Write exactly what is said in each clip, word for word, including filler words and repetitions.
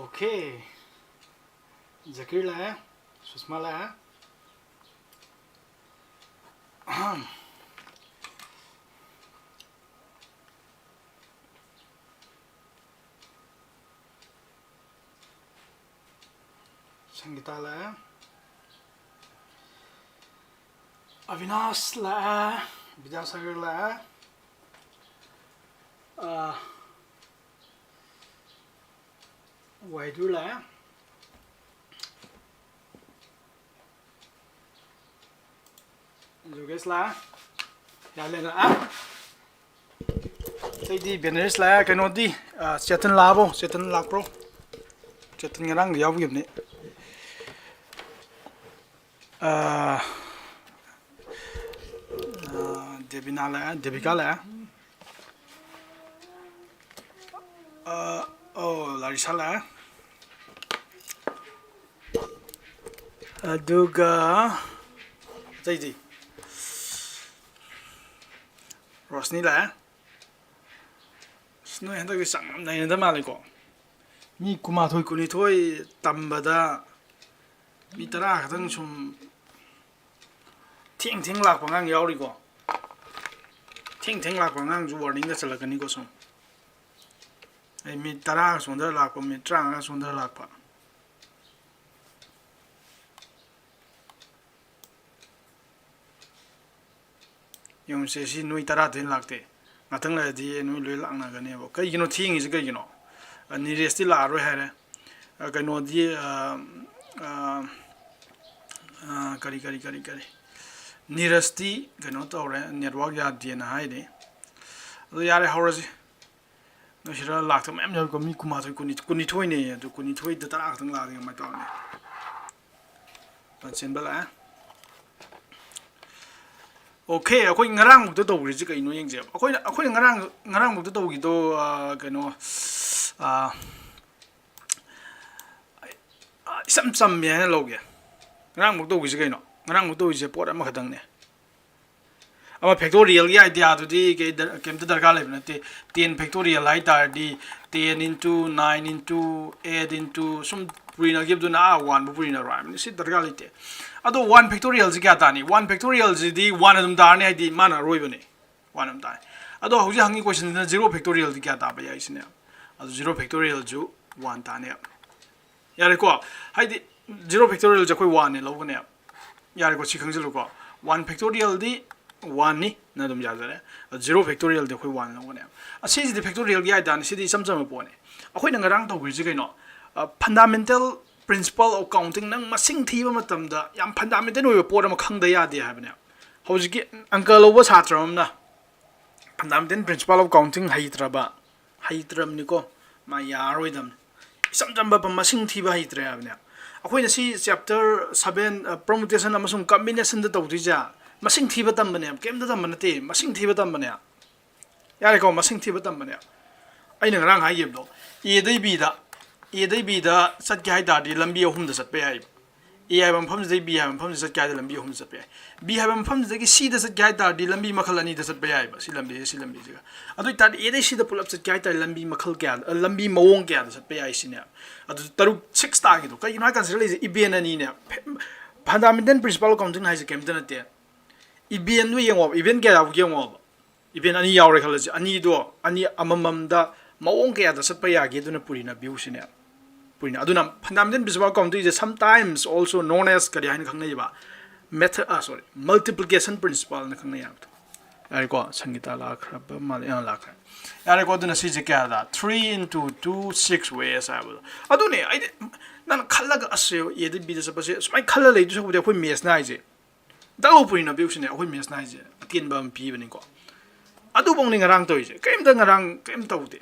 Okay. ꯖꯀꯤꯔ ꯂꯥꯛꯑꯦ꯫ ꯁꯨꯁꯃꯥ ꯂꯥꯛꯑꯦ꯫ ꯁꯪꯒꯤꯇꯥ ꯂꯥꯛꯑꯦ꯫ ꯑꯕꯤꯅꯥꯁ ꯂꯥꯛꯑꯦ꯫ ꯕꯤꯗ꯭ꯌꯥꯁꯥꯒꯔ ꯂꯥꯛꯑꯦ꯫ ꯑꯥ, ꯋꯥꯏꯗꯨ ꯂꯥꯛꯑꯦ꯫ ꯖꯣꯒꯦꯁ ꯂꯥꯛꯑꯦ꯫ ꯌꯥꯂꯦꯟ ꯂꯥꯛꯑꯦ꯫ ꯑꯇꯩꯗꯤ ꯕꯦꯅꯔꯤꯁ ꯂꯥꯛꯑꯦ꯫ ꯀꯩꯅꯣꯗꯤ, ꯑ, ꯆꯦꯇꯟ ꯂꯥꯛꯑꯕꯣ? ꯆꯦꯇꯟ ꯂꯥꯛꯄ꯭ꯔꯣ? ꯆꯦꯇꯟ ꯉꯔꯥꯡꯗꯤ ꯌꯥꯎꯈꯤꯕꯅꯤ꯫ ꯑ, ꯑ, ꯗꯦꯕꯤꯅꯥ ꯂꯥꯛꯑꯦ, ꯗꯦꯕꯤꯀꯥ ꯂꯥꯛꯑꯦ꯫ ꯑ, ꯑꯧ, ꯂꯥꯔꯤꯁꯥ ꯂꯥꯛꯑꯦ꯫ ꯑꯗꯨꯒ ꯑꯇꯩꯗꯤ? ꯔꯣꯁꯅꯤ ꯂꯥꯛꯑꯦ꯫ ꯑꯁ, ꯅꯣꯏ ꯍꯟꯗꯛꯇꯤ ꯆꯥꯡ ꯌꯥꯝ ꯅꯩꯅꯗ ꯃꯥꯜꯂꯦꯀꯣ꯫ ꯃꯤ ꯀꯨꯟꯃꯥꯊꯣꯏ, ꯀꯨꯟꯅꯤꯊꯣꯏ ꯇꯝꯕꯗ ꯃꯤ ꯇꯔꯥ ꯈꯛꯇꯪ ꯁꯨꯝ ꯊꯦꯡ ꯊꯦꯡ ꯂꯥꯛꯄ ꯑꯉꯥꯡ ꯌꯥꯎꯔꯤꯀꯣ꯫ ꯊꯦꯡ ꯊꯦꯡ ꯂꯥꯛꯄ ꯑꯉꯥꯡꯁꯨ ꯋꯥꯔꯅꯤꯡꯗ ꯆꯜꯂꯛꯀꯅꯤꯀꯣ ꯁꯨꯝ꯫ ꯑꯩ ꯃꯤꯅꯤꯠ ꯇꯔꯥꯒ ꯆꯣꯟꯊꯔ ꯂꯥꯛꯄ, ꯃꯤꯅꯤꯠ ꯇꯔꯥꯃꯉꯥ ꯆꯣꯟꯊꯔ ꯂꯥꯛꯄ꯫ ꯌꯦꯡꯉꯨꯁꯦ, ꯁꯤ ꯅꯣꯏ ꯇꯔꯥꯗꯩ ꯍꯦꯟꯅ ꯂꯥꯛꯇꯦ꯫ ꯉꯥꯛꯇꯪ ꯂꯩꯔꯗꯤ ꯅꯣꯏ ꯂꯣꯏ ꯂꯥꯛꯅꯒꯅꯦꯕ꯫ ꯀꯩꯒꯤꯅꯣ ꯊꯦꯡꯉꯤꯁꯦ ꯀꯩꯒꯤꯅꯣ? ꯑ, ꯅꯤꯔꯦꯁꯇꯤ ꯂꯥꯛꯑꯔꯣꯏ ꯍꯥꯏꯔꯦ꯫ ꯑ, ꯀꯩꯅꯣꯗꯤ, ꯑ, ꯑ, ꯑ, ꯀꯔꯤ, ꯀꯔꯤ, ꯀꯔꯤ, ꯀꯔꯤ? ꯅꯤꯔꯁꯇꯤ ꯀꯩꯅꯣ ꯇꯧꯔꯦ, network ꯌꯥꯗꯦꯅ ꯍꯥꯏꯔꯤ꯫ ꯑꯗꯣ ꯌꯥꯔꯦ, ꯍꯧꯔꯁꯤ꯫ ꯅꯣꯏ ꯁꯤꯗ ꯂꯥꯛꯇ ꯃꯌꯥꯝ ꯌꯥꯎꯔꯤꯀꯣ, ꯃꯤ ꯀꯨꯟꯃꯥꯊꯣꯏ, ꯀꯨꯟꯅꯤ-, ꯀꯨꯟꯅꯤꯊꯣꯏꯅꯦ꯫ ꯑꯗꯨ ꯀꯨꯟꯅꯤꯊꯣꯏꯗ ꯇꯔꯥ ꯈꯛꯇꯪ ꯂꯥꯛꯑꯗꯤ ꯀꯃꯥꯏꯅ ꯇꯧꯔꯅꯤ? ꯆꯦꯟꯕ ꯂꯥꯛꯑꯦ꯫ Okay, ꯑꯩꯈꯣꯏ ꯉꯔꯥꯡꯃꯨꯛꯇ ꯇꯧꯈ꯭ꯔꯤꯁꯤ ꯀꯩꯅꯣ ꯌꯦꯡꯁꯦꯕ꯫ ꯑꯩꯈꯣꯏꯅ, ꯑꯩꯈꯣꯏꯅ ꯉꯔꯥꯡ, ꯉꯔꯥꯡꯃꯨꯛꯇ ꯇꯧꯈꯤꯗꯣ, ꯑ, ꯀꯩꯅꯣ, ꯑ, ꯑ, ꯏꯆꯝ ꯆꯝꯃꯦ ꯍꯥꯏꯅ ꯂꯧꯒꯦ꯫ ꯉꯔꯥꯡꯃꯨꯛ ꯇꯧꯈꯤꯁꯤ ꯀꯩꯅꯣ? ꯉꯔꯥꯡꯃꯨꯛ ꯇꯧꯈꯤꯁꯦ ꯄꯣꯠ ꯑꯃꯈꯛꯇꯪꯅꯦ꯫ ꯑꯃ factorial ꯒꯤ idea ꯗꯨꯗꯤ ꯀꯩ ꯗꯔ-, ꯀꯩꯝꯇ ꯗꯔꯀꯥꯔ ꯂꯩꯕ ꯅꯠꯇꯦ꯫ Ten factorial ꯍꯥꯏ ꯇꯥꯔꯗꯤ ten into nine into eight into ꯁꯨꯝ ꯄꯨꯔꯤꯅꯈꯤꯕꯗꯨꯅ ꯑꯥ one ꯕꯨ ꯄꯨꯔꯤꯅꯔꯣ ꯍꯥꯏꯕꯅꯤ꯫ ꯁꯤ ꯗꯔꯀꯥꯔ ꯂꯩꯇꯦ꯫ ꯑꯗꯣ one factorial ꯁꯤ ꯀꯌꯥ ꯇꯥꯅꯤ? One factorial ꯁꯤꯗꯤ one ꯑꯗꯨꯝ ꯇꯥꯔꯅꯤ, ꯍꯥꯏꯗꯤ ꯃꯥꯅ ꯑꯔꯣꯏꯕꯅꯤ꯫ One ꯑꯗꯨꯝ ꯇꯥꯔꯅꯤ꯫ ꯑꯗꯣ ꯍꯧꯖꯤꯛ ꯍꯪꯉꯤ question ꯁꯤꯅ zero factorial ꯗꯤ ꯀꯌꯥ ꯇꯥꯕ ꯌꯥꯏ ꯁꯤꯅꯦ꯫ ꯑꯗꯨ zero factorial ꯁꯨ one ꯇꯥꯅꯦꯕ꯫ ꯌꯥꯔꯦꯀꯣ? ꯍꯥꯏꯗꯤ zero factorial ꯁꯦ ꯑꯩꯈꯣꯏ one ꯅꯦ ꯂꯧꯒꯅꯦꯕ꯫ ꯌꯥꯔꯦꯀꯣ? ꯁꯤ ꯈꯪꯖꯤꯜꯂꯨꯀꯣ꯫ One factorial ꯗꯤ one ꯅꯤ, ꯅ ꯑꯗꯨꯝ ꯌꯥꯖꯔꯦ꯫ ꯑꯗꯨ zero factorial ꯗꯤ ꯑꯩꯈꯣꯏ one ꯂꯧꯒꯅꯦꯕ꯫ ꯑꯁꯤꯁꯤꯗꯤ factorial ꯒꯤ idea ꯅꯤ, ꯁꯤꯗꯤ ꯏꯆꯝ ꯆꯝꯕ ꯄꯣꯠꯅꯤ꯫ ꯑꯩꯈꯣꯏꯅ ꯉꯔꯥꯡ ꯇꯧꯈ꯭ꯔꯤꯁꯤ ꯀꯩꯅꯣ? ꯑ, fundamental principle of counting, ꯅꯪ ꯃꯁꯤꯡ ꯊꯤꯕ ꯃꯇꯝꯗ ꯌꯥꯝ fundamental ꯑꯣꯏꯕ ꯄꯣꯠ ꯑꯃ ꯈꯪꯗ ꯌꯥꯗꯦ ꯍꯥꯏꯕꯅꯦꯕ꯫ ꯍꯧꯖꯤꯛꯀꯤ ꯑꯪꯀ ꯂꯧꯕ ꯁꯥꯇ꯭ꯔ ꯑꯃꯅ fundamental principle of counting ꯍꯩꯇ꯭ꯔꯕ, ꯍꯩꯇ꯭ꯔꯕꯅꯤꯀꯣ, ꯃꯥ ꯌꯥꯔꯔꯣꯏꯗꯕꯅꯤ꯫ ꯏꯆꯝ ꯆꯝꯕ ꯄ-, ꯃꯁꯤꯡ ꯊꯤꯕ ꯍꯩꯇ꯭ꯔꯦ ꯍꯥꯏꯕꯅꯦ꯫ ꯑꯩꯈꯣꯏꯅ ꯁꯤ chapter seven, ꯑ, permutation ꯑꯃꯁꯨꯡ combination ꯗ ꯇꯧꯗꯣꯏꯁꯦ ꯃꯁꯤꯡ ꯊꯤꯕ ꯇꯝꯕꯅꯦ, ꯀꯩꯝꯇ ꯇꯝꯕ ꯅꯠꯇꯦ, ꯃꯁꯤꯡ ꯊꯤꯕ ꯇꯝꯕꯅꯦ꯫ ꯌꯥꯔꯦꯀꯣ? ꯃꯁꯤꯡ ꯊꯤꯕ ꯇꯝꯕꯅꯦ꯫ ꯑꯩꯅ ꯉꯔꯥꯡ ꯍꯥꯏꯈꯤꯕꯗꯣ, A ꯗꯩ B ꯗ, A ꯗꯩ B ꯗ ꯆꯠꯀꯦ ꯍꯥꯏ ꯇꯥꯔꯗꯤ ꯂꯝꯕꯤ ꯑꯍꯨꯝꯗ ꯆꯠꯄ ꯌꯥꯏꯕ꯫ A ꯍꯥꯏꯕ ꯃꯐꯝꯁꯤꯗꯒꯤ B ꯍꯥꯏꯕ ꯃꯐꯝꯁꯤꯗ ꯆꯠꯀꯦ ꯍꯥꯏꯗꯤ ꯂꯝꯕꯤ ꯑꯍꯨꯝꯗ ꯆꯠꯄ ꯌꯥꯏ꯫ B ꯍꯥꯏꯕ ꯃꯐꯝꯁꯤꯗꯒꯤ C ꯗ ꯆꯠꯀꯦ ꯍꯥꯏ ꯇꯥꯔꯗꯤ ꯂꯝꯕꯤ ꯃꯈꯜ ꯑꯅꯤꯗ ꯆꯠꯄ ꯌꯥꯏꯕ, ꯁꯤ ꯂꯝꯕꯤꯁꯦ, ꯁꯤ ꯂꯝꯕꯤꯁꯤꯒ꯫ ꯑꯗꯨ ꯑꯣꯏ ꯇꯥꯔꯗꯤ A ꯗꯩ C ꯗ ꯄꯨꯂꯞ ꯆꯠꯀꯦ ꯍꯥꯏ ꯇꯥꯔꯗꯤ ꯂꯝꯕꯤ ꯃꯈꯜ ꯀꯌꯥ, ꯂꯝꯕꯤ ꯃꯑꯣꯡ ꯀꯌꯥꯗ ꯆꯠꯄ ꯌꯥꯏ ꯁꯤꯅꯦ꯫ ꯑꯗꯨ ꯇꯔꯨꯛ, six ꯇꯥꯈꯤꯗꯣ꯫ ꯀꯩꯒꯤꯅꯣ ꯍꯥꯏ ꯀꯥꯟꯗ ꯁꯤꯗ ꯂꯩꯔꯤꯁꯦ event ꯑꯅꯤꯅꯦ꯫ Fundamental principle of counting ꯍꯥꯏꯁꯦ ꯀꯩꯝꯇ ꯅꯠꯇꯦ꯫ Event ꯗꯨ ꯌꯦꯡꯉꯣꯕ, event ꯀꯌꯥ ꯌꯥꯎꯒꯦ ꯌꯦꯡꯉꯣꯕ꯫ Event ꯑꯅꯤ ꯌꯥꯎꯔꯦ ꯈꯜꯂꯁꯤ, ꯑꯅꯤꯗꯣ, ꯑꯅꯤ ꯑꯃꯃꯝꯗ ꯃꯑꯣꯡ ꯀꯌꯥꯗ ꯆꯠꯄ ꯌꯥꯒꯦ ꯑꯗꯨꯅ ꯄꯨꯔꯤꯅ ꯚ꯭ꯌꯨꯁꯤꯅꯦ꯫ ꯄꯨꯔꯤꯅ꯫ ꯑꯗꯨꯅ fundamental principle of counting say sometimes also known as ꯀꯔꯤ ꯍꯥꯏꯅ ꯈꯪꯅꯩꯕ? Method, ꯑ, sorry, multiplication principle ꯅ ꯈꯪꯅꯩ ꯍꯥꯏꯕꯗꯣ꯫ ꯌꯥꯔꯦꯀꯣ? ꯁꯪꯒꯤꯇꯥ ꯂꯥꯛꯈ꯭ꯔꯕ ꯃꯥꯜꯂꯦ꯫ ꯑ, ꯂꯥꯛꯈ꯭ꯔꯦ꯫ ꯌꯥꯔꯦꯀꯣ? ꯑꯗꯨꯅ ꯁꯤꯁꯦ ꯀꯌꯥꯗ? Three into two, six ways ꯍꯥꯏꯕꯗꯣ꯫ ꯑꯗꯨꯅꯦ, ꯑꯩꯗꯤ ꯅꯪ ꯈꯜꯂꯒ ꯑꯁ, A ꯗꯒꯤ B ꯗ ꯆꯠꯄꯁꯦ ꯁꯨꯃꯥꯏꯅ ꯈꯜꯂ ꯂꯩꯗꯣꯏ ꯁꯔꯨꯛꯄꯨꯗꯤ ꯑꯩꯈꯣꯏ maths ꯅ ꯍꯥꯏꯁꯦ ꯗꯥꯛꯂꯧ ꯄꯨꯔꯤꯅ ꯚ꯭ꯌꯨꯁꯤꯅꯦ ꯑꯩꯈꯣꯏ maths ꯅ ꯍꯥꯏꯁꯦ ꯑꯇꯦꯟꯕ ꯑꯃ ꯄꯤꯕꯅꯤꯀꯣ꯫ ꯑꯗꯨꯐꯧꯅꯤ ꯉꯔꯥꯡ ꯇꯧꯔꯤꯁꯦ, ꯀꯔꯤꯝꯇ ꯉꯔꯥꯡ ꯀꯔꯤꯝ ꯇꯧꯗꯦ꯫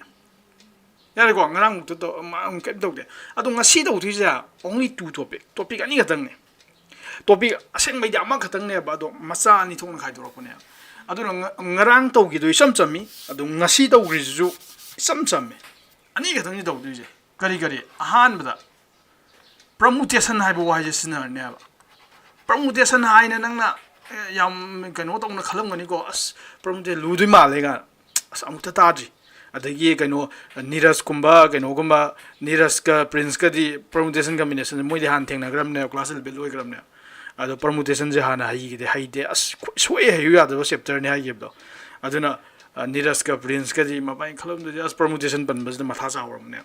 ꯌꯥꯔꯦꯀꯣ, ꯉꯔꯥꯡꯃꯨꯛꯇ ꯇꯧ-, ꯃ-, ꯀꯔꯤꯝ ꯇꯧꯗꯦ꯫ ꯑꯗꯣ ꯉꯁꯤ ꯇꯧꯗꯣꯏꯁꯦ only two topic, topic ꯑꯅꯤꯈꯛꯇꯪꯅꯦ꯫ Topic ꯑꯁꯦꯡꯕꯩꯗꯤ ꯑꯃꯈꯛꯇꯪꯅꯦꯕ, ꯑꯗꯣ ꯃꯆꯥ ꯑꯅꯤ ꯊꯣꯛꯅ ꯈꯥꯏꯗꯣꯔꯛꯄꯅꯦꯕ꯫ ꯑꯗꯨꯅ ꯉ-, ꯉꯔꯥꯡ ꯇꯧꯈꯤꯗꯣ ꯏꯆꯝ ꯆꯝꯃꯤ, ꯑꯗꯣ ꯉꯁꯤ ꯇꯧꯈ꯭ꯔꯤꯁꯤꯁꯨ ꯏꯆꯝ ꯆꯝꯃꯤ꯫ ꯑꯅꯤꯈꯛꯇꯪꯅꯤ ꯇꯧꯗꯣꯏꯁꯦ꯫ ꯀꯔꯤ ꯀꯔꯤ? ꯑꯍꯥꯟꯕꯗ permutation ꯍꯥꯏꯕ ꯋꯥꯍꯩꯁꯦ ꯁꯤꯖꯤꯟꯅꯔꯅꯦꯕ꯫ Permutation ꯍꯥꯏꯅ ꯅꯪꯅ ꯌꯥꯝ ꯀꯩꯅꯣ ꯇꯧꯅ ꯈꯜꯂꯝꯒꯅꯤꯀꯣ, ꯑꯁ, ꯄ꯭ꯔꯃꯨꯇꯦ ꯂꯨꯗꯣꯏ ꯃꯥꯜꯂꯦ ꯀꯥꯏꯅ꯫ ꯑꯁ, ꯑꯃꯨꯛꯇ ꯇꯥꯗ꯭ꯔꯤ꯫ ꯑꯗꯒꯤ ꯀꯩꯅꯣ, ꯅꯤꯔꯖꯀꯨꯝꯕ ꯀꯩꯅꯣꯒꯨꯝꯕ, ꯅꯤꯔꯖꯀ ꯄ꯭ꯔꯤꯟꯁꯀꯗꯤ ꯄ꯭ꯔꯃꯨꯇꯦꯁꯟ ꯀꯝꯕꯤꯅꯦꯁꯟꯁꯦ ꯃꯣꯏꯗꯤ ꯍꯥꯟꯅ ꯊꯦꯡꯅꯈ꯭ꯔꯕꯅꯦ, ꯀ꯭ꯂꯥꯁ ꯑꯦꯂꯚꯦꯟ ꯂꯣꯏꯈ꯭ꯔꯕꯅꯦ꯫ ꯑꯗꯣ ꯄ꯭ꯔꯃꯨꯇꯦꯁꯟꯁꯦ ꯍꯥꯟꯅ ꯍꯩꯈꯤꯗꯦ, ꯍꯩꯇꯦ, ꯑꯁ, ꯁꯣꯏ ꯍꯩꯌꯨ ꯌꯥꯗꯕ ꯆꯦꯞꯇꯔꯅꯤ ꯍꯥꯏꯈꯤꯕꯗꯣ꯫ ꯑꯗꯨꯅ, ꯑ, ꯅꯤꯔꯖꯀ ꯄ꯭ꯔꯤꯟꯁꯀꯗꯤ ꯃꯕꯥꯅꯤ ꯈꯜꯂꯝꯗꯣꯏꯁꯦ, ꯑꯁ, ꯄ꯭ꯔꯃꯨꯇꯦꯁꯟ ꯄꯟꯕꯁꯤꯗ ꯃꯊꯥ ꯁꯥꯎꯔꯕꯅꯦ꯫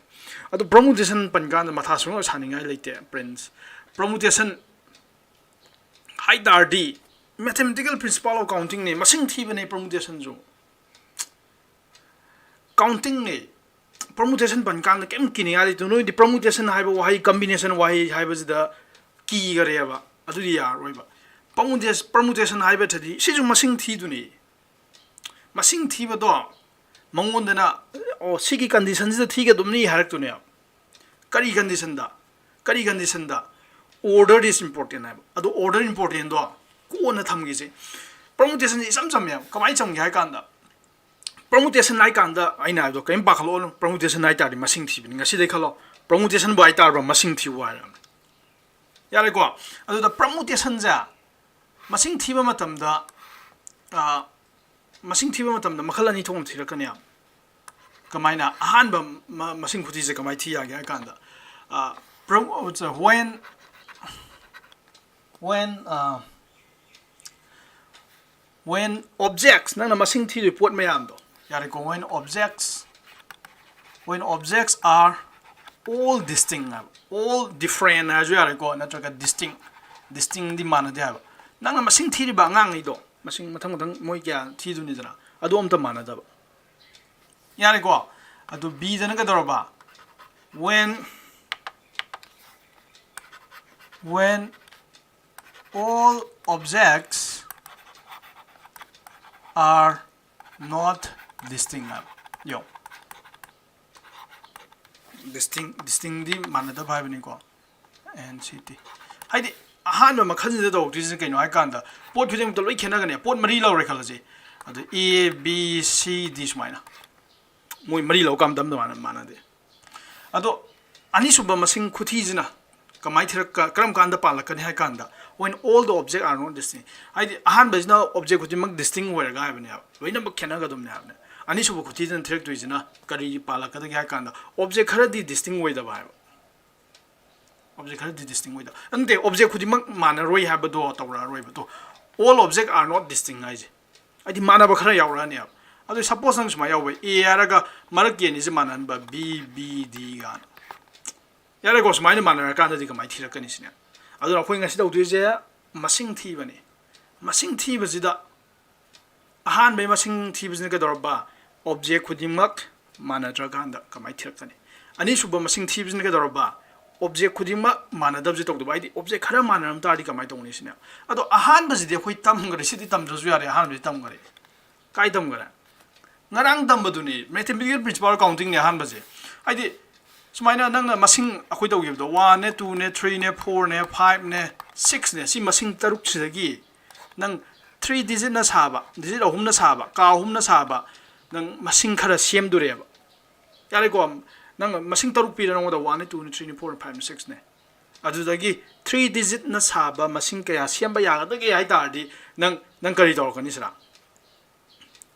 ꯑꯗꯣ ꯄ꯭ꯔꯃꯨꯇꯦꯁꯟ ꯄꯟꯀꯥꯟꯗ ꯃꯊꯥ ꯁꯨꯡꯁꯥ ꯁꯥꯅꯤꯡꯉꯥꯏ ꯂꯩꯇꯦ꯫ ꯄ꯭ꯔꯤꯟꯁ, ꯄ꯭ꯔꯃꯨꯇꯦꯁꯟ ꯍꯥꯏ ꯇꯥꯔꯗꯤ, mathematical principle of countingꯅꯦ, ꯃꯁꯤꯡ ꯊꯤꯕꯅꯦ ꯄ꯭ꯔꯃꯨꯇꯦꯁꯟꯁꯨ꯫ ꯀꯥꯎꯟꯇꯤꯡꯅꯦ꯫ ꯄ꯭ꯔꯃꯨꯇꯦꯁꯟ ꯄꯟꯀꯥꯟꯗ ꯀꯩꯝ ꯀꯤꯅꯤꯡꯉꯥꯏ ꯂꯩꯇꯦ꯫ ꯅꯣꯏꯗꯤ ꯄ꯭ꯔꯃꯨꯇꯦꯁꯟ ꯍꯥꯏꯕ ꯋꯥꯍꯩ, ꯀꯝꯕꯤꯅꯦꯁꯟ ꯋꯥꯍꯩ ꯍꯥꯏꯕꯁꯤꯗ ꯀꯤꯈꯔꯦꯕ, ꯑꯗꯨꯗꯤ ꯌꯥꯔꯔꯣꯏꯕ꯫ ꯄ꯭ꯔꯃꯨꯇꯦꯁ-, ꯄ꯭ꯔꯃꯨꯇꯦꯁꯟ ꯍꯥꯏꯕ ꯊꯗꯤ ꯁꯤꯁꯨ ꯃꯁꯤꯡ ꯊꯤꯗꯨꯅꯤ꯫ ꯃꯁꯤꯡ ꯊꯤꯕꯗꯣ ꯃꯉꯣꯟꯗꯅ, "ꯑꯣ, ꯁꯤꯒꯤ ꯀꯟꯗꯤꯁꯟꯁꯤꯗ ꯊꯤꯒꯗꯕꯅꯤ" ꯍꯥꯏꯔꯛꯇꯣꯏꯅꯦꯕ꯫ ꯀꯔꯤ ꯀꯟꯗꯤꯁꯟꯗ? ꯀꯔꯤ ꯀꯟꯗꯤꯁꯟꯗ? Order is important ꯍꯥꯏꯕ꯫ ꯑꯗꯣ order importantꯗꯣ ꯀꯣꯟꯅ ꯊꯝꯈꯤꯁꯦ꯫ ꯄ꯭ꯔꯃꯨꯇꯦꯁꯟꯁꯦ ꯏꯆꯝ ꯆꯝꯃꯦꯕ꯫ ꯀꯃꯥꯏꯅ ꯆꯝꯒꯦ ꯍꯥꯏ ꯀꯥꯟꯗ, ꯄ꯭ꯔꯃꯨꯇꯦꯁꯟ ꯍꯥꯏ ꯀꯥꯟꯗ ꯑꯩꯅ ꯍꯥꯏꯕꯗꯣ ꯀꯔꯤꯝ ꯄꯥꯈꯠꯂꯛꯑꯣꯅꯨ꯫ ꯄ꯭ꯔꯃꯨꯇꯦꯁꯟ ꯍꯥꯏ ꯇꯥꯔꯗꯤ ꯃꯁꯤꯡ ꯊꯤꯕꯅꯤ꯫ ꯉꯁꯤꯗꯩ ꯈꯜꯂꯣ, ꯄ꯭ꯔꯃꯨꯇꯦꯁꯟꯕꯨ ꯍꯥꯏ ꯇꯥꯔꯕ ꯃꯁꯤꯡ ꯊꯤꯌꯨ ꯍꯥꯏꯔꯕꯅꯤ꯫ ꯌꯥꯔꯦꯀꯣ? ꯑꯗꯨꯗ ꯄ꯭ꯔꯃꯨꯇꯦꯁꯟꯁꯦ ꯃꯁꯤꯡ ꯊꯤꯕ ꯃꯇꯝꯗ, ꯑ, ꯃꯁꯤꯡ ꯊꯤꯕ ꯃꯇꯝꯗ ꯃꯈꯜ ꯑꯅꯤ ꯊꯣꯛꯅ ꯊꯤꯔꯛꯀꯅꯤ꯫ ꯀꯃꯥꯏꯅ? ꯑꯍꯥꯟꯕ ꯃ-, ꯃꯁꯤꯡ ꯈꯨꯊꯤꯁꯦ ꯀꯃꯥꯏꯅ ꯊꯤ ꯌꯥꯒꯦ ꯍꯥꯏ ꯀꯥꯟꯗ, ꯑ, ꯄ꯭ꯔ-, when, when, ꯑ, when objects, ꯅꯪꯅ ꯃꯁꯤꯡ ꯊꯤꯗꯣꯏ ꯄꯣꯠ ꯃꯌꯥꯝꯗꯣ, ꯌꯥꯔꯦꯀꯣ? When objects, when objects are all distinct ꯍꯥꯏꯕ, all different ꯍꯥꯏꯔꯁꯨ ꯌꯥꯔꯦꯀꯣ, ꯅꯠꯇ꯭ꯔꯒ distinct, distinctꯗꯤ ꯃꯥꯟꯅꯗꯦ ꯍꯥꯏꯕ꯫ ꯅꯪꯅ ꯃꯁꯤꯡ ꯊꯤꯔꯤꯕ ꯑꯉꯥꯡꯉꯩꯗꯣ, ꯃꯁꯤꯡ ꯃꯊꯪ ꯃꯊꯪ ꯃꯣꯏ ꯀꯌꯥ ꯊꯤꯗꯣꯏꯅꯤꯗꯅ, ꯑꯗꯨ ꯑꯝꯇ ꯃꯥꯟꯅꯗꯕ꯫ ꯌꯥꯔꯦꯀꯣ? ꯑꯗꯨ Bꯗꯅ ꯀꯩꯗꯧꯔꯕ? When, when all objects are not distinct ꯍꯥꯏꯕ꯫ ꯌꯣ꯫ Distinct, distinctꯗꯤ ꯃꯥꯟꯅꯗꯕ ꯍꯥꯏꯕꯅꯤꯀꯣ꯫ N C T. ꯍꯥꯏꯗꯤ, ꯑꯍꯥꯟꯕ ꯃꯈꯜꯁꯤꯗ ꯇꯧꯔꯛꯇꯣꯏꯁꯤꯅ ꯀꯩꯅꯣ ꯍꯥꯏ ꯀꯥꯟꯗ, ꯄꯣꯠ ꯈꯨꯗꯤꯡꯃꯛꯇ ꯂꯣꯏ ꯈꯦꯠꯅꯒꯅꯤ꯫ ꯄꯣꯠ ꯃꯔꯤ ꯂꯧꯔꯦ ꯈꯜꯂꯁꯤ꯫ ꯑꯗꯨ A, B, C, D ꯁꯨꯃꯥꯏꯅ꯫ ꯃꯣꯏ ꯃꯔꯤ ꯂꯧꯔꯀꯥꯟꯗ ꯑꯝꯇ ꯃꯥꯟꯅ-, ꯃꯥꯟꯅꯗꯦ꯫ ꯑꯗꯣ, ꯑꯅꯤꯁꯨꯕ ꯃꯁꯤꯡ ꯈꯨꯊꯤꯁꯤꯅ ꯀꯃꯥꯏꯅ ꯊꯤꯔꯛꯀ-, ꯀꯔꯝ ꯀꯥꯟꯗ ꯄꯥꯜꯂꯛꯀꯅꯤ ꯍꯥꯏ ꯀꯥꯟꯗ, When all the object are not distinct, ꯍꯥꯏꯗꯤ ꯑꯍꯥꯟꯕꯁꯤꯅ object ꯈꯨꯗꯤꯡꯃꯛ distinct ꯑꯣꯏꯔꯒ ꯍꯥꯏꯕꯅꯦꯕ, ꯂꯣꯏꯅꯃꯛ ꯈꯦꯠꯅꯒꯗꯕꯅꯦ ꯍꯥꯏꯕꯅꯦ꯫ ꯑꯅꯤꯁꯨꯕ ꯈꯨꯊꯤꯗꯅ ꯊꯤꯔꯛꯇꯣꯏꯁꯤꯅ ꯀꯔꯤ ꯄꯥꯜꯂꯛꯀꯗꯒꯦ ꯍꯥꯏ ꯀꯥꯟꯗ object ꯈꯔꯗꯤ distinct ꯑꯣꯏꯗꯕ ꯍꯥꯏꯕ꯫ Object ꯈꯔꯗꯤ distinct ꯑꯣꯏꯗꯕ ꯅꯠꯇꯦ, object ꯈꯨꯗꯤꯡꯃꯛ ꯃꯥꯟꯅꯔꯣꯏ ꯍꯥꯏꯕꯗꯣ ꯇꯧꯔꯛꯑꯔꯣꯏꯕ꯫ ꯑꯗꯣ all object are not distinct ꯍꯥꯏꯁꯦ, ꯍꯥꯏꯗꯤ ꯃꯥꯟꯅꯕ ꯈꯔ ꯌꯥꯎꯔꯛꯑꯅꯦꯕ꯫ ꯑꯗꯣ suppose ꯅꯪ ꯁꯨꯃꯥꯏꯅ ꯌꯥꯎꯕ, A ꯍꯥꯏꯔꯒ ꯃꯔꯛꯀꯤ ꯑꯅꯤꯁꯦ ꯃꯥꯟꯅꯍꯟꯕ, B, B, D ꯀꯥꯏꯅ꯫ ꯌꯥꯔꯦꯀꯣ? ꯁꯨꯃꯥꯏꯅ ꯃꯥꯟꯅꯔꯀꯥꯟꯗꯗꯤ ꯀꯃꯥꯏꯅ ꯊꯤꯔꯛꯀꯅꯤ ꯁꯤꯅꯦ꯫ ꯑꯗꯨꯅ ꯑꯩꯈꯣꯏ ꯉꯁꯤ ꯇꯧꯗꯣꯏꯁꯦ ꯃꯁꯤꯡ ꯊꯤꯕꯅꯤ꯫ ꯃꯁꯤꯡ ꯊꯤꯕꯁꯤꯗ ꯑꯍꯥꯟꯕꯒꯤ ꯃꯁꯤꯡ ꯊꯤꯕꯁꯤꯅ ꯀꯩꯗꯧꯔꯕ? Object ꯈꯨꯗꯤꯡꯃꯛ ꯃꯥꯟꯅꯗ꯭ꯔꯀꯥꯟꯗ ꯀꯃꯥꯏꯅ ꯊꯤꯔꯛꯀꯅꯤ? ꯑꯅꯤꯁꯨꯕ ꯃꯁꯤꯡ ꯊꯤꯕꯁꯤꯅ ꯀꯩꯗꯧꯔꯕ? Object ꯈꯨꯗꯤꯡꯃꯛ ꯃꯥꯟꯅꯗꯕꯁꯦ ꯇꯧꯗꯕ, ꯍꯥꯏꯗꯤ object ꯈꯔ ꯃꯥꯟꯅꯔꯝ ꯇꯥꯔꯗꯤ ꯀꯃꯥꯏꯅ ꯇꯧꯅꯤ ꯁꯤꯅꯦ꯫ ꯑꯗꯣ ꯑꯍꯥꯟꯕꯁꯤꯗꯤ ꯑꯩꯈꯣꯏ ꯇꯝꯈ꯭ꯔꯦ, ꯁꯤꯗꯤ ꯇꯝꯗ꯭ꯔꯁꯨ ꯌꯥꯔꯦ, ꯑꯍꯥꯟꯕꯗꯤ ꯇꯝꯈ꯭ꯔꯦ꯫ ꯀꯥꯏ ꯇꯝꯈ꯭ꯔꯦ? ꯉꯔꯥꯡ ꯇꯝꯕꯗꯨꯅꯤ, mathematical principle of counting ꯅꯦ ꯑꯍꯥꯟꯕꯁꯦ꯫ ꯍꯥꯏꯗꯤ ꯁꯨꯃꯥꯏꯅ ꯅꯪꯅ ꯃꯁꯤꯡ ꯑꯩꯈꯣꯏ ꯇꯧꯈꯤꯕꯗꯣ, one ꯅꯦ, two ꯅꯦ, three ꯅꯦ, four ꯅꯦ, five ꯅꯦ, six ꯅꯦ, ꯁꯤ ꯃꯁꯤꯡ ꯇꯔꯨꯛꯁꯤꯗꯒꯤ ꯅꯪ three digit ꯅ ꯁꯥꯕ, digit ꯑꯍꯨꯝꯅ ꯁꯥꯕ, ꯀꯥ ꯑꯍꯨꯝꯅ ꯁꯥꯕ, ꯅꯪ ꯃꯁꯤꯡ ꯈꯔ ꯁꯦꯝꯗꯣꯔꯦꯕ꯫ ꯌꯥꯔꯦꯀꯣ? ꯅꯪ ꯃꯁꯤꯡ ꯇꯔꯨꯛ ꯄꯤꯔꯦ ꯅꯉꯣꯟꯗ, one ꯅꯦ, two ꯅꯦ, three ꯅꯦ, four ꯅꯦ, five ꯅꯦ, six ꯅꯦ꯫ ꯑꯗꯨꯗꯒꯤ three digit ꯅ ꯁꯥꯕ ꯃꯁꯤꯡ ꯀꯌꯥ ꯁꯦꯝꯕ ꯌꯥꯒꯗꯒꯦ ꯍꯥꯏ ꯇꯥꯔꯗꯤ ꯅꯪ, ꯅꯪ ꯀꯔꯤ ꯇꯧꯔꯛꯀꯅꯤ ꯁꯤꯔꯥ?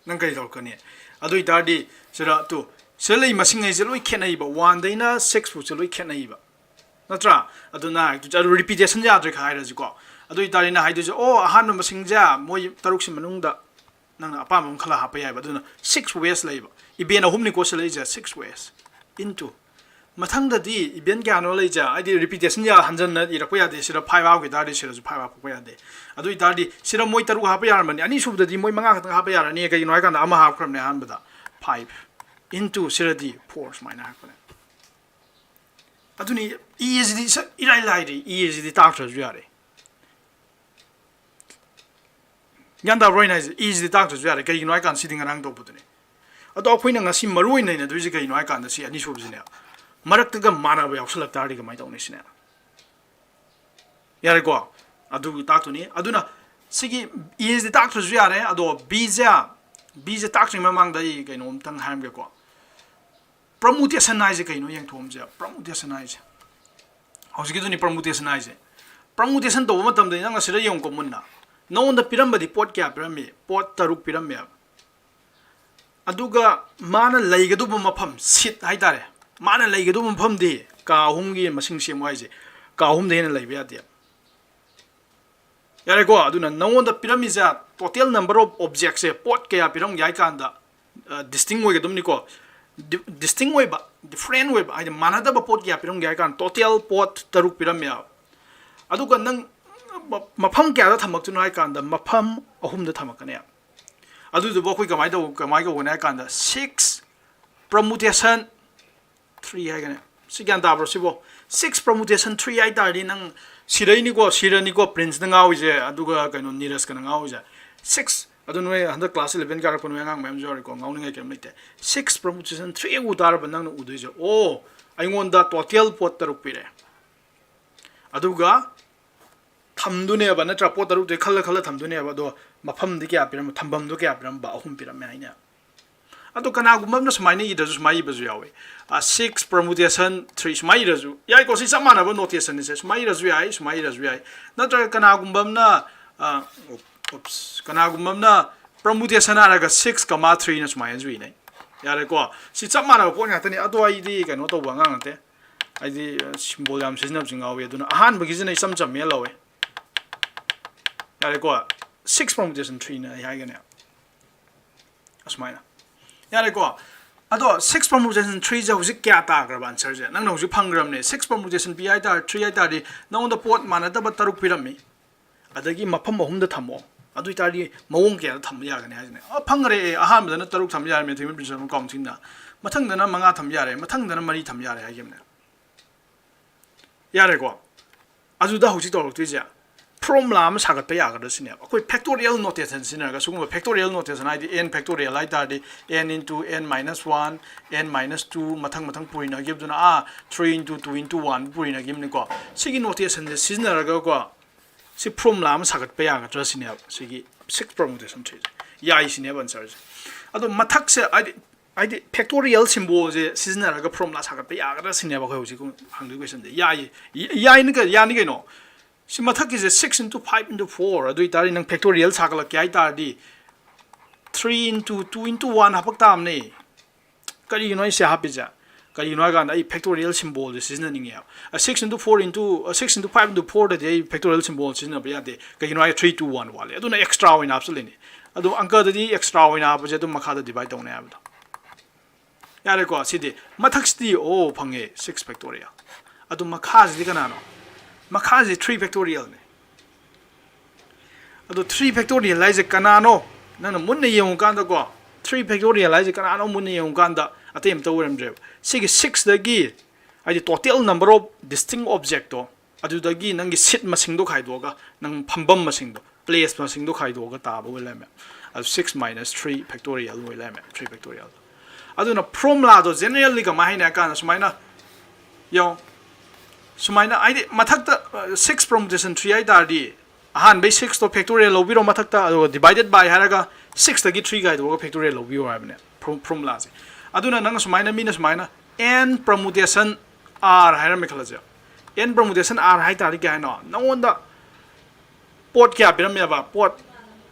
ꯅꯪ ꯀꯔꯤ ꯇꯧꯔꯛꯀꯅꯤ? ꯑꯗꯨ ꯑꯣꯏꯇꯥꯔꯗꯤ ꯁꯤꯗ ꯇꯨ, ꯁꯤꯗ ꯂꯩ ꯃꯁꯤꯡ ꯍꯥꯏꯁꯦ ꯂꯣꯏ ꯈꯦꯠꯅꯩꯕ, one ꯗꯩꯅ six ꯐꯥꯎꯁꯦ ꯂꯣꯏ ꯈꯦꯠꯅꯩꯕ, ꯅꯠꯇ꯭ꯔꯥ? ꯑꯗꯨꯅ ꯑꯗꯨ repetition ꯌꯥꯗ꯭ꯔꯦ ꯈ ꯍꯥꯏꯔꯁꯤꯀꯣ꯫ ꯑꯗꯨ ꯑꯣꯏꯇꯥꯔꯗꯤ ꯅꯪ ꯍꯥꯏꯗꯣꯏꯁꯦ, ꯑꯣ, ꯑꯍꯥꯟꯕ ꯃꯁꯤꯡꯁꯦ ꯃꯣꯏ ꯇꯔꯨꯛꯁꯤ ꯃꯅꯨꯡꯗ ꯅꯪꯅ ꯑꯄꯥꯝꯕ ꯑꯃ ꯈꯜꯂ ꯍꯥꯞꯄ ꯌꯥꯏꯕ꯫ ꯑꯗꯨꯅ six ways ꯂꯩꯕ, event ꯑꯍꯨꯝꯅꯤꯀꯣ ꯁꯤ ꯂꯩꯁꯦ, six ways into꯫ ꯃꯊꯪꯗꯗꯤ event ꯀꯌꯥꯅꯣ ꯂꯩꯁꯦ, ꯍꯥꯏꯗꯤ repetition ꯌꯥ-, ꯍꯟꯖꯟꯅ ꯏꯔꯛꯄ ꯌꯥꯗꯦ꯫ ꯁꯤꯗ five ꯍꯥꯞꯈꯤ ꯇꯥꯔꯗꯤ ꯁꯤꯗꯁꯨ five ꯍꯥꯞꯄꯛꯄ ꯌꯥꯗꯦ꯫ ꯑꯗꯨ ꯑꯣꯏꯇꯥꯔꯗꯤ ꯁꯤꯗ ꯃꯣꯏ ꯇꯔꯨꯛ ꯍꯥꯞꯄ ꯌꯥꯔꯝꯕꯅꯤ, ꯑꯅꯤꯁꯨꯕꯗꯗꯤ ꯃꯣꯏ ꯃꯉꯥ ꯈꯛꯇꯪ ꯍꯥꯞꯄ ꯌꯥꯔꯅꯤ꯫ ꯀꯩꯒꯤꯅꯣ ꯍꯥꯏꯀꯥꯟꯗ ꯑꯃ ꯍꯥꯞꯈ꯭ꯔꯕꯅꯦ ꯑꯍꯥꯟꯕꯗ꯫ Five into ꯁꯤꯗꯗꯤ four ꯁꯨꯃꯥꯏꯅ ꯍꯥꯞꯄꯅꯦ꯫ ꯑꯗꯨꯅꯤ, E ꯑꯁꯤꯗꯤ ꯁꯛ ꯏꯔꯥꯏ ꯂꯥꯏꯔꯤ, E ꯑꯁꯤꯗꯤ ꯇꯥꯛꯇ꯭ꯔꯁꯨ ꯌꯥꯔꯦ꯫ ꯒ꯭ꯌꯥꯟ ꯇꯥꯕ꯭ꯔꯣ ꯑꯩꯅ ꯍꯥꯏꯁꯦ? E ꯁꯤꯗꯤ ꯇꯥꯛꯇ꯭ꯔꯁꯨ ꯌꯥꯔꯦ꯫ ꯀꯩꯒꯤꯅꯣ ꯍꯥꯏ ꯀꯥꯟꯗ ꯁꯤꯗꯤ ꯉꯔꯥꯡ ꯇꯧꯕꯗꯨꯅꯦ꯫ ꯑꯗꯣ ꯑꯩꯈꯣꯏꯅ ꯉꯁꯤ ꯃꯔꯨ ꯑꯣꯏꯅ ꯅꯩꯅꯗꯣꯏꯁꯦ ꯀꯩꯅꯣ ꯍꯥꯏ ꯀꯥꯟꯗ ꯁꯤ ꯑꯅꯤꯁꯨꯕꯁꯤꯅꯦ꯫ ꯃꯔꯛꯇꯒ ꯃꯥꯟꯅꯕ ꯌꯥꯎꯁꯜꯂꯛ ꯇꯥꯔꯗꯤ ꯀꯃꯥꯏꯅ ꯇꯧꯅꯤ ꯁꯤꯅꯦ? ꯌꯥꯔꯦꯀꯣ? ꯑꯗꯨ ꯇꯥꯛꯇꯣꯏꯅꯤ꯫ ꯑꯗꯨꯅ ꯁꯤꯒꯤ E ꯁꯤꯗꯤ ꯇꯥꯛꯇ꯭ꯔꯁꯨ ꯌꯥꯔꯦ꯫ ꯑꯗꯣ B ꯁꯦ, B ꯁꯦ ꯇꯥꯛꯇ꯭ꯔꯤꯉꯩ ꯃꯃꯥꯡꯗ ꯑꯩ ꯀꯩꯅꯣꯝꯇꯪ ꯍꯥꯏꯔꯝꯒꯦꯀꯣ꯫ Permutation ꯍꯥꯏꯁꯦ ꯀꯩꯅꯣ ꯌꯦꯡꯊꯣꯛꯑꯝꯁꯦ꯫ Permutation ꯍꯥꯏꯁꯦ ꯍꯧꯖꯤꯛꯀꯤꯗꯨꯅꯤ, permutation ꯍꯥꯏꯁꯦ꯫ permutation ꯇꯧꯕ ꯃꯇꯝꯗꯗꯤ ꯅꯪꯅ ꯁꯤꯗ ꯌꯦꯡꯉꯨꯀꯣ ꯃꯨꯟꯅ꯫ ꯅꯉꯣꯟꯗ ꯄꯤꯔꯝꯕꯗꯤ ꯄꯣꯠ ꯀꯌꯥ ꯄꯤꯔꯝꯃꯤ? ꯄꯣꯠ ꯇꯔꯨꯛ ꯄꯤꯔꯝꯃꯦꯕ꯫ ꯑꯗꯨꯒ ꯃꯥꯅ ꯂꯩꯒꯗꯧꯕ ꯃꯐꯝ, seat ꯍꯥꯏꯇꯥꯔꯦ, ꯃꯥꯅ ꯂꯩꯒꯗꯧꯕ ꯃꯐꯝꯗꯤ ꯀꯥ ꯑꯍꯨꯝꯒꯤ ꯃꯁꯤꯡ ꯁꯦꯝꯃꯨ ꯍꯥꯏꯁꯦ, ꯀꯥ ꯑꯍꯨꯝꯗ ꯍꯦꯟꯅ ꯂꯩꯕ ꯌꯥꯗꯦ꯫ ꯌꯥꯔꯦꯀꯣ? ꯑꯗꯨꯅ ꯅꯉꯣꯟꯗ ꯄꯤꯔꯝꯃꯤꯁꯦ, total number of objectꯁꯦ, ꯄꯣꯠ ꯀꯌꯥ ꯄꯤꯔꯝꯒꯦ ꯍꯥꯏ ꯀꯥꯟꯗ, distinct ꯑꯣꯏꯒꯗꯕꯅꯤꯀꯣ꯫ Distinct ꯑꯣꯏꯕ, different ꯑꯣꯏꯕ ꯍꯥꯏꯗꯤ ꯃꯥꯟꯅꯗꯕ ꯄꯣꯠ ꯀꯌꯥ ꯄꯤꯔꯝꯒꯦ ꯍꯥꯏ ꯀꯥꯟꯗ total ꯄꯣꯠ ꯇꯔꯨꯛ ꯄꯤꯔꯝꯃꯦꯕ꯫ ꯑꯗꯨꯒ ꯅꯪ ꯃꯐꯝ ꯀꯌꯥꯗ ꯊꯝꯃꯛꯇꯣꯏꯅꯣ ꯍꯥꯏ ꯀꯥꯟꯗ ꯃꯐꯝ ꯑꯍꯨꯝꯗ ꯊꯝꯃꯛꯀꯅꯦꯕ꯫ ꯑꯗꯨꯗꯨꯕꯨ ꯑꯩꯈꯣꯏ ꯀꯃꯥꯏꯅ ꯇꯧ ꯀꯃꯥꯏꯅ ꯀꯧꯒꯅꯤ ꯍꯥꯏ ꯀꯥꯟꯗ six permutation three ꯍꯥꯏꯒꯅꯤ꯫ ꯁꯤ ꯒ꯭ꯌꯥꯟ ꯇꯥꯕ꯭ꯔꯣ ꯁꯤꯕꯣ? Six permutation three ꯍꯥꯏ ꯇꯥꯔꯗꯤ ꯅꯪ ꯁꯤꯔꯩꯅꯤꯀꯣ, ꯁꯤꯔꯅꯤꯀꯣ ꯄ꯭ꯔꯤꯟꯁꯅ ꯉꯥꯎꯔꯤꯁꯦ, ꯑꯗꯨꯒ ꯀꯩꯅꯣ ꯅꯤꯔꯖꯀꯅ ꯉꯥꯎꯔꯤꯁꯦ꯫ Six, ꯑꯗꯨ ꯅꯣꯏ ꯍꯟꯗꯛ class eleven ꯀꯥꯔꯛꯄ ꯅꯣꯏ ꯑꯉꯥꯡ ꯃꯌꯥꯝꯁꯨ ꯌꯥꯎꯔꯤꯀꯣ, ꯉꯥꯎꯅꯤꯡꯉꯥꯏ ꯀꯩꯝ ꯂꯩꯇꯦ꯫ Six permutation three ꯎ ꯇꯥꯔꯕ ꯅꯪꯅ ꯎꯗꯣꯏꯁꯦ, ꯑꯣ, ꯑꯩꯉꯣꯟꯗ total ꯄꯣꯠ ꯇꯔꯨꯛ ꯄꯤꯔꯦ, ꯑꯗꯨꯒ ꯊꯝꯗꯣꯏꯅꯦꯕ, ꯅꯠꯇ꯭ꯔꯥ? ꯄꯣꯠ ꯇꯔꯨꯛꯇꯨ ꯈꯜꯂ ꯈꯜꯂ ꯊꯝꯗꯣꯏꯅꯦꯕ꯫ ꯑꯗꯣ ꯃꯐꯝꯗꯤ ꯀꯌꯥ ꯄꯤꯔꯝꯕ, ꯊꯝꯐꯝꯗꯣ ꯀꯌꯥ ꯄꯤꯔꯝꯕ? ꯑꯍꯨꯝ ꯄꯤꯔꯝꯃꯦ ꯍꯥꯏꯅꯦ꯫ ꯑꯗꯣ ꯀꯅꯥꯒꯨꯝꯕ ꯑꯃꯅ ꯁꯨꯃꯥꯏꯅ ꯏꯗ꯭ꯔꯁꯨ ꯁꯨꯃꯥꯏꯅ ꯏꯕꯁꯨ ꯌꯥꯎꯋꯦ꯫ Six permutation three ꯁꯨꯃꯥꯏꯅ ꯏꯔꯁꯨ ꯌꯥꯏꯀꯣ꯫ ꯁꯤ ꯆꯞ ꯃꯥꯟꯅꯕ notationꯅꯤꯁꯦ꯫ ꯁꯨꯃꯥꯏꯅ ꯏꯔꯁꯨ ꯌꯥꯏ, ꯁꯨꯃꯥꯏꯅ ꯏꯔꯁꯨ ꯌꯥꯏ꯫ ꯅꯠꯇ꯭ꯔꯒ ꯀꯅꯥꯒꯨꯝꯕ ꯑꯃꯅ, ꯑ, oops, ꯀꯅꯥꯒꯨꯝꯕ ꯑꯃꯅ permutation ꯍꯥꯏꯔꯒ six comma threeꯅ ꯁꯨꯃꯥꯏꯅꯁꯨ ꯏꯅꯩ꯫ ꯌꯥꯔꯦꯀꯣ? ꯁꯤ ꯆꯞ ꯃꯥꯟꯅꯕ ꯄꯣꯠ ꯉꯥꯛꯇꯅꯤ꯫ ꯑꯗꯣ ꯑꯩꯗꯤ ꯀꯩꯅꯣ ꯇꯧꯕ ꯑꯉꯥꯡ ꯅꯠꯇꯦ꯫ ꯍꯥꯏꯗꯤ, ꯑ, symbol ꯌꯥꯝ ꯁꯤꯖꯤꯟꯅꯕꯁꯨ ꯌꯥꯎꯋꯤ꯫ ꯑꯗꯨꯅ ꯑꯍꯥꯟꯕꯒꯤꯁꯤꯅ ꯏꯆꯝ ꯆꯝꯃꯦꯅ ꯂꯧꯋꯦ꯫ ꯌꯥꯔꯦꯀꯣ? Six permutation threeꯅ ꯑꯩ ꯍꯥꯏꯒꯅꯦ꯫ ꯑꯁꯨꯃꯥꯏꯅ꯫ ꯌꯥꯔꯦꯀꯣ? ꯑꯗꯣ six permutation threeꯁꯦ ꯍꯧꯖꯤꯛ ꯀꯌꯥ ꯇꯥꯈ꯭ꯔꯕ answerꯁꯦ? ꯅꯪꯅ ꯍꯧꯖꯤꯛ ꯐꯪꯈ꯭ꯔꯕꯅꯦ꯫ Six permutation ꯄꯤ ꯍꯥꯏ ꯇꯥꯔꯗꯤ, three ꯍꯥꯏ ꯇꯥꯔꯗꯤ, ꯅꯉꯣꯟꯗ ꯄꯣꯠ ꯃꯥꯟꯅꯗꯕ ꯇꯔꯨꯛ ꯄꯤꯔꯝꯃꯤ꯫ ꯑꯗꯒꯤ ꯃꯐꯝ ꯑꯍꯨꯝꯗ ꯊꯝꯃꯣ꯫ ꯑꯗꯨ ꯑꯣꯏ ꯇꯥꯔꯗꯤ ꯃꯑꯣꯡ ꯀꯌꯥꯗ ꯊꯝꯕ ꯌꯥꯒꯅꯤ ꯍꯥꯏꯁꯤꯅꯦ꯫ ꯑ, ꯐꯪꯈ꯭ꯔꯦ꯫ ꯑꯦ, ꯑꯍꯥꯟꯕꯗꯅ ꯇꯔꯨꯛ ꯊꯝꯕ ꯌꯥꯔꯦ, mathematical principle countingꯗ꯫ ꯃꯊꯪꯗꯅ ꯃꯉꯥ ꯊꯝꯕ ꯌꯥꯔꯦ, ꯃꯊꯪꯗꯅ ꯃꯔꯤ ꯊꯝꯕ ꯌꯥꯔꯦ ꯍꯥꯏꯈꯤꯕꯅꯦ꯫ ꯌꯥꯔꯦꯀꯣ? ꯑꯗꯨꯗ ꯍꯧꯖꯤꯛ ꯇꯧꯔꯛꯇꯣꯏꯁꯦ formula ꯑꯃ ꯁꯥꯒꯠꯄ ꯌꯥꯒꯗ꯭ꯔꯥ ꯁꯤꯅꯦꯕ꯫ ꯑꯩꯈꯣꯏ factorial notation ꯁꯤꯖꯤꯟꯅꯔꯒ, ꯁꯤꯒꯨꯝꯕ factorial notation ꯍꯥꯏꯗꯤ n factorial ꯍꯥꯏ ꯇꯥꯔꯗꯤ, n into n minus one, n minus two, ꯃꯊꯪ ꯃꯊꯪ ꯄꯨꯔꯤꯅꯈꯤꯕꯗꯨꯅ, ꯑꯥ, three into two into one ꯄꯨꯔꯤꯅꯈꯤꯕꯅꯤꯀꯣ꯫ ꯁꯤꯒꯤ notationꯁꯦ ꯁꯤꯖꯤꯟꯅꯔꯒꯀꯣ, ꯁꯤ formula ꯑꯃ ꯁꯥꯒꯠꯄ ꯌꯥꯒꯗ꯭ꯔꯥ ꯁꯤꯅꯦꯕ, ꯁꯤꯒꯤ six permutation threeꯁꯦ꯫ ꯌꯥꯏ ꯁꯤꯅꯦꯕ answerꯁꯦ꯫ ꯑꯗꯣ ꯃꯊꯛꯁꯦ, ꯍꯥꯏꯗꯤ, ꯍꯥꯏꯗꯤ factorial symbolꯁꯦ ꯁꯤꯖꯤꯟꯅꯔꯒ formula ꯁꯥꯒꯠꯄ ꯌꯥꯒꯗ꯭ꯔꯥ ꯁꯤꯅꯦꯕ ꯑꯩꯈꯣꯏ ꯍꯧꯖꯤꯛ ꯍꯪꯗꯣꯏ questionꯁꯦ꯫ ꯌꯥꯏꯌꯦ꯫ ꯌꯥꯏꯅ ꯀ-, ꯌꯥꯅꯤ ꯀꯩꯅꯣ꯫ ꯁꯤ ꯃꯊꯛꯀꯤꯁꯦ six into five into four, ꯑꯗꯨ ꯑꯣꯏꯇꯥꯔꯗꯤ ꯅꯪ factorial ꯁꯥꯒꯠꯂꯛꯀꯦ ꯍꯥꯏ ꯇꯥꯔꯗꯤ three into two into one ꯍꯥꯄꯛ ꯇꯥꯕꯅꯦ꯫ ꯀꯔꯤꯒꯤꯅꯣ ꯑꯩꯁꯦ ꯍꯥꯞꯄꯤꯁꯦ? ꯀꯔꯤꯒꯤꯅꯣ ꯍꯥꯏ ꯀꯥꯟꯗ ꯑꯩ factorial symbol ꯁꯦ ꯁꯤꯖꯤꯟꯅꯅꯤꯡꯉꯦꯕ꯫ Six into four into six into five into four ꯗꯗꯤ ꯑꯩ factorial symbol ꯁꯤꯖꯤꯟꯅꯕ ꯌꯥꯗꯦ꯫ ꯀꯩꯒꯤꯅꯣ ꯍꯥꯏ three two one ꯋꯥꯠꯂꯦ, ꯑꯗꯨꯅ extra ꯑꯣꯏꯅ ꯍꯥꯞꯆꯤꯜꯂꯤꯅꯦ꯫ ꯑꯗꯣ ꯑꯪꯀꯗꯗꯤ extra ꯑꯣꯏꯅ ꯍꯥꯞꯄꯁꯦ ꯑꯗꯨꯝ ꯃꯈꯥꯗ divide ꯇꯧꯅꯤ ꯍꯥꯏꯕꯗꯣ꯫ ꯌꯥꯔꯦꯀꯣ꯫ ꯁꯤꯗꯤ ꯃꯊꯛꯁꯤꯗꯤ ꯑꯣ ꯐꯪꯉꯦ, six factorial꯫ ꯑꯗꯨ ꯃꯈꯥꯁꯤꯗꯤ ꯀꯅꯥꯅꯣ? ꯃꯈꯥꯁꯤ three factorial ꯅꯦ꯫ ꯑꯗꯣ three factorial ꯍꯥꯏꯁꯦ ꯀꯅꯥꯅꯣ? ꯅꯪꯅ ꯃꯨꯟꯅ ꯌꯦꯡꯉꯨꯀꯥꯟꯗꯀꯣ, three factorial ꯍꯥꯏꯁꯦ ꯀꯅꯥꯅꯣ ꯃꯨꯟꯅ ꯌꯦꯡꯉꯨꯀꯥꯟꯗ ꯑꯇꯩ ꯑꯝꯇ ꯑꯣꯏꯔꯝꯗ꯭ꯔꯦꯕ꯫ ꯁꯤꯒꯤ six ꯇꯒꯤ, ꯍꯥꯏꯗꯤ total number of distinct object ꯇꯣ, ꯑꯗꯨꯗꯒꯤ ꯅꯪꯒꯤ seat ꯃꯁꯤꯡꯗꯣ ꯈꯥꯏꯗꯣꯛꯑꯒ, ꯅꯪ ꯐꯝꯐꯝ ꯃꯁꯤꯡꯗꯣ, place ꯃꯁꯤꯡꯗꯣ ꯈꯥꯏꯗꯣꯛꯑꯒ ꯇꯥꯕ ꯑꯣꯏ ꯂꯩꯔꯝꯃꯦ꯫ ꯑꯗꯨ six minus three factorial ꯑꯣꯏ ꯂꯩꯔꯝꯃꯦ, three factorial꯫ ꯑꯗꯨꯅ formula ꯗꯣ generally ꯀꯃꯥꯏꯅ ꯍꯥꯏꯅꯤ ꯍꯥꯏ ꯀꯥꯟꯗ ꯁꯨꯃꯥꯏꯅ, ꯌꯦꯡꯉꯣ, ꯁꯨꯃꯥꯏꯅ, ꯍꯥꯏꯗꯤ ꯃꯊꯛꯇ, ꯑ, six permutation three ꯍꯥꯏ ꯇꯥꯔꯗꯤ, ꯑꯍꯥꯟꯕꯩ six ꯇꯣ factorial ꯂꯧꯕꯤꯔꯣ ꯃꯊꯛꯇ, ꯑꯗꯨꯒ divided by ꯍꯥꯏꯔꯒ six ꯇꯒꯤ three ꯈꯥꯏꯗꯣꯛꯑꯒ factorial ꯂꯧꯕꯤꯌꯣ ꯍꯥꯏꯕꯅꯦ, ꯐꯣꯔ-, formula ꯁꯦ꯫ ꯑꯗꯨꯅ ꯅꯪꯅ ꯁꯨꯃꯥꯏꯅ, ꯃꯤꯅ ꯁꯨꯃꯥꯏꯅ n permutation r ꯍꯥꯏꯔꯝꯃꯦ ꯈꯜꯂꯁꯦ꯫ N permutation r ꯍꯥꯏ ꯇꯥꯔꯗꯤ ꯀꯩ ꯍꯥꯏꯅꯣ? ꯅꯉꯣꯟꯗ ꯄꯣꯠ ꯀꯌꯥ ꯄꯤꯔꯝꯃꯦꯕ? ꯄꯣꯠ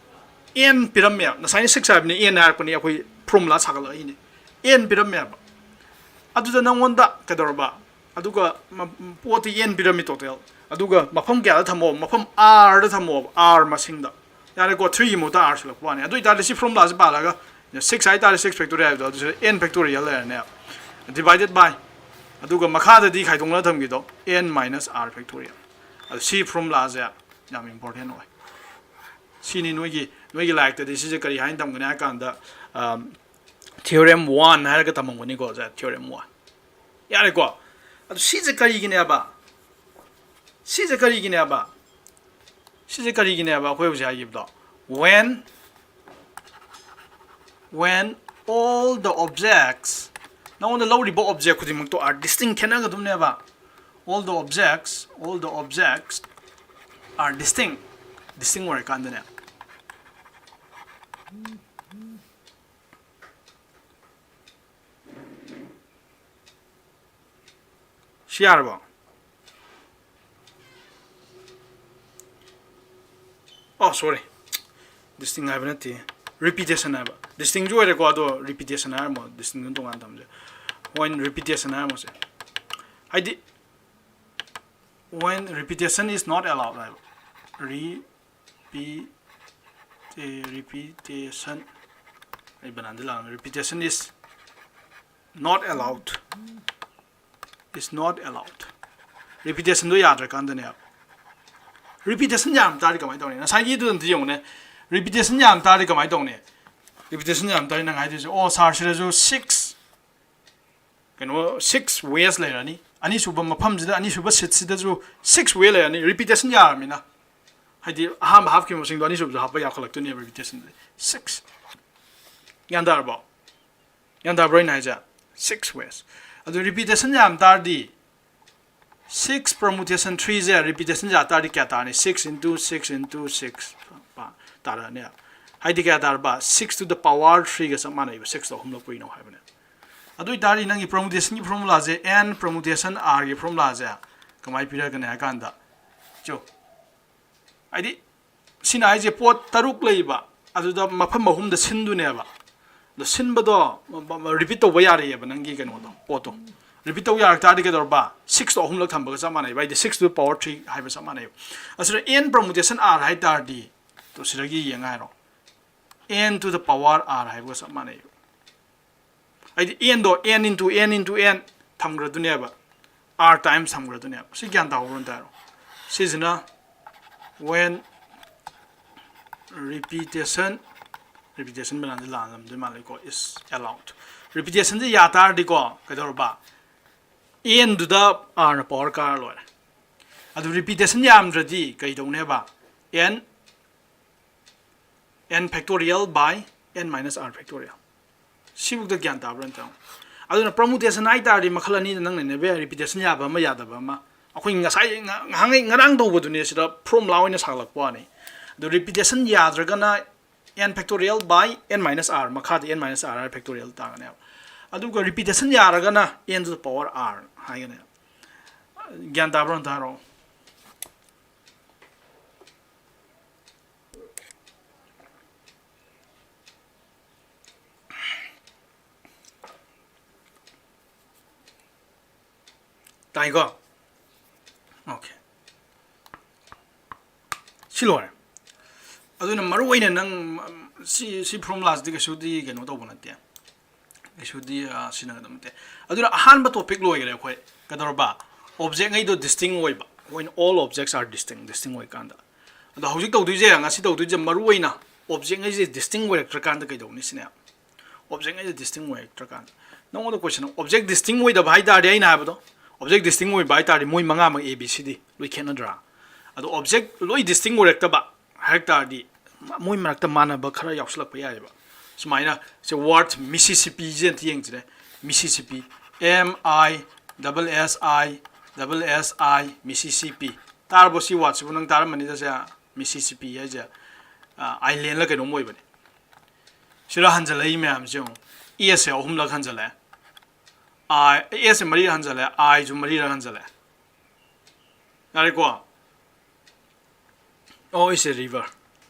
n ꯄꯤꯔꯝꯃꯦꯕ꯫ ꯉꯁꯥꯏꯅ six ꯍꯥꯏꯕꯅꯤ, n ꯍꯥꯏꯔꯛꯄꯅꯤ, ꯑꯩꯈꯣꯏ formula ꯁꯥꯒꯠꯂꯛꯏꯅꯤ꯫ N ꯄꯤꯔꯝꯃꯦꯕ꯫ ꯑꯗꯨꯗ ꯅꯉꯣꯟꯗ ꯀꯩꯗꯧꯔꯕ? ꯑꯗꯨꯒ ꯃ-, ꯄꯣꯠꯇꯤ n ꯄꯤꯔꯝꯃꯤ total꯫ ꯑꯗꯨꯒ ꯃꯐꯝ ꯀꯌꯥꯗ ꯊꯝꯃꯣ? ꯃꯐꯝ r ꯗ ꯊꯝꯃꯣꯕ, r ꯃꯁꯤꯡꯗ꯫ ꯌꯥꯔꯦꯀꯣ, three ꯒꯤ ꯃꯍꯨꯠꯇ r ꯁꯤꯜꯂꯛꯄ ꯋꯥꯅꯤ꯫ ꯑꯗꯨ ꯑꯣꯏꯇꯥꯔꯗꯤ ꯁꯤ formula ꯁꯤ ꯄꯥꯜꯂꯒ six ꯍꯥꯏꯇꯥꯔꯦ, six factorial ꯍꯥꯏꯕꯗꯣ, ꯑꯗꯨꯁꯨ n factorial ꯂꯩꯔꯅꯦꯕ, divided by, ꯑꯗꯨꯒ ꯃꯈꯥꯗꯗꯤ ꯈꯥꯏꯗꯣꯛꯅ ꯊꯝꯈꯤꯗꯣ, n minus r factorial꯫ ꯑꯗꯨ ꯁꯤ formula ꯁꯦ ꯌꯥꯝ important ꯑꯣꯏ꯫ ꯁꯤꯅꯤ ꯅꯣꯏꯒꯤ, ꯅꯣꯏꯒꯤ ꯂꯥꯏꯔꯤꯛꯇꯗꯤ ꯁꯤꯁꯦ ꯀꯔꯤ ꯍꯥꯏꯅ ꯇꯝꯒꯅꯤ ꯍꯥꯏ ꯀꯥꯟꯗ, ꯑꯝ, theorem one ꯍꯥꯏꯔꯒ ꯇꯝꯃꯝꯒꯅꯤꯀꯣ, ꯁꯦ, theorem one꯫ ꯌꯥꯔꯦꯀꯣ? ꯑꯗꯨ ꯁꯤꯁꯦ ꯀꯔꯤꯒꯤꯅꯦꯕ? ꯁꯤꯁꯦ ꯀꯔꯤꯒꯤꯅꯦꯕ? ꯁꯤꯁꯦ ꯀꯔꯤꯒꯤꯅꯦꯕ ꯑꯩꯈꯣꯏ ꯍꯧꯖꯤꯛ ꯍꯥꯏꯈꯤꯕꯗꯣ? When, when all the objects, ꯅꯉꯣꯟꯗ ꯂꯧꯔꯤꯕ object ꯈꯨꯗꯤꯡꯃꯛꯇꯣ are distinct, ꯈꯦꯠꯅꯒꯗꯕꯅꯦꯕ꯫ All the objects, all the objects are distinct, distinct ꯑꯣꯏꯔꯀꯥꯟꯗꯅꯦ꯫ ꯁꯤ ꯌꯥꯔꯕꯣ? Sorry, distinct ꯍꯥꯏꯕ ꯅꯠꯇꯦ, repetition ꯍꯥꯏꯕ꯫ Distinct ꯁꯨ ꯑꯣꯏꯔꯦꯀꯣ, ꯑꯗꯣ repetition ꯍꯥꯏꯔꯝꯃꯣ, distinct ꯇꯣꯉꯥꯟ ꯊꯝꯁꯦ꯫ When repetition ꯍꯥꯏꯔꯝꯃꯣꯁꯦ, ꯍꯥꯏꯗꯤ when repetition is not allowed ꯍꯥꯏꯕ꯫ Repeat, repetition, ꯑꯩ ꯕꯅꯥꯟꯗꯤ ꯂꯥꯛꯑꯃꯦ꯫ Repetition is not allowed, is not allowed꯫ Repetition ꯗꯣ ꯌꯥꯗ꯭ꯔꯀꯥꯟꯗꯅꯦꯕ꯫ Repetition ꯌꯥꯔꯝ ꯇꯥꯔꯗꯤ ꯀꯃꯥꯏꯅ ꯇꯧꯅꯤ? ꯉꯁꯥꯏꯒꯤꯗꯨꯗ ꯑꯝꯇ ꯌꯦꯡꯉꯨꯅꯦ꯫ Repetition ꯌꯥꯔꯝ ꯇꯥꯔꯗꯤ ꯀꯃꯥꯏꯅ ꯇꯧꯅꯤ? Repetition ꯌꯥꯔꯝ ꯇꯥꯔꯗꯤ ꯅꯪ ꯍꯥꯏꯗꯣꯏꯁꯦ, ꯑꯣ, ꯁꯥꯔ, ꯁꯤꯗꯁꯨ six, ꯀꯩꯅꯣ, six ways ꯂꯩꯔꯅꯤ꯫ ꯑꯅꯤꯁꯨꯕ ꯃꯐꯝꯁꯤꯗ, ꯑꯅꯤꯁꯨꯕ seat ꯁꯤꯗꯁꯨ six way ꯂꯩꯔꯅꯤ, repetition ꯌꯥꯔꯃꯤꯅ꯫ ꯍꯥꯏꯗꯤ ꯑꯍꯥꯟꯕ ꯍꯥꯞꯈꯤꯕ ꯃꯁꯤꯡꯗꯣ ꯑꯅꯤꯁꯨꯕꯁꯨ ꯍꯥꯞꯄ ꯌꯥꯎꯈꯠꯂꯛꯇꯣꯏꯅꯦꯕ repetition ꯗꯗꯤ꯫ Six꯫ ꯒ꯭ꯌꯥꯟ ꯇꯥꯔꯕꯣ? ꯒ꯭ꯌꯥꯟ ꯇꯥꯕ꯭ꯔꯣ ꯑꯩꯅ ꯍꯥꯏꯁꯦ? Six ways꯫ ꯑꯗꯨ repetition ꯌꯥꯝ ꯇꯥꯔꯗꯤ, six permutation three ꯁꯦ repetition ꯌꯥ ꯇꯥꯔꯗꯤ ꯀꯌꯥ ꯇꯥꯔꯅꯤ? Six into six into six ꯇꯥꯔꯛꯑꯅꯤ꯫ ꯍꯥꯏꯗꯤ ꯀꯌꯥ ꯇꯥꯔꯕ? Six to the power three ꯒ ꯆꯞ ꯃꯥꯟꯅꯩꯕ, six ꯇꯣ ꯑꯍꯨꯝꯂꯛ ꯄꯨꯏꯅꯣ ꯍꯥꯏꯕꯅꯦ꯫ ꯑꯗꯨ ꯑꯣꯏꯇꯥꯔꯗꯤ ꯅꯪꯒꯤ permutation ꯒꯤ formula ꯁꯦ, n permutation r ꯒꯤ formula ꯁꯦ ꯀꯃꯥꯏꯅ ꯄꯤꯔꯛꯀꯅꯤ ꯍꯥꯏ ꯀꯥꯟꯗ, ꯆꯣ, ꯍꯥꯏꯗꯤ ꯁꯤꯅ ꯍꯥꯏꯁꯦ ꯄꯣꯠ ꯇꯔꯨꯛ ꯂꯩꯕ, ꯑꯗꯨꯗ ꯃꯐꯝ ꯑꯍꯨꯝꯗ ꯁꯤꯟꯗꯨꯅꯦꯕ꯫ ꯑꯗꯣ ꯁꯤꯟꯕꯗꯣ repeat ꯇꯧꯕ ꯌꯥꯔꯛꯑꯦꯕ, ꯅꯪꯒꯤ ꯀꯩꯅꯣꯗꯣ, ꯄꯣꯠꯇꯣ꯫ Repeat ꯇꯧ ꯌꯥꯔꯛ ꯇꯥꯔꯗꯤ ꯀꯩꯗꯧꯔꯕ? Six ꯇꯣ ꯑꯍꯨꯝꯂꯛ ꯊꯝꯕꯒ ꯆꯞ ꯃꯥꯟꯅꯩꯕ, ꯍꯥꯏꯗꯤ six to the power three ꯍꯥꯏꯕ ꯆꯞ ꯃꯥꯟꯅꯩꯕ꯫ ꯑꯁꯤꯗ n permutation r ꯍꯥꯏ ꯇꯥꯔꯗꯤ, ꯇꯣ ꯁꯤꯗꯒꯤ ꯌꯦꯡꯉ ꯍꯥꯏꯔꯣ, n to the power r ꯍꯥꯏꯕꯒ ꯆꯞ ꯃꯥꯟꯅꯩꯕ꯫ ꯍꯥꯏꯗꯤ n ꯗꯣ n into n into n ꯊꯝꯈ꯭ꯔꯗꯨꯅꯦꯕ, r times ꯊꯝꯈ꯭ꯔꯗꯨꯅꯦꯕ꯫ ꯁꯤ ꯒ꯭ꯌꯥꯟ ꯇꯥꯍꯧꯕ꯭ꯔꯣ? ꯇꯥꯔꯣ꯫ ꯁꯤꯁꯤꯅ when repetition, repetition ꯕꯅꯥꯟꯁꯦ ꯂꯥꯜꯂꯝꯗꯣꯏ ꯃꯥꯜꯂꯦꯀꯣ, is allowed꯫ Repetition ꯁꯦ ꯌꯥ ꯇꯥꯔꯗꯤꯀꯣ, ꯀꯩꯗꯧꯔꯕ? N ꯗꯨꯗ r ꯅ power ꯀꯥꯔ ꯂꯣꯏꯔꯦ꯫ ꯑꯗꯨ repetition ꯌꯥꯝꯗ꯭ꯔꯗꯤ ꯀꯩꯗꯧꯅꯦꯕ? N, n factorial by n minus r factorial꯫ ꯁꯤꯕꯨꯛꯇ ꯒ꯭ꯌꯥꯟ ꯇꯥꯕ꯭ꯔꯥ ꯅꯠꯇ꯭ꯔꯣ? ꯑꯗꯨꯅ permutation ꯍꯥꯏ ꯇꯥꯔꯗꯤ ꯃꯈꯜ ꯑꯅꯤꯗ ꯅꯪ ꯅꯩꯅꯕ ꯌꯥꯏ, repetition ꯌꯥꯕ ꯑꯃ, ꯌꯥꯗꯕ ꯑꯃ꯫ ꯑꯩꯈꯣꯏ ꯉꯁꯥꯏ ꯉ-, ꯉꯍꯥꯟꯉꯩ, ꯉꯔꯥꯡ ꯇꯧꯕꯗꯨꯅꯦ, ꯁꯤꯗ formula ꯑꯣꯏꯅ ꯁꯥꯒꯠꯂꯛꯄ ꯋꯥꯅꯤ꯫ ꯑꯗꯨ repetition ꯌꯥꯗ꯭ꯔꯒꯅ n factorial by n minus r, ꯃꯈꯥꯗ n minus r factorial ꯇꯥꯒꯅꯦꯕ꯫ ꯑꯗꯨꯒ repetition ꯌꯥꯔꯒꯅ n to the power r ꯍꯥꯏꯒꯅꯦꯕ꯫ ꯒ꯭ꯌꯥꯟ ꯇꯥꯕ꯭ꯔꯣ? ꯑꯝꯇ ꯍꯥꯏꯔꯛꯑꯣ꯫ ꯇꯥꯏꯀꯣ? Okay. ꯁꯤ ꯂꯣꯏꯔꯦ꯫ ꯑꯗꯨꯅ ꯃꯔꯨ ꯑꯣꯏꯅ ꯅꯪ, ꯁꯤ ꯁꯤ ꯐꯣꯔꯃꯨꯂꯥꯁꯤꯗꯤ ꯀꯩꯁꯨꯗꯤ ꯀꯩꯅꯣ ꯇꯧꯕ ꯅꯠꯇꯦ, ꯀꯩꯁꯨꯗꯤ ꯁꯤꯖꯤꯟꯅꯒꯗꯕ ꯅꯠꯇꯦ꯫ ꯑꯗꯨꯅ ꯑꯍꯥꯟꯕ ꯇꯣꯄꯤꯛ ꯂꯣꯏꯈ꯭ꯔꯦ ꯑꯩꯈꯣꯏ꯫ ꯀꯩꯗꯧꯔꯕ? ꯑꯣꯞꯖꯦꯛꯉꯩꯗꯣ ꯗꯤꯁꯇꯤꯡ ꯑꯣꯏꯕ꯫ When all objects are distinct, distinct ꯑꯣꯏꯀꯥꯟꯗ꯫ ꯑꯗꯣ ꯍꯧꯖꯤꯛ ꯇꯧꯗꯣꯏꯁꯦ, ꯉꯁꯤ ꯇꯧꯗꯣꯏꯁꯦ ꯃꯔꯨ ꯑꯣꯏꯅ ꯑꯣꯞꯖꯦꯛꯉꯩꯁꯦ ꯗꯤꯁꯇꯤꯡ ꯑꯣꯏꯔꯛꯇ꯭ꯔꯀꯥꯟꯗ ꯀꯩꯗꯧꯅꯤ ꯁꯤꯅꯦ꯫ ꯑꯣꯞꯖꯦꯛꯉꯩꯁꯦ ꯗꯤꯁꯇꯤꯡ ꯑꯣꯏꯔꯛꯇ꯭ꯔꯀꯥꯟꯗ ꯅꯉꯣꯟꯗ ꯀꯣꯏꯁꯟ, ꯑꯣꯞꯖꯦꯛ ꯗꯤꯁꯇꯤꯡ ꯑꯣꯏꯗꯕ ꯍꯥꯏ ꯇꯥꯔꯗꯤ, ꯑꯩꯅ ꯍꯥꯏꯕꯗꯣ, ꯑꯣꯞꯖꯦꯛ ꯗꯤꯁꯇꯤꯡ ꯑꯣꯏꯕ ꯍꯥꯏ ꯇꯥꯔꯗꯤ ꯃꯣꯏ ꯃꯉꯥꯃꯛ A B C D ꯂꯣꯏ ꯈꯦꯠꯅꯗ꯭ꯔꯥ? ꯑꯗꯣ ꯑꯣꯞꯖꯦꯛ ꯂꯣꯏ ꯗꯤꯁꯇꯤꯡ ꯑꯣꯏꯔꯛꯇꯕ ꯍꯥꯏ ꯇꯥꯔꯗꯤ ꯃꯣꯏ ꯃꯔꯛꯇ ꯃꯥꯟꯅꯕ ꯈꯔ ꯌꯥꯎꯁꯜꯂꯛꯄ ꯌꯥꯏꯑꯕ꯫ ꯁꯨꯃꯥꯏꯅ ꯁꯦ ꯋꯥꯔꯗ ꯃꯤꯁꯤꯁꯤꯄꯤꯁꯦ ꯑꯝꯇ ꯌꯦꯡꯁꯤꯅꯦ꯫ Mississippi, M I double S I double S I, Mississippi. ꯇꯥꯔꯕꯣ ꯁꯤ ꯋꯥꯔꯗꯁꯤꯕꯨ? ꯅꯪ ꯇꯥꯔꯝꯃꯅꯤꯗ ꯁꯦ, ꯃꯤꯁꯤꯁꯤꯄꯤ ꯍꯥꯏꯁꯦ ꯑꯥꯏꯂꯦꯟꯂ ꯀꯩꯅꯣꯝ ꯑꯣꯏꯕꯅꯦ꯫ ꯁꯤꯗ ꯍꯟꯖꯜꯂꯛꯏ ꯃꯌꯥꯝꯁꯦ ꯌꯦꯡꯉꯣ꯫ Sꯁꯦ ꯑꯍꯨꯝꯂꯛ ꯍꯟꯖꯜꯂꯛꯑꯦ, I, Sꯁꯦ ꯃꯔꯤꯔꯛ ꯍꯟꯖꯜꯂꯛꯑꯦ, Iꯁꯨ ꯃꯔꯤꯔꯛ ꯍꯟꯖꯜꯂꯛꯑꯦ꯫ ꯌꯥꯔꯦꯀꯣ? ꯑꯣ, it's a river꯫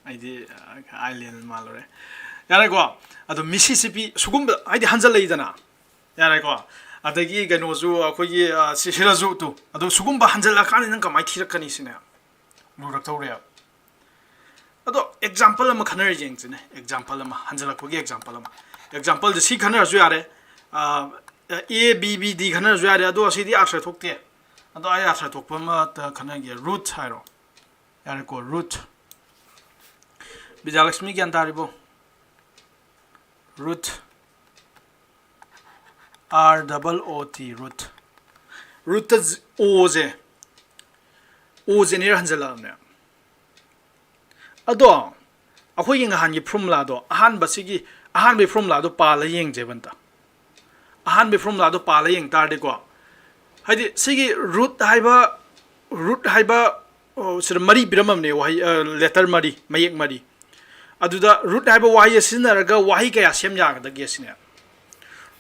ꯑꯩꯗꯤ ꯑꯥꯏꯂꯦꯟ ꯃꯥꯜꯂꯨꯔꯦ꯫ ꯌꯥꯔꯦꯀꯣ? ꯑꯗꯣ ꯃꯤꯁꯤꯁꯤꯄꯤ ꯁꯤꯒꯨꯝꯕ ꯍꯥꯏꯗꯤ ꯍꯟꯖꯜꯂꯛꯏꯗꯅ꯫ ꯌꯥꯔꯦꯀꯣ? ꯑꯗꯒꯤ ꯀꯩꯅꯣꯁꯨ ꯑꯩꯈꯣꯏꯒꯤ, ꯑ, ꯁꯤ-, ꯁꯤꯗꯁꯨ ꯇꯨ꯫ ꯑꯗꯣ ꯁꯤꯒꯨꯝꯕ ꯍꯟꯖꯜꯂꯛꯑꯀꯥꯟꯗ ꯅꯪ ꯀꯃꯥꯏꯅ ꯊꯤꯔꯛꯀꯅꯤ ꯁꯤꯅꯦ? ꯂꯨꯔꯛꯇꯧꯔꯦꯕ꯫ ꯑꯗꯣ ꯑꯦꯛꯖꯥꯝꯄꯜ ꯑꯃ ꯈꯟꯅꯔ ꯌꯦꯡꯁꯤꯅꯦ, ꯑꯦꯛꯖꯥꯝꯄꯜ ꯑꯃ, ꯍꯟꯖꯜꯂꯛꯄꯒꯤ ꯑꯦꯛꯖꯥꯝꯄꯜ ꯑꯃ꯫ ꯑꯦꯛꯖꯥꯝꯄꯜꯁꯦ ꯁꯤ ꯈꯟꯅꯔꯁꯨ ꯌꯥꯔꯦ, ꯑ, A B B D ꯈꯟꯅꯔꯁꯨ ꯌꯥꯔꯦ, ꯑꯗꯣ ꯑꯁꯤꯗꯤ ꯑꯥꯔꯊ ꯊꯣꯛꯇꯦ꯫ ꯑꯗꯣ ꯑꯩ ꯑꯥꯔꯊ ꯊꯣꯛꯄ ꯑꯃꯇ ꯈꯟꯅꯒꯦ꯫ ꯔꯨꯠ ꯍꯥꯏꯔꯣ꯫ ꯌꯥꯔꯦꯀꯣ, ꯔꯨꯠ꯫ ꯕꯤꯖꯌꯂꯛꯁꯃꯤ ꯒ꯭ꯌꯥꯟ ꯇꯥꯔꯤꯕꯣ? Root. R double O T, root. ꯔꯨꯠꯇ ꯖ-, Oꯁꯦ, Oꯁꯦ ꯑꯅꯤꯔꯛ ꯍꯟꯖꯜꯂꯛꯑꯕꯅꯦ꯫ ꯑꯗꯣ ꯑꯩꯈꯣꯏꯒꯤ ꯅꯍꯥꯟꯒꯤ ꯐꯣꯔꯃꯨꯂꯥꯗꯣ, ꯑꯍꯥꯟꯕ ꯁꯤꯒꯤ, ꯑꯍꯥꯟꯕꯒꯤ ꯐꯣꯔꯃꯨꯂꯥꯗꯣ ꯄꯥꯜꯂ ꯌꯦꯡꯁꯦꯕ ꯑꯝꯇ꯫ ꯑꯍꯥꯟꯕꯒꯤ ꯐꯣꯔꯃꯨꯂꯥꯗꯣ ꯄꯥꯜꯂ ꯌꯦꯡ ꯇꯥꯔꯗꯤꯀꯣ, ꯍꯥꯏꯗꯤ ꯁꯤꯒꯤ ꯔꯨꯠ ꯍꯥꯏꯕ, ꯔꯨꯠ ꯍꯥꯏꯕ, ꯑꯣ, ꯁꯤꯗ ꯃꯔꯤ ꯄꯤꯔꯝꯃꯕꯅꯦ, ꯋꯥꯍꯩ, ꯑ, ꯂꯦꯇꯔ ꯃꯔꯤ, ꯃꯌꯦꯛ ꯃꯔꯤ꯫ ꯑꯗꯨꯗ ꯔꯨꯠ ꯍꯥꯏꯕ ꯋꯥꯍꯩꯁꯦ ꯁꯤꯖꯤꯟꯅꯔꯒ ꯋꯥꯍꯩ ꯀꯌꯥ ꯁꯦꯝ ꯌꯥꯒꯗꯒꯦ ꯁꯤꯅꯦ꯫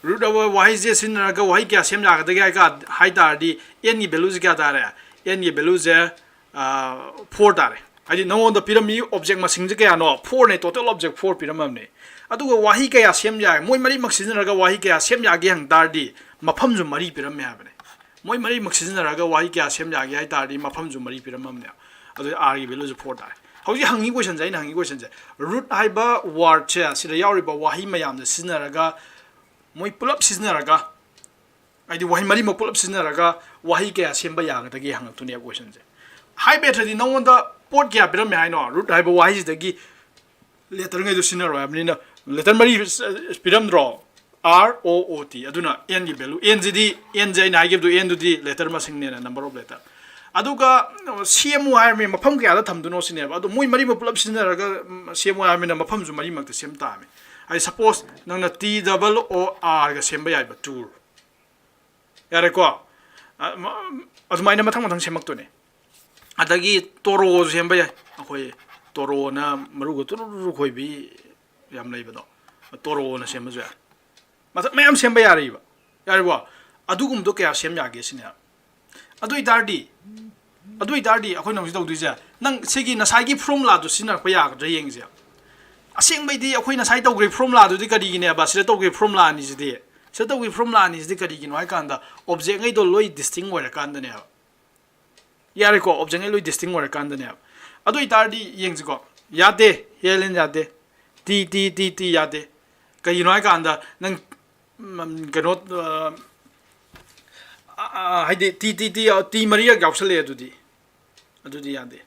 ꯔꯨꯠ ꯍꯥꯏꯕ ꯋꯥꯍꯩꯁꯦ ꯁꯤꯖꯤꯟꯅꯔꯒ ꯋꯥꯍꯩ ꯀꯌꯥ ꯁꯦꯝ ꯌꯥꯒꯗꯒꯦ ꯍꯥꯏ ꯀꯥ-, ꯍꯥꯏ ꯇꯥꯔꯗꯤ, Nꯒꯤ ꯚꯦꯂꯨꯁꯦ ꯀꯌꯥ ꯇꯥꯔꯦ? Nꯒꯤ ꯚꯦꯂꯨꯁꯦ, ꯑ, ꯐꯣꯔ ꯇꯥꯔꯦ꯫ ꯍꯥꯏꯗꯤ ꯅꯉꯣꯟꯗ ꯄꯤꯔꯝꯃꯤ ꯑꯣꯞꯖꯦꯛ ꯃꯁꯤꯡꯁꯦ ꯀꯌꯥꯅꯣ? ꯐꯣꯔꯅꯦ, ꯇꯣꯇꯦꯜ ꯑꯣꯞꯖꯦꯛ ꯐꯣꯔ ꯄꯤꯔꯝꯃꯕꯅꯦ꯫ ꯑꯗꯨꯒ ꯋꯥꯍꯩ ꯀꯌꯥ ꯁꯦꯝ ꯌꯥꯏ? ꯃꯣꯏ ꯃꯔꯤꯃꯛ ꯁꯤꯖꯤꯟꯅꯔꯒ ꯋꯥꯍꯩ ꯀꯌꯥ ꯁꯦꯝ ꯌꯥꯒꯦ ꯍꯪ ꯇꯥꯔꯗꯤ, ꯃꯐꯝꯁꯨ ꯃꯔꯤ ꯄꯤꯔꯝꯃꯦ ꯍꯥꯏꯕꯅꯦ꯫ ꯃꯣꯏ ꯃꯔꯤꯃꯛ ꯁꯤꯖꯤꯟꯅꯔꯒ ꯋꯥꯍꯩ ꯀꯌꯥ ꯁꯦꯝ ꯌꯥꯒꯦ ꯍꯥꯏ ꯇꯥꯔꯗꯤ, ꯃꯐꯝꯁꯨ ꯃꯔꯤ ꯄꯤꯔꯝꯃꯕꯅꯦ꯫ ꯑꯗꯨꯗꯤ R ꯒꯤ value ꯁꯦ four ꯇꯥꯔꯦ꯫ ꯍꯧꯖꯤꯛ ꯍꯪꯉꯤ question ꯁꯦ, ꯑꯩꯅ ꯍꯪꯉꯤ question ꯁꯦ, root ꯍꯥꯏꯕ word ꯁꯦ, ꯁꯤꯗ ꯌꯥꯎꯔꯤꯕ ꯋꯥꯍꯩ ꯃꯌꯥꯝꯁꯦ ꯁꯤꯖꯤꯟꯅꯔꯒ, ꯃꯣꯏ ꯄꯨꯂꯞ ꯁꯤꯖꯤꯟꯅꯔꯒ, ꯍꯥꯏꯗꯤ ꯋꯥꯍꯩ ꯃꯔꯤꯃꯛ ꯄꯨꯂꯞ ꯁꯤꯖꯤꯟꯅꯔꯒ ꯋꯥꯍꯩ ꯀꯌꯥ ꯁꯦꯝꯕ ꯌꯥꯒꯗꯒꯦ ꯍꯪꯉꯛꯇꯣꯏꯅꯦꯕ question ꯁꯦ꯫ ꯍꯥꯏꯕ ꯌꯥꯗ꯭ꯔꯗꯤ ꯅꯉꯣꯟꯗ ꯄꯣꯠ ꯀꯌꯥ ꯄꯤꯔꯝꯃꯦ ꯍꯥꯏꯅꯣ? Root ꯍꯥꯏꯕ ꯋꯥꯍꯩꯁꯤꯗꯒꯤ letter ꯉꯩꯗꯣ ꯁꯤꯖꯤꯟꯅꯔꯣ ꯍꯥꯏꯕꯅꯤꯅ, letter ꯃꯔꯤ ꯄꯤꯔꯝꯗ꯭ꯔꯣ? R O O T꯫ ꯑꯗꯨꯅ N ꯒꯤ value, N ꯁꯤꯗꯤ, N ꯁꯦ ꯑꯩꯅ ꯍꯥꯏꯈꯤꯕꯗꯣ, N ꯗꯨꯗꯤ letter ꯃꯁꯤꯡꯅꯦꯅ, number of letter꯫ ꯑꯗꯨꯒ ꯁꯦꯝꯃꯨ ꯍꯥꯏꯔꯝꯃꯤ, ꯃꯐꯝ ꯀꯌꯥꯗ ꯊꯝꯗꯣꯏꯅꯣ ꯁꯤꯅꯦꯕ꯫ ꯑꯗꯣ ꯃꯣꯏ ꯃꯔꯤꯃꯛ ꯄꯨꯂꯞ ꯁꯤꯖꯤꯟꯅꯔꯒ, ꯎꯝ, ꯁꯦꯝꯃꯨ ꯍꯥꯏꯔꯝꯃꯤꯅ ꯃꯐꯝꯁꯨ ꯃꯔꯤꯃꯛꯇ ꯁꯦꯝ ꯇꯥꯕꯅꯤ꯫ ꯍꯥꯏꯗꯤ suppose ꯅꯪꯅ T double O R ꯒ ꯁꯦꯝꯕ ꯌꯥꯏꯕ, tour꯫ ꯌꯥꯔꯦꯀꯣ? ꯑ, ꯃ-, ꯑꯗꯨꯃꯥꯏꯅ ꯃꯊꯪ ꯃꯊꯪ ꯁꯦꯝꯃꯛꯇꯣꯏꯅꯦ꯫ ꯑꯗꯒꯤ ꯇꯣꯔꯣꯁꯨ ꯁꯦꯝꯕ ꯌꯥꯏ꯫ ꯑꯩꯈꯣꯏ ꯇꯣꯔꯣꯅ ꯃꯔꯨꯒ ꯇꯨꯔꯨ ꯇꯨꯔꯨ ꯈꯣꯏꯕꯤ ꯌꯥꯝ ꯂꯩꯕꯗꯣ, ꯇꯣꯔꯣꯅ ꯁꯦꯝꯕꯁꯨ ꯌꯥꯏ꯫ ꯃꯊꯛ ꯃꯌꯥꯝ ꯁꯦꯝꯕ ꯌꯥꯔꯤꯕ, ꯌꯥꯔꯤꯕꯣ? ꯑꯗꯨꯒꯨꯝꯕꯗꯣ ꯀꯌꯥ ꯁꯦꯝ ꯌꯥꯒꯦ ꯁꯤꯅꯦ꯫ ꯑꯗꯨ ꯑꯣꯏꯇꯥꯔꯗꯤ, ꯑꯗꯨ ꯑꯣꯏꯇꯥꯔꯗꯤ ꯑꯩꯈꯣꯏꯅ ꯍꯧꯖꯤꯛ ꯇꯧꯗꯣꯏꯁꯦ, ꯅꯪ ꯁꯤꯒꯤ ꯅꯁꯥꯏꯒꯤ formula ꯗꯨ ꯁꯤꯖꯤꯟꯅꯔꯛꯄ ꯌꯥꯒꯗ꯭ꯔꯥ ꯌꯦꯡꯁꯦ꯫ ꯑꯁꯦꯡꯕꯩꯗꯤ ꯑꯩꯈꯣꯏ ꯅꯁꯥꯏ ꯇꯧꯈ꯭ꯔꯦ formula ꯗꯨꯗꯤ ꯀꯔꯤꯒꯤꯅꯦꯕ? ꯁꯤꯗ ꯇꯧꯈ꯭ꯔꯦ formula ꯑꯅꯤꯁꯤꯗꯤ, ꯁꯤꯗ ꯇꯧꯈ꯭ꯔꯦ formula ꯑꯅꯤꯁꯤꯗꯤ ꯀꯔꯤꯒꯤꯅꯣ ꯍꯥꯏ ꯀꯥꯟꯗ, object ꯉꯩꯗꯣ ꯂꯣꯏ distinct ꯑꯣꯏꯔꯀꯥꯟꯗꯅꯦꯕ꯫ ꯌꯥꯔꯦꯀꯣ? Object ꯉꯩ ꯂꯣꯏ distinct ꯑꯣꯏꯔꯀꯥꯟꯗꯅꯦꯕ꯫ ꯑꯗꯨ ꯑꯣꯏꯇꯥꯔꯗꯤ ꯌꯦꯡꯁꯤꯀꯣ꯫ ꯌꯥꯗꯦ, ꯍꯦꯂꯦꯟ ꯌꯥꯗꯦ꯫ T, T, T, T ꯌꯥꯗꯦ꯫ ꯀꯩꯒꯤꯅꯣ ꯍꯥꯏ ꯀꯥꯟꯗ ꯅꯪ, ꯎꯝ, ꯀꯩꯅꯣ, ꯑ, ꯑ, ꯍꯥꯏꯗꯤ T, T, T, T ꯃꯔꯤꯔꯛ ꯌꯥꯎꯁꯜꯂꯛꯑꯦ ꯑꯗꯨꯗꯤ꯫ ꯑꯗꯨꯗꯤ ꯌꯥꯗꯦ꯫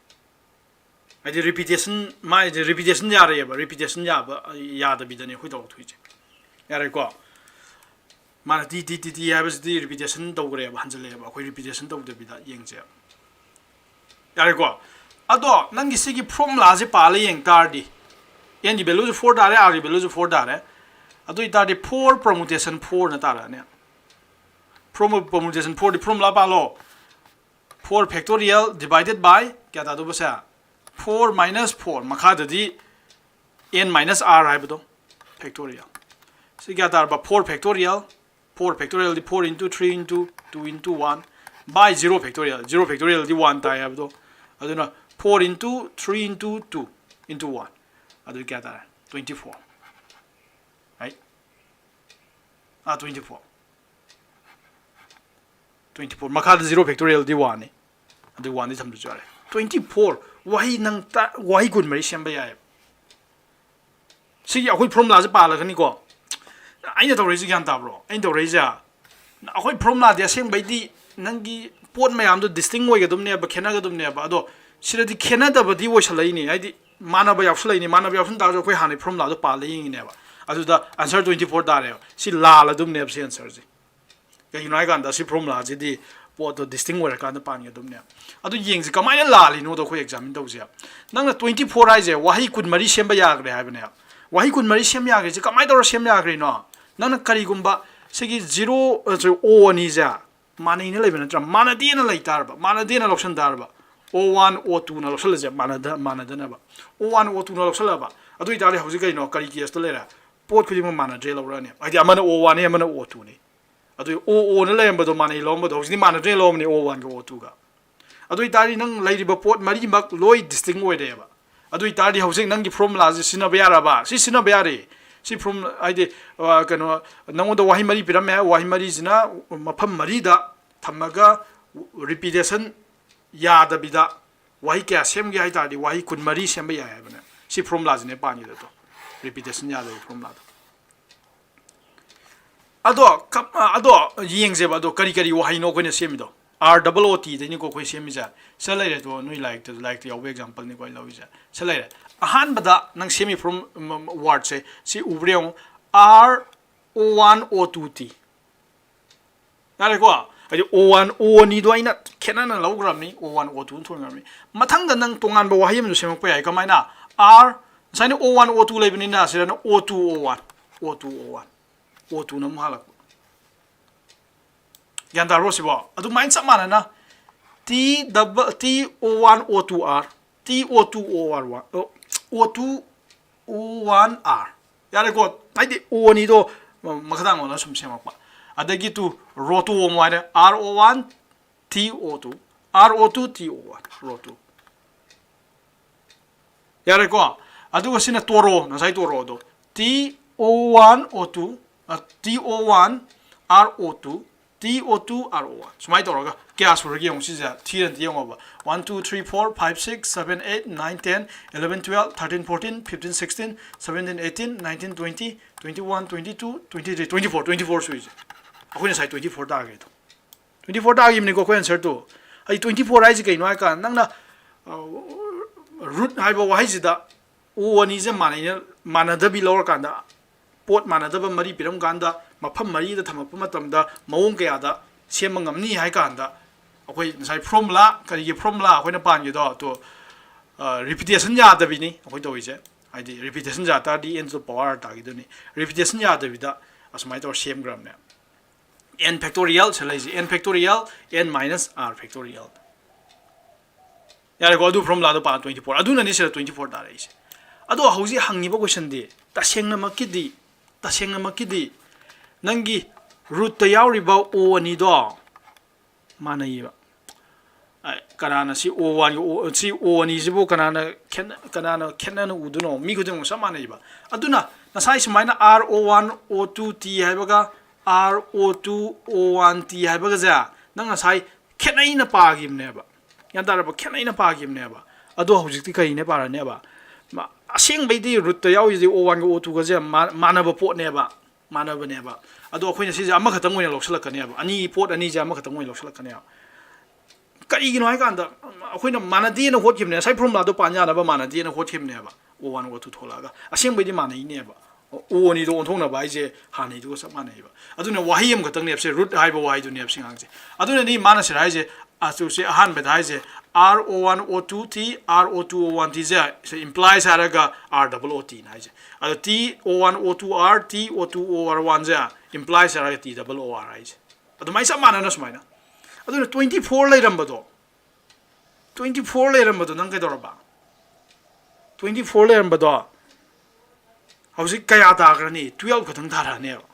ꯍꯥꯏꯗꯤ repetition, ꯃꯥꯏꯁꯦ repetition ꯌꯥꯔꯛꯑꯦꯕ, repetition ꯌꯥꯕ, ꯌꯥꯗꯕꯤꯗꯅꯦ ꯑꯩꯈꯣꯏ ꯇꯧꯔꯛꯇꯣꯏꯁꯦ꯫ ꯌꯥꯔꯦꯀꯣ? ꯃꯥꯅ T, T, T, T ꯍꯥꯏꯕꯁꯤꯗꯤ repetition ꯇꯧꯈ꯭ꯔꯦꯕ, ꯍꯟꯖꯜꯂꯛꯑꯦꯕ꯫ ꯑꯩꯈꯣꯏ repetition ꯇꯧꯗꯕꯤꯗ ꯌꯦꯡꯁꯦꯕ꯫ ꯌꯥꯔꯦꯀꯣ? ꯑꯗꯣ ꯅꯪꯒꯤ ꯁꯤꯒꯤ formula ꯁꯦ ꯄꯥꯜꯂ ꯌꯦꯡ ꯇꯥꯔꯗꯤ, N ꯒꯤ value ꯁꯨ four ꯇꯥꯔꯦ, R ꯒꯤ value ꯁꯨ four ꯇꯥꯔꯦ꯫ ꯑꯗꯨ ꯑꯣꯏꯇꯥꯔꯗꯤ four permutation four ꯅ ꯇꯥꯔꯛꯑꯅꯤ꯫ Four permutation four D formula ꯄꯥꯜꯂꯣ꯫ Four factorial divided by ꯀꯌꯥ ꯇꯥꯗꯧꯕꯁꯦ? Four minus four, ꯃꯈꯥꯗꯗꯤ N minus R ꯍꯥꯏꯕꯗꯣ, factorial꯫ ꯁꯤ ꯀꯌꯥ ꯇꯥꯔꯕ? Four factorial, four factorial D four into three into two into one by zero factorial, zero factorial D one ꯇꯥꯏ ꯍꯥꯏꯕꯗꯣ꯫ ꯑꯗꯨꯅ four into three into two into one, ꯑꯗꯨ ꯀꯌꯥ ꯇꯥꯔꯦ? Twenty four꯫ Right? ꯑꯥ, twenty four꯫ twenty four ꯃꯈꯥꯗ zero factorial ꯗꯤ one ꯅꯤ, ꯑꯗꯨ one ꯗꯤ ꯊꯝꯗ꯭ꯔꯁꯨ ꯌꯥꯔꯦ꯫ Twenty four ꯋꯥꯍꯩ ꯅꯪ ꯇ- ꯋꯥꯍꯩ ꯀꯨꯟꯃꯔꯤ ꯁꯦꯝꯕ ꯌꯥꯏꯑꯕ꯫ ꯁꯤꯒꯤ ꯑꯩꯈꯣꯏ ꯐꯣꯔꯃꯨꯂꯥꯁꯦ ꯄꯥꯜꯂꯒꯅꯤꯀꯣ꯫ ꯑꯩꯅ ꯇꯧꯔꯛꯏꯁꯦ ꯒ꯭ꯌꯥꯟ ꯇꯥꯕ꯭ꯔꯣ? ꯑꯩꯅ ꯇꯧꯔꯛꯏꯁꯦ ꯑꯩꯈꯣꯏ ꯐꯣꯔꯃꯨꯂꯥꯗꯤ ꯑꯁꯦꯡꯕꯩꯗꯤ ꯅꯪꯒꯤ ꯄꯣꯠ ꯃꯌꯥꯝꯗꯣ ꯗꯤꯁꯇꯤꯡ ꯑꯣꯏꯒꯗꯕꯅꯦꯕ, ꯈꯦꯠꯅꯒꯗꯕꯅꯦꯕ꯫ ꯑꯗꯣ ꯁꯤꯗꯗꯤ ꯈꯦꯠꯅꯗꯕꯗꯤ ꯑꯣꯏꯁꯜꯂꯛꯏꯅꯤ, ꯍꯥꯏꯗꯤ ꯃꯥꯟꯅꯕ ꯌꯥꯎꯁꯜꯂꯛꯏꯅꯤ꯫ ꯃꯥꯟꯅꯕ ꯌꯥꯎꯁꯟ ꯇꯥꯔꯁꯨ ꯑꯩꯈꯣꯏ ꯍꯥꯟꯅꯩ ꯐꯣꯔꯃꯨꯂꯥꯗꯣ ꯄꯥꯜꯂ ꯌꯦꯡꯉꯤꯅꯦꯕ꯫ ꯑꯗꯨꯗ answer twenty four ꯇꯥꯔꯦꯕ꯫ ꯁꯤ ꯂꯥꯜꯂꯗꯕꯅꯦꯕ ꯁꯤ answer ꯁꯦ꯫ ꯀꯩꯒꯤꯅꯣ ꯍꯥꯏ ꯀꯥꯟꯗ ꯁꯤ ꯐꯣꯔꯃꯨꯂꯥꯁꯤꯗꯤ ꯄꯣꯠꯇꯣ ꯗꯤꯁꯇꯤꯡ ꯑꯣꯏꯔꯀꯥꯟꯗ ꯄꯥꯟꯒꯗꯕꯅꯦꯕ꯫ ꯑꯗꯨ ꯌꯦꯡꯁꯤ ꯀꯃꯥꯏꯅ ꯂꯥꯜꯂꯤꯅꯣꯗꯣ ꯑꯩꯈꯣꯏ ꯑꯦꯛꯖꯥꯃꯤꯟ ꯇꯧꯁꯦ꯫ ꯅꯪꯅ twenty four ꯍꯥꯏꯁꯦ ꯋꯥꯍꯩ ꯀꯨꯟꯃꯔꯤ ꯁꯦꯝꯕ ꯌꯥꯈ꯭ꯔꯦ ꯍꯥꯏꯕꯅꯦꯕ꯫ ꯋꯥꯍꯩ ꯀꯨꯟꯃꯔꯤ ꯁꯦꯝ ꯌꯥꯈ꯭ꯔꯤꯁꯦ ꯀꯃꯥꯏꯅ ꯇꯧꯔ ꯁꯦꯝ ꯌꯥꯈ꯭ꯔꯤꯅꯣ? ꯅꯪꯅ ꯀꯔꯤꯒꯨꯝꯕ ꯁꯤꯒꯤ zero, ꯑ, sorry, O ꯑꯅꯤꯁꯦ ꯃꯥꯟꯅꯩꯅ ꯂꯩꯕ ꯅꯠꯇ꯭ꯔꯥ? ꯃꯥꯟꯅꯗꯦꯅ ꯂꯩ ꯇꯥꯔꯕ, ꯃꯥꯟꯅꯗꯦꯅ ꯂꯧꯁꯟ ꯇꯥꯔꯕ, O one O two ꯅ ꯂꯧꯁꯜꯂꯁꯦ, ꯃꯥꯟꯅꯗ- ꯃꯥꯟꯅꯗꯅꯕ꯫ O one O two ꯅ ꯂꯧꯁꯜꯂꯕ꯫ ꯑꯗꯨ ꯑꯣꯏꯇꯥꯔꯗꯤ ꯍꯧꯖꯤꯛ ꯀꯩꯅꯣ, ꯀꯔꯤ ꯀꯦꯁꯇ ꯂꯩꯔꯦ? ꯄꯣꯠ ꯈꯨꯗꯤꯡꯃꯛ ꯃꯥꯟꯅꯗ꯭ꯔꯦ ꯂꯧꯔꯛꯑꯅꯤ꯫ ꯍꯥꯏꯗꯤ ꯑꯃꯅ O one ꯅꯤ, ꯑꯃꯅ O two ꯅꯤ꯫ ꯑꯗꯨ O O ꯅ ꯂꯩꯔꯝꯕꯗꯣ ꯃꯥꯟꯅꯩ ꯂꯧꯔꯝꯕꯗꯣ ꯍꯧꯖꯤꯛꯇꯤ ꯃꯥꯟꯅꯗ꯭ꯔꯦ ꯂꯧꯔꯝꯕꯅꯤ O one ꯒ O two ꯒ꯫ ꯑꯗꯨ ꯑꯣꯏꯇꯥꯔꯗꯤ ꯅꯪ ꯂꯩꯔꯤꯕ ꯄꯣꯠ ꯃꯔꯤꯃꯛ ꯂꯣꯏ ꯗꯤꯁꯇꯤꯡ ꯑꯣꯏꯔꯦꯕ꯫ ꯑꯗꯨ ꯑꯣꯏꯇꯥꯔꯗꯤ ꯍꯧꯖꯤꯛ ꯅꯪꯒꯤ ꯐꯣꯔꯃꯨꯂꯥꯁꯦ ꯁꯤꯖꯤꯟꯅꯕ ꯌꯥꯔꯕ? ꯁꯤ ꯁꯤꯖꯤꯟꯅꯕ ꯌꯥꯔꯦ꯫ ꯁꯤ ꯐꯣꯔꯃꯨꯂꯥ ꯍꯥꯏꯗꯤ, ꯑ, ꯀꯩꯅꯣ, ꯅꯪꯉꯣꯟꯗ ꯋꯥꯍꯩ ꯃꯔꯤ ꯄꯤꯔꯝꯃꯦ꯫ ꯋꯥꯍꯩ ꯃꯔꯤꯁꯤꯅ ꯃꯐꯝ ꯃꯔꯤꯗ ꯊꯝꯃꯒ ꯔꯤꯄꯤꯇꯦꯁꯟ ꯌꯥꯗꯕꯤꯗ ꯋꯥꯍꯩ ꯀꯌꯥ ꯁꯦꯝꯒꯦ ꯍꯥꯏ ꯇꯥꯔꯗꯤ ꯋꯥꯍꯩ ꯀꯨꯟꯃꯔꯤ ꯁꯦꯝꯕ ꯌꯥꯏ ꯍꯥꯏꯕꯅꯦ꯫ ꯁꯤ ꯐꯣꯔꯃꯨꯂꯥꯁꯤꯅꯦ ꯄꯥꯟꯒꯤꯗꯣ, ꯔꯤꯄꯤꯇꯦꯁꯟ ꯌꯥꯗꯕꯒꯤ ꯐꯣꯔꯃꯨꯂꯥꯗꯣ꯫ ꯑꯗꯣ ꯀꯞ- ꯑꯗꯣ ꯌꯦꯡꯁꯦꯕ꯫ ꯑꯗꯣ ꯀꯔꯤ ꯀꯔꯤ ꯋꯥꯍꯩꯅꯣ ꯑꯩꯈꯣꯏꯅ ꯁꯦꯝꯃꯤꯗꯣ? R double O T ꯗꯩꯅꯤꯀꯣ ꯑꯩꯈꯣꯏ ꯁꯦꯝꯃꯤꯁꯦ꯫ ꯁꯤꯗ ꯂꯩꯔꯦ꯫ ꯑꯗꯣ ꯅꯣꯏ ꯂꯥꯏꯔꯤꯛꯇ, ꯂꯥꯏꯔꯤꯛꯇ ꯌꯥꯎꯕ ꯑꯦꯛꯖꯥꯝꯄꯜꯅꯤꯀꯣ ꯑꯩ ꯂꯧꯔꯤꯁꯦ꯫ ꯁꯤꯗ ꯂꯩꯔꯦ꯫ ꯑꯍꯥꯟꯕꯗ ꯅꯪ ꯁꯦꯝꯃꯤ ꯐꯣꯔꯝ, ꯋꯥꯔꯗꯁꯦ ꯁꯤ ꯎꯕ꯭ꯔꯥ ꯌꯦꯡꯉꯣ꯫ R O one O two T꯫ ꯌꯥꯔꯦꯀꯣ? ꯍꯥꯏꯗꯤ O one, O ꯑꯅꯤꯗꯣ ꯑꯩꯅ ꯈꯦꯠꯅꯅ ꯂꯧꯈ꯭ꯔꯕꯅꯤ, O one O two ꯊꯣꯟꯈ꯭ꯔꯕꯅꯤ꯫ ꯃꯊꯪꯗ ꯅꯪ ꯇꯣꯉꯥꯟꯕ ꯋꯥꯍꯩ ꯑꯃꯁꯨ ꯁꯦꯝꯃꯛꯄ ꯌꯥꯏ꯫ ꯀꯃꯥꯏꯅ? R, ꯉꯁꯥꯏꯅ O one O two ꯂꯩꯕꯅꯤꯅ ꯁꯤꯗꯅ O two O one, O two O one, O two ꯅ ꯑꯃꯨꯛ ꯍꯜꯂꯛꯄ꯫ ꯒ꯭ꯌꯥꯟ ꯇꯥꯔꯕꯣ ꯁꯤꯕꯣ? ꯑꯗꯨꯃꯥꯏꯅ ꯆꯞ ꯃꯥꯟꯅꯅ T double, T O one O two R, T O two O R one, O two O one R꯫ ꯌꯥꯔꯦꯀꯣ? ꯍꯥꯏꯗꯤ O ꯑꯅꯤꯗꯣ ꯃꯈꯥ ꯇꯥꯅ ꯑꯣꯟꯅ ꯁꯨꯝ ꯁꯦꯝꯃꯛꯄ꯫ ꯑꯗꯒꯤ two, row two ꯑꯃꯨꯛ ꯍꯥꯏꯔꯦ, R O one, T O two, R O two, T O one, row two꯫ ꯌꯥꯔꯦꯀꯣ? ꯑꯗꯨꯒ ꯁꯤꯅ ꯇꯣꯔꯣ, ꯉꯁꯥꯏ ꯇꯣꯔꯣꯗꯣ꯫ T O one O two, ꯑ, T O one R O two, T O two R O one꯫ ꯁꯨꯃꯥꯏꯅ ꯇꯧꯔꯒ ꯀꯌꯥ ꯁꯨꯔꯒꯦ ꯌꯦꯡꯉꯣ꯫ ꯁꯤꯁꯦ ꯊꯤꯔꯗꯤ ꯌꯦꯡꯉꯣꯕ: one two three four five six seven eight nine ten eleven twelve thirteen fourteen fifteen sixteen seventeen eighteen nineteen twenty twenty one twenty two twenty three twenty four, twenty four ꯁꯨꯏꯁꯦ꯫ ꯑꯩꯈꯣꯏꯅ ꯉꯁꯥꯏ twenty four ꯇꯥꯈ꯭ꯔꯦꯗꯣ꯫ Twenty four ꯇꯥꯈꯤꯕꯅꯤꯀꯣ ꯑꯩꯈꯣꯏ answer ꯇꯣ꯫ ꯑꯩ twenty four ꯍꯥꯏꯁꯦ ꯀꯩꯅꯣ ꯍꯥꯏ ꯀꯥꯟꯗ, ꯅꯪꯅ root ꯍꯥꯏꯕ ꯋꯥꯍꯩꯁꯤꯗ O ꯑꯅꯤꯁꯦ ꯃꯥꯟꯅꯩꯅ, ꯃꯥꯟꯅꯗꯕꯤ ꯂꯧꯔꯀꯥꯟꯗ, ꯄꯣꯠ ꯃꯥꯟꯅꯗꯕ ꯃꯔꯤ ꯄꯤꯔꯝ ꯀꯥꯟꯗ, ꯃꯐꯝ ꯃꯔꯤꯗ ꯊꯝꯃꯛꯄ ꯃꯇꯝꯗ ꯃꯑꯣꯡ ꯀꯌꯥꯗ ꯁꯦꯝꯕ ꯉꯝꯅꯤ ꯍꯥꯏ ꯀꯥꯟꯗ, ꯑꯩꯈꯣꯏ ꯉꯁꯥꯏ formula, ꯀꯔꯤꯒꯤ formula ꯑꯩꯈꯣꯏꯅ ꯄꯥꯟꯒꯦꯗꯣ, ꯑꯗꯣ repetition ꯌꯥꯗꯕꯤꯅꯤ ꯑꯩꯈꯣꯏ ꯇꯧꯔꯤꯁꯦ꯫ ꯍꯥꯏꯗꯤ repetition ꯌꯥ ꯇꯥꯔꯗꯤ n to the power ꯇꯥꯈꯤꯗꯣꯏꯅꯤ꯫ Repetition ꯌꯥꯗꯕꯤꯗ ꯑꯁꯨꯃꯥꯏꯅ ꯇꯧꯔ ꯁꯦꯝꯈ꯭ꯔꯕꯅꯦ꯫ N factorial ꯁꯤ ꯂꯩꯁꯦ, n factorial, n minus r factorial꯫ ꯌꯥꯔꯦꯀꯣ, ꯑꯗꯨ formula ꯗꯣ ꯄꯥ, twenty four꯫ ꯑꯗꯨꯅꯅꯤ ꯁꯤꯗ twenty four ꯇꯥꯔꯛꯏꯁꯦ꯫ ꯑꯗꯣ ꯍꯧꯖꯤꯛ ꯍꯪꯉꯤꯕ question ꯗꯤ, ꯇꯁꯦꯡꯅꯃꯛꯀꯤꯗꯤ, ꯇꯁꯦꯡꯅꯃꯛꯀꯤꯗꯤ ꯅꯪꯒꯤ root ꯇ ꯌꯥꯎꯔꯤꯕ O ꯑꯅꯤꯗꯣ ꯃꯥꯟꯅꯩꯌꯦꯕ꯫ ꯑ, ꯀꯅꯥꯅ ꯁꯤ O one ꯒ O, ꯁꯤ O ꯑꯅꯤꯁꯤꯕꯨ ꯀꯅꯥꯅ ꯈꯦꯠꯅ-, ꯀꯅꯥꯅ ꯈꯦꯠꯅꯅ ꯎꯗꯣꯏꯅꯣ? ꯃꯤ ꯈꯨꯗꯤꯡꯃꯛ ꯆꯞ ꯃꯥꯟꯅꯩꯕ꯫ ꯑꯗꯨꯅ ꯉꯁꯥꯏ ꯁꯨꯃꯥꯏꯅ R O one O two T ꯍꯥꯏꯕꯒ R O two O one T ꯍꯥꯏꯕꯒꯁꯦ ꯅꯪ ꯉꯁꯥꯏ ꯈꯦꯠꯅꯩꯅ ꯄꯥꯈꯤꯕꯅꯦꯕ꯫ ꯒ꯭ꯌꯥꯟ ꯇꯥꯔꯕ? ꯈꯦꯠꯅꯩꯅ ꯄꯥꯈꯤꯕꯅꯦꯕ꯫ ꯑꯗꯣ ꯍꯧꯖꯤꯛꯇꯤ ꯀꯔꯤꯅꯦ ꯄꯥꯔꯅꯦꯕ? ꯃ-, ꯑꯁꯦꯡꯕꯩꯗꯤ root ꯇ ꯌꯥꯎꯔꯤꯁꯦ O one ꯒ O two ꯒꯁꯦ ꯃꯥ-, ꯃꯥꯟꯅꯕ ꯄꯣꯠꯅꯦꯕ꯫ ꯃꯥꯟꯅꯕꯅꯦꯕ꯫ ꯑꯗꯣ ꯑꯩꯈꯣꯏꯅ ꯁꯤꯁꯦ ꯑꯃꯈꯛꯇꯪ ꯑꯣꯏꯅ ꯂꯧꯁꯤꯜꯂꯛꯀꯅꯦꯕ꯫ ꯑꯅꯤ, ꯄꯣꯠ ꯑꯅꯤꯁꯦ ꯑꯃꯈꯛꯇꯪ ꯑꯣꯏꯅ ꯂꯧꯁꯤꯜꯂꯛꯀꯅꯦꯕ꯫ ꯀꯔꯤꯒꯤꯅꯣ ꯍꯥꯏ ꯀꯥꯟꯗ, ꯑꯩꯈꯣꯏꯅ ꯃꯥꯟꯅꯗꯦꯅ ꯍꯣꯠꯈꯤꯕꯅꯦ꯫ ꯉꯁꯥꯏ formula ꯗꯣ ꯄꯥꯟ ꯌꯥꯅꯕ ꯃꯥꯟꯅꯗꯦꯅ ꯍꯣꯠꯈꯤꯕꯅꯦꯕ꯫ O one O two ꯊꯣꯛꯂꯛꯑꯒ꯫ ꯑꯁꯦꯡꯕꯩꯗꯤ ꯃꯥꯟꯅꯩꯅꯦꯕ꯫ O ꯑꯅꯤꯗꯣ ꯑꯣꯟꯊꯣꯛꯅꯕ ꯍꯥꯏꯁꯦ ꯍꯥꯟꯅꯩꯗꯨꯒ ꯆꯞ ꯃꯥꯟꯅꯩꯕ꯫ ꯑꯗꯨꯅ ꯋꯥꯍꯩ ꯑꯃꯈꯛꯇꯪꯅꯦꯕ ꯁꯦ, root ꯍꯥꯏꯕ ꯋꯥꯍꯩꯗꯨꯅꯦꯕ ꯁꯤ ꯉꯥꯡꯁꯦ꯫ ꯑꯗꯨꯅꯅꯤ ꯃꯥꯅ ꯁꯤꯗ ꯍꯥꯏꯁꯦ, ꯑꯗꯨꯁꯦ ꯑꯍꯥꯟꯕꯗ ꯍꯥꯏꯁꯦ, R O one O two T, R O two O one T ꯁꯦ, ꯁꯦ implies ꯍꯥꯏꯔꯒ R double O T ꯅ ꯍꯥꯏꯁꯦ꯫ ꯑꯗꯣ T O one O two R, T O two O R one ꯁꯦ implies ꯍꯥꯏꯔꯒ T double O R ꯍꯥꯏꯁꯦ꯫ ꯑꯗꯨꯃꯥꯏꯅ ꯆꯞ ꯃꯥꯟꯅꯅ ꯁꯨꯃꯥꯏꯅ꯫ ꯑꯗꯨꯅ twenty four ꯂꯩꯔꯝꯕꯗꯣ, twenty four ꯂꯩꯔꯝꯕꯗꯣ ꯅꯪ ꯀꯩꯗꯧꯔꯕ? Twenty four ꯂꯩꯔꯝꯕꯗꯣ ꯍꯧꯖꯤꯛ ꯀꯌꯥ ꯇꯥꯈ꯭ꯔꯅꯤ? Twelve ꯈꯛꯇꯪ ꯇꯥꯔꯛꯑꯅꯦꯕ꯫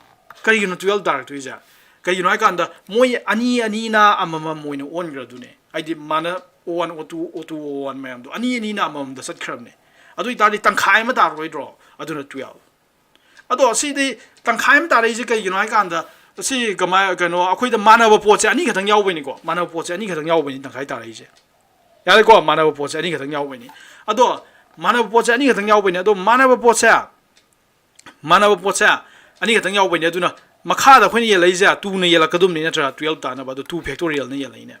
ꯀꯔꯤꯒꯤꯅꯣ twelve ꯇꯥꯔꯛꯇꯣꯏꯁꯦ? ꯀꯩꯒꯤꯅꯣ ꯍꯥꯏ ꯀꯥꯟꯗ ꯃꯣꯏ ꯑꯅꯤ ꯑꯅꯤꯅ ꯑꯃꯃꯝ ꯑꯣꯏꯅ ꯑꯣꯟꯈ꯭ꯔꯗꯨꯅꯦ꯫ ꯍꯥꯏꯗꯤ ꯃꯥꯅ O one O two, O two O one ꯃꯌꯥꯝꯗꯣ ꯑꯅꯤ ꯑꯅꯤꯅ ꯑꯃꯃꯝꯗ ꯆꯠꯈ꯭ꯔꯕꯅꯦ꯫ ꯑꯗꯨ ꯑꯣꯏꯇꯥꯔꯗꯤ ꯇꯪꯈꯥꯏ ꯑꯃ ꯇꯥꯔꯣꯏꯗ꯭ꯔꯣ? ꯑꯗꯨꯅ twelve꯫ ꯑꯗꯣ ꯁꯤꯗꯤ ꯇꯪꯈꯥꯏ ꯑꯃ ꯇꯥꯔꯛꯏꯁꯦ ꯀꯩꯒꯤꯅꯣ ꯍꯥꯏ ꯀꯥꯟꯗ ꯁꯤ ꯀꯃꯥꯏ ꯀꯩꯅꯣ ꯑꯩꯈꯣꯏꯗ ꯃꯥꯟꯅꯕ ꯄꯣꯠꯁꯦ ꯑꯅꯤꯈꯛꯇꯪ ꯌꯥꯎꯕꯩꯅꯤꯀꯣ꯫ ꯃꯥꯟꯅꯕ ꯄꯣꯠꯁꯦ ꯑꯅꯤꯈꯛꯇꯪ ꯌꯥꯎꯕꯩꯅꯤ ꯇꯪꯈꯥꯏ ꯇꯥꯔꯛꯏꯁꯦ꯫ ꯌꯥꯔꯦꯀꯣ, ꯃꯥꯟꯅꯕ ꯄꯣꯠꯁꯦ ꯑꯅꯤꯈꯛꯇꯪ ꯌꯥꯎꯕꯩꯅꯤ꯫ ꯑꯗꯣ ꯃꯥꯟꯅꯕ ꯄꯣꯠꯁꯦ ꯑꯅꯤꯈꯛꯇꯪ ꯌꯥꯎꯕꯩꯅꯤ꯫ ꯑꯗꯣ ꯃꯥꯟꯅꯕ ꯄꯣꯠꯁꯦ, ꯃꯥꯟꯅꯕ ꯄꯣꯠꯁꯦ ꯑꯅꯤꯈꯛꯇꯪ ꯌꯥꯎꯕꯩꯅꯤ꯫ ꯑꯗꯨꯅ ꯃꯈꯥꯗ ꯑꯩꯈꯣꯏꯅ ꯌꯦꯜꯂꯛꯏꯁꯦ ꯇꯨꯅ ꯌꯦꯜꯂꯛꯀꯗꯕꯅꯤ ꯅꯠꯇ꯭ꯔꯥ? ꯇꯨꯌꯦꯜꯞ ꯇꯥꯅꯕ꯫ ꯑꯗꯣ ꯇꯨ ꯐꯦꯛꯇꯣꯔꯤꯌꯦꯜꯅ ꯌꯦꯜꯂꯛꯏꯅꯦ꯫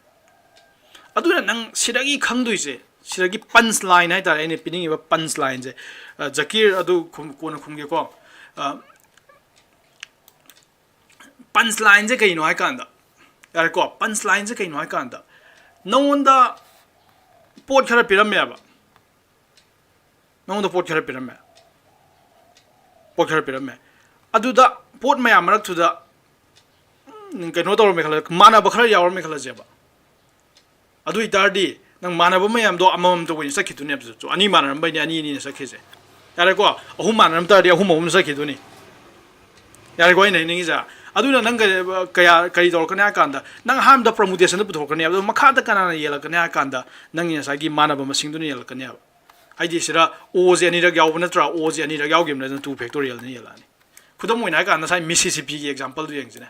ꯑꯗꯨꯅ ꯅꯪ ꯁꯤꯗꯒꯤ ꯈꯪꯗꯣꯏꯁꯦ, ꯁꯤꯗꯒꯤ ꯄꯟꯁ ꯂꯥꯏꯟ ꯍꯥꯏꯇꯥꯔꯦ, ꯑꯩꯅ ꯄꯤꯅꯤꯡꯉꯤꯕ ꯄꯟꯁ ꯂꯥꯏꯟꯁꯦ꯫ ꯖꯀꯤꯔ, ꯑꯗꯨ ꯈꯨꯝ- ꯀꯣꯟꯅ ꯈꯨꯝꯒꯦꯀꯣ꯫ ꯄꯟꯁ ꯂꯥꯏꯟꯁꯦ ꯀꯩꯅꯣ ꯍꯥꯏꯀꯥꯟꯗ, ꯌꯥꯔꯦꯀꯣ, ꯄꯟꯁ ꯂꯥꯏꯟꯁꯦ ꯀꯩꯅꯣ ꯍꯥꯏꯀꯥꯟꯗ, ꯅꯉꯣꯟꯗ ꯄꯣꯠ ꯈꯔ ꯄꯤꯔꯝꯃꯦꯕ, ꯅꯉꯣꯟꯗ ꯄꯣꯠ ꯈꯔ ꯄꯤꯔꯝꯃꯦ, ꯄꯣꯠ ꯈꯔ ꯄꯤꯔꯝꯃꯦ꯫ ꯑꯗꯨꯗ ꯄꯣꯠ ꯃꯌꯥꯝ ꯃꯔꯛꯇꯨꯗ, ꯎꯝ, ꯀꯩꯅꯣ ꯇꯧꯔꯝꯃꯦ ꯈꯜꯂ, ꯃꯥꯟꯅꯕ ꯈꯔ ꯌꯥꯎꯔꯝꯃꯦ ꯈꯜꯂꯁꯦꯕ꯫ ꯑꯗꯨ ꯑꯣꯏꯇꯥꯔꯗꯤ ꯅꯪ ꯃꯥꯟꯅꯕ ꯃꯌꯥꯝꯗꯣ ꯑꯃꯃꯝꯇ ꯑꯣꯏꯅ ꯆꯠꯈꯤꯗꯣꯏꯅꯦꯕ꯫ ꯑꯅꯤ ꯃꯥꯟꯅꯔꯝꯕꯩꯅꯦ ꯑꯅꯤ ꯑꯅꯤꯅ ꯆꯠꯈꯤꯁꯦ꯫ ꯌꯥꯔꯦꯀꯣ? ꯑꯍꯨꯝ ꯃꯥꯟꯅꯔꯝ ꯇꯥꯔꯗꯤ ꯑꯍꯨꯝ ꯑꯍꯨꯝꯅ ꯆꯠꯈꯤꯗꯣꯏꯅꯤ꯫ ꯌꯥꯔꯦꯀꯣ? ꯑꯩꯅ ꯍꯥꯏꯅꯤꯡꯉꯤꯁꯦ, ꯑꯗꯨꯅ ꯅꯪ ꯀ- ꯀꯌꯥ ꯀꯔꯤ ꯇꯧꯔꯛꯀꯅꯤ ꯍꯥꯏ ꯀꯥꯟꯗ, ꯅꯪ ꯑꯍꯥꯟꯕꯗ ꯄ꯭ꯔꯃꯨꯇꯦꯁꯟꯗ ꯄꯨꯊꯣꯛꯀꯅꯤ, ꯑꯗꯣ ꯃꯈꯥꯗ ꯀꯅꯥꯅ ꯌꯦꯜꯂꯛꯀꯅꯤ ꯍꯥꯏ ꯀꯥꯟꯗ, ꯅꯪꯒꯤ ꯉꯁꯥꯏꯒꯤ ꯃꯥꯟꯅꯕ ꯃꯁꯤꯡꯗꯨꯅ ꯌꯦꯜꯂꯛꯀꯅꯦꯕ꯫ ꯍꯥꯏꯗꯤ ꯁꯤꯗ ꯑꯣꯁꯦ ꯑꯅꯤꯔꯛ ꯌꯥꯎꯕ ꯅꯠꯇ꯭ꯔꯥ? ꯑꯣꯁꯦ ꯑꯅꯤꯔꯛ ꯌꯥꯎꯈꯤꯕꯅ ꯑꯗꯨꯅ ꯇꯨ ꯐꯦꯛꯇꯣꯔꯤꯌꯦꯜꯅ ꯌꯦꯜꯂꯛꯑꯅꯤ꯫ ꯈꯨꯗꯝ ꯑꯣꯏꯅ ꯍꯥꯏ ꯀꯥꯟꯗ ꯉꯁꯥꯏ ꯃꯤꯁꯤꯁꯤꯄꯤꯒꯤ ꯑꯦꯛꯖꯥꯝꯄꯜꯗꯨ ꯌꯦꯡꯁꯤꯅꯦ꯫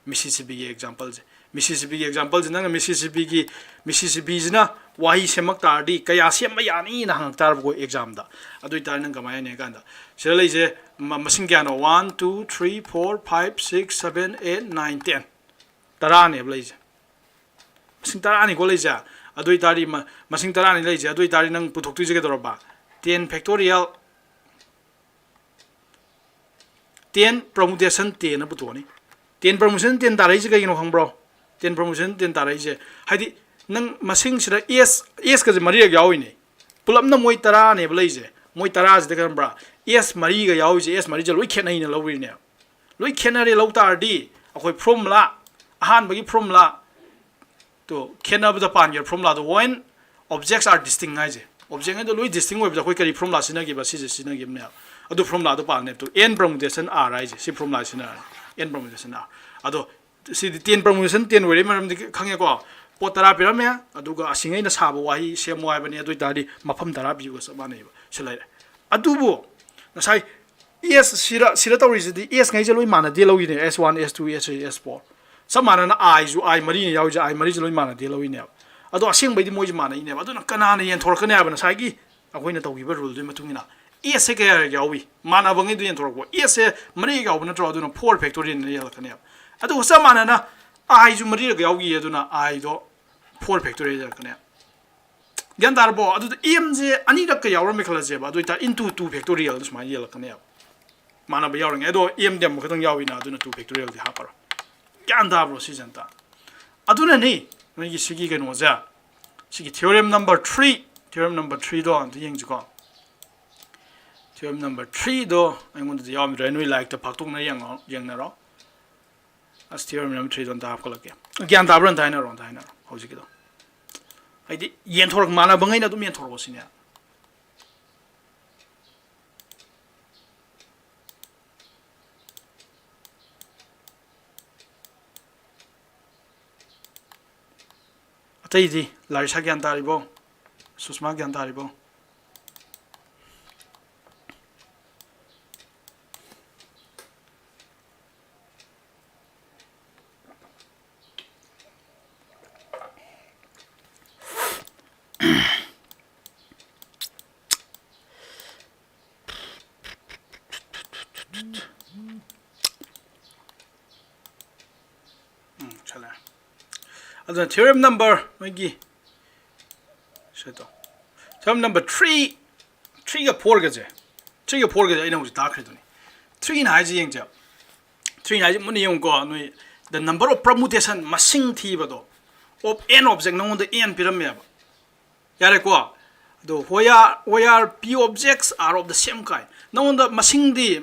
ꯃꯤꯁꯤꯁꯤꯄꯤꯒꯤ ꯑꯦꯛꯖꯥꯝꯄꯜꯁꯦ, ꯃꯤꯁꯤꯁꯤꯄꯤꯒꯤ ꯑꯦꯛꯖꯥꯝꯄꯜꯁꯦ, ꯅꯪꯅ ꯃꯤꯁꯤꯁꯤꯄꯤꯒꯤ, ꯃꯤꯁꯤꯁꯤꯄꯤꯁꯤꯅ ꯋꯥꯍꯩ ꯁꯦꯝꯃꯛ ꯇꯥꯔꯗꯤ ꯀꯌꯥ ꯁꯦꯝꯕ ꯌꯥꯅꯤꯅ ꯍꯪꯉꯛ ꯇꯥꯔꯕꯀꯣ ꯑꯦꯛꯖꯥꯝꯗ꯫ ꯑꯗꯨ ꯑꯣꯏꯇꯥꯔꯗꯤ ꯅꯪ ꯀꯃꯥꯏꯅ ꯍꯥꯏꯅꯤ ꯍꯥꯏ ꯀꯥꯟꯗ, ꯁꯤꯗ ꯂꯩꯁꯦ ꯃ- ꯃꯁꯤꯡ ꯀꯌꯥꯅꯣ? One, two, three, four, five, six, seven, eight, nine, ten꯫ ꯇꯔꯥꯅꯦꯕ ꯂꯩꯁꯦ꯫ ꯃꯁꯤꯡ ꯇꯔꯥꯅꯤꯀꯣ ꯂꯩꯁꯦ꯫ ꯑꯗꯨ ꯑꯣꯏꯇꯥꯔꯗꯤ ꯃ- ꯃꯁꯤꯡ ꯇꯔꯥꯅꯤ ꯂꯩꯁꯦ꯫ ꯑꯗꯨ ꯑꯣꯏꯇꯥꯔꯗꯤ ꯅꯪ ꯄꯨꯊꯣꯛꯇꯣꯏꯁꯦ ꯀꯩꯗꯧꯔꯕ? Ten factorial, ten permutation ten ꯅ ꯄꯨꯊꯣꯛꯑꯅꯤ꯫ Ten permutation ten ꯇꯥꯔꯛꯏꯁꯦ ꯀꯩꯒꯤꯅꯣ ꯈꯪꯕ꯭ꯔꯣ? Ten permutation ten ꯇꯥꯔꯛꯏꯁꯦ, ꯍꯥꯏꯗꯤ ꯅꯪ ꯃꯁꯤꯡꯁꯤꯗ ꯑꯦꯁ, ꯑꯦꯁꯀꯁꯦ ꯃꯔꯤꯔꯛ ꯌꯥꯎꯔꯤꯅꯦ꯫ ꯄꯨꯂꯞꯅ ꯃꯣꯏ ꯇꯔꯥꯅꯦꯕ ꯂꯩꯁꯦ꯫ ꯃꯣꯏ ꯇꯔꯥꯁꯤꯗ ꯈꯪꯕ꯭ꯔꯥ? ꯑꯦꯁ ꯃꯔꯤꯒ ꯌꯥꯎꯔꯤꯁꯦ, ꯑꯦꯁ ꯃꯔꯤꯁꯦ ꯂꯣꯏ ꯈꯦꯠꯅꯩꯅ ꯂꯧꯔꯤꯅꯦ꯫ ꯂꯣꯏ ꯈꯦꯠꯅꯔꯦ ꯂꯧ ꯇꯥꯔꯗꯤ ꯑꯩꯈꯣꯏ formula, ꯑꯍꯥꯟꯕꯒꯤ formula ꯇꯣ ꯈꯦꯠꯅꯕꯗ ꯄꯥꯟꯒꯦꯕ formula ꯗꯣ꯫ When objects are distinct ꯍꯥꯏꯁꯦ, object ꯍꯥꯏꯗꯣ ꯂꯣꯏ distinct ꯑꯣꯏꯕꯗ ꯑꯩꯈꯣꯏ ꯀꯔꯤ formula ꯁꯤꯖꯤꯟꯅꯈꯤꯕ? ꯁꯤꯁꯦ ꯁꯤꯖꯤꯟꯅꯈꯤꯕꯅꯦꯕ꯫ ꯑꯗꯨ formula ꯗꯣ ꯄꯥꯟꯅꯦꯕ꯫ ꯇꯨ, N permutation R ꯍꯥꯏꯁꯦ, ꯁꯤ formula ꯁꯤꯖꯤꯟꯅꯔꯅꯤ, N permutation R꯫ ꯑꯗꯣ ꯁꯤꯗꯤ ten permutation ten ꯑꯣꯏꯔꯦ ꯃꯔꯝꯗꯤ ꯈꯪꯉꯦꯀꯣ꯫ ꯄꯣꯠ ꯇꯔꯥ ꯄꯤꯔꯝꯃꯦ, ꯑꯗꯨꯒ ꯑꯁꯤꯉꯩꯅ ꯁꯥꯕ ꯋꯥꯍꯩ ꯁꯦꯝꯃꯣ ꯍꯥꯏꯕꯅꯤ꯫ ꯑꯗꯨ ꯑꯣꯏꯇꯥꯔꯗꯤ ꯃꯐꯝ ꯇꯔꯥ ꯄꯤꯕꯒ ꯆꯞ ꯃꯥꯟꯅꯩꯕ꯫ ꯁꯤ ꯂꯩꯔꯦ꯫ ꯑꯗꯨꯕꯨ ꯉꯁꯥꯏ ꯑꯦꯁ ꯁꯤꯗ ꯁꯤꯗ ꯇꯧꯔꯤꯁꯤꯗꯤ ꯑꯦꯁ ꯉꯩꯁꯦ ꯂꯣꯏ ꯃꯥꯟꯅꯗꯦ ꯂꯧꯏꯅꯦ, ꯑꯦꯁ ꯋꯥꯟ, ꯑꯦꯁ ꯇꯨ, ꯑꯦꯁ ꯊ꯭ꯔꯤ, ꯑꯦꯁ ꯐꯣꯔ꯫ ꯆꯞ ꯃꯥꯟꯅꯅ ꯑꯥꯏꯁꯨ, ꯑꯥꯏ ꯃꯔꯤꯅ ꯌꯥꯎꯔꯤꯁꯦ, ꯑꯥꯏ ꯃꯔꯤꯁꯦ ꯂꯣꯏ ꯃꯥꯟꯅꯗꯦ ꯂꯧꯏꯅꯦꯕ꯫ ꯑꯗꯣ ꯑꯁꯦꯡꯕꯩꯗꯤ ꯃꯣꯏꯁꯦ ꯃꯥꯟꯅꯩꯅꯦꯕ꯫ ꯑꯗꯨꯅ ꯀꯅꯥꯅ ꯌꯦꯟꯊꯣꯔꯛꯀꯅꯤ ꯍꯥꯏꯕ? ꯉꯁꯥꯏꯒꯤ ꯑꯩꯈꯣꯏꯅ ꯇꯧꯈꯤꯕ ꯔꯨꯜꯗꯨꯒꯤ ꯃꯇꯨꯡ ꯏꯟꯅ ꯑꯦꯁꯁꯦ ꯀꯌꯥ ꯌꯥꯎꯏ? ꯃꯥꯟꯅꯕꯉꯩꯗꯨ ꯌꯦꯟꯊꯣꯔꯛꯄ꯫ ꯑꯦꯁꯁꯦ ꯃꯔꯤ ꯌꯥꯎꯕ ꯅꯠꯇ꯭ꯔꯣ? ꯑꯗꯨꯅ ꯐꯣꯔ ꯐꯦꯛꯇꯣꯔꯤꯌꯦꯜꯅ ꯌꯦꯜꯂꯛꯀꯅꯦꯕ꯫ ꯑꯗꯨꯒ ꯆꯞ ꯃꯥꯟꯅꯅ ꯑꯥꯏꯁꯨ ꯃꯔꯤꯔꯛ ꯌꯥꯎꯈꯤ, ꯑꯗꯨꯅ ꯑꯥꯏꯗꯣ ꯐꯣꯔ ꯐꯦꯛꯇꯣꯔꯤꯌꯦꯜ ꯌꯦꯜꯂꯛꯀꯅꯦꯕ꯫ ꯒ꯭ꯌꯥꯟ ꯇꯥꯔꯕꯣ? ꯑꯗꯨꯗ ꯑꯦꯝꯁꯦ ꯑꯅꯤꯔꯛꯀ ꯌꯥꯎꯔꯝꯃꯦ ꯈꯜꯂꯁꯦꯕ, ꯑꯗꯨ ꯑꯣꯏꯇꯥꯔꯗꯤ into two factorial ꯁꯨꯃꯥꯏꯅ ꯌꯦꯜꯂꯛꯀꯅꯦꯕ꯫ ꯃꯥꯟꯅꯕ ꯌꯥꯎꯔꯤꯉꯩ꯫ ꯑꯗꯣ ꯑꯦꯝꯗꯤ ꯑꯃꯈꯛꯇꯪ ꯌꯥꯎꯋꯤꯅ, ꯑꯗꯨꯅ two factorial ꯗꯤ ꯍꯥꯞꯄꯔꯣꯏ꯫ ꯒ꯭ꯌꯥꯟ ꯇꯥꯕ꯭ꯔꯣ ꯁꯤꯁꯦ ꯑꯝꯇ? ꯑꯗꯨꯅꯅꯤ ꯅꯣꯏꯒꯤ ꯁꯤꯒꯤ ꯀꯩꯅꯣꯁꯦ, ꯁꯤꯒꯤ theorem number three, theorem number three ꯗꯣ ꯑꯝꯇ ꯌꯦꯡꯁꯤꯀꯣ꯫ Theorem number three ꯗꯣ ꯑꯩꯉꯣꯟꯗꯗꯤ ꯌꯥꯎꯔꯝꯗ꯭ꯔꯦ, ꯅꯣꯏ ꯂꯥꯏꯔꯤꯛꯇ ꯐꯥꯛꯇꯣꯛꯅ ꯌꯦꯡꯉꯣ-, ꯌꯦꯡꯅꯔꯣ꯫ ꯑꯁ, theorem number three ꯗꯣ ꯑꯝꯇ ꯍꯥꯞꯀꯠꯂꯛꯀꯦ꯫ ꯒ꯭ꯌꯥꯟ ꯇꯥꯕ꯭ꯔꯥ? ꯑꯝꯇ ꯍꯥꯏꯅꯔꯣ, ꯑꯝꯇ ꯍꯥꯏꯅꯔꯣ ꯍꯧꯖꯤꯛꯀꯤꯗꯣ꯫ ꯍꯥꯏꯗꯤ ꯌꯦꯟꯊꯣꯔꯛ-, ꯃꯥꯟꯅꯕꯉꯩꯅ ꯑꯗꯨꯝ ꯌꯦꯟꯊꯣꯔꯛꯑꯣ ꯁꯤꯅꯦ꯫ ꯑꯇꯩꯗꯤ ꯂꯥꯔꯤꯁꯥ ꯒ꯭ꯌꯥꯟ ꯇꯥꯔꯤꯕꯣ? ꯁꯨꯁꯃꯥ ꯒ꯭ꯌꯥꯟ ꯇꯥꯔꯤꯕꯣ? ꯎꯝ, ꯆꯠꯂꯦ꯫ ꯑꯗꯨꯅ theorem number ꯃꯣꯏꯒꯤ ꯁꯤꯗꯣ, theorem number three, three ꯒ four ꯒꯁꯦ, three ꯒ four ꯒꯁꯦ ꯑꯩꯅ ꯍꯧꯖꯤꯛ ꯇꯥꯛꯈ꯭ꯔꯤꯗꯨꯅꯤ꯫ Three ꯅ ꯍꯥꯏꯁꯦ ꯌꯦꯡꯁꯦ꯫ Three ꯅ ꯍꯥꯏꯁꯦ ꯃꯨꯟꯅ ꯌꯦꯡꯉꯨꯀꯣ ꯅꯣꯏ, the number of permutation, ꯃꯁꯤꯡ ꯊꯤꯕꯗꯣ, of n object, ꯅꯉꯣꯟꯗ n ꯄꯤꯔꯝꯃꯦꯕ꯫ ꯌꯥꯔꯦꯀꯣ? ꯑꯗꯣ where, where p objects are of the same kind, ꯅꯉꯣꯟꯗ ꯃꯁꯤꯡꯗꯤ,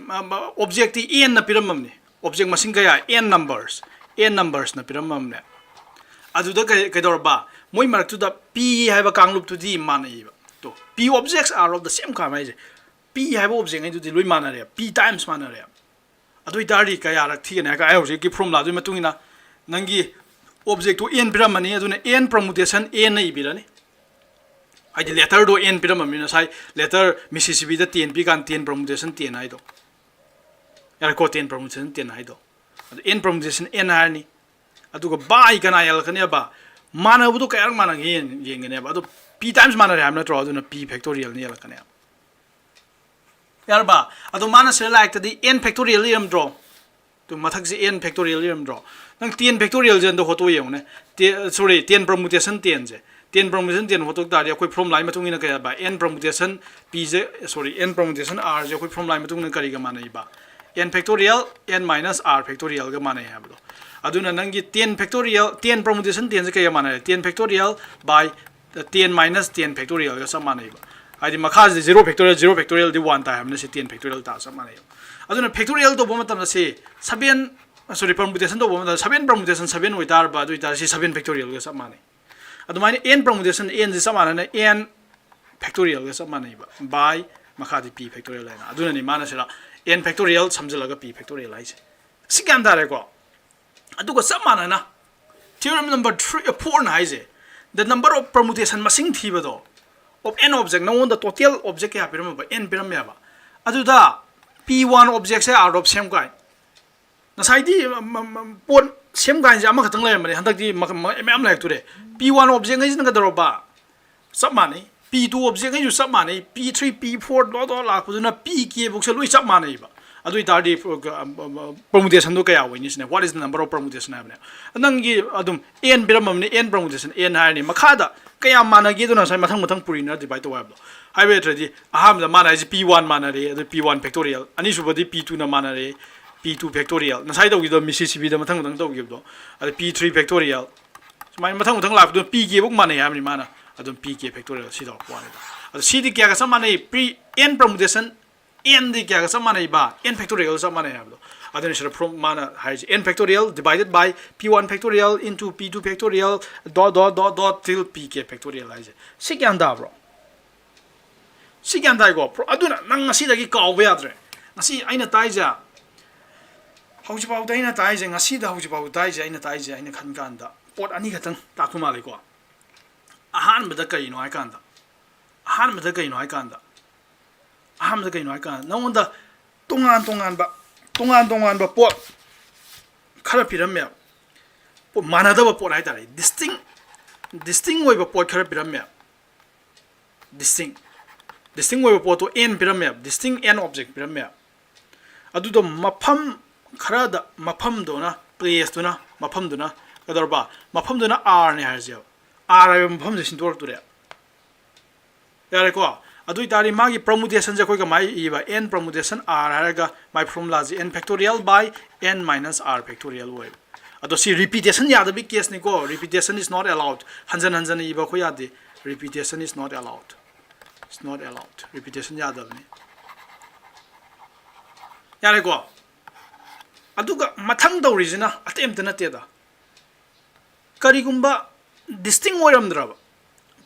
object ꯇꯤ n ꯅ ꯄꯤꯔꯝꯃꯕꯅꯤ꯫ Object ꯃꯁꯤꯡ ꯀꯌꯥ? N numbers, n numbers ꯅ ꯄꯤꯔꯝꯃꯕꯅꯦ꯫ ꯑꯗꯨꯗ ꯀꯩ-, ꯀꯩꯗꯧꯔꯕ? ꯃꯣꯏ ꯃꯔꯛꯇꯨꯗ p ꯍꯥꯏꯕ ꯀꯥꯡꯂꯨꯞꯇꯨꯗꯤ ꯃꯥꯟꯅꯩꯌꯦꯕ꯫ ꯇꯣ, p objects are of the same kind ꯍꯥꯏꯁꯦ, p ꯍꯥꯏꯕ object ꯉꯩꯗꯨꯗꯤ ꯂꯣꯏ ꯃꯥꯟꯅꯔꯦ, p times ꯃꯥꯟꯅꯔꯦ꯫ ꯑꯗꯨ ꯑꯣꯏꯇꯥꯔꯗꯤ ꯀꯌꯥꯔꯛ ꯊꯤꯒꯅꯤ ꯍꯥꯏꯔꯒ, ꯑꯩ ꯍꯧꯖꯤꯛꯀꯤ formula ꯗꯨꯒꯤ ꯃꯇꯨꯡ ꯏꯟꯅ ꯅꯪꯒꯤ object ꯇꯣ n ꯄꯤꯔꯝꯃꯅꯤ, ꯑꯗꯨꯅ n permutation n ꯅ ꯏꯕꯤꯔꯅꯤ꯫ ꯍꯥꯏꯗꯤ letter ꯗꯣ n ꯄꯤꯔꯝꯃꯕꯅꯤꯅ, ꯉꯁꯥꯏ letter Mississippi ꯗ ten ꯄꯤ ꯀꯥꯟꯗ ten permutation ten ꯍꯥꯏꯗꯣ꯫ ꯌꯥꯔꯦꯀꯣ, ten permutation ten ꯍꯥꯏꯗꯣ꯫ ꯑꯗꯨ n permutation n ꯍꯥꯏꯔꯅꯤ꯫ ꯑꯗꯨꯒ by ꯀꯅꯥ ꯌꯥꯜꯂꯛꯀꯅꯦꯕ? ꯃꯥꯟꯅꯕꯗꯣ ꯀꯌꯥꯔꯛ ꯃꯥꯟꯅꯒꯦ ꯌꯦꯡ- ꯌꯦꯡꯒꯅꯦꯕ꯫ ꯑꯗꯣ p times ꯃꯥꯟꯅꯔꯦ ꯍꯥꯏꯕ ꯅꯠꯇ꯭ꯔꯣ? ꯑꯗꯨꯅ p factorialꯅ ꯌꯥꯜꯂꯛꯀꯅꯦꯕ꯫ ꯌꯥꯔꯕ? ꯑꯗꯣ ꯃꯥꯅ ꯁꯤꯗ ꯂꯥꯏꯔꯤꯛꯇꯗꯤ n factorial ꯏꯔꯝꯗ꯭ꯔꯣ? ꯑꯗꯨ ꯃꯊꯛꯁꯦ n factorial ꯏꯔꯝꯗ꯭ꯔꯣ? ꯅꯪ ten factorialꯁꯦ ꯑꯝꯇ ꯍꯣꯠꯇꯣꯛꯑ ꯌꯦꯡꯉꯨꯅꯦ꯫ Sorry, ten permutation tenꯁꯦ, ten permutation ten ꯍꯣꯠꯇꯣꯛ ꯇꯥꯔꯗꯤ ꯑꯩꯈꯣꯏ formulaꯒꯤ ꯃꯇꯨꯡ ꯏꯟꯅ ꯀꯩ ꯍꯥꯏꯕ? N permutation pꯁꯦ, sorry, n permutation rꯁꯦ ꯑꯩꯈꯣꯏ formulaꯒꯤ ꯃꯇꯨꯡ ꯏꯟꯅ ꯀꯔꯤꯒ ꯃꯥꯟꯅꯩꯕ? N factorial n minus r factorialꯒ ꯃꯥꯟꯅꯩ ꯍꯥꯏꯕꯗꯣ꯫ ꯑꯗꯨꯅ ꯅꯪꯒꯤ ten factorial, ten permutation tenꯁꯦ ꯀꯩꯒ ꯃꯥꯟꯅꯔꯦ? Ten factorial by ten minus ten factorialꯒ ꯆꯞ ꯃꯥꯟꯅꯩꯕ꯫ ꯍꯥꯏꯗꯤ ꯃꯈꯥꯁꯤꯗ zero factorial, zero factorialꯗꯤ one ꯇꯥꯏ ꯍꯥꯏꯕꯅ ꯁꯤ ten factorial ꯇꯥ ꯆꯞ ꯃꯥꯟꯅꯩꯕ꯫ ꯑꯗꯨꯅ factorial ꯇꯧꯕ ꯃꯇꯝꯗ ꯁꯤ seven, sorry, permutation ꯇꯧꯕ ꯃꯇꯝꯗ seven permutation seven ꯑꯣꯏꯇꯥꯔꯕ, ꯑꯗꯨ ꯑꯣꯏꯇꯥꯔꯗꯤ ꯁꯤ seven factorialꯒ ꯆꯞ ꯃꯥꯟꯅꯩ꯫ ꯑꯗꯨꯃꯥꯏꯅ n permutation nꯁꯦ ꯆꯞ ꯃꯥꯟꯅꯅ n factorialꯒ ꯆꯞ ꯃꯥꯟꯅꯩꯕ, by ꯃꯈꯥꯗꯤ p factorial ꯍꯥꯏꯅ꯫ ꯑꯗꯨꯅꯅꯤ ꯃꯥꯅ ꯁꯤꯗ n factorial ꯁꯝꯖꯤꯜꯂꯒ p factorial ꯍꯥꯏꯁꯦ꯫ ꯁꯤ ꯒ꯭ꯌꯥꯟ ꯇꯥꯔꯦꯀꯣ? ꯑꯗꯨꯒ ꯆꯞ ꯃꯥꯟꯅꯅ theorem number three, fourꯅ ꯍꯥꯏꯁꯦ, the number of permutation, ꯃꯁꯤꯡ ꯊꯤꯕꯗꯣ, of an object, ꯅꯉꯣꯟꯗ total object ꯀꯌꯥ ꯄꯤꯔꯝꯃꯕ? N ꯄꯤꯔꯝꯃꯦꯕ꯫ ꯑꯗꯨꯗ p one objectꯁꯦ are of same kind. ꯉꯁꯥꯏꯗꯤ ꯄꯣꯠ same kindꯁꯦ ꯑꯃꯈꯛꯇꯪ ꯂꯩꯔꯝꯕꯅꯦ, ꯍꯟꯗꯛꯇꯤ ꯃꯌꯥꯝ ꯂꯩꯔꯛꯇꯣꯔꯦ꯫ P one objectꯉꯩꯁꯤꯅ ꯀꯩꯗꯧꯔꯕ? ꯆꯞ ꯃꯥꯟꯅꯩ꯫ P two objectꯉꯩꯁꯨ ꯆꯞ ꯃꯥꯟꯅꯩ꯫ P three, p four ꯗꯣ ꯗꯣ ꯂꯥꯛꯄꯗꯨꯅ pk ꯐꯥꯎꯁꯦ ꯂꯣꯏ ꯆꯞ ꯃꯥꯟꯅꯩꯕ꯫ ꯑꯗꯨ ꯑꯣꯏꯇꯥꯔꯗꯤ permutationꯗꯣ ꯀꯌꯥ ꯑꯣꯏꯅꯤ ꯁꯤꯅꯦ, what is the number of permutation ꯍꯥꯏꯕꯅꯦ꯫ ꯅꯪꯒꯤ ꯑꯗꯨꯝ n ꯄꯤꯔꯝꯃꯕꯅꯤ, n permutation n ꯍꯥꯏꯔꯅꯤ꯫ ꯃꯈꯥꯗ ꯀꯌꯥꯝ ꯃꯥꯟꯅꯒꯦꯗꯨꯅ ꯉꯁꯥꯏ ꯃꯊꯪ ꯃꯊꯪ ꯄꯨꯔꯤꯅ divide ꯇꯧ ꯍꯥꯏꯕꯗꯣ꯫ ꯍꯥꯏꯕ ꯅꯠꯇ꯭ꯔꯗꯤ ꯑꯍꯥꯟꯕꯗ ꯃꯥꯅ ꯍꯥꯏꯁꯦ p one ꯃꯥꯟꯅꯔꯦ, ꯑꯗꯨ p one factorial, ꯑꯅꯤꯁꯨꯕꯗꯤ p twoꯅ ꯃꯥꯟꯅꯔꯦ, p two factorial, ꯉꯁꯥꯏ ꯇꯧꯈꯤꯕꯗꯣ Mississippiꯗ ꯃꯊꯪ ꯃꯊꯪ ꯇꯧꯈꯤꯕꯗꯣ, ꯑꯗ p three factorial, ꯁꯨꯃꯥꯏꯅ ꯃꯊꯪ ꯃꯊꯪ ꯂꯥꯛꯄꯗꯨꯅ pk ꯐꯥꯎ ꯃꯥꯟꯅꯩ ꯍꯥꯏꯕꯅꯤ ꯃꯥꯅ꯫ ꯑꯗꯨꯝ pk factorial ꯁꯤ ꯇꯧꯔꯛꯄ ꯋꯥꯅꯤꯗ꯫ ꯑꯗꯣ ꯁꯤꯗꯤ ꯀꯌꯥꯒ ꯆꯞ ꯃꯥꯟꯅꯩ? Pre n permutation nꯗꯤ ꯀꯌꯥꯒ ꯆꯞ ꯃꯥꯟꯅꯩꯕ? N factorialꯒ ꯆꯞ ꯃꯥꯟꯅꯩ ꯍꯥꯏꯕꯗꯣ꯫ ꯑꯗꯨꯅ ꯁꯤꯗ ꯐꯣꯔꯝ ꯃꯥꯅ ꯍꯥꯏꯔꯤꯁꯦ, n factorial divided by p one factorial into p two factorial dot dot dot dot till pk factorial ꯍꯥꯏꯁꯦ꯫ ꯁꯤ ꯒ꯭ꯌꯥꯟ ꯇꯥꯕ꯭ꯔꯣ? ꯁꯤ ꯒ꯭ꯌꯥꯟ ꯇꯥꯏꯀꯣ? ꯑꯗꯨꯅ ꯅꯪ ꯉꯁꯤꯗꯒꯤ ꯀꯥꯎꯕ ꯌꯥꯗ꯭ꯔꯦ꯫ ꯉꯁꯤ ꯑꯩꯅ ꯇꯥꯏꯁꯦ, ꯍꯧꯖꯤꯛꯐꯥꯎꯗ ꯑꯩꯅ ꯇꯥꯏꯁꯦ, ꯉꯁꯤꯗ ꯍꯧꯖꯤꯛꯐꯥꯎꯗ ꯇꯥꯏꯁꯦ, ꯑꯩꯅ ꯇꯥꯏꯁꯦ, ꯑꯩꯅ ꯈꯟ ꯀꯥꯟꯗ ꯄꯣꯠ ꯑꯅꯤꯈꯛꯇꯪ ꯇꯥꯛꯄ ꯃꯥꯜꯂꯦꯀꯣ꯫ ꯑꯍꯥꯟꯕꯗ ꯀꯩꯅꯣ ꯍꯥꯏꯀꯥꯟꯗ, ꯑꯍꯥꯟꯕꯗ ꯀꯩꯅꯣ ꯍꯥꯏꯀꯥꯟꯗ, ꯑꯍꯥꯟꯕꯗ ꯀꯩꯅꯣ ꯍꯥꯏꯀꯥꯟꯗ ꯅꯉꯣꯟꯗ ꯇꯣꯉꯥꯟ ꯇꯣꯉꯥꯟꯕ ꯇꯣꯉꯥꯟ ꯇꯣꯉꯥꯟꯕ ꯄꯣꯠ ꯈꯔ ꯄꯤꯔꯝꯃꯦꯕ꯫ ꯄꯣꯠ ꯃꯥꯟꯅꯗꯕ ꯄꯣꯠ ꯍꯥꯏꯇꯥꯔꯦ, ꯗꯤꯁꯇꯤꯡ ꯗꯤꯁꯇꯤꯡ ꯑꯣꯏꯕ ꯄꯣꯠ ꯈꯔ ꯄꯤꯔꯝꯃꯦꯕ꯫ ꯗꯤꯁꯇꯤꯡ ꯗꯤꯁꯇꯤꯡ ꯑꯣꯏꯕ ꯄꯣꯠꯇꯣ ꯑꯦꯟ ꯄꯤꯔꯝꯃꯦꯕ, ꯗꯤꯁꯇꯤꯡ ꯑꯦꯟ ꯑꯣꯕꯖꯦꯛ ꯄꯤꯔꯝꯃꯦꯕ꯫ ꯑꯗꯨꯗꯣ ꯃꯐꯝ ꯈꯔꯗ, ꯃꯐꯝꯗꯨꯅ, ꯄ꯭ꯂꯦꯁꯇꯨꯅ, ꯃꯐꯝꯗꯨꯅ ꯀꯩꯗꯧꯔꯕ? ꯃꯐꯝꯗꯨꯅ ꯑꯥꯔꯅꯦ ꯍꯥꯏꯔꯁꯦꯕ꯫ ꯑꯥꯔ ꯍꯥꯏꯕ ꯃꯐꯝꯁꯦ ꯁꯤꯟꯗꯣꯔꯛꯇꯣꯔꯦ꯫ ꯌꯥꯔꯦꯀꯣ? ꯑꯗꯨ ꯑꯣꯏꯇꯥꯔꯗꯤ ꯃꯥꯒꯤ ꯄ꯭ꯔꯃꯨꯇꯦꯁꯟꯁꯦ ꯑꯩꯈꯣꯏ ꯀꯃꯥꯏꯅ ꯏꯕ? N permutation R ꯍꯥꯏꯔꯒ ꯃꯥꯏ ꯐꯣꯔꯃꯨꯂꯥꯁꯦ N factorial by N minus R factorial ꯑꯣꯏꯕ꯫ ꯑꯗꯣ ꯁꯤ ꯔꯤꯄꯤꯇꯦꯁꯟ ꯌꯥꯗꯕꯒꯤ ꯀꯦꯁꯅꯤꯀꯣ꯫ Repetition is not allowed. ꯍꯟꯖꯟ ꯍꯟꯖꯟꯅ ꯏꯕ ꯑꯩꯈꯣꯏ ꯌꯥꯗꯦ꯫ Repetition is not allowed. It's not allowed. ꯔꯤꯄꯤꯇꯦꯁꯟ ꯌꯥꯗꯕꯅꯤ꯫ ꯌꯥꯔꯦꯀꯣ? ꯑꯗꯨꯒ ꯃꯊꯪ ꯇꯧꯔꯤꯁꯤꯅ ꯑꯇꯩ ꯑꯝꯇ ꯅꯠꯇꯦꯗ, ꯀꯔꯤꯒꯨꯝꯕ ꯗꯤꯁꯇꯤꯡ ꯑꯣꯏꯔꯝꯗ꯭ꯔꯕ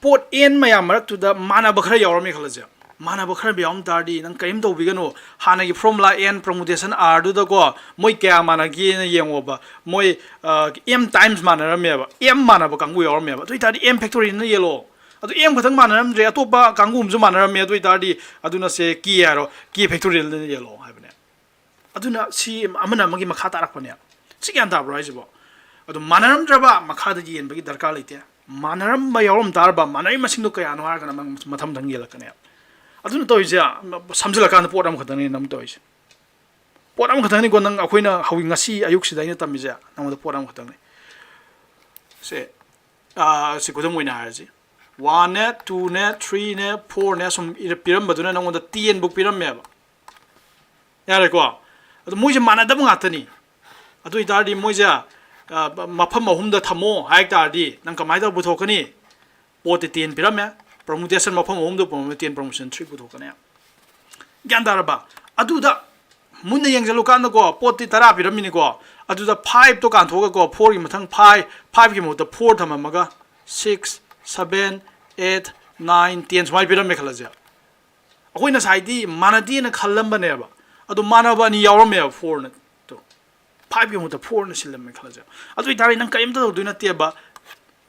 ꯄꯣꯠ ꯑꯦꯟ ꯃꯌꯥꯝ ꯃꯔꯛꯇꯨꯗ ꯃꯥꯟꯅꯕ ꯈꯔ ꯌꯥꯎꯔꯝꯃꯦ ꯈꯜꯂꯁꯦ꯫ ꯃꯥꯟꯅꯕ ꯈꯔ ꯌꯥꯎꯔꯝ ꯇꯥꯔꯗꯤ ꯅꯪ ꯀꯔꯤꯝ ꯇꯧꯕꯤꯒꯅꯨ꯫ ꯍꯥꯟꯅꯒꯤ ꯐꯣꯔꯃꯨꯂꯥ N permutation R ꯗꯨꯗꯀꯣ, ꯃꯣꯏ ꯀꯌꯥ ꯃꯥꯟꯅꯒꯦꯅ ꯌꯦꯡꯉꯣꯕ꯫ ꯃꯣꯏ ꯑꯦꯝ ꯇꯥꯏꯝꯁ ꯃꯥꯟꯅꯔꯝꯃꯦꯕ, ꯑꯦꯝ ꯃꯥꯟꯅꯕ ꯀꯥꯡꯕꯨ ꯌꯥꯎꯔꯝꯃꯦꯕ꯫ ꯑꯗꯨ ꯑꯣꯏꯇꯥꯔꯗꯤ M factorial ꯅ ꯌꯦꯜꯂꯣ꯫ ꯑꯗꯨ ꯑꯦꯝ ꯈꯛꯇꯪ ꯃꯥꯟꯅꯔꯝꯗ꯭ꯔꯦ, ꯑꯇꯣꯞꯄ ꯀꯥꯡꯕꯨ ꯑꯃꯁꯨ ꯃꯥꯟꯅꯔꯝꯃꯦ꯫ ꯑꯗꯨ ꯑꯣꯏꯇꯥꯔꯗꯤ ꯑꯗꯨꯅ ꯁꯦ ꯀꯦ ꯍꯥꯏꯔꯣ, ꯀꯦ ꯐꯦꯛꯇꯣꯔꯤꯌꯦꯜꯗ ꯌꯦꯜꯂꯣ ꯍꯥꯏꯕꯅꯦ꯫ ꯑꯗꯨꯅ ꯁꯤ ꯑꯃꯅ ꯑꯃꯒꯤ ꯃꯈꯥ ꯇꯥꯔꯛꯄꯅꯦ꯫ ꯁꯤ ꯒ꯭ꯌꯥꯟ ꯇꯥꯕ꯭ꯔꯣ ꯍꯥꯏꯁꯤꯕꯣ? ꯑꯗꯨ ꯃꯥꯟꯅꯔꯝꯗ꯭ꯔꯕ ꯃꯈꯥꯗ ꯌꯦꯟꯕꯒꯤ ꯗꯔꯀꯥꯔ ꯂꯩꯇꯦ꯫ ꯃꯥꯟꯅꯔꯝꯕ ꯌꯥꯎꯔꯝ ꯇꯥꯔꯕ, ꯃꯥꯟꯅꯔꯤ ꯃꯁꯤꯡꯗꯣ ꯀꯌꯥꯅꯣ ꯍꯥꯏꯔꯒꯅ ꯃꯊꯪ ꯃꯊꯪ ꯌꯦꯜꯂꯛꯀꯅꯦ꯫ ꯑꯗꯨꯅ ꯇꯧꯔꯤꯁꯦ, ꯁꯝꯖꯤꯜꯂꯀꯥꯟꯗ ꯄꯣꯠ ꯑꯃꯈꯛꯇꯅꯤ ꯅꯝ ꯇꯧꯔꯤꯁꯦ꯫ ꯄꯣꯠ ꯑꯃꯈꯛꯇꯪꯅꯤꯀꯣ ꯅꯪ, ꯑꯩꯈꯣꯏꯅ ꯍꯧꯖꯤꯛ ꯉꯁꯤ ꯑꯌꯨꯛꯁꯤꯗ ꯑꯩꯅ ꯇꯝꯃꯤꯁꯦ ꯅꯉꯣꯟꯗ ꯄꯣꯠ ꯑꯃꯈꯛꯇꯪꯅꯤ꯫ ꯁꯦ, ꯑꯥ, ꯁꯤ ꯈꯨꯗꯝ ꯑꯣꯏꯅ ꯍꯥꯏꯔꯁꯤ, ꯋꯥꯟꯅꯦ, ꯇꯨꯅꯦ, ꯊ꯭ꯔꯤꯅꯦ, ꯐꯣꯔꯅꯦ, ꯁꯨꯝ ꯏꯔ-, ꯄꯤꯔꯝꯕꯗꯨꯅ ꯅꯉꯣꯟꯗ ꯇꯦꯟꯕꯨꯛ ꯄꯤꯔꯝꯃꯦꯕ꯫ ꯌꯥꯔꯦꯀꯣ? ꯑꯗꯣ ꯃꯣꯏꯁꯦ ꯃꯥꯟꯅꯗꯕ ꯉꯥꯛꯇꯅꯤ꯫ ꯑꯗꯨ ꯑꯣꯏꯇꯥꯔꯗꯤ ꯃꯣꯏꯁꯦ, ꯑ, ꯃꯐꯝ ꯑꯍꯨꯝꯗ ꯊꯝꯃꯣ ꯍꯥꯏ ꯇꯥꯔꯗꯤ ꯅꯪ ꯀꯃꯥꯏꯅ ꯇꯧꯔ ꯄꯨꯊꯣꯛꯀꯅꯤ? ꯄꯣꯠꯇꯤ ꯇꯦꯟ ꯄꯤꯔꯝꯃꯦ, ꯄ꯭ꯔꯃꯨꯇꯦꯁꯟ ꯃꯐꯝ ꯑꯍꯨꯝꯗ ꯄꯨꯔꯝꯃꯦ, ꯇꯦꯟ ꯄ꯭ꯔꯃꯨꯇꯦꯁꯟ ꯊ꯭ꯔꯤ ꯄꯨꯊꯣꯛꯀꯅꯤ꯫ ꯒ꯭ꯌꯥꯟ ꯇꯥꯔꯕ? ꯑꯗꯨꯗ ꯃꯨꯟꯅ ꯌꯦꯡꯁꯤꯜꯂꯨꯀꯥꯟꯗꯀꯣ, ꯄꯣꯠꯇꯤ ꯇꯔꯥ ꯄꯤꯔꯝꯃꯤꯅꯤꯀꯣ, ꯑꯗꯨꯗ ꯐꯥꯏꯚꯇꯣ ꯀꯥꯟꯊꯣꯛꯑꯒꯀꯣ, ꯐꯣꯔꯒꯤ ꯃꯊꯪ ꯐꯥꯏꯚ, ꯐꯥꯏꯚꯀꯤ ꯃꯍꯨꯠꯇ ꯐꯣꯔ ꯊꯝꯃꯝꯃꯒ six, seven, eight, nine, ten ꯁꯨꯃꯥꯏꯅ ꯄꯤꯔꯝꯃꯦ ꯈꯜꯂꯁꯦ꯫ ꯑꯩꯈꯣꯏ ꯉꯁꯥꯏꯗꯤ ꯃꯥꯟꯅꯗꯦꯅ ꯈꯜꯂꯝꯕꯅꯦꯕ, ꯑꯗꯣ ꯃꯥꯟꯅꯕ ꯑꯅꯤ ꯌꯥꯎꯔꯝꯃꯦꯕ, ꯐꯣꯔꯅ ꯇꯣ꯫ ꯐꯥꯏꯚꯀꯤ ꯃꯍꯨꯠꯇ ꯐꯣꯔꯅ ꯁꯤꯜꯂꯝꯃꯦ ꯈꯜꯂꯁꯦ꯫ ꯑꯗꯨ ꯑꯣꯏꯇꯥꯔꯗꯤ ꯅꯪ ꯀꯔꯤꯝꯇ ꯇꯧꯗꯣꯏ ꯅꯠꯇꯦꯕ꯫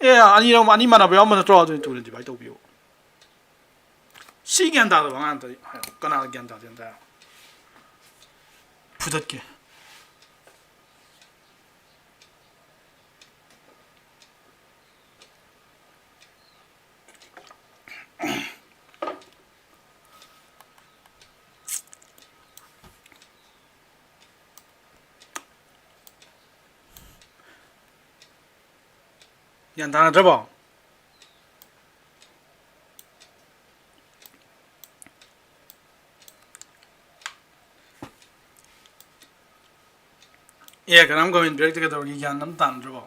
ꯑꯦ, ꯑꯅꯤꯔꯣꯝ, ꯑꯅꯤ ꯃꯥꯟꯅꯕ ꯌꯥꯎꯔꯝꯕ ꯅꯠꯇ꯭ꯔꯣ? ꯑꯗꯨꯗꯤ ꯇꯨꯅ ꯗꯤꯚꯥꯏꯠ ꯇꯧꯕꯤꯌꯨ꯫ ꯁꯤ ꯒ꯭ꯌꯥꯟ ꯇꯥꯗꯕ ꯑꯉꯥꯡ ꯑꯝꯇ ꯍꯥꯏꯌꯣ꯫ ꯀꯅꯥ ꯒ꯭ꯌꯥꯟ ꯇꯥꯗꯦ ꯑꯝꯇ ꯍꯥꯏꯌꯣ꯫ ꯐꯨꯗꯠꯀꯦ꯫ ꯒ꯭ꯌꯥꯟ ꯇꯥꯅꯗ꯭ꯔꯕꯣ? ꯑꯦ, ꯀꯅꯥꯝ comment ꯄꯤꯔꯛꯇꯦ, ꯀꯩꯗꯧꯔꯒꯦ? ꯒ꯭ꯌꯥꯟ ꯑꯝ ꯇꯥꯅꯗ꯭ꯔꯕꯣ?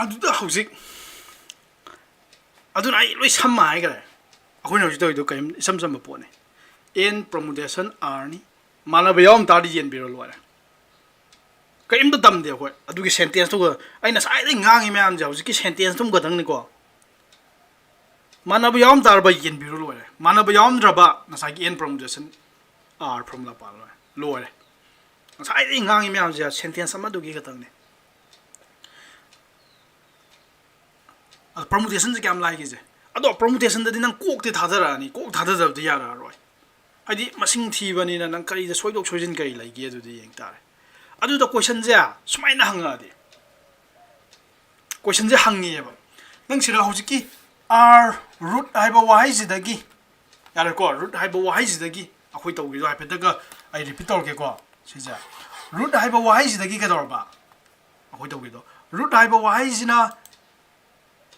ꯑꯗꯨꯗ ꯍꯧꯖꯤꯛ, ꯑꯗꯨꯅ ꯑꯩ ꯂꯣꯏ ꯁꯝꯃ ꯍꯥꯏꯈ꯭ꯔꯦ꯫ ꯑꯩꯈꯣꯏꯅ ꯍꯧꯖꯤꯛ ꯇꯧꯔꯤꯗꯣ ꯀꯔꯤꯝ, ꯏꯆꯝ ꯆꯝꯕ ꯄꯣꯠꯅꯤ꯫ N permutation R ꯅꯤ꯫ ꯃꯥꯟꯅꯕ ꯌꯥꯎꯔꯝ ꯇꯥꯔꯗꯤ ꯌꯦꯟꯕꯤꯔꯣ, ꯂꯣꯏꯔꯦ꯫ ꯀꯔꯤꯝꯇ ꯇꯝꯗꯦ ꯑꯩꯈꯣꯏ꯫ ꯑꯗꯨꯒꯤ sentence ꯇꯨꯒ ꯑꯩꯅ ꯉꯁꯥꯏꯗꯒꯤ ꯉꯥꯡꯉꯤ ꯃꯌꯥꯝꯁꯦ ꯍꯧꯖꯤꯛꯀꯤ sentence ꯇꯨꯝ ꯈꯛꯇꯪꯅꯤꯀꯣ꯫ ꯃꯥꯟꯅꯕ ꯌꯥꯎꯔꯝ ꯇꯥꯔꯕ ꯌꯦꯟꯕꯤꯔꯣ, ꯂꯣꯏꯔꯦ꯫ ꯃꯥꯟꯅꯕ ꯌꯥꯎꯔꯝꯗ꯭ꯔꯕ ꯉꯁꯥꯏꯒꯤ N permutation R formula ꯄꯥꯜꯂꯣꯏ꯫ ꯂꯣꯏꯔꯦ꯫ ꯉꯁꯥꯏꯗꯒꯤ ꯉꯥꯡꯉꯤ ꯃꯌꯥꯝꯁꯦ sentence ꯑꯃꯗꯨꯒꯤ ꯈꯛꯇꯪꯅꯦ꯫ ꯑꯗꯣ permutation ꯁꯦ ꯀꯌꯥꯝ ꯂꯥꯏꯒꯦꯁꯦ? ꯑꯗꯣ permutation ꯗꯗꯤ ꯅꯪ ꯀꯣꯛꯇꯤ ꯊꯥꯗꯔꯛꯑꯅꯤ, ꯀꯣꯛ ꯊꯥꯗꯗꯕꯗꯤ ꯌꯥꯔꯛꯑꯔꯣꯏ꯫ ꯍꯥꯏꯗꯤ ꯃꯁꯤꯡ ꯊꯤꯕꯅꯤꯅ ꯅꯪ ꯀꯔꯤꯗ ꯁꯣꯏꯗꯣꯛ ꯁꯣꯏꯖꯤꯟ ꯀꯔꯤ ꯂꯩꯒꯦ ꯑꯗꯨꯗꯤ ꯌꯦꯡ ꯇꯥꯔꯦ꯫ ꯑꯗꯨꯗ question ꯁꯦ ꯁꯨꯃꯥꯏꯅ ꯍꯪꯉꯛꯑꯗꯤ, question ꯁꯦ ꯍꯪꯉꯦꯕ, ꯅꯪ ꯁꯤꯗ ꯍꯧꯖꯤꯛꯀꯤ R, root ꯍꯥꯏꯕ ꯋꯥꯍꯩꯁꯤꯗꯒꯤ, ꯌꯥꯔꯦꯀꯣ, root ꯍꯥꯏꯕ ꯋꯥꯍꯩꯁꯤꯗꯒꯤ ꯑꯩꯈꯣꯏ ꯇꯧꯒꯦꯗꯣ ꯍꯥꯏꯐꯦꯠꯇꯒ ꯑꯩ repeat ꯇꯧꯔꯛꯀꯦꯀꯣ꯫ ꯁꯤꯁꯦ, root ꯍꯥꯏꯕ ꯋꯥꯍꯩꯁꯤꯗꯒꯤ ꯀꯩꯗꯧꯔꯕ? ꯑꯩꯈꯣꯏ ꯇꯧꯒꯦꯗꯣ, root ꯍꯥꯏꯕ ꯋꯥꯍꯩꯁꯤꯅ,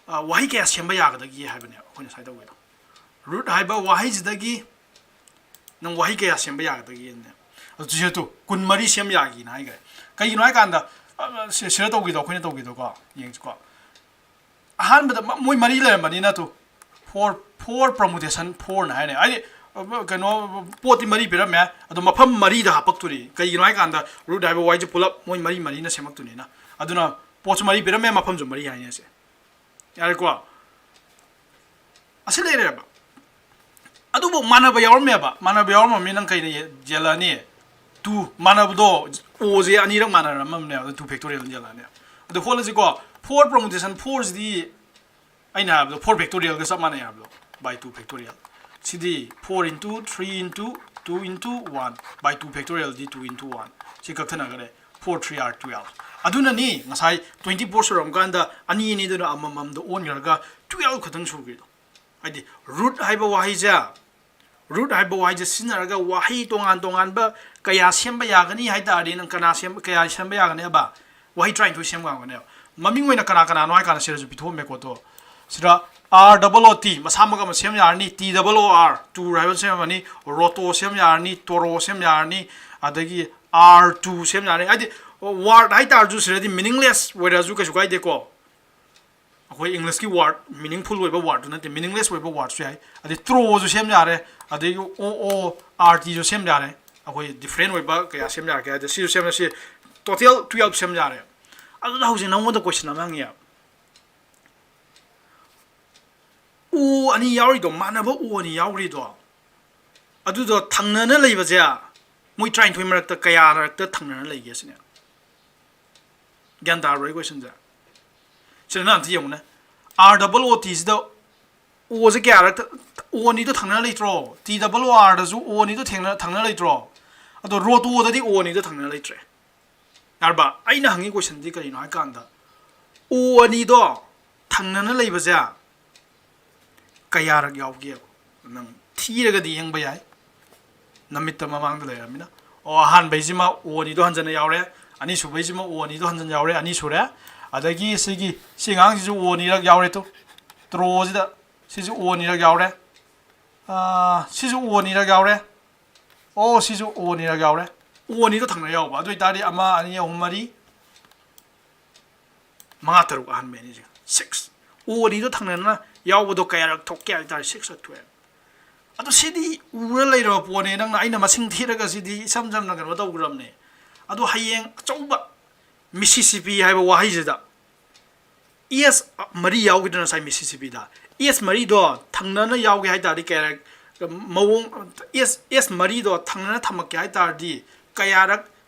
ꯑ, ꯋꯥꯍꯩ ꯀꯌꯥ ꯁꯦꯝꯕ ꯌꯥꯒꯗꯒꯦ ꯍꯥꯏꯕꯅꯦꯕ ꯑꯩꯈꯣꯏꯅ ꯉꯁꯥꯏ ꯇꯧꯒꯦꯗꯣ꯫ Root ꯍꯥꯏꯕ ꯋꯥꯍꯩꯁꯤꯗꯒꯤ ꯅꯪ ꯋꯥꯍꯩ ꯀꯌꯥ ꯁꯦꯝꯕ ꯌꯥꯒꯗꯒꯦꯅꯦ? ꯑꯗꯨ ꯁꯤꯁꯦ ꯇꯨ, ꯀꯨꯟꯃꯔꯤ ꯁꯦꯝ ꯌꯥꯒꯤꯅ ꯍꯥꯏꯈ꯭ꯔꯦ꯫ ꯀꯩꯒꯤꯅꯣ ꯍꯥꯏꯀꯥꯟꯗ, ꯑ, ꯁꯤ-, ꯁꯤꯗ ꯇꯧꯒꯦꯗꯣ, ꯑꯩꯈꯣꯏꯅ ꯇꯧꯒꯦꯗꯣꯀꯣ, ꯌꯦꯡꯁꯤꯀꯣ꯫ ꯑꯍꯥꯟꯕꯗ ꯃ-, ꯃꯣꯏ ꯃꯔꯤ ꯂꯩꯔꯝꯕꯅꯤꯅ two, four, four permutation four ꯅ ꯍꯥꯏꯅꯦ꯫ ꯍꯥꯏꯗꯤ, ꯑ, ꯀꯩꯅꯣ, ꯄꯣꯠꯇꯤ ꯃꯔꯤ ꯄꯤꯔꯝꯃꯦ, ꯑꯗꯣ ꯃꯐꯝ ꯃꯔꯤꯗ ꯍꯥꯞꯄꯛꯇꯣꯔꯤ꯫ ꯀꯩꯒꯤꯅꯣ ꯍꯥꯏꯀꯥꯟꯗ, root ꯍꯥꯏꯕ ꯋꯥꯍꯩꯁꯦ ꯄꯨꯂꯞ ꯃꯣꯏ ꯃꯔꯤ ꯃꯔꯤꯅ ꯁꯦꯝꯃꯛꯇꯣꯏꯅꯤꯅ꯫ ꯑꯗꯨꯅ ꯄꯣꯠꯁꯨ ꯃꯔꯤ ꯄꯤꯔꯝꯃꯦ, ꯃꯐꯝꯁꯨ ꯃꯔꯤ ꯍꯥꯏꯅꯦ ꯁꯦ꯫ ꯌꯥꯔꯦꯀꯣ? ꯑꯁꯤ ꯂꯩꯔꯦꯕ꯫ ꯑꯗꯨꯕꯨ ꯃꯥꯟꯅꯕ ꯌꯥꯎꯔꯝꯃꯦꯕ꯫ ꯃꯥꯟꯅꯕ ꯌꯥꯎꯔꯝꯃꯕꯅꯤꯅ ꯅꯪ ꯀꯩꯅ ꯌꯦ-, ꯌꯦꯜꯂꯛꯑꯅꯤ? ꯇꯨ ꯃꯥꯟꯅꯕꯗꯣ, ꯑꯣꯁꯦ ꯑꯅꯤꯔꯛ ꯃꯥꯟꯅꯔꯝꯃꯕꯅꯦ, ꯑꯗꯣ ꯇꯨ ꯐꯦꯛꯇꯣꯔꯤꯌꯦꯜ ꯌꯦꯜꯂꯛꯑꯅꯤ꯫ ꯑꯗꯣ ꯍꯣꯠꯂꯁꯤꯀꯣ, ꯐꯣꯔ ꯄꯔꯃꯨꯇꯦꯁꯟ ꯐꯣꯔꯁꯤꯗꯤ ꯑꯩꯅ ꯍꯥꯏꯕꯗꯣ ꯐꯣꯔ ꯐꯦꯛꯇꯣꯔꯤꯌꯦꯜꯒ ꯆꯞ ꯃꯥꯟꯅꯩ ꯍꯥꯏꯕꯗꯣ, ꯕꯥꯏ ꯇꯨ ꯐꯦꯛꯇꯣꯔꯤꯌꯦꯜ꯫ ꯁꯤꯗꯤ four into three into two into one by two ꯐꯦꯛꯇꯣꯔꯤꯌꯦꯜꯗꯤ ꯇꯨ ꯏꯟꯇꯨ ꯋꯥꯟ꯫ ꯁꯤ ꯀꯛꯊꯠꯅꯈ꯭ꯔꯦ꯫ Four three are twelve. ꯑꯗꯨꯅꯅꯤ ꯉꯁꯥꯏ ꯇ꯭ꯋꯦꯟꯇꯤ ꯐꯣꯔ ꯁꯨꯔꯝꯀꯥꯟꯗ ꯑꯅꯤ ꯑꯅꯤꯗꯨꯅ ꯑꯃꯃꯝꯗ ꯑꯣꯟꯈ꯭ꯔꯒ ꯇꯨꯋꯦꯜꯐ ꯈꯛꯇꯪ ꯁꯨꯈ꯭ꯔꯤꯗꯣ꯫ ꯍꯥꯏꯗꯤ ꯔꯨꯠ ꯍꯥꯏꯕ ꯋꯥꯍꯩꯁꯦ, ꯔꯨꯠ ꯍꯥꯏꯕ ꯋꯥꯍꯩꯁꯦ ꯁꯤꯖꯤꯟꯅꯔꯒ ꯋꯥꯍꯩ ꯇꯣꯉꯥꯟ ꯇꯣꯉꯥꯟꯕ ꯀꯌꯥ ꯁꯦꯝꯕ ꯌꯥꯒꯅꯤ ꯍꯥꯏ ꯇꯥꯔꯗꯤ, ꯅꯪ ꯀꯅꯥ ꯁꯦꯝ-, ꯀꯌꯥ ꯁꯦꯝꯕ ꯌꯥꯒꯅꯤ ꯍꯥꯏꯕ? ꯋꯥꯍꯩ ꯇꯔꯥꯅꯤꯊꯣꯏ ꯁꯦꯝꯕ ꯉꯝꯒꯅꯦꯕ꯫ ꯃꯃꯤꯡ ꯑꯣꯏꯅ ꯀꯅꯥ ꯀꯅꯥꯅꯣ ꯍꯥꯏ ꯀꯥꯟꯗ ꯁꯤꯗꯁꯨ ꯄꯤꯊꯣꯛꯑꯝꯃꯦꯀꯣ꯫ ꯑꯗꯣ ꯁꯤꯗ ꯑꯥꯔ ꯗꯕꯜ ꯑꯣ ꯇꯤ ꯃꯁꯥꯃꯛ ꯑꯃ ꯁꯦꯝ ꯌꯥꯔꯅꯤ, ꯇꯤ ꯗꯕꯜ ꯑꯣ ꯑꯥꯔ, ꯇꯨꯔ ꯍꯥꯏꯕ ꯑꯃ ꯁꯦꯝ ꯌꯥꯔꯅꯤ, ꯔꯣꯇꯣ ꯁꯦꯝ ꯌꯥꯔꯅꯤ, ꯇꯣꯔꯣ ꯁꯦꯝ ꯌꯥꯔꯅꯤ, ꯑꯗꯒꯤ ꯑꯥꯔ ꯇꯨ ꯁꯦꯝ ꯌꯥꯔꯅꯤ꯫ ꯍꯥꯏꯗꯤ ꯋꯥꯔꯗ ꯍꯥꯏ ꯇꯥꯔꯁꯨ ꯁꯤꯗꯗꯤ ꯃꯤꯅꯤꯡꯂꯦꯁ ꯑꯣꯏꯔꯁꯨ ꯀꯩꯁꯨ ꯀꯥꯏꯗꯦꯀꯣ꯫ ꯑꯩꯈꯣꯏ ꯏꯪꯂꯤꯁꯀꯤ ꯋꯥꯔꯗ, ꯃꯤꯅꯤꯡꯐꯨꯜ ꯑꯣꯏꯕ ꯋꯥꯔꯗꯇꯨ ꯅꯠꯇꯦ, ꯃꯤꯅꯤꯡꯂꯦꯁ ꯑꯣꯏꯕ ꯋꯥꯔꯗꯁꯨ ꯌꯥꯏ꯫ ꯑꯗꯩ ꯇ꯭ꯔꯣꯁꯨ ꯁꯦꯝ ꯌꯥꯔꯦ, ꯑꯗꯒꯤ ꯑꯣ ꯑꯣ ꯑꯥꯔ ꯇꯤꯁꯨ ꯁꯦꯝ ꯌꯥꯔꯦ꯫ ꯑꯩꯈꯣꯏ ꯗꯤꯐ꯭ꯔꯦꯟ ꯑꯣꯏꯕ ꯀꯌꯥ ꯁꯦꯝ ꯌꯥꯔꯒꯦ ꯍꯥꯏꯗꯤ ꯁꯤꯁꯨ ꯁꯦꯝ ꯌꯥꯔꯦ, ꯁꯤ ꯇꯣꯇꯦꯜ ꯇꯨꯌꯦꯜꯞ ꯁꯦꯝ ꯌꯥꯔꯦ꯫ ꯑꯗꯨꯗ ꯍꯧꯖꯤꯛ ꯅꯉꯣꯟꯗ ꯀꯣꯏꯁꯟ ꯑꯃ ꯍꯪꯉꯦ꯫ ꯑꯣ ꯑꯅꯤ ꯌꯥꯎꯔꯤꯗꯣ, ꯃꯥꯟꯅꯕ ꯑꯣ ꯑꯅꯤ ꯌꯥꯎꯔꯤꯗꯣ, ꯑꯗꯨꯗꯣ ꯊꯪꯅꯅ ꯂꯩꯕꯁꯦ ꯃꯣꯏ ꯇꯔꯥꯅꯤꯊꯣꯏ ꯃꯔꯛꯇ ꯀꯌꯥ ꯃꯔꯛꯇ ꯊꯪꯅꯅ ꯂꯩꯒꯦ ꯁꯤꯅꯦ꯫ ꯒ꯭ꯌꯥꯟ ꯇꯥꯔꯕ꯭ꯔꯣ ꯑꯩ ꯀꯣꯏꯁꯟꯁꯦ? ꯁꯤꯗ ꯅꯪ ꯑꯝꯇ ꯌꯦꯡꯉꯨꯅꯦ, ꯑꯥꯔ ꯗꯕꯜ ꯑꯣ ꯇꯤꯁꯤꯗ ꯑꯣꯁꯦ ꯀꯌꯥꯔꯛꯇ, ꯑꯣ ꯑꯅꯤꯗꯣ ꯊꯪꯅꯅ ꯂꯩꯇ꯭ꯔꯣ? ꯇꯤ ꯗꯕꯜ ꯑꯣ ꯑꯥꯔꯗꯁꯨ ꯑꯣ ꯑꯅꯤꯗꯣ ꯊꯦꯡꯅ-, ꯊꯪꯅꯅ ꯂꯩꯇ꯭ꯔꯣ? ꯑꯗꯣ ꯔꯣꯇꯣꯗꯗꯤ ꯑꯣ ꯑꯅꯤꯗꯣ ꯊꯪꯅꯅ ꯂꯩꯇ꯭ꯔꯦ꯫ ꯌꯥꯔꯕ? ꯑꯩꯅ ꯍꯪꯉꯤ ꯀꯣꯏꯁꯟꯗꯤ ꯀꯔꯤꯅꯣ ꯍꯥꯏ ꯀꯥꯟꯗ, ꯑꯣ ꯑꯅꯤꯗꯣ ꯊꯪꯅꯅ ꯂꯩꯕꯁꯦ ꯀꯌꯥꯔꯛ ꯌꯥꯎꯒꯦꯕ? ꯅꯪ ꯊꯤꯔꯒꯗꯤ ꯌꯦꯡꯕ ꯌꯥꯏ, ꯅꯃꯤꯠꯇ ꯃꯃꯥꯡꯗ ꯂꯩꯔꯕꯅꯤꯅ꯫ ꯑꯣ, ꯑꯍꯥꯟꯕꯩꯁꯤꯃ ꯑꯣ ꯑꯅꯤꯗꯣ ꯍꯟꯖꯟꯅ ꯌꯥꯎꯔꯦ, ꯑꯅꯤꯁꯨꯕꯩꯁꯤꯃ ꯑꯣ ꯑꯅꯤꯗꯣ ꯍꯟꯖꯟꯅ ꯌꯥꯎꯔꯦ, ꯑꯅꯤ ꯁꯨꯔꯦ꯫ ꯑꯗꯒꯤ ꯁꯤꯒꯤ, ꯁꯤ ꯑꯉꯥꯡꯁꯤꯁꯨ ꯑꯣ ꯑꯅꯤꯔꯛ ꯌꯥꯎꯔꯦ꯫ ꯇꯨ, ꯇ꯭ꯔꯣꯁꯤꯗ ꯁꯤꯁꯨ ꯑꯣ ꯑꯅꯤꯔꯛ ꯌꯥꯎꯔꯦ꯫ ꯑꯥ, ꯁꯤꯁꯨ ꯑꯣ ꯑꯅꯤꯔꯛ ꯌꯥꯎꯔꯦ꯫ ꯑꯣ, ꯁꯤꯁꯨ ꯑꯣ ꯑꯅꯤꯔꯛ ꯌꯥꯎꯔꯦ꯫ ꯑꯣ ꯑꯅꯤꯗꯣ ꯊꯪꯅ ꯌꯥꯎꯕ꯫ ꯑꯗꯨ ꯑꯣꯏꯇꯥꯔꯗꯤ ꯑꯃ, ꯑꯅꯤ, ꯑꯍꯨꯝ, ꯃꯔꯤ, ꯃꯉꯥ, ꯇꯔꯨꯛ, ꯑꯍꯥꯟꯕ ꯑꯅꯤꯁꯦ ꯁꯤꯛꯁ꯫ ꯑꯣ ꯑꯅꯤꯗꯣ ꯊꯪꯅꯅ ꯌꯥꯎꯕꯗꯣ ꯀꯌꯥꯔꯛ ꯊꯣꯛꯀꯦ ꯍꯥꯏ ꯇꯥꯔꯗꯤ ꯁꯤꯛꯁ ꯊꯣꯛꯑꯦ꯫ ꯑꯗꯣ ꯁꯤꯗꯤ ꯎꯔ ꯂꯩꯔꯕ ꯄꯣꯠꯅꯦ꯫ ꯅꯪꯅ, ꯑꯩꯅ ꯃꯁꯤꯡ ꯊꯤꯔꯒ ꯁꯤꯗꯤ ꯏꯁꯝ ꯁꯝꯅ ꯀꯩꯅꯣ ꯇꯧꯈ꯭ꯔꯕꯅꯦ꯫ ꯑꯗꯣ ꯍꯌꯦꯡ ꯑꯆꯧꯕ ꯃꯤꯁꯤꯁꯤꯄꯤ ꯍꯥꯏꯕ ꯋꯥꯍꯩꯁꯤꯗ ꯑꯦꯁ ꯃꯔꯤ ꯌꯥꯎꯈꯤꯗꯅ ꯉꯁꯥꯏ ꯃꯤꯁꯤꯁꯤꯄꯤꯗ꯫ ꯑꯦꯁ ꯃꯔꯤꯗꯣ ꯊꯪꯅꯅ ꯌꯥꯎꯒꯦ ꯍꯥꯏ ꯇꯥꯔꯗꯤ ꯀꯌꯥꯔꯛ ꯃꯑꯣꯡ, ꯑꯦꯁ, ꯑꯦꯁ ꯃꯔꯤꯗꯣ ꯊꯪꯅꯅ ꯊꯝꯃꯛꯀꯦ ꯍꯥꯏ ꯇꯥꯔꯗꯤ ꯀꯌꯥꯔꯛ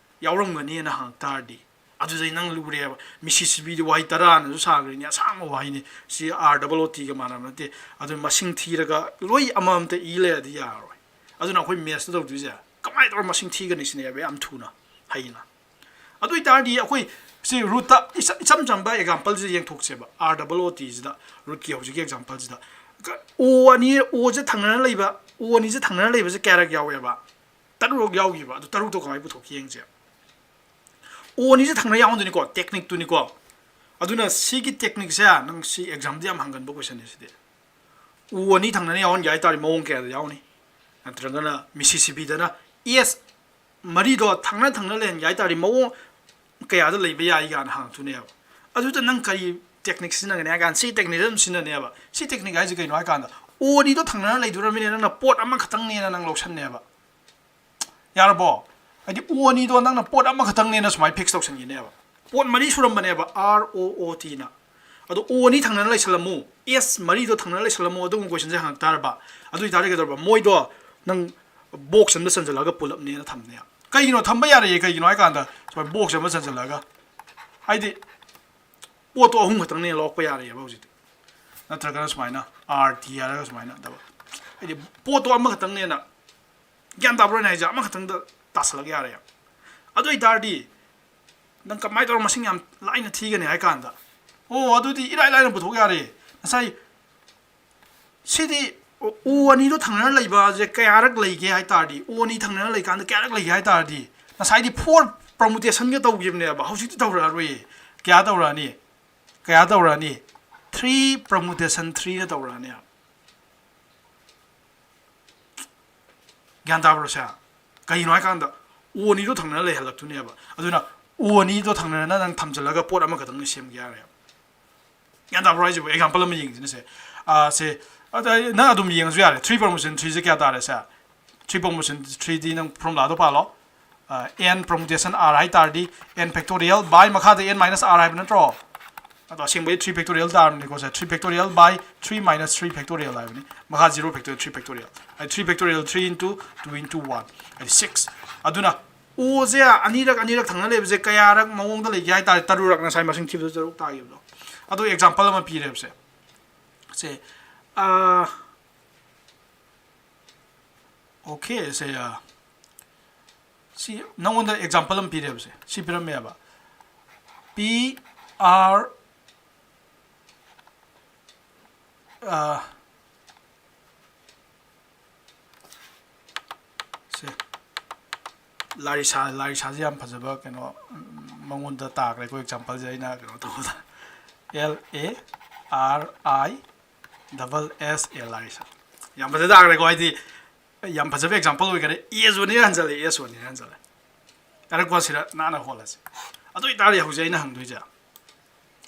ꯌꯥꯎꯔꯝꯒꯅꯤꯅ ꯍꯪꯉꯛ ꯇꯥꯔꯗꯤ, ꯑꯗꯨꯗꯩ ꯅꯪ ꯂꯨꯔꯦꯕ꯫ ꯃꯤꯁꯤꯁꯤꯕꯤꯗꯤ ꯋꯥꯍꯩ ꯇꯔꯥꯅꯁꯨ ꯁꯥꯈ꯭ꯔꯤꯅꯤ, ꯑꯁꯥꯡꯕ ꯋꯥꯍꯩꯅꯤ꯫ ꯁꯤ R double O Tꯒ ꯃꯥꯟꯅꯕ ꯅꯠꯇꯦ꯫ ꯑꯗꯨ ꯃꯁꯤꯡ ꯊꯤꯔꯒ ꯂꯣꯏ ꯑꯃꯃꯝꯇ ꯏ ꯂꯩꯔꯗꯤ ꯌꯥꯔꯔꯣꯏ꯫ ꯑꯗꯨꯅ ꯑꯩꯈꯣꯏ mathsꯇ ꯇꯧꯗꯣꯏꯁꯦ ꯀꯃꯥꯏꯅ ꯇꯧꯔ ꯃꯁꯤꯡ ꯊꯤꯒꯅꯤ ꯁꯤꯅꯦꯕ, ꯌꯥꯝ ꯊꯨꯅ, ꯍꯩꯅ꯫ ꯑꯗꯨ ꯑꯣꯏꯇꯥꯔꯗꯤ ꯑꯩꯈꯣꯏ ꯁꯤ rootꯇ ꯏꯆꯝ ꯆꯝꯕ exampleꯁꯤꯗ ꯌꯦꯡꯊꯣꯛꯁꯦꯕ, R double O Tꯁꯤꯗ, rootꯀꯤ ꯍꯧꯖꯤꯛꯀꯤ exampleꯁꯤꯗ꯫ O ꯑꯅꯤ, Oꯁꯦ ꯊꯪꯅꯅ ꯂꯩꯕ, O ꯑꯅꯤꯁꯦ ꯊꯪꯅꯅ ꯂꯩꯕꯁꯦ ꯀꯌꯥꯔꯛ ꯌꯥꯎꯋꯦꯕ? ꯇꯔꯨꯛ ꯌꯥꯎꯈꯤꯕ꯫ ꯑꯗꯨ ꯇꯔꯨꯛꯇꯣ ꯀꯃꯥꯏꯅ ꯄꯨꯊꯣꯛꯀꯦ ꯌꯦꯡꯁꯦ꯫ O ꯑꯅꯤꯁꯦ ꯊꯪꯅ ꯌꯥꯎꯍꯟꯗꯣꯏꯅꯤꯀꯣ, techniqueꯇꯨꯅꯤꯀꯣ꯫ ꯑꯗꯨꯅ ꯁꯤꯒꯤ techniqueꯁꯦ ꯅꯪ ꯁꯤ examꯗ ꯌꯥꯝ ꯍꯪꯒꯟꯕ questionꯅꯦ ꯁꯤꯗꯤ꯫ O ꯑꯅꯤ ꯊꯪꯅꯅ ꯌꯥꯎꯍꯟꯒꯦ ꯍꯥꯏꯇꯥꯔꯗꯤ ꯃꯑꯣꯡ ꯀꯌꯥꯗ ꯌꯥꯎꯅꯤ? ꯅꯠꯇ꯭ꯔꯒꯅ ꯃꯤꯁꯤꯁꯤꯕꯤꯗꯅ S ꯃꯔꯤꯗꯣ ꯊꯪꯅ ꯊꯪꯅ ꯂꯩꯍꯟꯒꯦ ꯍꯥꯏꯇꯥꯔꯗꯤ ꯃꯑꯣꯡ ꯀꯌꯥꯗ ꯂꯩꯕ ꯌꯥꯏ ꯀꯥꯏꯅ ꯍꯪꯉꯛꯇꯣꯏꯅꯦꯕ꯫ ꯑꯗꯨꯗ ꯅꯪ ꯀꯔꯤ technique ꯁꯤꯖꯤꯟꯅꯒꯅꯤ ꯍꯥꯏ ꯀꯥꯟꯗ ꯁꯤ technique ꯑꯗꯨꯝ ꯁꯤꯖꯤꯟꯅꯅꯦꯕ꯫ ꯁꯤ technique ꯍꯥꯏꯁꯦ ꯀꯩꯅꯣ ꯍꯥꯏ ꯀꯥꯟꯗ, O ꯑꯅꯤꯗꯣ ꯊꯪꯅꯅ ꯂꯩꯗꯣꯔꯃꯤꯅ ꯅꯪꯅ ꯄꯣꯠ ꯑꯃꯈꯛꯇꯪꯅꯦꯅ ꯅꯪ ꯂꯧꯁꯟꯅꯦꯕ꯫ ꯌꯥꯔꯕꯣ? ꯍꯥꯏꯗꯤ O ꯑꯅꯤꯗꯣ ꯅꯪꯅ ꯄꯣꯠ ꯑꯃꯈꯛꯇꯪꯅꯦꯅ ꯁꯨꯃꯥꯏꯅ fix ꯇꯧꯁꯟꯈꯤꯅꯦꯕ꯫ ꯄꯣꯠ ꯃꯔꯤ ꯁꯨꯔꯝꯕꯅꯦꯕ, R O O Tꯅ꯫ ꯑꯗꯣ O ꯑꯅꯤ ꯊꯪꯅꯅ ꯂꯩꯁꯜꯂꯝꯃꯨ, S ꯃꯔꯤꯗꯣ ꯊꯪꯅꯅ ꯂꯩꯁꯜꯂꯝꯃꯨ, ꯑꯗꯨꯒꯨꯝꯕ questionꯁꯦ ꯍꯪꯉꯛ ꯇꯥꯔꯕ꯫ ꯑꯗꯨ ꯑꯣꯏꯇꯥꯔꯗꯤ ꯀꯩꯗꯧꯔꯕ? ꯃꯣꯏꯗꯣ ꯅꯪ box ꯑꯃꯗ ꯆꯟꯁꯤꯜꯂꯒ ꯄꯨꯂꯞꯅꯦꯅ ꯊꯝꯅꯦ꯫ ꯀꯩꯒꯤꯅꯣ ꯊꯝꯕ ꯌꯥꯔꯣꯏꯌꯦ? ꯀꯩꯒꯤꯅꯣ ꯍꯥꯏ ꯀꯥꯟꯗ ꯁꯨꯃꯥꯏꯅ box ꯑꯃ ꯆꯟꯁꯤꯜꯂꯒ, ꯍꯥꯏꯗꯤ ꯄꯣꯠꯇꯣ ꯑꯍꯨꯝ ꯈꯛꯇꯪꯅꯦ ꯂꯧꯔꯛꯄ ꯌꯥꯔꯦꯕ ꯍꯧꯖꯤꯛꯇꯤ꯫ ꯅꯠꯇ꯭ꯔꯒꯅ ꯁꯨꯃꯥꯏꯅ R T ꯍꯥꯏꯔꯒ ꯁꯨꯃꯥꯏꯅ ꯇꯧꯕ꯫ ꯍꯥꯏꯗꯤ ꯄꯣꯠꯇꯣ ꯑꯃꯈꯛꯇꯪꯅꯦꯅ, ꯒ꯭ꯌꯥꯟ ꯇꯥꯕ꯭ꯔꯣ ꯑꯩꯅ ꯍꯥꯏꯁꯦ? ꯑꯃꯈꯛꯇꯪꯗ ꯇꯥꯁꯜꯂꯛ ꯌꯥꯔꯦ꯫ ꯑꯗꯨ ꯑꯣꯏꯇꯥꯔꯗꯤ ꯅꯪ ꯀꯃꯥꯏꯅ ꯇꯧꯔ ꯃꯁꯤꯡ ꯌꯥꯝ ꯂꯥꯏꯅ ꯊꯤꯒꯅꯤ ꯍꯥꯏ ꯀꯥꯟꯗ, ꯑꯣ, ꯑꯗꯨꯗꯤ ꯏꯔꯥꯏ ꯂꯥꯏꯅ ꯄꯨꯊꯣꯛ ꯌꯥꯔꯦ꯫ ꯉꯁꯥꯏ ꯁꯤꯗꯤ O ꯑꯅꯤꯗꯣ ꯊꯪꯅꯅ ꯂꯩꯕꯁꯦ ꯀꯌꯥꯔꯛ ꯂꯩꯒꯦ ꯍꯥꯏ ꯇꯥꯔꯗꯤ, O ꯑꯅꯤ ꯊꯪꯅꯅ ꯂꯩꯀꯥꯟꯗ ꯀꯌꯥꯔꯛ ꯂꯩꯒꯦ ꯍꯥꯏ ꯇꯥꯔꯗꯤ, ꯉꯁꯥꯏꯗꯤ four permutationꯒ ꯇꯧꯈꯤꯕꯅꯦꯕ, ꯍꯧꯖꯤꯛꯇꯤ ꯇꯧꯔꯛꯑꯔꯣꯏꯌꯦ꯫ ꯀꯌꯥ ꯇꯧꯔꯛꯑꯅꯤ? ꯀꯌꯥ ꯇꯧꯔꯛꯑꯅꯤ? Three permutation threeꯅ ꯇꯧꯔꯛꯑꯅꯤ꯫ ꯒ꯭ꯌꯥꯟ ꯇꯥꯕ꯭ꯔꯣ ꯁꯦ? ꯀꯩꯒꯤꯅꯣ ꯍꯥꯏ ꯀꯥꯟꯗ O ꯑꯅꯤꯗꯣ ꯊꯪꯅꯅ ꯂꯩꯍꯜꯂꯛꯇꯣꯏꯅꯦꯕ꯫ ꯑꯗꯨꯅ O ꯑꯅꯤꯗꯣ ꯊꯪꯅꯅ ꯅꯪ ꯊꯝꯖꯤꯜꯂꯒ ꯄꯣꯠ ꯑꯃꯈꯛꯇꯪ ꯁꯦꯝꯒꯦ ꯌꯥꯔꯦꯕ꯫ ꯒ꯭ꯌꯥꯟ ꯇꯥꯕ꯭ꯔꯣ ꯍꯥꯏꯁꯤꯕꯨ? Example ꯑꯃ ꯌꯦꯡꯁꯤꯅꯦ ꯁꯦ꯫ ꯑꯥ, ꯁꯦ, ꯑꯗ ꯅꯪ ꯑꯗꯨꯝ ꯌꯦꯡꯉꯁꯨ ꯌꯥꯔꯦ꯫ Three permutation threeꯁꯦ ꯀꯌꯥ ꯇꯥꯔꯦ ꯁꯦ? Three permutation threeꯗꯤ ꯅꯪ formulaꯗꯣ ꯄꯥꯜꯂꯣ꯫ ꯑꯥ, n permutation R ꯍꯥꯏ ꯇꯥꯔꯗꯤ, n factorial by ꯃꯈꯥꯗ n minus R ꯍꯥꯏꯕ ꯅꯠꯇ꯭ꯔꯣ? ꯑꯗꯣ ꯑꯁꯦꯡꯕꯩ three factorial ꯇꯥꯔꯕꯅꯤꯀꯣ say. Three factorial by three minus three factorial ꯍꯥꯏꯕꯅꯤ꯫ ꯃꯈꯥ zero factorial, three factorial꯫ ꯍꯥꯏꯗꯤ three factorial three into two into one, ꯍꯥꯏꯗꯤ six꯫ ꯑꯗꯨꯅ ꯑꯣꯁꯦ ꯑꯅꯤꯔꯛ ꯑꯅꯤꯔꯛ ꯊꯪꯅ ꯂꯩꯕꯁꯦ ꯀꯌꯥꯔꯛ ꯃꯑꯣꯡꯗ ꯂꯩꯒꯦ ꯍꯥꯏ ꯇꯥꯔꯗꯤ, ꯇꯔꯨꯛꯔꯛ, ꯉꯁꯥꯏ ꯃꯁꯤꯡ ꯊꯤꯕꯗ ꯇꯔꯨꯛ ꯇꯥꯈꯤꯕꯗꯣ꯫ ꯑꯗꯣ ꯑꯦꯛꯖꯥꯝꯄꯜ ꯑꯃ ꯄꯤꯔꯦꯕꯁꯦ꯫ ꯁꯦ, ꯑꯥ, ꯑꯣꯀꯦ, ꯁꯦ, ꯑꯥ, ꯁꯤ ꯅꯉꯣꯟꯗ ꯑꯦꯛꯖꯥꯝꯄꯜ ꯑꯃ ꯄꯤꯔꯦꯕꯁꯦ꯫ ꯁꯤ ꯄꯤꯔꯝꯃꯦꯕ꯫ ꯄꯤ ꯑꯥꯔ, ꯑꯥ, ꯁꯦ, ꯂꯥꯔꯤꯁꯥ, ꯂꯥꯔꯤꯁꯥꯁꯦ ꯌꯥꯝ ꯐꯖꯕ ꯀꯩꯅꯣ, ꯎꯝ, ꯃꯉꯣꯟꯗ ꯇꯥꯈ꯭ꯔꯦꯀꯣ ꯑꯦꯛꯖꯥꯝꯄꯜꯁꯦ ꯑꯩꯅ ꯀꯩꯅꯣ ꯇꯧꯕꯗ꯫ L A R I double S A, Larissa. ꯌꯥꯝ ꯐꯖ ꯇꯥꯈ꯭ꯔꯦꯀꯣ, ꯍꯥꯏꯗꯤ ꯌꯥꯝ ꯐꯖꯕ ꯑꯦꯛꯖꯥꯝꯄꯜ ꯑꯣꯏꯈꯔꯦ꯫ ꯑꯦꯁ ꯑꯣꯏꯅ ꯍꯟꯖꯜꯂꯦ, ꯑꯦꯁ ꯑꯣꯏꯅ ꯍꯟꯖꯜꯂꯦ꯫ ꯌꯥꯔꯦꯀꯣ, ꯁꯤꯗ ꯅꯥꯟꯅ ꯍꯣꯜꯂꯁꯦ꯫ ꯑꯗꯨ ꯑꯣꯏꯇꯥꯔꯗꯤ ꯍꯧꯖꯤꯛ ꯑꯩꯅ ꯍꯪꯗꯣꯏꯁꯦ,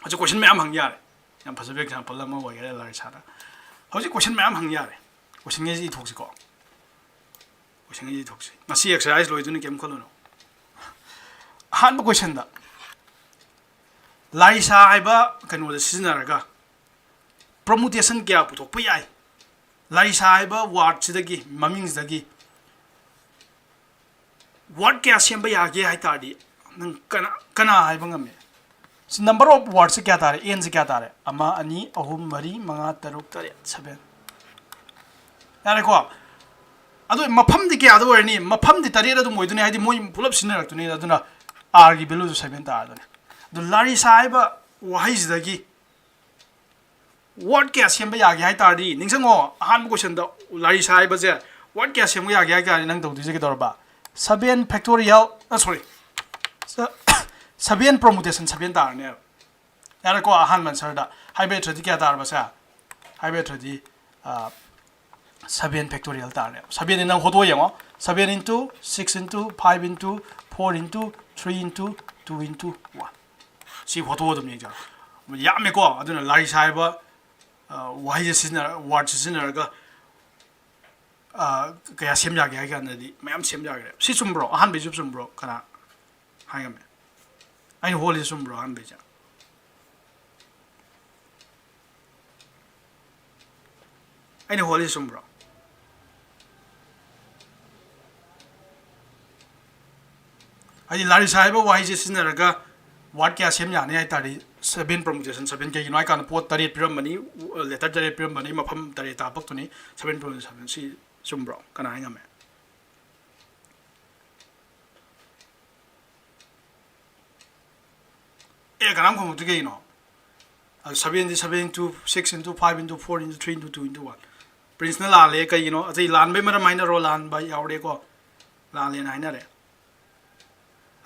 ꯍꯧꯖꯤꯛ ꯀꯣꯏꯁꯟ ꯃꯌꯥꯝ ꯍꯪ ꯌꯥꯔꯦ꯫ ꯌꯥꯝ ꯐꯖꯕ ꯑꯦꯛꯖꯥꯝꯄꯜ ꯑꯃ ꯑꯣꯏꯈꯔꯦ ꯂꯥꯔꯤꯁꯥꯅ꯫ ꯍꯧꯖꯤꯛ ꯀꯣꯏꯁꯟ ꯃꯌꯥꯝ ꯍꯪ ꯌꯥꯔꯦ꯫ ꯀꯣꯏꯁꯟꯒꯩꯁꯤ ꯏꯊꯣꯛꯁꯤꯀꯣ꯫ ꯀꯣꯏꯁꯟꯒꯩꯁꯤ ꯏꯊꯣꯛꯁꯤ꯫ ꯉꯁꯤ ꯑꯦꯛꯁꯔꯁꯥꯏꯁ ꯂꯣꯏꯗꯣꯏꯅꯤ, ꯀꯩꯝ ꯈꯜꯂꯨꯅꯨ꯫ ꯑꯍꯥꯟꯕ ꯀꯣꯏꯁꯟꯗ ꯂꯥꯔꯤꯁꯥ ꯍꯥꯏꯕ ꯀꯩꯅꯣꯗ ꯁꯤꯖꯤꯟꯅꯔꯒ ꯄ꯭ꯔꯃꯨꯇꯦꯁꯟ ꯀꯌꯥ ꯄꯨꯊꯣꯛꯄ ꯌꯥꯏ? ꯂꯥꯔꯤꯁꯥ ꯍꯥꯏꯕ ꯋꯥꯔꯗꯁꯤꯗꯒꯤ, ꯃꯃꯤꯡꯁꯤꯗꯒꯤ ꯋꯥꯔꯗ ꯀꯌꯥ ꯁꯦꯝꯕ ꯌꯥꯒꯦ ꯍꯥꯏ ꯇꯥꯔꯗꯤ, ꯅꯪ ꯀꯅꯥ, ꯀꯅꯥ ꯍꯥꯏꯕ ꯉꯝꯃꯦ? ꯁꯤ ꯅꯝꯕꯔ ꯑꯣꯐ ꯋꯥꯔꯗꯁꯦ ꯀꯌꯥ ꯇꯥꯔꯦ? ꯑꯦꯟꯁꯦ ꯀꯌꯥ ꯇꯥꯔꯦ? ꯑꯃ, ꯑꯅꯤ, ꯑꯍꯨꯝ, ꯃꯔꯤ, ꯃꯉꯥ, ꯇꯔꯨꯛ, ꯇꯔꯦꯠ, ꯁꯚꯦꯟ꯫ ꯌꯥꯔꯦꯀꯣ? ꯑꯗꯣ ꯃꯐꯝꯗꯤ ꯀꯌꯥꯗ ꯑꯣꯏꯔꯅꯤ? ꯃꯐꯝꯗꯤ ꯇꯔꯦꯠ ꯑꯗꯨꯝ ꯑꯣꯏꯗꯣꯏꯅꯤ, ꯍꯥꯏꯗꯤ ꯃꯣꯏ ꯄꯨꯂꯞ ꯁꯤꯖꯤꯟꯅꯔꯛꯇꯣꯏꯅꯤ꯫ ꯑꯗꯨꯅ ꯑꯥꯔꯒꯤ ꯚꯦꯂꯨꯁꯨ ꯁꯚꯦꯟ ꯇꯥꯔꯗꯣꯏꯅꯤ꯫ ꯑꯗꯣ ꯂꯥꯔꯤꯁꯥ ꯍꯥꯏꯕ ꯋꯥꯍꯩꯁꯤꯗꯒꯤ ꯋꯥꯔꯗ ꯀꯌꯥ ꯁꯦꯝꯕ ꯌꯥꯒꯦ ꯍꯥꯏ ꯇꯥꯔꯗꯤ, ꯅꯤꯡꯁꯤꯡꯉꯣ, ꯑꯍꯥꯟꯕ ꯀꯣꯏꯁꯟꯗ ꯂꯥꯔꯤꯁꯥ ꯍꯥꯏꯕꯁꯦ ꯋꯥꯔꯗ ꯀꯌꯥ ꯁꯦꯝꯕ ꯌꯥꯒꯦ ꯍꯥꯏ ꯇꯥꯔꯗꯤ, ꯅꯪ ꯇꯧꯗꯣꯏꯁꯦ ꯀꯩꯗꯧꯔꯕ? ꯁꯚꯦꯟ ꯐꯦꯛꯇꯣꯔꯤꯌꯦꯜ, ꯑ, ꯁꯣꯔꯤ, ꯁꯚꯦꯟ ꯄ꯭ꯔꯃꯨꯇꯦꯁꯟ ꯁꯚꯦꯟ ꯇꯥꯔꯅꯦꯕ꯫ ꯌꯥꯔꯦꯀꯣ, ꯑꯍꯥꯟꯕ ꯑꯟꯁꯔꯗ ꯍꯥꯏꯕ ꯅꯠꯇ꯭ꯔꯗꯤ ꯀꯌꯥ ꯇꯥꯔꯕꯁꯦ? ꯍꯥꯏꯕ ꯅꯠꯇ꯭ꯔꯗꯤ, ꯑ, ꯁꯚꯦꯟ ꯐꯦꯛꯇꯣꯔꯤꯌꯦꯜ ꯇꯥꯔꯅꯦꯕ꯫ ꯁꯚꯦꯟꯗꯤ ꯅꯪ ꯍꯣꯠꯇꯣꯛꯑ ꯌꯦꯡꯉꯣ꯫ Seven into six into five into four into three into two into one꯫ ꯁꯤ ꯍꯣꯠꯇꯣꯛꯑ ꯑꯗꯨꯝ ꯌꯦꯡꯖꯔꯣ꯫ ꯌꯥꯝꯃꯦꯀꯣ꯫ ꯑꯗꯨꯅ ꯂꯥꯔꯤꯁꯥ ꯍꯥꯏꯕ, ꯑ, ꯋꯥꯍꯩꯁꯦ ꯁꯤꯖꯤꯟꯅꯔ-, ꯋꯥꯔꯗꯁꯦ ꯁꯤꯖꯤꯟꯅꯔꯒ, ꯑ, ꯀꯌꯥ ꯁꯦꯝ ꯌꯥꯒꯦ ꯍꯥꯏ ꯀꯥꯟꯗꯗꯤ ꯃꯌꯥꯝ ꯁꯦꯝ ꯌꯥꯈ꯭ꯔꯦ꯫ ꯁꯤ ꯆꯨꯝꯕ꯭ꯔꯣ? ꯑꯍꯥꯟꯕꯩꯁꯨ ꯆꯨꯝꯕ꯭ꯔꯣ? ꯀꯅꯥ ꯍꯥꯏ ꯉꯝꯃꯦ? ꯑꯩꯅ ꯍꯣꯜꯂꯤꯁꯦ ꯆꯨꯝꯕ꯭ꯔꯣ ꯑꯍꯥꯟꯕꯩꯁꯦ? ꯑꯩꯅ ꯍꯣꯜꯂꯤꯁꯦ ꯆꯨꯝꯕ꯭ꯔꯣ? ꯍꯥꯏꯗꯤ ꯂꯥꯔꯤꯁꯥ ꯍꯥꯏꯕ ꯋꯥꯍꯩꯁꯦ ꯁꯤꯖꯤꯟꯅꯔꯒ word ꯀꯌꯥ ꯁꯦꯝ ꯌꯥꯅꯤ ꯍꯥꯏ ꯇꯥꯔꯗꯤ, seven permutation seven, ꯀꯩꯒꯤꯅꯣ ꯍꯥꯏ ꯀꯥꯟꯗ ꯄꯣꯠ ꯇꯔꯦꯠ ꯄꯤꯔꯝꯕꯅꯤ, letter ꯇꯔꯦꯠ ꯄꯤꯔꯝꯕꯅꯤ, ꯃꯐꯝ ꯇꯔꯦꯠꯇ ꯍꯥꯄꯛꯇꯣꯏꯅꯤ, seven permutation seven꯫ ꯁꯤ ꯆꯨꯝꯕ꯭ꯔꯣ? ꯀꯅꯥ ꯍꯥꯏ ꯉꯝꯃꯦ? ꯑꯦ, ꯀꯅꯥꯝ ꯈꯨꯝꯃꯛꯇꯦ ꯀꯩꯒꯤꯅꯣ? ꯑꯗꯨ seven ꯗꯤ seven into six into five into four into three into two into one꯫ ꯄ꯭ꯔꯤꯟꯁꯅ ꯂꯥꯜꯂꯦ ꯀꯩꯒꯤꯅꯣ? ꯑꯇꯩ ꯂꯥꯟꯕꯩ ꯃꯔꯝ ꯍꯥꯏꯅꯔꯣ, ꯂꯥꯟꯕ ꯌꯥꯎꯔꯦꯀꯣ, ꯂꯥꯜꯂꯦꯅ ꯍꯥꯏꯅꯔꯦ꯫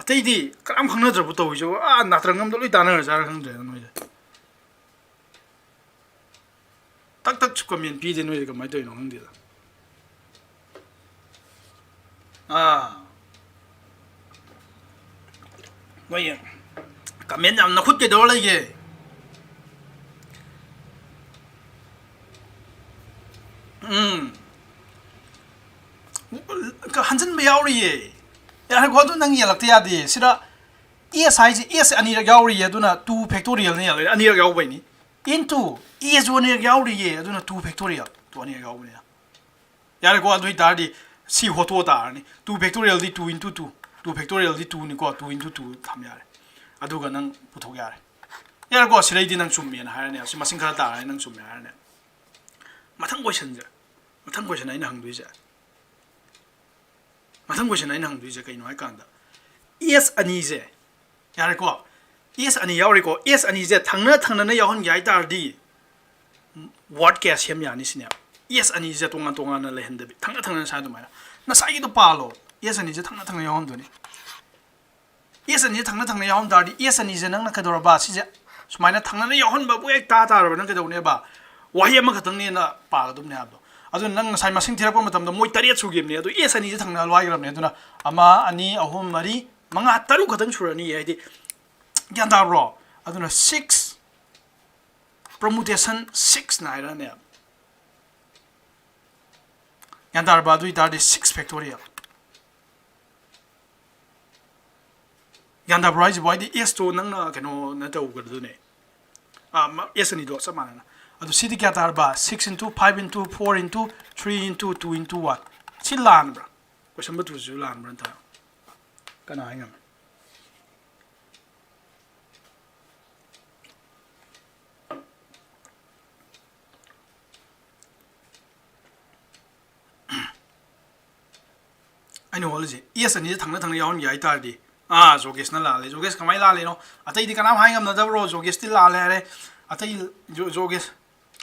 ꯑꯇꯩꯗꯤ ꯀꯅꯥꯝ ꯈꯪꯅꯗ꯭ꯔꯕ ꯇꯧꯔꯤꯁꯤꯕꯨ, ꯑꯥ, ꯅꯥꯇ꯭ꯔꯪ ꯑꯃꯗ ꯂꯣꯏ ꯇꯥꯟꯅꯔꯖꯥꯔ ꯈꯪꯗ꯭ꯔꯦꯗ ꯅꯣꯏꯁꯦ꯫ ꯇꯛ ꯇꯛꯁꯨ comment ꯄꯤꯗꯦ ꯅꯣꯏꯁꯦ, ꯀꯃꯥꯏꯅ ꯇꯧꯔꯤꯅꯣ ꯈꯪꯗꯦꯗ꯫ ꯑꯥ, ꯃꯣꯏ comment ꯌꯥꯝ ꯅꯈꯨꯠ ꯀꯩꯗꯧꯔ ꯂꯩꯒꯦ? ꯎꯝ꯫ ꯍꯟꯖꯤꯟꯕ ꯌꯥꯎꯔꯤꯌꯦ꯫ ꯌꯥꯔꯦꯀꯣ, ꯑꯗꯨ ꯅꯪ ꯌꯦꯜꯂꯛꯇ ꯌꯥꯗꯦ꯫ ꯁꯤꯗ S ꯍꯥꯏꯁꯦ S ꯑꯅꯤꯔꯛ ꯌꯥꯎꯔꯤꯌꯦ, ꯑꯗꯨꯅ two factorialꯅ ꯌꯦꯜꯂꯛꯏ꯫ ꯑꯅꯤꯔꯛ ꯌꯥꯎꯕꯩꯅꯤ꯫ Into Aꯁꯨ ꯑꯅꯤꯔꯛ ꯌꯥꯎꯔꯤꯌꯦ, ꯑꯗꯨꯅ two factorial꯫ Two ꯑꯅꯤꯔꯛ ꯌꯥꯎꯕꯅꯤꯅ꯫ ꯌꯥꯔꯦꯀꯣ, ꯑꯗꯨ ꯑꯣꯏꯇꯥꯔꯗꯤ ꯁꯤ ꯍꯣꯠꯇꯣꯛꯑ ꯇꯥꯔꯅꯤ꯫ Two factorialꯗꯤ two into two, two factorialꯗꯤ twoꯅꯤꯀꯣ, two into two ꯊꯝ ꯌꯥꯔꯦ꯫ ꯑꯗꯨꯒ ꯅꯪ ꯄꯨꯊꯣꯛ ꯌꯥꯔꯦ꯫ ꯌꯥꯔꯦꯀꯣ, ꯁꯤꯗꯩꯗꯤ ꯅꯪ ꯆꯨꯝꯃꯦꯅ ꯍꯥꯏꯔꯅꯤ꯫ ꯁꯤ ꯃꯁꯤꯡ ꯈꯔ ꯇꯥꯔꯅꯤ, ꯅꯪ ꯆꯨꯝꯃꯦ ꯍꯥꯏꯔꯅꯤ꯫ ꯃꯊꯪ questionꯁꯦ, ꯃꯊꯪ question ꯑꯩꯅ ꯍꯪꯗꯣꯏꯁꯦ, ꯃꯊꯪ question ꯑꯩꯅ ꯍꯪꯗꯣꯏꯁꯦ ꯀꯩꯅꯣ ꯍꯥꯏ ꯀꯥꯟꯗ, S ꯑꯅꯤꯁꯦ, ꯌꯥꯔꯦꯀꯣ, S ꯑꯅꯤ ꯌꯥꯎꯔꯤꯀꯣ, S ꯑꯅꯤꯁꯦ ꯊꯪꯅ ꯊꯪꯅꯅ ꯌꯥꯎꯍꯟꯒꯦ ꯍꯥꯏ ꯇꯥꯔꯗꯤ word ꯀꯌꯥ ꯁꯦꯝ ꯌꯥꯅꯤ ꯁꯤꯅꯦ꯫ S ꯑꯅꯤꯁꯦ ꯇꯣꯉꯥꯟ ꯇꯣꯉꯥꯟꯅ ꯂꯩꯍꯟꯗꯕꯤ, ꯊꯪꯅ ꯊꯪꯅꯅ ꯁꯥꯏ ꯑꯗꯨꯃꯥꯏꯅ꯫ ꯉꯁꯥꯏꯒꯤꯗꯣ ꯄꯥꯜꯂꯣ, S ꯑꯅꯤꯁꯦ ꯊꯪꯅ ꯊꯪꯅ ꯌꯥꯎꯍꯟꯗꯣꯏꯅꯤ꯫ S ꯑꯅꯤꯁꯦ ꯊꯪꯅ ꯊꯪꯅ ꯌꯥꯎꯍꯟ ꯇꯥꯔꯗꯤ, S ꯑꯅꯤꯁꯦ ꯅꯪꯅ ꯀꯩꯗꯧꯔꯕ? ꯁꯤꯁꯦ ꯁꯨꯃꯥꯏꯅ ꯊꯪꯅꯅ ꯌꯥꯎꯍꯟꯕꯕꯨ ꯍꯦꯛ ꯇꯥ ꯇꯥꯔꯕ, ꯅꯪ ꯀꯩꯗꯧꯅꯦꯕ? ꯋꯥꯍꯩ ꯑꯃꯈꯛꯇꯪꯅꯦꯅ ꯄꯥꯒꯗꯕꯅꯦ ꯍꯥꯏꯕꯗꯣ꯫ ꯑꯗꯨ ꯅꯪ ꯉꯁꯥꯏ ꯃꯁꯤꯡ ꯊꯤꯔꯛꯄ ꯃꯇꯝꯗ ꯃꯣꯏ ꯇꯔꯦꯠ ꯁꯨꯈꯤꯕꯅꯦ, ꯑꯗꯨ S ꯑꯅꯤꯁꯦ ꯊꯪꯅꯍꯜꯂꯣ ꯍꯥꯏꯈ꯭ꯔꯕꯅꯦ꯫ ꯑꯗꯨꯅ ꯑꯃ, ꯑꯅꯤ, ꯑꯍꯨꯝ, ꯃꯔꯤ, ꯃꯉꯥ, ꯇꯔꯨꯛ ꯈꯛꯇꯪ ꯁꯨꯔꯅꯤ, ꯍꯥꯏꯗꯤ, ꯒ꯭ꯌꯥꯟ ꯇꯥꯕ꯭ꯔꯣ? ꯑꯗꯨꯅ six, permutation sixꯅ ꯍꯥꯏꯔꯛꯑꯅꯦꯕ꯫ ꯒ꯭ꯌꯥꯟ ꯇꯥꯔꯕ? ꯑꯗꯨ ꯑꯣꯏꯇꯥꯔꯗꯤ six factorial꯫ ꯒ꯭ꯌꯥꯟ ꯇꯥꯕ꯭ꯔꯣ ꯍꯥꯏꯁꯤꯕꯨ? ꯍꯥꯏꯗꯤ Sꯇꯣ ꯅꯪꯅ ꯀꯩꯅꯣꯅ ꯇꯧꯒꯗꯣꯏꯅꯦ꯫ ꯑꯥ, ꯃ-, S ꯑꯅꯤꯗꯣ ꯆꯞ ꯃꯥꯟꯅꯅ꯫ ꯑꯗꯨ ꯁꯤꯗꯤ ꯀꯌꯥ ꯇꯥꯔꯕ? Six into five into four into three into two into one꯫ ꯁꯤ ꯂꯥꯟꯕ꯭ꯔꯥ? Question number twoꯁꯤꯁꯨ ꯂꯥꯟꯕ꯭ꯔꯥ ꯅꯠꯇ꯭ꯔꯥ? ꯀꯅꯥ ꯍꯥꯏ ꯉꯝꯃꯤ? ꯑꯩꯅ ꯍꯣꯠꯂꯤꯁꯦ ꯑꯦꯁ ꯑꯅꯤꯁꯦ ꯊꯪꯅ ꯊꯪꯅ ꯌꯥꯎꯍꯟꯒꯦ ꯍꯥꯏ ꯇꯥꯔꯗꯤ, ꯑꯥ, ꯖꯣꯒꯦꯁꯅ ꯂꯥꯜꯂꯦ꯫ ꯖꯣꯒꯦꯁ ꯀꯃꯥꯏꯅ ꯂꯥꯜꯂꯤꯅꯣ? ꯑꯇꯩꯗꯤ ꯀꯅꯥꯝ ꯍꯥꯏ ꯉꯝꯅꯗꯕ꯭ꯔꯣ? ꯖꯣꯒꯦꯁꯇꯤ ꯂꯥꯜꯂꯦ ꯍꯥꯏꯔꯦ꯫ ꯑꯇꯩ ꯖꯣ-, ꯖꯣꯒꯦꯁ,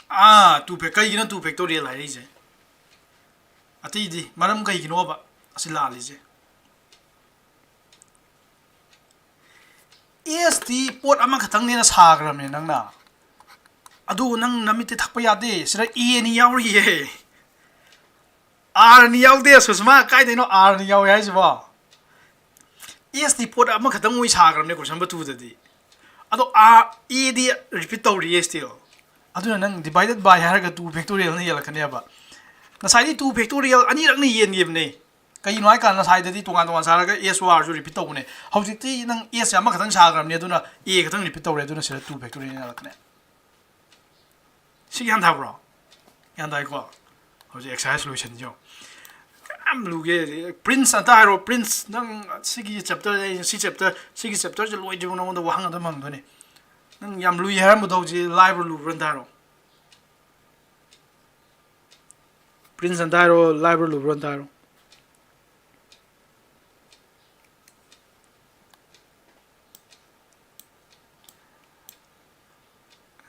ꯑꯥ, ꯇꯨ ꯐꯦꯛ-, ꯀꯩꯒꯤꯅꯣ ꯇꯨ ꯐꯦꯛꯇꯣꯔꯤꯌꯦꯜ ꯍꯥꯏꯔꯛꯏꯁꯦ? ꯑꯇꯩꯗꯤ ꯃꯔꯝ ꯀꯩꯒꯤꯅꯣꯕ ꯑꯁꯤ ꯂꯥꯜꯂꯤꯁꯦ? ꯑꯦꯁꯇꯤ ꯄꯣꯠ ꯑꯃꯈꯛꯇꯪꯅꯦꯅ ꯁꯥꯈ꯭ꯔꯕꯅꯦ ꯅꯪꯅ꯫ ꯑꯗꯨ ꯅꯪ ꯅꯃꯤꯠꯇꯤ ꯊꯛꯄ ꯌꯥꯗꯦ꯫ ꯁꯤꯗ ꯑꯦ ꯑꯅꯤ ꯌꯥꯎꯔꯤꯌꯦ꯫ ꯑꯥꯔ ꯑꯅꯤ ꯌꯥꯎꯗꯦ꯫ ꯁꯨꯁꯃꯥ, ꯀꯥꯏꯗꯩꯅꯣ ꯑꯥꯔ ꯑꯅꯤ ꯌꯥꯎꯋꯦ ꯍꯥꯏꯁꯤꯕꯣ? ꯑꯦꯁꯇꯤ ꯄꯣꯠ ꯑꯃꯈꯛꯇꯪ ꯑꯣꯏ ꯁꯥꯈ꯭ꯔꯕꯅꯦ question number two ꯗꯗꯤ꯫ ꯑꯗꯣ ꯑꯥꯔ, ꯑꯦꯗꯤ repeat ꯇꯧꯔꯤꯌꯦ still꯫ ꯑꯗꯨꯅ ꯅꯪ divided by ꯍꯥꯏꯔꯒ two factorial ꯅ ꯌꯦꯜꯂꯛꯀꯅꯦꯕ꯫ ꯉꯁꯥꯏꯗꯤ two factorial ꯑꯅꯤꯔꯛꯅ ꯌꯦꯟꯈꯤꯕꯅꯦ꯫ ꯀꯩꯒꯤꯅꯣ ꯍꯥꯏ ꯀꯥꯟꯗ ꯉꯁꯥꯏꯗꯗꯤ ꯇꯣꯉꯥꯟ ꯇꯣꯉꯥꯟ ꯁꯥꯔꯒ ꯑꯦꯁ ꯑꯣ ꯑꯥꯔꯁꯨ repeat ꯇꯧꯕꯅꯦ꯫ ꯍꯧꯖꯤꯛꯇꯤ ꯅꯪ ꯑꯦꯁꯁꯦ ꯑꯃꯈꯛꯇꯪ ꯁꯥꯈ꯭ꯔꯕꯅꯦ, ꯑꯗꯨꯅ ꯑꯦ ꯈꯛꯇꯪ repeat ꯇꯧꯔꯦ, ꯑꯗꯨꯅ ꯁꯤꯗ two factorial ꯌꯦꯜꯂꯛꯀꯅꯤ꯫ ꯁꯤ ꯒ꯭ꯌꯥꯟ ꯇꯥꯕ꯭ꯔꯣ? ꯒ꯭ꯌꯥꯟ ꯇꯥꯏꯀꯣ? ꯍꯧꯖꯤꯛ exercise ꯂꯣꯏꯁꯤꯟꯁꯤ ꯌꯦꯡꯉꯣ꯫ ꯀꯌꯥꯝ ꯂꯨꯒꯦ? Prince ꯑꯝꯇ ꯍꯥꯏꯔꯣ, Prince꯫ ꯅꯪ ꯁꯤꯒꯤ chapter, ꯑꯩ ꯁꯤ chapter, ꯁꯤꯒꯤ chapter ꯁꯦ ꯂꯣꯏꯗ꯭ꯔꯤꯕ ꯅꯉꯣꯟꯗ ꯋꯥꯍꯪ ꯑꯗꯨꯝ ꯍꯪꯗꯣꯏꯅꯦ꯫ ꯅꯪ ꯌꯥꯝ ꯂꯨꯏ ꯍꯥꯏꯔꯝꯕꯗꯣ ꯍꯧꯖꯤꯛ ꯂꯥꯏꯕ꯭ꯔꯣ ꯂꯨꯕ꯭ꯔꯣ ꯑꯝꯇ ꯍꯥꯏꯔꯣ꯫ Prince ꯑꯝꯇ ꯍꯥꯏꯔꯣ, ꯂꯥꯏꯕ꯭ꯔꯣ ꯂꯨꯕ꯭ꯔꯣ ꯑꯝꯇ ꯍꯥꯏꯔꯣ꯫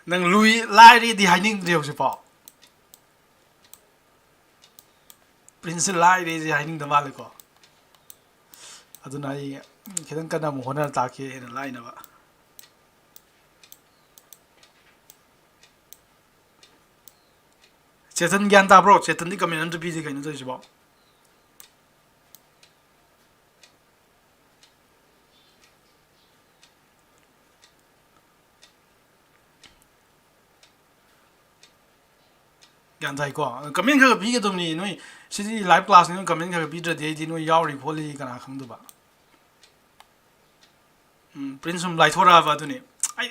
ꯅꯪ ꯂꯨꯏ, ꯂꯥꯏꯔꯦꯗꯤ ꯍꯥꯏꯅꯤꯡꯗ꯭ꯔꯤ ꯍꯧꯖꯤꯛꯐꯥꯎ꯫ Prince ꯁꯦ ꯂꯥꯏꯔꯦꯁꯦ ꯍꯥꯏꯅꯤꯡꯗ ꯃꯥꯜꯂꯦꯀꯣ꯫ ꯑꯗꯨꯅ ꯑꯩ ꯈꯤꯇꯪ ꯀꯟꯅ ꯑꯃꯨꯛ ꯍꯣꯠꯅꯔ ꯇꯥꯛꯀꯦ ꯍꯦꯟꯅ ꯂꯥꯏꯅꯕ꯫ ꯆꯦꯇꯟ ꯒ꯭ꯌꯥꯟ ꯇꯥꯕ꯭ꯔꯣ? ꯆꯦꯇꯟꯗꯤ comment ꯑꯝꯇ ꯄꯤꯗꯦ, ꯀꯩꯅꯣ ꯇꯧꯔꯤꯁꯤꯕꯣ? ꯒ꯭ꯌꯥꯟ ꯇꯥꯏꯀꯣ? Comment ꯈꯔ ꯈꯔ ꯄꯤꯒꯗꯕꯅꯤ ꯅꯣꯏ꯫ ꯁꯤꯗꯤ live class ꯅꯤ, ꯅꯣꯏ comment ꯈꯔ ꯈꯔ ꯄꯤꯗ꯭ꯔꯗꯤ ꯑꯩꯗꯤ ꯅꯣꯏ ꯌꯥꯎꯔꯤ ꯈꯣꯠꯂꯤ ꯀꯅꯥ ꯈꯪꯗꯕ? ꯎꯝ, Prince ꯁꯨꯝ ꯂꯥꯏꯊꯣꯔꯛꯑꯕ ꯑꯗꯨꯅꯤ꯫ ꯑꯩ,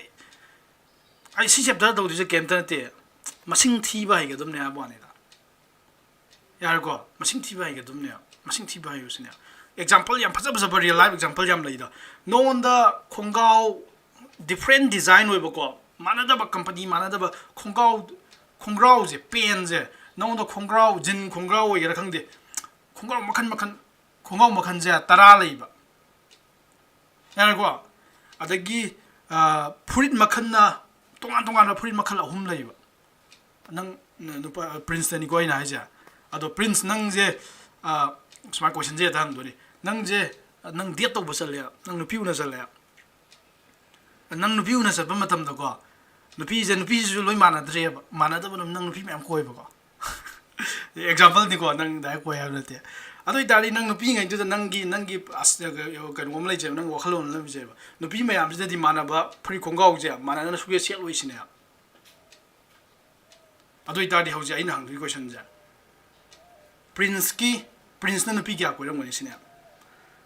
ꯑꯩ ꯁꯤ chapter ꯇꯧꯗꯣꯏꯁꯦ ꯀꯩꯝꯇ ꯅꯠꯇꯦ, ꯃꯁꯤꯡ ꯊꯤꯕ ꯍꯩꯒꯗꯕꯅꯦ ꯍꯥꯏꯕ ꯋꯥꯅꯤꯗ꯫ ꯌꯥꯔꯦꯀꯣ? ꯃꯁꯤꯡ ꯊꯤꯕ ꯍꯩꯒꯗꯕꯅꯦ꯫ ꯃꯁꯤꯡ ꯊꯤꯕ ꯍꯩꯌꯨ ꯁꯤꯅꯦ꯫ ꯑꯦꯛꯖꯥꯝꯄꯜ ꯌꯥꯝ ꯐꯖ ꯐꯖꯕ real life example ꯌꯥꯝ ꯂꯩꯗ꯫ ꯅꯉꯣꯟꯗ ꯈꯣꯡꯒ꯭ꯔꯥꯎ different design ꯑꯣꯏꯕꯀꯣ, ꯃꯥꯟꯅꯗꯕ company, ꯃꯥꯟꯅꯗꯕ ꯈꯣꯡꯒ꯭ꯔꯥꯎ, ꯈꯣꯡꯒ꯭ꯔꯥꯎꯁꯦ, pant ꯁꯦ, ꯅꯉꯣꯟꯗ ꯈꯣꯡꯒ꯭ꯔꯥꯎ, jean ꯈꯣꯡꯒ꯭ꯔꯥꯎ ꯑꯣꯏꯒꯦꯔꯥ ꯈꯪꯗꯦ, ꯈꯣꯡꯒ꯭ꯔꯥꯎ ꯃꯈꯜ ꯃꯈꯜ, ꯈꯣꯡꯒ꯭ꯔꯥꯎ ꯃꯈꯜꯁꯦ ꯇꯔꯥ ꯂꯩꯕ, ꯌꯥꯔꯦꯀꯣ? ꯑꯗꯒꯤ ꯐꯨꯔꯤꯠ ꯃꯈꯜꯅ, ꯇꯣꯉꯥꯟ ꯇꯣꯉꯥꯟꯕ ꯐꯨꯔꯤꯠ ꯃꯈꯜ ꯑꯍꯨꯝ ꯂꯩꯕ꯫ ꯅꯪ ꯅꯨꯄꯥ ꯄ꯭ꯔꯤꯟꯁꯇꯅꯤꯀꯣ ꯑꯩꯅ ꯍꯥꯏꯁꯦ꯫ ꯑꯗꯣ ꯄ꯭ꯔꯤꯟꯁ, ꯅꯪꯁꯦ ꯁꯨꯃꯥꯏꯅ questionꯁꯦ ꯍꯦꯛꯇ ꯍꯪꯗꯣꯏꯅꯤ꯫ ꯅꯪꯁꯦ, ꯅꯪ date ꯇꯧꯕ ꯆꯠꯂꯦ, ꯅꯪ ꯅꯨꯄꯤ ꯎꯅ ꯆꯠꯂꯦ꯫ ꯅꯪ ꯅꯨꯄꯤ ꯎꯅ ꯆꯠꯄ ꯃꯇꯝꯗꯀꯣ, ꯅꯨꯄꯤꯁꯦ, ꯅꯨꯄꯤꯁꯤꯁꯨ ꯂꯣꯏ ꯃꯥꯟꯅꯗ꯭ꯔꯦꯕ, ꯃꯥꯟꯅꯗꯕꯅ ꯅꯪ ꯅꯨꯄꯤ ꯃꯌꯥꯝ ꯀꯣꯏꯕꯀꯣ꯫ Exampleꯅꯤꯀꯣ, ꯅꯪ direct ꯀꯣꯏ ꯍꯥꯏꯕ ꯅꯠꯇꯦ꯫ ꯑꯗꯨ ꯑꯣꯏꯇꯥꯔꯗꯤ ꯅꯪ ꯅꯨꯄꯤꯉꯩꯗꯨꯗ ꯅꯪꯒꯤ, ꯅꯪꯒꯤ ꯑꯁ, ꯀꯩꯅꯣꯝ ꯂꯩꯖꯩꯕ, ꯅꯪ ꯋꯥꯈꯜꯂꯣꯟ ꯑꯃ ꯂꯩꯖꯩꯕ, ꯅꯨꯄꯤ ꯃꯌꯥꯝꯁꯤꯗꯗꯤ ꯃꯥꯟꯅꯕ ꯐꯨꯔꯤꯠ ꯈꯣꯡꯒ꯭ꯔꯥꯎꯁꯦ ꯃꯥꯟꯅꯗꯅ ꯁꯨꯛꯁꯦꯠ ꯁꯦꯠꯂꯣꯏ ꯁꯤꯅꯦ꯫ ꯑꯗꯨ ꯑꯣꯏꯇꯥꯔꯗꯤ ꯍꯧꯖꯤꯛ ꯑꯩꯅ ꯍꯪꯗꯣꯏ questionꯁꯦ, ꯄ꯭ꯔꯤꯟꯁꯀꯤ, ꯄ꯭ꯔꯤꯟꯁꯅ ꯅꯨꯄꯤ ꯀꯌꯥ ꯀꯣꯏꯔꯝꯒꯅꯤ ꯁꯤꯅꯦ꯫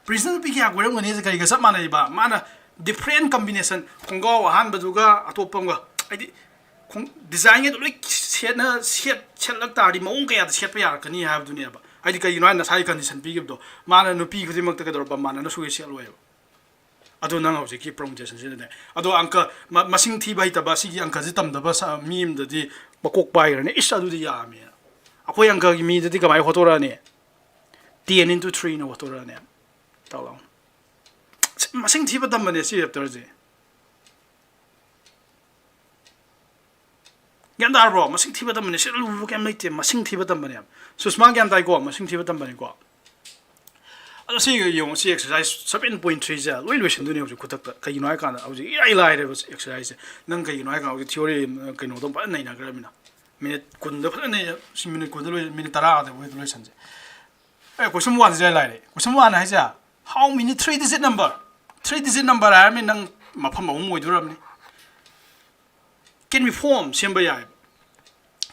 ꯄ꯭ꯔꯤꯟꯁꯅ ꯅꯨꯄꯤ ꯀꯌꯥ ꯀꯣꯏꯔꯝꯒꯅꯤ ꯍꯥꯏꯁꯦ ꯀꯔꯤꯒ ꯆꯞ ꯃꯥꯟꯅꯩꯕ? ꯃꯥꯅ different combination, ꯈꯣꯡꯒ꯭ꯔꯥꯎ ꯑꯍꯥꯟꯕꯗꯨꯒ ꯑꯇꯣꯞꯄ ꯑꯃꯒ, ꯍꯥꯏꯗꯤ ꯈꯣꯡ-, designꯒꯗꯣ ꯂꯣꯏ ꯁꯦꯠꯅ, ꯁꯦꯠ-, ꯁꯦꯠꯂꯛ ꯇꯥꯔꯗꯤ ꯃꯑꯣꯡ ꯀꯌꯥꯗ ꯁꯦꯠꯄ ꯌꯥꯔꯛꯀꯅꯤ ꯍꯥꯏꯕꯗꯨꯅꯦꯕ꯫ ꯍꯥꯏꯗꯤ ꯀꯩꯒꯤꯅꯣ ꯍꯥꯏ, ꯅꯁꯥꯒꯤ condition ꯄꯤꯈꯤꯕꯗꯣ, ꯃꯥꯅ ꯅꯨꯄꯤ ꯈꯨꯗꯤꯡꯃꯛꯇ ꯀꯩꯗꯧꯔꯕ, ꯃꯥꯟꯅꯅ ꯁꯨꯛꯁꯦꯠ ꯁꯦꯠꯂꯣꯏꯕ꯫ ꯑꯗꯣ ꯅꯪ ꯍꯧꯖꯤꯛꯀꯤ permutationꯁꯤꯗꯅꯦ꯫ ꯑꯗꯣ ꯑꯪꯀ ꯃ-, ꯃꯁꯤꯡ ꯊꯤꯕ ꯍꯩꯇꯕ, ꯁꯤꯒꯤ ꯑꯪꯀꯁꯤ ꯇꯝꯗꯕ ꯁ-, ꯃꯤ ꯑꯃꯗꯗꯤ ꯃꯀꯣꯛ ꯄꯥꯏꯈ꯭ꯔꯅꯤ꯫ ꯏꯁ, ꯑꯗꯨꯗꯤ ꯌꯥꯝꯃꯦꯅ꯫ ꯑꯩꯈꯣꯏ ꯑꯪꯀꯒꯤ ꯃꯤꯗꯗꯤ ꯀꯃꯥꯏꯅ ꯍꯣꯠꯇꯣꯔꯛꯑꯅꯤ? Ten into threeꯅ ꯍꯣꯠꯇꯣꯔꯛꯑꯅꯤ꯫ ꯇꯧ ꯂꯥꯎ꯫ ꯁꯤ ꯃꯁꯤꯡ ꯊꯤꯕ ꯇꯝꯕꯅꯦ ꯁꯤ chapterꯁꯦ꯫ ꯒ꯭ꯌꯥꯟ ꯇꯥꯔꯕ꯭ꯔꯣ? ꯃꯁꯤꯡ ꯊꯤꯕ ꯇꯝꯕꯅꯦ, ꯁꯤ ꯂꯨꯕ ꯀꯩꯝ ꯂꯩꯇꯦ, ꯃꯁꯤꯡ ꯊꯤꯕ ꯇꯝꯕꯅꯦ꯫ ꯁꯨꯁꯃꯥ ꯒ꯭ꯌꯥꯟ ꯇꯥꯏꯀꯣ? ꯃꯁꯤꯡ ꯊꯤꯕ ꯇꯝꯕꯅꯤꯀꯣ꯫ ꯑꯗꯣ ꯁꯤ ꯌꯦꯡꯉꯣ, ꯁꯤ exercise seven point threeꯁꯦ ꯂꯣꯏ ꯂꯣꯏꯁꯤꯟꯗꯣꯏꯅꯦ ꯍꯧꯖꯤꯛ ꯈꯨꯗꯛꯇ꯫ ꯀꯩꯒꯤꯅꯣ ꯍꯥꯏꯀꯥꯟꯗ ꯍꯧꯖꯤꯛ ꯏꯔꯥꯏ ꯂꯥꯏꯔꯦꯕ exerciseꯁꯦ꯫ ꯅꯪ ꯀꯩꯒꯤꯅꯣ ꯍꯥꯏꯀꯥꯟꯗ ꯍꯧꯖꯤꯛ theory ꯀꯩꯅꯣꯗꯣ ꯐꯖꯅ ꯅꯩꯅꯈ꯭ꯔꯃꯤꯅ꯫ Minute ꯀꯨꯟꯗ ꯐꯖꯅ ꯅꯩꯅ-, ꯁꯤ minute ꯀꯨꯟꯗ ꯂꯣꯏ-, minute ꯇꯔꯥꯗ ꯍꯦꯛꯇ ꯂꯣꯏꯁꯟꯁꯦ꯫ ꯑꯦ, question oneꯁꯦ ꯏꯔꯥꯏ ꯂꯥꯏꯔꯦ꯫ Question one ꯍꯥꯏꯁꯦ, how many three digit number? Three digit number ꯍꯥꯏꯔꯃꯤ ꯅꯪ ꯃꯐꯝ ꯑꯍꯨꯝ ꯑꯣꯏꯗꯣꯔꯕꯅꯤ꯫ Can be form, ꯁꯦꯝꯕ ꯌꯥꯏ꯫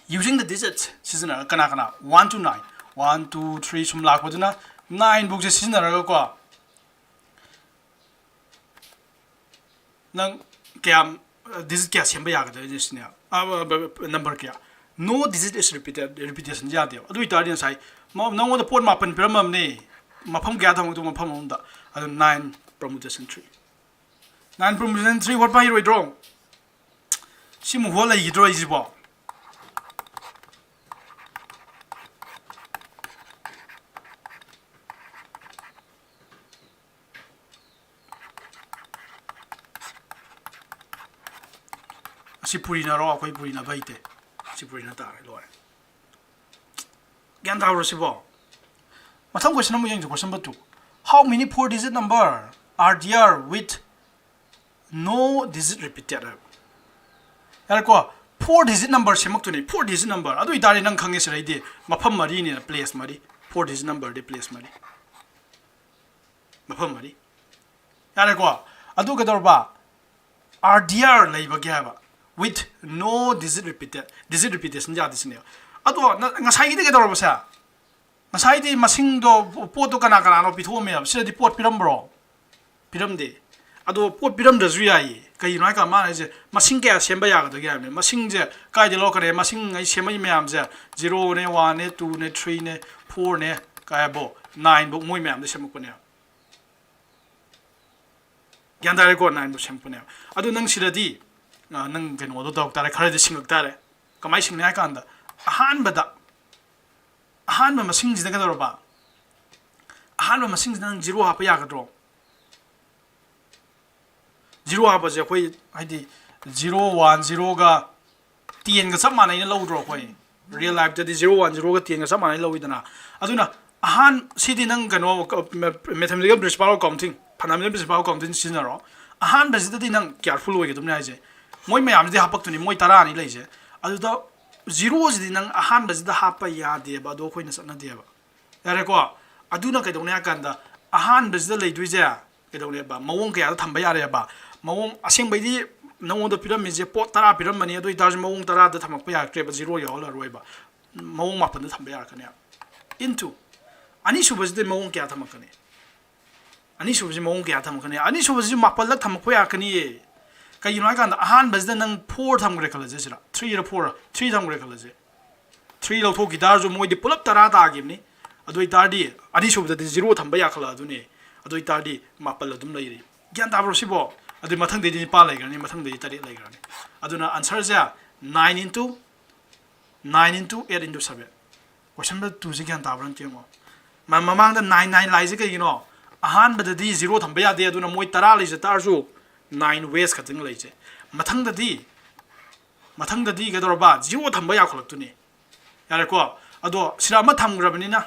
Using the digits ꯁꯤꯖꯤꯟꯅꯔꯒ ꯀꯅꯥ ꯀꯅꯥ? One to nine, one, two, three ꯁꯨꯝ ꯂꯥꯛꯄꯗꯨꯅ nine ꯐꯥꯎꯁꯦ ꯁꯤꯖꯤꯟꯅꯔꯒꯀꯣ, ꯅꯪ ꯀꯌꯥꯝ, digit ꯀꯌꯥ ꯁꯦꯝꯕ ꯌꯥꯒꯗꯒꯦ ꯁꯤꯅꯦ꯫ ꯑ, ꯕ-, ꯕ-, number ꯀꯌꯥ? No digit is repeated, repetition ꯌꯥꯗꯦꯕ꯫ ꯑꯗꯨ ꯑꯣꯏꯇꯥꯔꯗꯤ ꯉꯁꯥꯏ ꯃ-, ꯅꯉꯣꯟꯗ ꯄꯣꯠ ꯃꯥꯄꯟ ꯄꯤꯔꯝꯃꯕꯅꯦ, ꯃꯐꯝ ꯀꯌꯥ ꯊꯝꯃꯛꯇꯣ? ꯃꯐꯝ ꯑꯃꯗ꯫ ꯑꯗꯨ nine permutation three, nine permutation three ꯍꯣꯠꯄ ꯍꯩꯔꯣꯏꯗ꯭ꯔꯣ? ꯁꯤꯃꯨꯛ ꯍꯣꯠ ꯂꯩꯈꯤꯗ꯭ꯔꯣ ꯑꯩꯁꯤꯕꯣ? ꯑꯁꯤ ꯄꯨꯔꯤꯅꯔꯣ? ꯑꯩꯈꯣꯏ ꯄꯨꯔꯤꯅꯕ ꯍꯩꯇꯦ꯫ ꯑꯁꯤ ꯄꯨꯔꯤꯅ ꯇꯥꯔꯦ, ꯂꯣꯏꯔꯦ꯫ ꯒ꯭ꯌꯥꯟ ꯇꯥꯕ꯭ꯔꯣ ꯁꯤꯕꯣ? ꯃꯊꯪ question ꯑꯃꯨꯛ ꯌꯦꯡꯁꯤ, question number two. How many four digit number are there with no digit repeated ꯍꯥꯏꯕ? ꯌꯥꯔꯦꯀꯣ, four digit number ꯁꯦꯝꯃꯛꯇꯣꯏꯅꯤ, four digit number꯫ ꯑꯗꯨ ꯑꯣꯏꯇꯥꯔꯗꯤ ꯅꯪ ꯈꯪꯉꯦ ꯁꯤꯗꯩꯗꯤ, ꯃꯐꯝ ꯃꯔꯤꯅꯤꯅ, place ꯃꯔꯤ, four digit number ꯗꯤ place ꯃꯔꯤ, ꯃꯐꯝ ꯃꯔꯤ꯫ ꯌꯥꯔꯦꯀꯣ? ꯑꯗꯨ ꯀꯩꯗꯧꯔꯕ? Are there ꯂꯩꯕꯒꯤ ꯍꯥꯏꯕ, with no digit repeated, digit repetition ꯌꯥꯗꯦ ꯁꯤꯅꯦꯕ꯫ ꯑꯗꯣ ꯅ-, ꯉꯁꯥꯏꯒꯤꯗꯤ ꯀꯩꯗꯧꯔꯕꯁꯦ? ꯉꯁꯥꯏꯗꯤ ꯃꯁꯤꯡꯗꯣ, ꯄꯣꯠꯇꯣ ꯀꯅꯥ ꯀꯅꯥꯅꯣ ꯄꯤꯊꯣꯛꯑꯝꯃꯦꯕ꯫ ꯁꯤꯗꯗꯤ ꯄꯣꯠ ꯄꯤꯔꯝꯕ꯭ꯔꯣ? ꯄꯤꯔꯝꯗꯦ꯫ ꯑꯗꯣ ꯄꯣꯠ ꯄꯤꯔꯝꯗ꯭ꯔꯁꯨ ꯌꯥꯏꯌꯦ꯫ ꯀꯩꯒꯤꯅꯣ ꯍꯥꯏꯀꯥꯟꯗ ꯃꯥꯅ ꯍꯥꯏꯁꯦ ꯃꯁꯤꯡ ꯀꯌꯥ ꯁꯦꯝꯕ ꯌꯥꯒꯗꯒꯦ ꯍꯥꯏꯕꯅꯦ꯫ ꯃꯁꯤꯡꯁꯦ ꯀꯥꯏꯗ ꯂꯧꯔꯛꯀꯅꯤ? ꯃꯁꯤꯡ ꯑꯩ ꯁꯦꯝꯃꯛꯏ ꯃꯌꯥꯝꯁꯦ, zero ꯅꯦ, one ꯅꯦ, two ꯅꯦ, three ꯅꯦ, four ꯅꯦ, ꯀꯥꯏꯕꯣ, nine ꯐꯧ ꯃꯣꯏ ꯃꯌꯥꯝꯗ ꯁꯦꯝꯃꯛꯄꯅꯦꯕ꯫ ꯒ꯭ꯌꯥꯟ ꯇꯥꯔꯦꯀꯣ? Nine ꯐꯧ ꯁꯦꯝꯃꯛꯄꯅꯦꯕ꯫ ꯑꯗꯨ ꯅꯪ ꯁꯤꯗꯗꯤ, ꯑ, ꯅꯪ ꯀꯩꯅꯣꯗꯣ ꯇꯧꯔꯛ ꯇꯥꯔꯦ, ꯈꯔꯗꯤ ꯁꯤꯡꯉꯛ ꯇꯥꯔꯦ꯫ ꯀꯃꯥꯏꯅ ꯁꯤꯡꯅꯤ ꯍꯥꯏ ꯀꯥꯟꯗ, ꯑꯍꯥꯟꯕꯗ, ꯑꯍꯥꯟꯕ ꯃꯁꯤꯡꯁꯤꯗ ꯀꯩꯗꯧꯔꯕ? ꯑꯍꯥꯟꯕ ꯃꯁꯤꯡꯁꯤꯗ ꯅꯪ zero ꯍꯥꯞꯄ ꯌꯥꯒꯗ꯭ꯔꯣ? Zero ꯍꯥꯞꯄꯁꯦ ꯑꯩꯈꯣꯏ, ꯍꯥꯏꯗꯤ, zero one zero ꯒ ten ꯒ ꯆꯞ ꯃꯥꯟꯅꯩꯅ ꯂꯧꯗ꯭ꯔꯣ ꯑꯩꯈꯣꯏ? Real life ꯇꯗꯤ zero one zero ꯒ ten ꯒ ꯆꯞ ꯃꯥꯟꯅꯩ ꯂꯧꯏꯗꯅ꯫ ꯑꯗꯨꯅ ꯑꯍꯥꯟ-, ꯁꯤꯗꯤ ꯅꯪ ꯀꯩꯅꯣ, ꯀ-, ꯃ-, mathematical principle of counting, fundamental principle of counting ꯁꯤꯖꯤꯟꯅꯔꯣ꯫ ꯑꯍꯥꯟꯕꯁꯤꯗꯗꯤ ꯅꯪ careful ꯑꯣꯏꯒꯗꯕꯅꯤ ꯍꯥꯏꯁꯦ꯫ ꯃꯣꯏ ꯃꯌꯥꯝꯁꯤꯗꯤ ꯍꯥꯄꯛꯇꯣꯏꯅꯤ, ꯃꯣꯏ ꯇꯔꯥꯅꯤ ꯂꯩꯁꯦ꯫ ꯑꯗꯨꯗ zero ꯁꯤꯗꯤ ꯅꯪ ꯑꯍꯥꯟꯕꯁꯤꯗ ꯍꯥꯞꯄ ꯌꯥꯗꯦꯕ, ꯑꯗꯣ ꯑꯩꯈꯣꯏꯅ ꯆꯠꯅꯗꯦꯕ꯫ ꯌꯥꯔꯦꯀꯣ? ꯑꯗꯨꯅ ꯀꯩꯗꯧꯅꯤ ꯍꯥꯏ ꯀꯥꯟꯗ, ꯑꯍꯥꯟꯕꯁꯤꯗ ꯂꯩꯗꯣꯏꯁꯦ ꯀꯩꯗꯧꯅꯦꯕ? ꯃꯑꯣꯡ ꯀꯌꯥꯗ ꯊꯝꯕ ꯌꯥꯔꯦꯕ? ꯃꯑꯣꯡ ꯑꯁꯦꯡꯕꯩꯗꯤ ꯅꯉꯣꯟꯗ ꯄꯤꯔꯝꯃꯤꯁꯦ ꯄꯣꯠ ꯇꯔꯥ ꯄꯤꯔꯝꯕꯅꯤ, ꯑꯗꯨ ꯑꯣꯏꯇꯥꯔꯁꯨ ꯃꯑꯣꯡ ꯇꯔꯥꯗ ꯊꯝꯃꯛꯄ ꯌꯥꯔꯛꯇ꯭ꯔꯦꯕ, zero ꯌꯥꯎꯍꯜꯂꯔꯣꯏꯕ, ꯃꯑꯣꯡ ꯃꯥꯄꯟꯗ ꯊꯝꯕ ꯌꯥꯔꯛꯀꯅꯦꯕ꯫ Into ꯑꯅꯤꯁꯨꯕꯁꯤꯗ ꯃꯑꯣꯡ ꯀꯌꯥ ꯊꯝꯃꯛꯀꯅꯤ? ꯑꯅꯤꯁꯨꯕꯁꯤ ꯃꯑꯣꯡ ꯀꯌꯥ ꯊꯝꯃꯛꯀꯅꯤ? ꯑꯅꯤꯁꯨꯕꯁꯤ ꯃꯥꯄꯜꯂꯛ ꯊꯝꯃꯛꯄ ꯌꯥꯔꯛꯀꯅꯤꯌꯦ꯫ ꯀꯩꯒꯤꯅꯣ ꯍꯥꯏ ꯀꯥꯟꯗ, ꯑꯍꯥꯟꯕꯁꯤꯗ ꯅꯪ four ꯊꯝꯈ꯭ꯔꯦ ꯈꯜꯂꯁꯦ, ꯁꯤꯗ three ꯔ four ꯔ, three ꯊꯝꯈ꯭ꯔꯦ ꯈꯜꯂꯁꯦ꯫ Three ꯂꯧꯊꯣꯛꯈꯤ ꯇꯥꯔꯁꯨ ꯃꯣꯏꯗꯤ ꯄꯨꯂꯞ ꯇꯔꯥ ꯇꯥꯈꯤꯕꯅꯤ꯫ ꯑꯗꯨ ꯑꯣꯏꯇꯥꯔꯗꯤ ꯑꯅꯤꯁꯨꯕꯗꯗꯤ zero ꯊꯝꯕ ꯌꯥꯈꯠꯂꯛꯑꯗꯨꯅꯤ꯫ ꯑꯗꯨ ꯑꯣꯏꯇꯥꯔꯗꯤ ꯃꯥꯄꯜ ꯑꯗꯨꯝ ꯂꯩꯔꯤ꯫ ꯒ꯭ꯌꯥꯟ ꯇꯥꯕ꯭ꯔꯣ ꯁꯤꯕꯣ? ꯑꯗꯨꯏ ꯃꯊꯪꯗꯩꯗꯤ ꯅꯤꯄꯥꯜ ꯂꯩꯈ꯭ꯔꯅꯤ, ꯃꯊꯪꯗꯩꯗꯤ ꯇꯔꯦꯠ ꯂꯩꯈ꯭ꯔꯅꯤ꯫ ꯑꯗꯨꯅ answerꯁꯦ nine into nine into eight into seven꯫ Question number twoꯁꯦ ꯒ꯭ꯌꯥꯟ ꯇꯥꯕ꯭ꯔꯥ ꯑꯝꯇ ꯌꯦꯡꯉꯣ꯫ ꯃ-, ꯃꯃꯥꯡꯗ nine nine ꯂꯥꯛꯏꯁꯦ ꯀꯩꯒꯤꯅꯣ? ꯑꯍꯥꯟꯕꯗꯗꯤ zero ꯊꯝꯕ ꯌꯥꯗꯦ, ꯑꯗꯨꯅ ꯃꯣꯏ ꯇꯔꯥ ꯂꯩꯖ ꯇꯥꯔꯁꯨ nine ways ꯈꯛꯇꯪ ꯂꯩꯁꯦ꯫ ꯃꯊꯪꯗꯗꯤ, ꯃꯊꯪꯗꯗꯤ ꯀꯩꯗꯧꯔꯕ? Zero ꯊꯝꯕ ꯌꯥꯈꯠꯂꯛꯇꯣꯏꯅꯤ꯫ ꯌꯥꯔꯦꯀꯣ? ꯑꯗꯣ ꯁꯤꯗ ꯑꯃ ꯊꯝꯈ꯭ꯔꯕꯅꯤꯅ,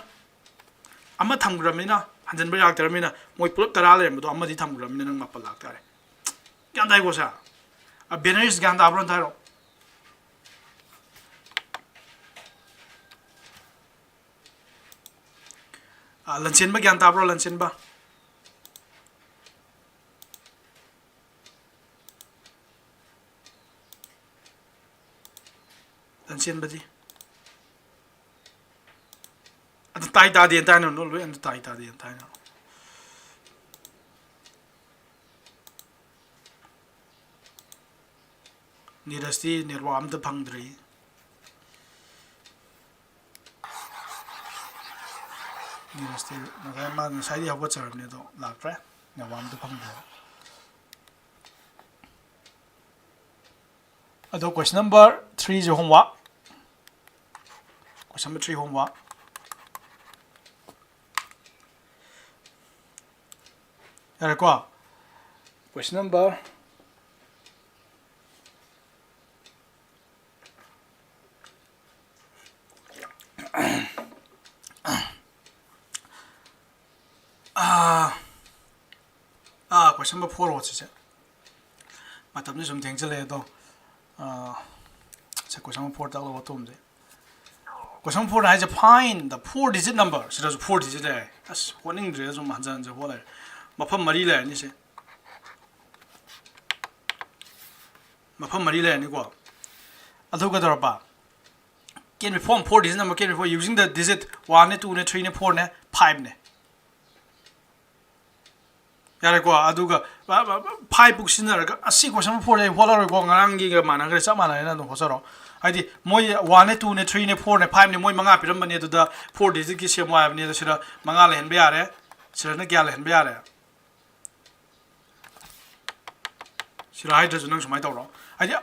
ꯑꯃ ꯊꯝꯈ꯭ꯔꯕꯅꯤꯅ, ꯍꯟꯖꯤꯟꯕ ꯌꯥꯔꯛꯇ꯭ꯔꯕꯅꯤꯅ, ꯃꯣꯏ ꯄꯨꯂꯞ ꯇꯔꯥ ꯂꯩꯔꯝꯕꯗꯣ ꯑꯃꯗꯤ ꯊꯝꯈ꯭ꯔꯕꯅꯤꯅ ꯅꯪ ꯃꯥꯄꯜ ꯂꯥꯛꯇꯥꯔꯦ꯫ ꯒ꯭ꯌꯥꯟ ꯇꯥꯏꯀꯣ ꯁꯦ? ꯑ, ꯕꯦꯅꯔꯤꯁ ꯒ꯭ꯌꯥꯟ ꯇꯥꯕ꯭ꯔꯣ ꯑꯝꯇ ꯍꯥꯏꯔꯣ? ꯑ, ꯂꯟꯆꯦꯟꯕ ꯒ꯭ꯌꯥꯟ ꯇꯥꯕ꯭ꯔꯣ, ꯂꯟꯆꯦꯟꯕ? ꯂꯟꯆꯦꯟꯕꯗꯤ? ꯑꯗꯨ ꯇꯥꯏ ꯇꯥꯗꯦꯅ ꯇꯥꯏꯅ ꯂꯣꯏ, ꯑꯗꯨ ꯇꯥꯏ ꯇꯥꯗꯦꯅ ꯇꯥꯏꯅ꯫ ꯅꯤꯔꯖꯇꯤ network ꯑꯝꯇ ꯐꯪꯗ꯭ꯔꯤ꯫ ꯅꯤꯔꯖꯇꯤ ꯉꯁꯥꯏ, ꯃꯥ ꯉꯁꯥꯏꯗꯤ ꯍꯧꯒꯠꯆꯔꯕꯅꯤ, ꯑꯗꯣ ꯂꯥꯛꯇ꯭ꯔꯦ, network ꯑꯝꯇ ꯐꯪꯗ꯭ꯔꯦ꯫ ꯑꯗꯣ question number threeꯁꯦ homework꯫ Question number three homework꯫ ꯌꯥꯔꯦꯀꯣ? Question number ꯑꯥ, ꯑꯥ, question number four ꯍꯣꯠꯁꯤꯁꯦ꯫ ꯃꯇꯝꯁꯦ ꯁꯨꯝ ꯊꯦꯡꯖꯤꯜꯂꯛꯑꯦ ꯑꯗꯣ, ꯑꯥ, ꯁꯦ, question number four ꯇꯥꯛꯂꯛꯑꯣ, ꯑꯇꯣꯝꯁꯦ꯫ Question number four ꯍꯥꯏꯁꯦ, find the four digit number꯫ ꯁꯤꯗꯁꯨ four digit ꯂꯩꯔꯦ꯫ ꯑꯁ, ꯍꯣꯠꯅꯤꯡꯗ꯭ꯔꯦ, ꯁꯨꯝ ꯍꯟꯖꯟ ꯍꯟꯖꯟ ꯍꯣꯠ ꯂꯩꯔꯦ꯫ ꯃꯐꯝ ꯃꯔꯤ ꯂꯩꯔꯅꯤ ꯁꯦ꯫ ꯃꯐꯝ ꯃꯔꯤ ꯂꯩꯔꯅꯤꯀꯣ꯫ ꯑꯗꯨ ꯀꯩꯗꯧꯔꯕ? Can be formed, four digit number can be formed using the digit one ꯅꯦ, two ꯅꯦ, three ꯅꯦ, four ꯅꯦ, five ꯅꯦ꯫ ꯌꯥꯔꯦꯀꯣ? ꯑꯗꯨꯒ ꯐꯥꯏꯚ ꯄꯨꯛ ꯁꯤꯖꯤꯟꯅꯔꯒ ꯑꯁꯤ ꯀꯣꯏꯁꯟ ꯐꯣꯔꯁꯦ ꯑꯩ ꯍꯣꯠꯂꯔꯣꯏꯀꯣ, ꯉꯔꯥꯡꯒꯤꯒ ꯃꯥꯟꯅꯈ꯭ꯔꯦ, ꯆꯞ ꯃꯥꯟꯅꯔꯦꯅ ꯑꯗꯨꯝ ꯍꯣꯠꯆꯔꯣ꯫ ꯍꯥꯏꯗꯤ ꯃꯣꯏ ꯋꯥꯟꯅꯦ, ꯇꯨꯅꯦ, ꯊ꯭ꯔꯤꯅꯦ, ꯐꯣꯔꯅꯦ, ꯐꯥꯏꯚꯅꯦ, ꯃꯣꯏ ꯃꯉꯥ ꯄꯤꯔꯝꯕꯅꯦ, ꯑꯗꯨꯗ ꯐꯣꯔ ꯗꯤꯖꯤꯠꯀꯤ ꯁꯦꯝꯃꯣ ꯍꯥꯏꯕꯅꯤ꯫ ꯑꯗꯣ ꯁꯤꯗ ꯃꯉꯥ ꯂꯩꯍꯟꯕ ꯌꯥꯔꯦ, ꯁꯤꯗꯅ ꯀꯌꯥ ꯂꯩꯍꯟꯕ ꯌꯥꯔꯦ? ꯁꯤꯗ ꯍꯥꯏꯗ꯭ꯔꯁꯨ ꯅꯪ ꯁꯨꯃꯥꯏꯅ ꯇꯧꯔꯣ꯫ ꯍꯥꯏꯗꯤ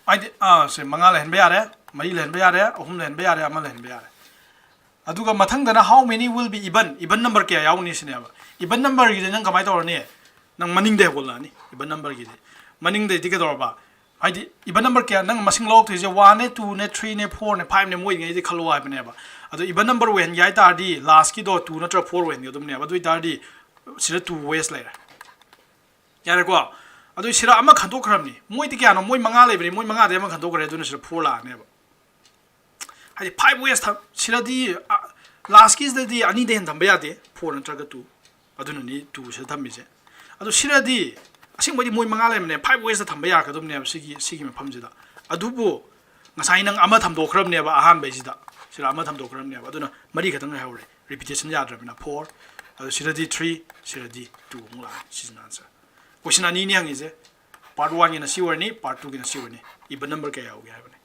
ꯍꯥꯏꯗꯤ ꯑꯥ ꯁꯦ ꯃꯉꯥ ꯂꯩꯍꯟꯕ ꯌꯥꯔꯦ, ꯃꯔꯤ ꯂꯩꯍꯟꯕ ꯌꯥꯔꯦ, ꯑꯍꯨꯝ ꯂꯩꯍꯟꯕ ꯌꯥꯔꯦ, ꯑꯃ ꯂꯩꯍꯟꯕ ꯌꯥꯔꯦ꯫ ꯑꯗꯨꯒ ꯃꯊꯪꯗꯅ how many will be even, even number ꯀꯌꯥ ꯌꯥꯎꯅꯤ ꯁꯤꯅꯦꯕ꯫ Even numberꯒꯤꯗꯤ ꯅꯪ ꯀꯃꯥꯏꯅ ꯇꯧꯔꯅꯤ? ꯅꯪ ꯃꯅꯤꯡꯗ ꯍꯧꯒꯠꯂꯛꯑꯅꯤ even numberꯒꯤꯗꯤ꯫ ꯃꯅꯤꯡꯗꯩꯗꯤ ꯀꯩꯗꯧꯔꯕ? ꯍꯥꯏꯗꯤ even number ꯀꯌꯥ ꯅꯪ ꯃꯁꯤꯡ ꯂꯧꯔꯛꯇꯣꯏꯁꯦ, ꯋꯥꯟꯅꯦ, ꯇꯨꯅꯦ, ꯊ꯭ꯔꯤꯅꯦ, ꯐꯣꯔꯅꯦ, ꯐꯥꯏꯚꯅꯦ, ꯃꯣꯏꯉꯩꯗꯤ ꯈꯜꯂꯣ ꯍꯥꯏꯕꯅꯦꯕ꯫ ꯑꯗꯣ even number ꯑꯣꯏꯍꯟꯒꯦ ꯍꯥꯏ ꯇꯥꯔꯗꯤ ꯂꯥꯁꯀꯤꯗꯣ ꯇꯨ ꯅꯠꯇ꯭ꯔꯒ ꯐꯣꯔ ꯑꯣꯏꯍꯟꯒꯗꯕꯅꯦꯕ꯫ ꯑꯗꯨ ꯑꯣꯏ ꯇꯥꯔꯗꯤ ꯁꯤꯗ ꯇꯨ ꯋꯦꯁ ꯂꯩꯔꯦ꯫ ꯌꯥꯔꯦꯀꯣ? ꯑꯗꯨ ꯁꯤꯗ ꯑꯃ ꯈꯟꯗꯣꯛꯈ꯭ꯔꯕꯅꯤ꯫ ꯃꯣꯏꯗꯤ ꯀꯌꯥꯅꯣ? ꯃꯣꯏ ꯃꯉꯥ ꯂꯩꯕꯅꯤ, ꯃꯣꯏ ꯃꯉꯥꯗꯩ ꯑꯃ ꯈꯟꯗꯣꯛꯈ꯭ꯔꯦ, ꯑꯗꯨꯅ ꯁꯤꯗ ꯐꯣꯔ ꯂꯥꯛꯑꯅꯦꯕ꯫ ꯍꯥꯏꯗꯤ ꯐꯥꯏꯚ ꯋꯦꯁ ꯊꯝ-, ꯁꯤꯗꯗꯤ, ꯑ, ꯂꯥꯁꯀꯤꯁꯤꯗꯗꯤ ꯑꯅꯤꯗꯩ ꯍꯦꯟꯅ ꯊꯝꯕ ꯌꯥꯗꯦ, ꯐꯣꯔ ꯅꯠꯇ꯭ꯔꯒ ꯇꯨ꯫ ꯑꯗꯨꯅꯅꯤ ꯇꯨ ꯁꯤꯗ ꯊꯝꯃꯤꯁꯦ꯫ ꯑꯗꯣ ꯁꯤꯗꯗꯤ ꯑꯁꯦꯡꯕꯩꯗꯤ ꯃꯣꯏ ꯃꯉꯥ ꯂꯩꯕꯅꯦ, ꯐꯥꯏꯚ ꯋꯦꯁꯇ ꯊꯝꯕ ꯌꯥꯔꯛꯀꯗꯕꯅꯦꯕ ꯁꯤꯒꯤ, ꯁꯤꯒꯤ ꯃꯐꯝꯁꯤꯗ꯫ ꯑꯗꯨꯕꯨ ꯉꯁꯥꯏ ꯅꯪ ꯑꯃ ꯊꯝꯗꯣꯛꯈ꯭ꯔꯕꯅꯦꯕ ꯑꯍꯥꯟꯕꯩꯁꯤꯗ, ꯁꯤꯗ ꯑꯃ ꯊꯝꯗꯣꯛꯈ꯭ꯔꯕꯅꯦꯕ, ꯑꯗꯨꯅ ꯃꯔꯤ ꯈꯛꯇꯪ ꯂꯩꯍꯧꯔꯦ, ꯔꯤꯄꯤꯇꯦꯁꯟ ꯌꯥꯗ꯭ꯔꯕꯅꯤꯅ꯫ ꯐꯣꯔ, ꯑꯗꯣ ꯁꯤꯗꯗꯤ ꯊ꯭ꯔꯤ, ꯁꯤꯗꯗꯤ ꯇꯨ ꯑꯃꯨꯛ ꯂꯥꯛꯑꯅꯤ꯫ ꯁꯤꯁꯤꯅ ꯑꯟꯁꯔ꯫ ꯀꯣꯏꯁꯟ ꯑꯅꯤꯅꯤ ꯍꯪꯉꯤꯁꯦ, ꯄꯥꯔꯠ ꯋꯥꯟꯒꯤꯅ ꯁꯤ ꯑꯣꯏꯔꯅꯤ, ꯄꯥꯔꯠ ꯇꯨꯒꯤꯅ ꯁꯤ ꯑꯣꯏꯔꯅꯤ꯫ Even number ꯀꯌꯥ ꯌꯥꯎꯒꯦ ꯍꯥꯏꯕꯅꯤ꯫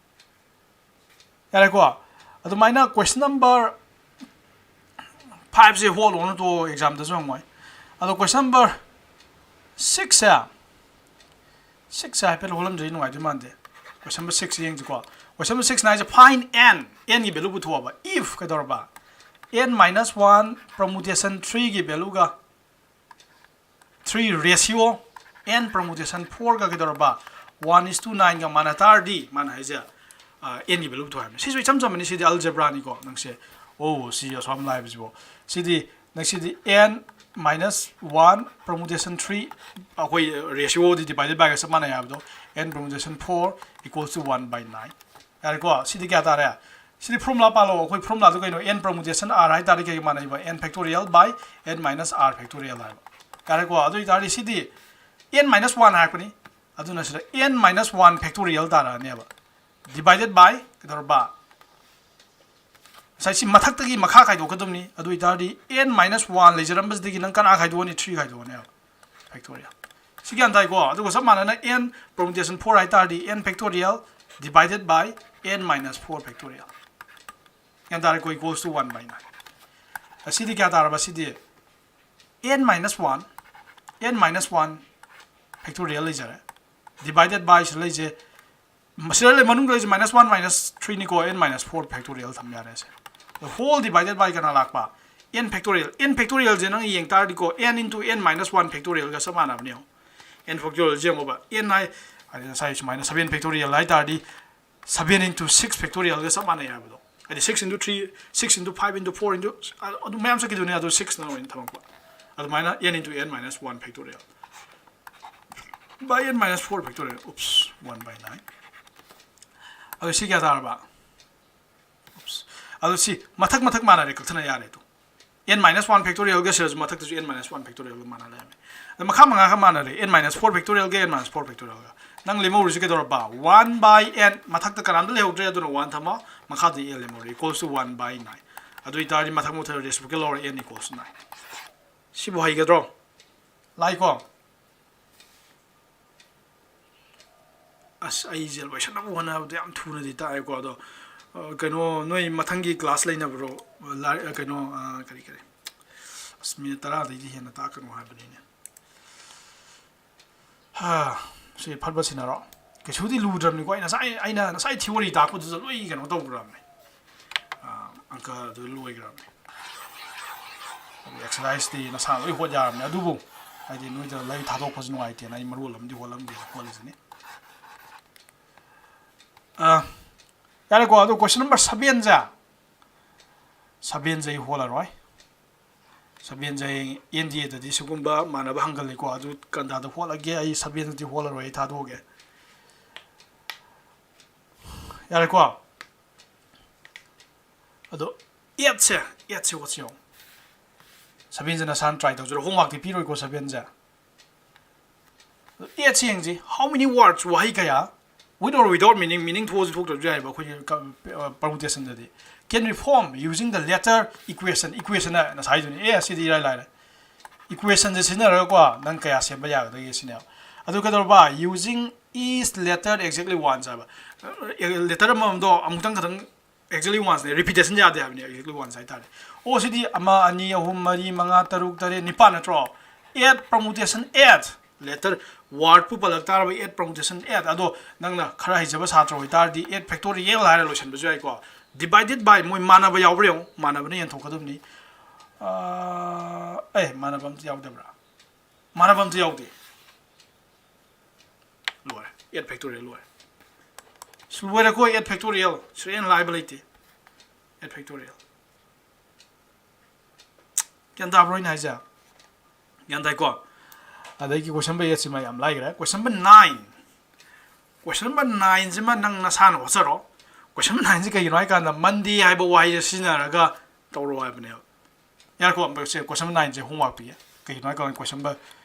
ꯌꯥꯔꯦꯀꯣ? ꯑꯗꯨꯃꯥꯏꯅ ꯀꯣꯏꯁꯟ ꯅꯝꯕꯔ ꯐꯥꯏꯚꯁꯦ ꯍꯣꯠꯂꯣꯅ ꯇꯣꯛꯑꯣ, ꯑꯦꯛꯖꯥꯝꯗꯁꯨ ꯍꯪꯉꯣꯏ꯫ ꯑꯗꯣ ꯀꯣꯏꯁꯟ ꯅꯝꯕꯔ ꯁꯤꯛꯁꯁꯦ, ꯁꯤꯛꯁꯁꯦ ꯍꯥꯏꯐꯦꯠ ꯍꯣꯠꯂꯝꯗ꯭ꯔꯗꯤ ꯅꯨꯡꯉꯥꯏꯗꯣꯏ ꯃꯥꯟꯗꯦ꯫ ꯀꯣꯏꯁꯟ ꯅꯝꯕꯔ ꯁꯤꯛꯁꯁꯦ ꯌꯦꯡꯁꯤꯀꯣ꯫ ꯀꯣꯏꯁꯟ ꯅꯝꯕꯔ ꯁꯤꯛꯁꯅ ꯍꯥꯏꯁꯦ find n, n ꯒꯤ ꯚꯦꯂꯨ ꯄꯨꯊꯣꯛꯑꯕ꯫ If ꯀꯩꯗꯧꯔꯕ? N minus one permutation threeꯒꯤ ꯚꯦꯂꯨꯒ three ratio n permutation fourꯒ ꯀꯩꯗꯧꯔꯕ? One is to nineꯒ ꯃꯥꯟꯅ ꯇꯥꯔꯗꯤ, ꯃꯥꯅ ꯍꯥꯏꯁꯦ, ꯑ, n ꯒꯤ ꯚꯦꯂꯨ ꯄꯨꯊꯣꯛ ꯍꯥꯏꯕꯅꯤ꯫ ꯁꯤꯁꯨ ꯏꯆꯝ ꯆꯝꯕꯅꯤ, ꯁꯤꯗꯤ ꯑꯜꯖꯦꯕ꯭ꯔꯥꯅꯤꯀꯣ꯫ ꯅꯪꯁꯦ, ꯑꯣ, ꯁꯤ ꯑꯁꯨꯛ ꯌꯥꯝ ꯂꯥꯏꯕꯁꯤꯕꯣ꯫ ꯁꯤꯗꯤ, ꯅꯪ ꯁꯤꯗꯤ n minus one permutation three, ꯑꯩꯈꯣꯏ ratioꯗꯤ divided byꯒ ꯆꯞ ꯃꯥꯟꯅꯩ ꯍꯥꯏꯕꯗꯣ, n permutation four equals to one by nine꯫ ꯌꯥꯔꯦꯀꯣ? ꯁꯤꯗꯤ ꯀꯌꯥ ꯇꯥꯔꯦ? ꯁꯤꯗꯤ formula ꯄꯥꯜꯂꯣ꯫ ꯑꯩꯈꯣꯏ formulaꯗꯨ ꯀꯩꯅꯣ? N permutation r ꯍꯥꯏ ꯇꯥꯔꯗꯤ ꯀꯩꯒ ꯃꯥꯟꯅꯩꯕ? N factorial by n minus r factorial ꯍꯥꯏꯕ꯫ ꯌꯥꯔꯦꯀꯣ? ꯑꯗꯨ ꯑꯣꯏ ꯇꯥꯔꯗꯤ ꯁꯤꯗꯤ n minus one ꯍꯥꯏꯔꯛꯄꯅꯤ꯫ ꯑꯗꯨꯅ ꯁꯤꯗ n minus one factorial ꯇꯥꯔꯛꯑꯅꯦꯕ꯫ Divided by ꯀꯩꯗꯧꯔꯕ? ꯉꯁꯥꯏ ꯁꯤ ꯃꯊꯛꯇꯒꯤ ꯃꯈꯥ ꯈꯥꯏꯗꯣꯛꯀꯗꯕꯅꯤ꯫ ꯑꯗꯨ ꯑꯣꯏ ꯇꯥꯔꯗꯤ n minus one ꯂꯩꯖꯔꯝꯕꯁꯤꯗꯒꯤ ꯅꯪ ꯀꯅꯥ ꯈꯥꯏꯗꯣꯛꯑꯅꯤ? Three ꯈꯥꯏꯗꯣꯛꯑꯅꯦꯕ꯫ factorial꯫ ꯁꯤ ꯒ꯭ꯌꯥꯟ ꯇꯥꯏꯀꯣ? ꯑꯗꯨꯒ ꯆꯞ ꯃꯥꯟꯅꯅ n permutation four ꯍꯥꯏ ꯇꯥꯔꯗꯤ n factorial divided by n minus four factorial꯫ ꯒ꯭ꯌꯥꯟ ꯇꯥꯔꯦꯀꯣ? Equals to one by nine꯫ ꯑꯁꯤꯗꯤ ꯀꯌꯥ ꯇꯥꯔꯕ? ꯁꯤꯗꯤ n minus one, n minus one factorial ꯂꯩꯖꯔꯦ, divided by ꯁꯤꯗ ꯂꯩꯁꯦ, ꯃꯁꯤꯗ ꯂꯩ ꯃꯅꯨꯡꯗ ꯂꯩꯁꯦ minus one minus three ꯅꯤꯀꯣ, n minus four factorial ꯊꯝ ꯌꯥꯔꯦ꯫ ꯁꯦ whole divided by ꯀꯅꯥ ꯂꯥꯛꯄ? N factorial꯫ N factorial ꯁꯦ ꯅꯪ ꯌꯦꯡ ꯇꯥꯔꯗꯤꯀꯣ, n into n minus one factorial ꯒ ꯆꯞ ꯃꯥꯟꯅꯕꯅꯦ꯫ ꯌꯦꯡꯉꯣ, n factorial ꯁꯦ ꯌꯦꯡꯉꯣꯕ, n ꯍꯥꯏ, ꯍꯥꯏꯗꯤ ꯉꯁꯥꯏ ꯁꯨꯃꯥꯏꯅ seven factorial ꯍꯥꯏ ꯇꯥꯔꯗꯤ, seven into six factorial ꯒ ꯆꯞ ꯃꯥꯟꯅꯩ ꯍꯥꯏꯕꯗꯣ꯫ ꯍꯥꯏꯗꯤ six into three, six into five into four into, ꯑꯗꯨ ꯃꯌꯥꯝ ꯆꯠꯈꯤꯗꯣꯏꯅꯦ, ꯑꯗꯨ six ꯅ ꯑꯣꯏꯅ ꯊꯝꯃꯛꯄ꯫ ꯑꯗꯨꯃꯥꯏꯅ n into n minus one factorial by n minus four factorial, oops, one by nine꯫ ꯑꯗꯨ ꯁꯤ ꯀꯌꯥ ꯇꯥꯔꯕ? Oops꯫ ꯑꯗꯨ ꯁꯤ ꯃꯊꯛ ꯃꯊꯛ ꯃꯥꯟꯅꯔꯦ, ꯀꯛꯊꯠꯅ ꯌꯥꯔꯦ꯫ ꯑꯗꯨ n minus one factorial ꯒ ꯁꯤꯗꯁꯨ ꯃꯊꯛꯇꯁꯨ n minus one factorial ꯒ ꯃꯥꯟꯅ ꯂꯩꯔꯝꯃꯦ꯫ ꯑꯗ ꯃꯈꯥ ꯃꯉꯥꯒ ꯃꯥꯟꯅꯔꯦ, n minus four factorial ꯒ n minus four factorial ꯒ꯫ ꯅꯪ ꯂꯦꯝꯍꯧꯔꯤꯁꯦ ꯀꯩꯗꯧꯔꯕ? One by n꯫ ꯃꯊꯛꯇ ꯀꯅꯥꯝꯇ ꯂꯩꯍꯧꯗ꯭ꯔꯦ, ꯑꯗꯨꯅ one ꯊꯝꯃꯣ꯫ ꯃꯈꯥꯗ n ꯂꯦꯝꯍꯧꯔꯦ, equals to one by nine꯫ ꯑꯗꯨ ꯑꯣꯏꯇꯥꯔꯗꯤ ꯃꯊꯛ ꯃꯊꯛ reciprocal ꯂꯧꯔ n equals to nine꯫ ꯁꯤꯕꯨ ꯍꯩꯒꯗ꯭ꯔꯣ? ꯂꯥꯏꯀꯣ? ꯑꯁ, ꯑꯩꯁꯦ ꯂꯣꯏꯁꯟꯅꯕ ꯍꯣꯠꯅꯕꯗ ꯌꯥꯝ ꯊꯨꯅꯗꯤ ꯇꯥꯛꯑꯦꯀꯣ꯫ ꯑꯗꯣ, ꯑ, ꯀꯩꯅꯣ, ꯅꯣꯏ ꯃꯊꯪꯒꯤ class ꯂꯩꯅꯕ꯭ꯔꯣ? ꯂꯥꯏ-, ꯑ, ꯀꯩꯅꯣ, ꯑ, ꯀꯔꯤ, ꯀꯔꯤ? ꯑꯁ, minute ꯇꯔꯥꯗꯩꯗꯤ ꯍꯦꯟꯅ ꯇꯥꯛꯀꯅꯨ ꯍꯥꯏꯕꯅꯤꯅꯦ꯫ ꯍꯥ, ꯁꯤ ꯐꯠ ꯐꯠ ꯁꯤꯟꯅꯔꯣ꯫ ꯀꯩꯁꯨꯗꯤ ꯂꯨꯗ꯭ꯔꯕꯅꯤꯀꯣ꯫ ꯑꯩ ꯉꯁꯥꯏ, ꯑꯩꯅ ꯉꯁꯥꯏ theory ꯇꯥꯛꯄꯗꯨꯗ ꯂꯣꯏ ꯀꯩꯅꯣ ꯇꯧꯈ꯭ꯔꯕꯅꯦ꯫ ꯑ, ꯑꯪꯀꯗꯨ ꯂꯣꯏꯈ꯭ꯔꯕꯅꯦ꯫ ꯑꯗꯨ exercise ꯇꯤ ꯅꯁꯥ ꯂꯣꯏ ꯍꯣꯠ ꯌꯥꯔꯕꯅꯦ꯫ ꯑꯗꯨꯕꯨ ꯍꯥꯏꯗꯤ ꯅꯣꯏꯗ ꯂꯥꯏꯔꯤꯛ ꯊꯥꯗꯣꯛꯄꯁꯨ ꯅꯨꯡꯉꯥꯏꯇꯦꯅ ꯑꯩ ꯃꯔꯣꯜ ꯑꯃꯗꯤ ꯍꯣꯠꯂꯝꯒꯦꯅ ꯍꯣꯠꯂꯤꯁꯤꯅꯤ꯫ ꯑ, ꯌꯥꯔꯦꯀꯣ꯫ ꯑꯗꯣ question number seven ꯁꯦ, seven ꯁꯦ ꯑꯩ ꯍꯣꯠꯂꯔꯣꯏ꯫ Seven ꯁꯦ ꯍꯌꯦꯡ N D A ꯗꯗꯤ ꯁꯤꯒꯨꯝꯕ ꯃꯥꯟꯅꯕ ꯍꯪꯒꯜꯂꯤꯀꯣ꯫ ꯑꯗꯨ ꯀꯟꯗꯥꯗ ꯍꯣꯠꯂꯒꯦ꯫ ꯑꯩ seven ꯁꯤꯗꯤ ꯍꯣꯠꯂꯔꯣꯏ, ꯑꯩ ꯊꯥꯗꯣꯛꯑꯒꯦ꯫ ꯌꯥꯔꯦꯀꯣ? ꯑꯗꯣ eight ꯁꯦ, eight ꯁꯦ ꯍꯣꯠꯁꯤ ꯌꯦꯡꯉꯣ꯫ Seven ꯁꯦ ꯅꯁꯥꯅ try ꯇꯧꯖꯔꯣ꯫ Homework ꯇꯤ ꯄꯤꯔꯣꯏꯀꯣ seven ꯁꯦ꯫ Eight ꯁꯦ ꯌꯦꯡꯁꯤ, how many words, ꯋꯥꯍꯩ ꯀꯌꯥ, with or without meaning, meaning ꯊꯣꯛꯑꯁꯨ ꯊꯣꯛꯇ꯭ꯔꯁꯨ ꯌꯥꯏꯑꯕ ꯑꯩꯈꯣꯏꯒꯤ ꯀ-, ꯑ, permutation ꯗꯗꯤ, can be formed using the letter equation, equation ꯍꯥꯏꯅ ꯉꯁꯥꯏꯗꯨꯅꯤ꯫ ꯑꯦ, ꯁꯤꯗꯤ ꯏꯔꯥꯏ ꯂꯥꯏꯔꯦ꯫ Equation ꯁꯦ ꯁꯤꯖꯤꯟꯅꯔꯒꯀꯣ ꯅꯪ ꯀꯌꯥ ꯁꯦꯝꯕ ꯌꯥꯒꯗꯒꯦ ꯁꯤꯅꯦꯕ꯫ ꯑꯗꯨ ꯀꯩꯗꯧꯔꯕ? Using each letter exactly once ꯍꯥꯏꯕ꯫ Letter ꯑꯃꯃꯝꯗꯣ ꯑꯃꯨꯛꯇꯪ ꯈꯛꯇꯪ exactly once ꯅꯦ, repetition ꯌꯥꯗꯦ ꯍꯥꯏꯕꯅꯦ, exactly once ꯍꯥꯏꯇꯥꯔꯦ꯫ ꯑꯣ, ꯁꯤꯗꯤ ꯑꯃ, ꯑꯅꯤ, ꯑꯍꯨꯝ, ꯃꯔꯤ, ꯃꯉꯥ, ꯇꯔꯨꯛ, ꯇꯔꯦꯠ, ꯅꯤꯄꯥꯟ ꯅꯠꯇ꯭ꯔꯣ? Eight permutation eight letter word ꯄꯨ ꯄꯜꯂꯛ ꯇꯥꯔꯕ eight permutation eight꯫ ꯑꯗꯣ ꯅꯪꯅ ꯈꯔ ꯍꯩꯖꯕ ꯁꯥꯇ꯭ꯔ ꯑꯣꯏꯇꯥꯔꯗꯤ eight factorial ꯍꯥꯏꯔ ꯂꯣꯏꯁꯤꯟꯕꯁꯨ ꯌꯥꯏꯀꯣ꯫ Divided by ꯃꯣꯏ ꯃꯥꯟꯅꯕ ꯌꯥꯎꯕ꯭ꯔꯥ ꯌꯦꯡꯉꯨ, ꯃꯥꯟꯅꯕꯅ ꯌꯦꯟꯊꯣꯛꯀꯗꯕꯅꯤ꯫ ꯑꯥ, ꯑꯦ, ꯃꯥꯟꯅꯕ ꯑꯝꯇ ꯌꯥꯎꯗꯕ꯭ꯔꯥ? ꯃꯥꯟꯅꯕ ꯑꯝꯇ ꯌꯥꯎꯗꯦ꯫ ꯂꯣꯏꯔꯦ, eight factorial ꯂꯣꯏꯔꯦ꯫ ꯁꯤ ꯂꯣꯏꯔꯦꯀꯣ, eight factorial꯫ ꯁꯤꯗꯩ ꯍꯦꯟꯅ ꯂꯥꯏꯕ ꯂꯩꯇꯦ, eight factorial꯫ ꯒ꯭ꯌꯥꯟ ꯇꯥꯕ꯭ꯔꯣ ꯑꯩꯅ ꯍꯥꯏꯁꯦ? ꯒ꯭ꯌꯥꯟ ꯇꯥꯏꯀꯣ? ꯑꯗꯒꯤ question number eight ꯁꯤꯃ ꯌꯥꯝ ꯂꯥꯏꯈ꯭ꯔꯦ꯫ Question number nine, question number nine ꯁꯤꯃ ꯅꯪ ꯅꯁꯥꯅ ꯍꯣꯠꯆꯔꯣ꯫ Question number nine ꯁꯤ ꯀꯩꯒꯤꯅꯣ ꯍꯥꯏ ꯀꯥꯟꯗ Monday ꯍꯥꯏꯕ ꯋꯥꯍꯩꯁꯦ ꯁꯤꯖꯤꯟꯅꯔꯒ ꯇꯧꯔꯣ ꯍꯥꯏꯕꯅꯦꯕ꯫ ꯌꯥꯔꯦꯀꯣ, ꯁꯦ question number nine ꯁꯦ homework ꯄꯤꯒꯦ꯫ ꯀꯩꯒꯤꯅꯣ ꯍꯥꯏ ꯀꯥꯟꯗ question number,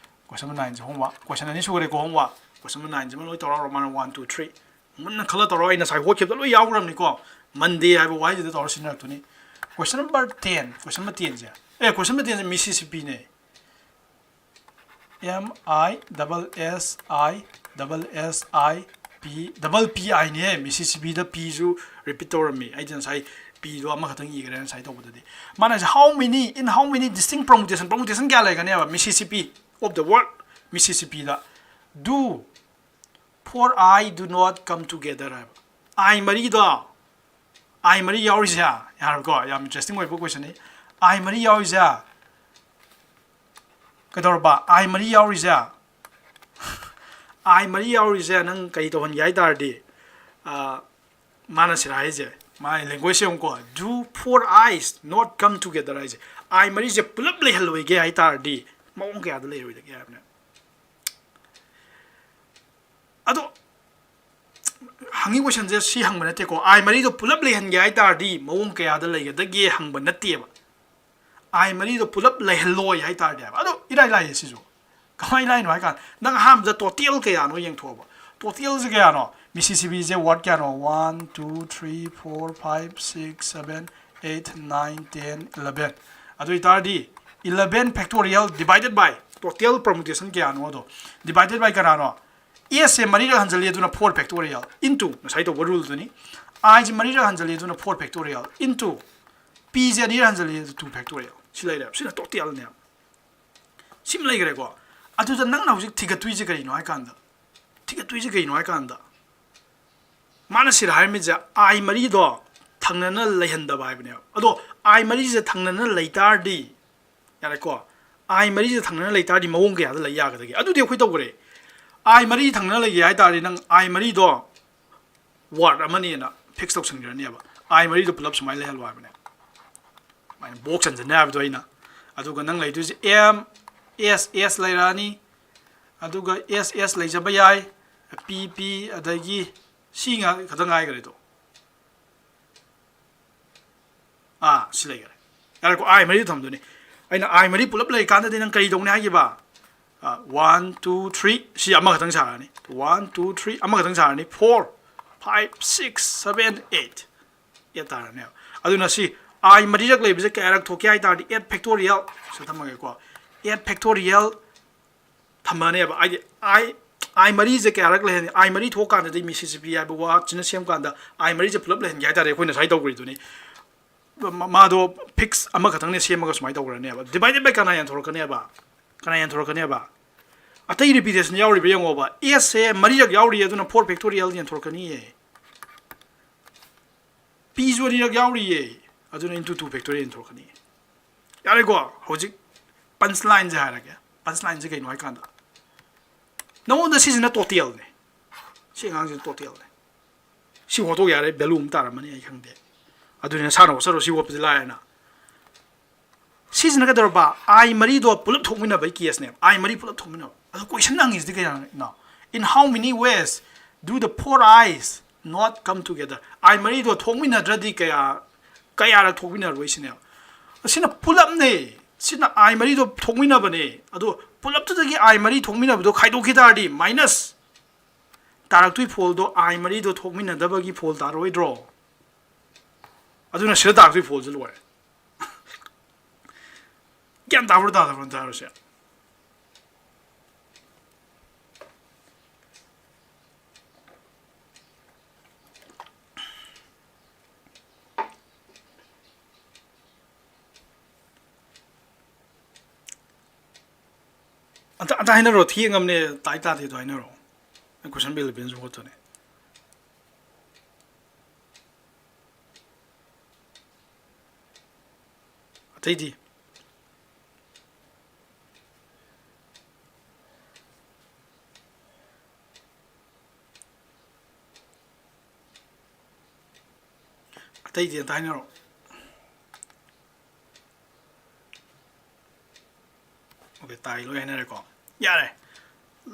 question number nine ꯁꯦ homework, question ꯑꯅꯤ ꯁꯨꯈ꯭ꯔꯦꯀꯣ homework꯫ Question number nine ꯁꯤꯃ ꯂꯣꯏ ꯇꯧꯔꯛꯑꯣ, ꯃꯥꯅ one, two, three꯫ ꯃꯨꯟꯅ ꯈꯜꯂ ꯇꯧꯔꯣ꯫ ꯑꯩ ꯉꯁꯥꯏ ꯍꯣꯠꯈꯤꯕꯗ ꯂꯣꯏ ꯌꯥꯎꯈ꯭ꯔꯕꯅꯤꯀꯣ꯫ Monday ꯍꯥꯏꯕ ꯋꯥꯍꯩꯁꯤꯗ ꯇꯧꯔ ꯁꯤꯖꯤꯟꯅꯔꯛꯇꯣꯏꯅꯤ꯫ Question number ten, question number ten ꯁꯦ, ꯑꯦ, question number ten ꯁꯦ Mississippi ꯅꯦ꯫ M I double S I double S I P double P I ꯅꯦ꯫ Mississippi ꯗ P ꯁꯨ repeat ꯇꯧꯔꯝꯃꯤ꯫ ꯑꯩꯗꯤ ꯉꯁꯥꯏ P ꯗꯣ ꯑꯃꯈꯛꯇꯪ ꯏꯈ꯭ꯔꯦ ꯉꯁꯥꯏ ꯇꯧꯕꯗꯗꯤ꯫ ꯃꯥꯅ ꯍꯥꯏꯁꯦ, how many, in how many distinct permutation, permutation ꯀꯌꯥ ꯂꯩꯒꯅꯦꯕ Mississippi, of the word Mississippi the do four I do not come together ꯍꯥꯏꯕ꯫ I ꯃꯔꯤꯗꯣ, I ꯃꯔꯤ ꯌꯥꯎꯔꯤꯁꯦ, ꯌꯥꯔꯕꯀꯣ? ꯌꯥꯝ interesting ꯑꯣꯏꯕ question ꯅꯤ꯫ I ꯃꯔꯤ ꯌꯥꯎꯔꯤꯁꯦ ꯀꯩꯗꯧꯔꯕ? I ꯃꯔꯤ ꯌꯥꯎꯔꯤꯁꯦ, I ꯃꯔꯤ ꯌꯥꯎꯔꯤꯁꯦ ꯅꯪ ꯀꯔꯤ ꯇꯧꯍꯟꯒꯦ ꯍꯥꯏ ꯇꯥꯔꯗꯤ, ꯑꯥ, ꯃꯥꯅ ꯁꯤꯗ ꯍꯥꯏꯁꯦ, ꯃꯥꯒꯤ language say ꯌꯦꯡꯉꯨꯀꯣ, do four I's not come together ꯍꯥꯏꯁꯦ꯫ I ꯃꯔꯤꯁꯦ ꯄꯨꯂꯞ ꯂꯩꯍꯜꯂꯣꯏꯒꯦ ꯍꯥꯏ ꯇꯥꯔꯗꯤ ꯃꯑꯣꯡ ꯀꯌꯥꯗ ꯂꯩꯔꯣꯏꯗꯒꯦ ꯍꯥꯏꯕꯅꯦ꯫ ꯑꯗꯣ ꯍꯪꯉꯤ question ꯁꯦ ꯁꯤ ꯍꯪꯕ ꯅꯠꯇꯦꯀꯣ꯫ I ꯃꯔꯤꯗꯣ ꯄꯨꯂꯞ ꯂꯩꯍꯟꯒꯦ ꯍꯥꯏ ꯇꯥꯔꯗꯤ ꯃꯑꯣꯡ ꯀꯌꯥꯗ ꯂꯩꯒꯗꯒꯦ ꯍꯪꯕ ꯅꯠꯇꯦꯕ꯫ I ꯃꯔꯤꯗꯣ ꯄꯨꯂꯞ ꯂꯩꯍꯜꯂꯣꯏ ꯍꯥꯏ ꯇꯥꯔꯗꯤ ꯍꯥꯏꯕ꯫ ꯑꯗꯣ ꯏꯔꯥꯏ ꯂꯥꯏꯌꯦ ꯁꯤꯁꯨ꯫ ꯀꯃꯥꯏꯅ ꯂꯥꯏꯅꯣ ꯍꯥꯏ ꯀꯥꯟꯗ ꯅꯪ ꯑꯍꯥꯟꯕꯗ total ꯀꯌꯥꯅꯣ ꯌꯦꯡꯊꯣꯛꯑꯕ꯫ Total ꯁꯦ ꯀꯌꯥꯅꯣ? Mississippi ꯁꯦ word ꯀꯌꯥꯅꯣ? One, two, three, four, five, six, seven, eight, nine, ten, eleven꯫ ꯑꯗꯨ ꯑꯣꯏꯇꯥꯔꯗꯤ eleven factorial divided by total permutation ꯀꯌꯥꯅꯣ ꯑꯗꯣ divided by ꯀꯅꯥꯅꯣ? S ꯁꯦ ꯃꯔꯤꯔꯛ ꯍꯟꯖꯜꯂꯤ, ꯑꯗꯨꯅ four factorial into ꯉꯁꯥꯏ ꯇꯧꯕ rule ꯗꯨꯅꯤ꯫ I ꯁꯦ ꯃꯔꯤꯔꯛ ꯍꯟꯖꯜꯂꯤ, ꯑꯗꯨꯅ four factorial into P ꯁꯦ ꯑꯅꯤꯔꯛ ꯍꯟꯖꯜꯂꯤ, ꯑꯗꯨ two factorial꯫ ꯁꯤ ꯂꯩꯔꯦ, ꯁꯤꯅ total ꯅꯦ꯫ ꯁꯤꯃ ꯂꯩꯈ꯭ꯔꯦꯀꯣ꯫ ꯑꯗꯨꯗ ꯅꯪꯅ ꯍꯧꯖꯤꯛ ꯊꯤꯒꯠꯇꯣꯏꯁꯦ ꯀꯔꯤꯅꯣ ꯍꯥꯏ ꯀꯥꯟꯗ, ꯊꯤꯒꯠꯇꯣꯏꯁꯦ ꯀꯩꯅꯣ ꯍꯥꯏ ꯀꯥꯟꯗ, ꯃꯥꯅ ꯁꯤꯗ ꯍꯥꯏꯔꯝꯃꯤꯁꯦ I ꯃꯔꯤꯗꯣ ꯊꯪꯅꯅ ꯂꯩꯍꯟꯗꯕ ꯍꯥꯏꯕꯅꯦꯕ꯫ ꯑꯗꯣ I ꯃꯔꯤꯁꯦ ꯊꯪꯅꯅ ꯂꯩ ꯇꯥꯔꯗꯤ, ꯌꯥꯔꯦꯀꯣ, I ꯃꯔꯤꯁꯦ ꯊꯪꯅꯅ ꯂꯩ ꯇꯥꯔꯗꯤ ꯃꯑꯣꯡ ꯀꯌꯥꯗ ꯂꯩ ꯌꯥꯒꯗꯒꯦ? ꯑꯗꯨꯗꯤ ꯑꯩꯈꯣꯏ ꯇꯧꯈ꯭ꯔꯦ꯫ I ꯃꯔꯤ ꯊꯪꯅꯅ ꯂꯩꯒꯦ ꯍꯥꯏ ꯇꯥꯔꯗꯤ ꯅꯪ I ꯃꯔꯤꯗꯣ word ꯑꯃꯅꯦꯅ fix ꯇꯧꯁꯟꯈ꯭ꯔꯅꯦꯕ꯫ I ꯃꯔꯤꯗꯣ ꯄꯨꯂꯞ ꯁꯨꯃꯥꯏꯅ ꯂꯩꯍꯜꯂꯣ ꯍꯥꯏꯕꯅꯦ꯫ ꯁꯨꯃꯥꯏꯅ box ꯆꯟꯁꯤꯟꯅꯤ ꯍꯥꯏꯕꯗꯣ ꯑꯩꯅ꯫ ꯑꯗꯨꯒ ꯅꯪ ꯂꯩꯗꯣꯏꯁꯦ M, S, S ꯂꯩꯔꯛꯑꯅꯤ꯫ ꯑꯗꯨꯒ S, S ꯂꯩꯖꯕ ꯌꯥꯏ꯫ P, P, ꯑꯗꯒꯤ ꯁꯤ ꯉꯥꯛ ꯈꯛꯇ ꯉꯥꯏꯈ꯭ꯔꯦꯗꯣ꯫ ꯑꯥ, ꯁꯤ ꯂꯩꯈ꯭ꯔꯦ꯫ ꯌꯥꯔꯦꯀꯣ, I ꯃꯔꯤꯗꯣ ꯊꯝꯗꯣꯏꯅꯤ꯫ ꯑꯩꯅ I ꯃꯔꯤ ꯄꯨꯂꯞ ꯂꯩꯔꯤꯀꯥꯟꯗꯗꯤ ꯅꯪ ꯀꯔꯤ ꯇꯧꯅꯤ ꯍꯥꯏꯈꯤꯕ? ꯑꯥ, one, two, three, ꯁꯤ ꯑꯃꯈꯛꯇꯪ ꯁꯥꯔꯅꯤ꯫ One, two, three, ꯑꯃꯈꯛꯇꯪ ꯁꯥꯔꯅꯤ꯫ Four, five, six, seven, eight, eight ꯇꯥꯔꯅꯦꯕ꯫ ꯑꯗꯨꯅ ꯁꯤ I ꯃꯔꯤꯔꯛ ꯂꯩꯕꯁꯦ ꯀꯌꯥꯔꯛ ꯊꯣꯛꯀꯦ ꯍꯥꯏ ꯇꯥꯔꯗꯤ, eight factorial, ꯁꯤꯗ ꯊꯝꯃꯒꯦꯀꯣ, eight factorial ꯊꯝꯃꯅꯦꯕ꯫ ꯍꯥꯏꯗꯤ I, I ꯃꯔꯤꯁꯦ ꯀꯌꯥꯔꯛ ꯂꯩꯍꯟ, I ꯃꯔꯤ ꯊꯣꯛꯀꯥꯟꯗꯗꯤ Mississippi ꯍꯥꯏꯕ ꯋꯥ ꯆꯤꯟꯅ ꯁꯦꯝꯀꯥꯟꯗ I ꯃꯔꯤꯁꯦ ꯄꯨꯂꯞ ꯂꯩꯍꯟꯒꯦ ꯍꯥꯏ ꯇꯥꯔꯗꯤ, ꯑꯩꯈꯣꯏ ꯉꯁꯥꯏ ꯇꯧꯈ꯭ꯔꯤꯗꯨꯅꯤ꯫ ꯃ-, ꯃꯥꯗꯣ fix ꯑꯃꯈꯛꯇꯪꯅꯦ ꯁꯦꯝꯃꯒ ꯁꯨꯃꯥꯏꯅ ꯇꯧꯈ꯭ꯔꯅꯦꯕ꯫ Divided by ꯀꯅꯥ ꯌꯦꯟꯊꯣꯔꯛꯀꯅꯦꯕ? ꯀꯅꯥ ꯌꯦꯟꯊꯣꯔꯛꯀꯅꯦꯕ? ꯑꯇꯩ repetition ꯌꯥꯎꯔꯤꯕ꯭ꯔꯥ ꯌꯦꯡꯉꯣꯕ꯫ S ꯁꯦ ꯃꯔꯤꯔꯛ ꯌꯥꯎꯔꯤ, ꯑꯗꯨꯅ four factorial ꯌꯦꯟꯊꯣꯔꯛꯀꯅꯤꯌꯦ꯫ P ꯁꯨ ꯑꯅꯤꯔꯛ ꯌꯥꯎꯔꯤꯌꯦ, ꯑꯗꯨꯅ into two factorial ꯌꯦꯟꯊꯣꯔꯛꯀꯅꯤꯌꯦ꯫ ꯌꯥꯔꯦꯀꯣ, ꯍꯧꯖꯤꯛ punchline ꯁꯦ ꯍꯥꯏꯔꯒꯦ꯫ Punchline ꯁꯦ ꯀꯩꯅꯣ ꯍꯥꯏꯀꯥꯟꯗ, ꯅꯉꯣꯟꯗ ꯁꯤꯁꯤꯅ total ꯅꯦ, ꯁꯤ ꯑꯉꯥꯡꯁꯤꯅ total ꯅꯦ꯫ ꯁꯤ ꯍꯣꯠꯇꯣꯛ ꯌꯥꯔꯦ, value ꯑꯃ ꯇꯥꯔꯝꯃꯅꯤ ꯑꯩ ꯈꯪꯗꯦ꯫ ꯑꯗꯨꯅ ꯅꯁꯥꯅ ꯍꯣꯠꯆꯔꯣ, ꯁꯤ ꯍꯣꯠꯄꯗꯤ ꯂꯥꯏꯔꯅ꯫ ꯁꯤꯁꯤꯅ ꯀꯩꯗꯧꯔꯕ? I ꯃꯔꯤꯗꯣ ꯄꯨꯂꯞ ꯊꯣꯛꯃꯤꯟꯅꯕꯒꯤ case ꯅꯦꯕ꯫ I ꯃꯔꯤ ꯄꯨꯂꯞ ꯊꯣꯛꯃꯤꯟꯅꯕ꯫ ꯑꯗꯣ question ꯍꯪꯉꯤꯁꯤꯗꯤ ꯀꯩꯅꯣ? In how many ways do the four I's not come together? I ꯃꯔꯤꯗꯣ ꯊꯣꯛꯃꯤꯟꯅꯗ꯭ꯔꯗꯤ ꯀꯌꯥ, ꯀꯌꯥꯔꯛ ꯊꯣꯛꯃꯤꯟꯅꯔꯣꯏ ꯁꯤꯅꯦꯕ꯫ ꯑꯁꯤꯅ ꯄꯨꯂꯞꯅꯦ꯫ ꯁꯤꯅ I ꯃꯔꯤꯗꯣ ꯊꯣꯛꯃꯤꯟꯅꯕꯅꯦ꯫ ꯑꯗꯣ ꯄꯨꯂꯞꯇꯨꯗꯒꯤ I ꯃꯔꯤ ꯊꯣꯛꯃꯤꯟꯅꯕꯗꯣ ꯈꯥꯏꯗꯣꯛꯈꯤ ꯇꯥꯔꯗꯤ minus ꯇꯥꯔꯛꯇꯣꯏ ꯐꯣꯜꯗꯣ I ꯃꯔꯤꯗꯣ ꯊꯣꯛꯃꯤꯟꯅꯗꯕꯒꯤ ꯐꯣꯜ ꯇꯥꯔꯣꯏꯗ꯭ꯔꯣ? ꯑꯗꯨꯅ ꯁꯤꯗ ꯇꯥꯔꯛꯇꯣꯏ ꯐꯣꯜꯁꯦ ꯂꯣꯏꯔꯦ꯫ ꯒ꯭ꯌꯥꯟ ꯇꯥꯕ꯭ꯔꯣ ꯇꯥꯗꯕ꯭ꯔꯣ ꯇꯥꯔꯁꯦ? ꯑꯝꯇ ꯑꯝꯇ ꯍꯥꯏꯅꯔꯣ, ꯊꯦꯡꯉꯝꯅꯦ꯫ ꯇꯥꯏ ꯇꯥꯗꯦꯗꯣ ꯍꯥꯏꯅꯔꯣ꯫ ꯑꯩ ꯀꯣꯏꯁꯟ ꯕꯦꯜ ꯕꯦꯟꯁꯨ ꯈꯣꯠꯇꯣꯅꯦ꯫ ꯑꯇꯩꯗꯤ? ꯑꯇꯩꯗꯤ ꯑꯝꯇ ꯍꯥꯏꯅꯔꯣ꯫ Okay, ꯇꯥꯏ, ꯂꯣꯏ ꯍꯥꯏꯅꯔꯦꯀꯣ꯫ ꯌꯥꯔꯦ꯫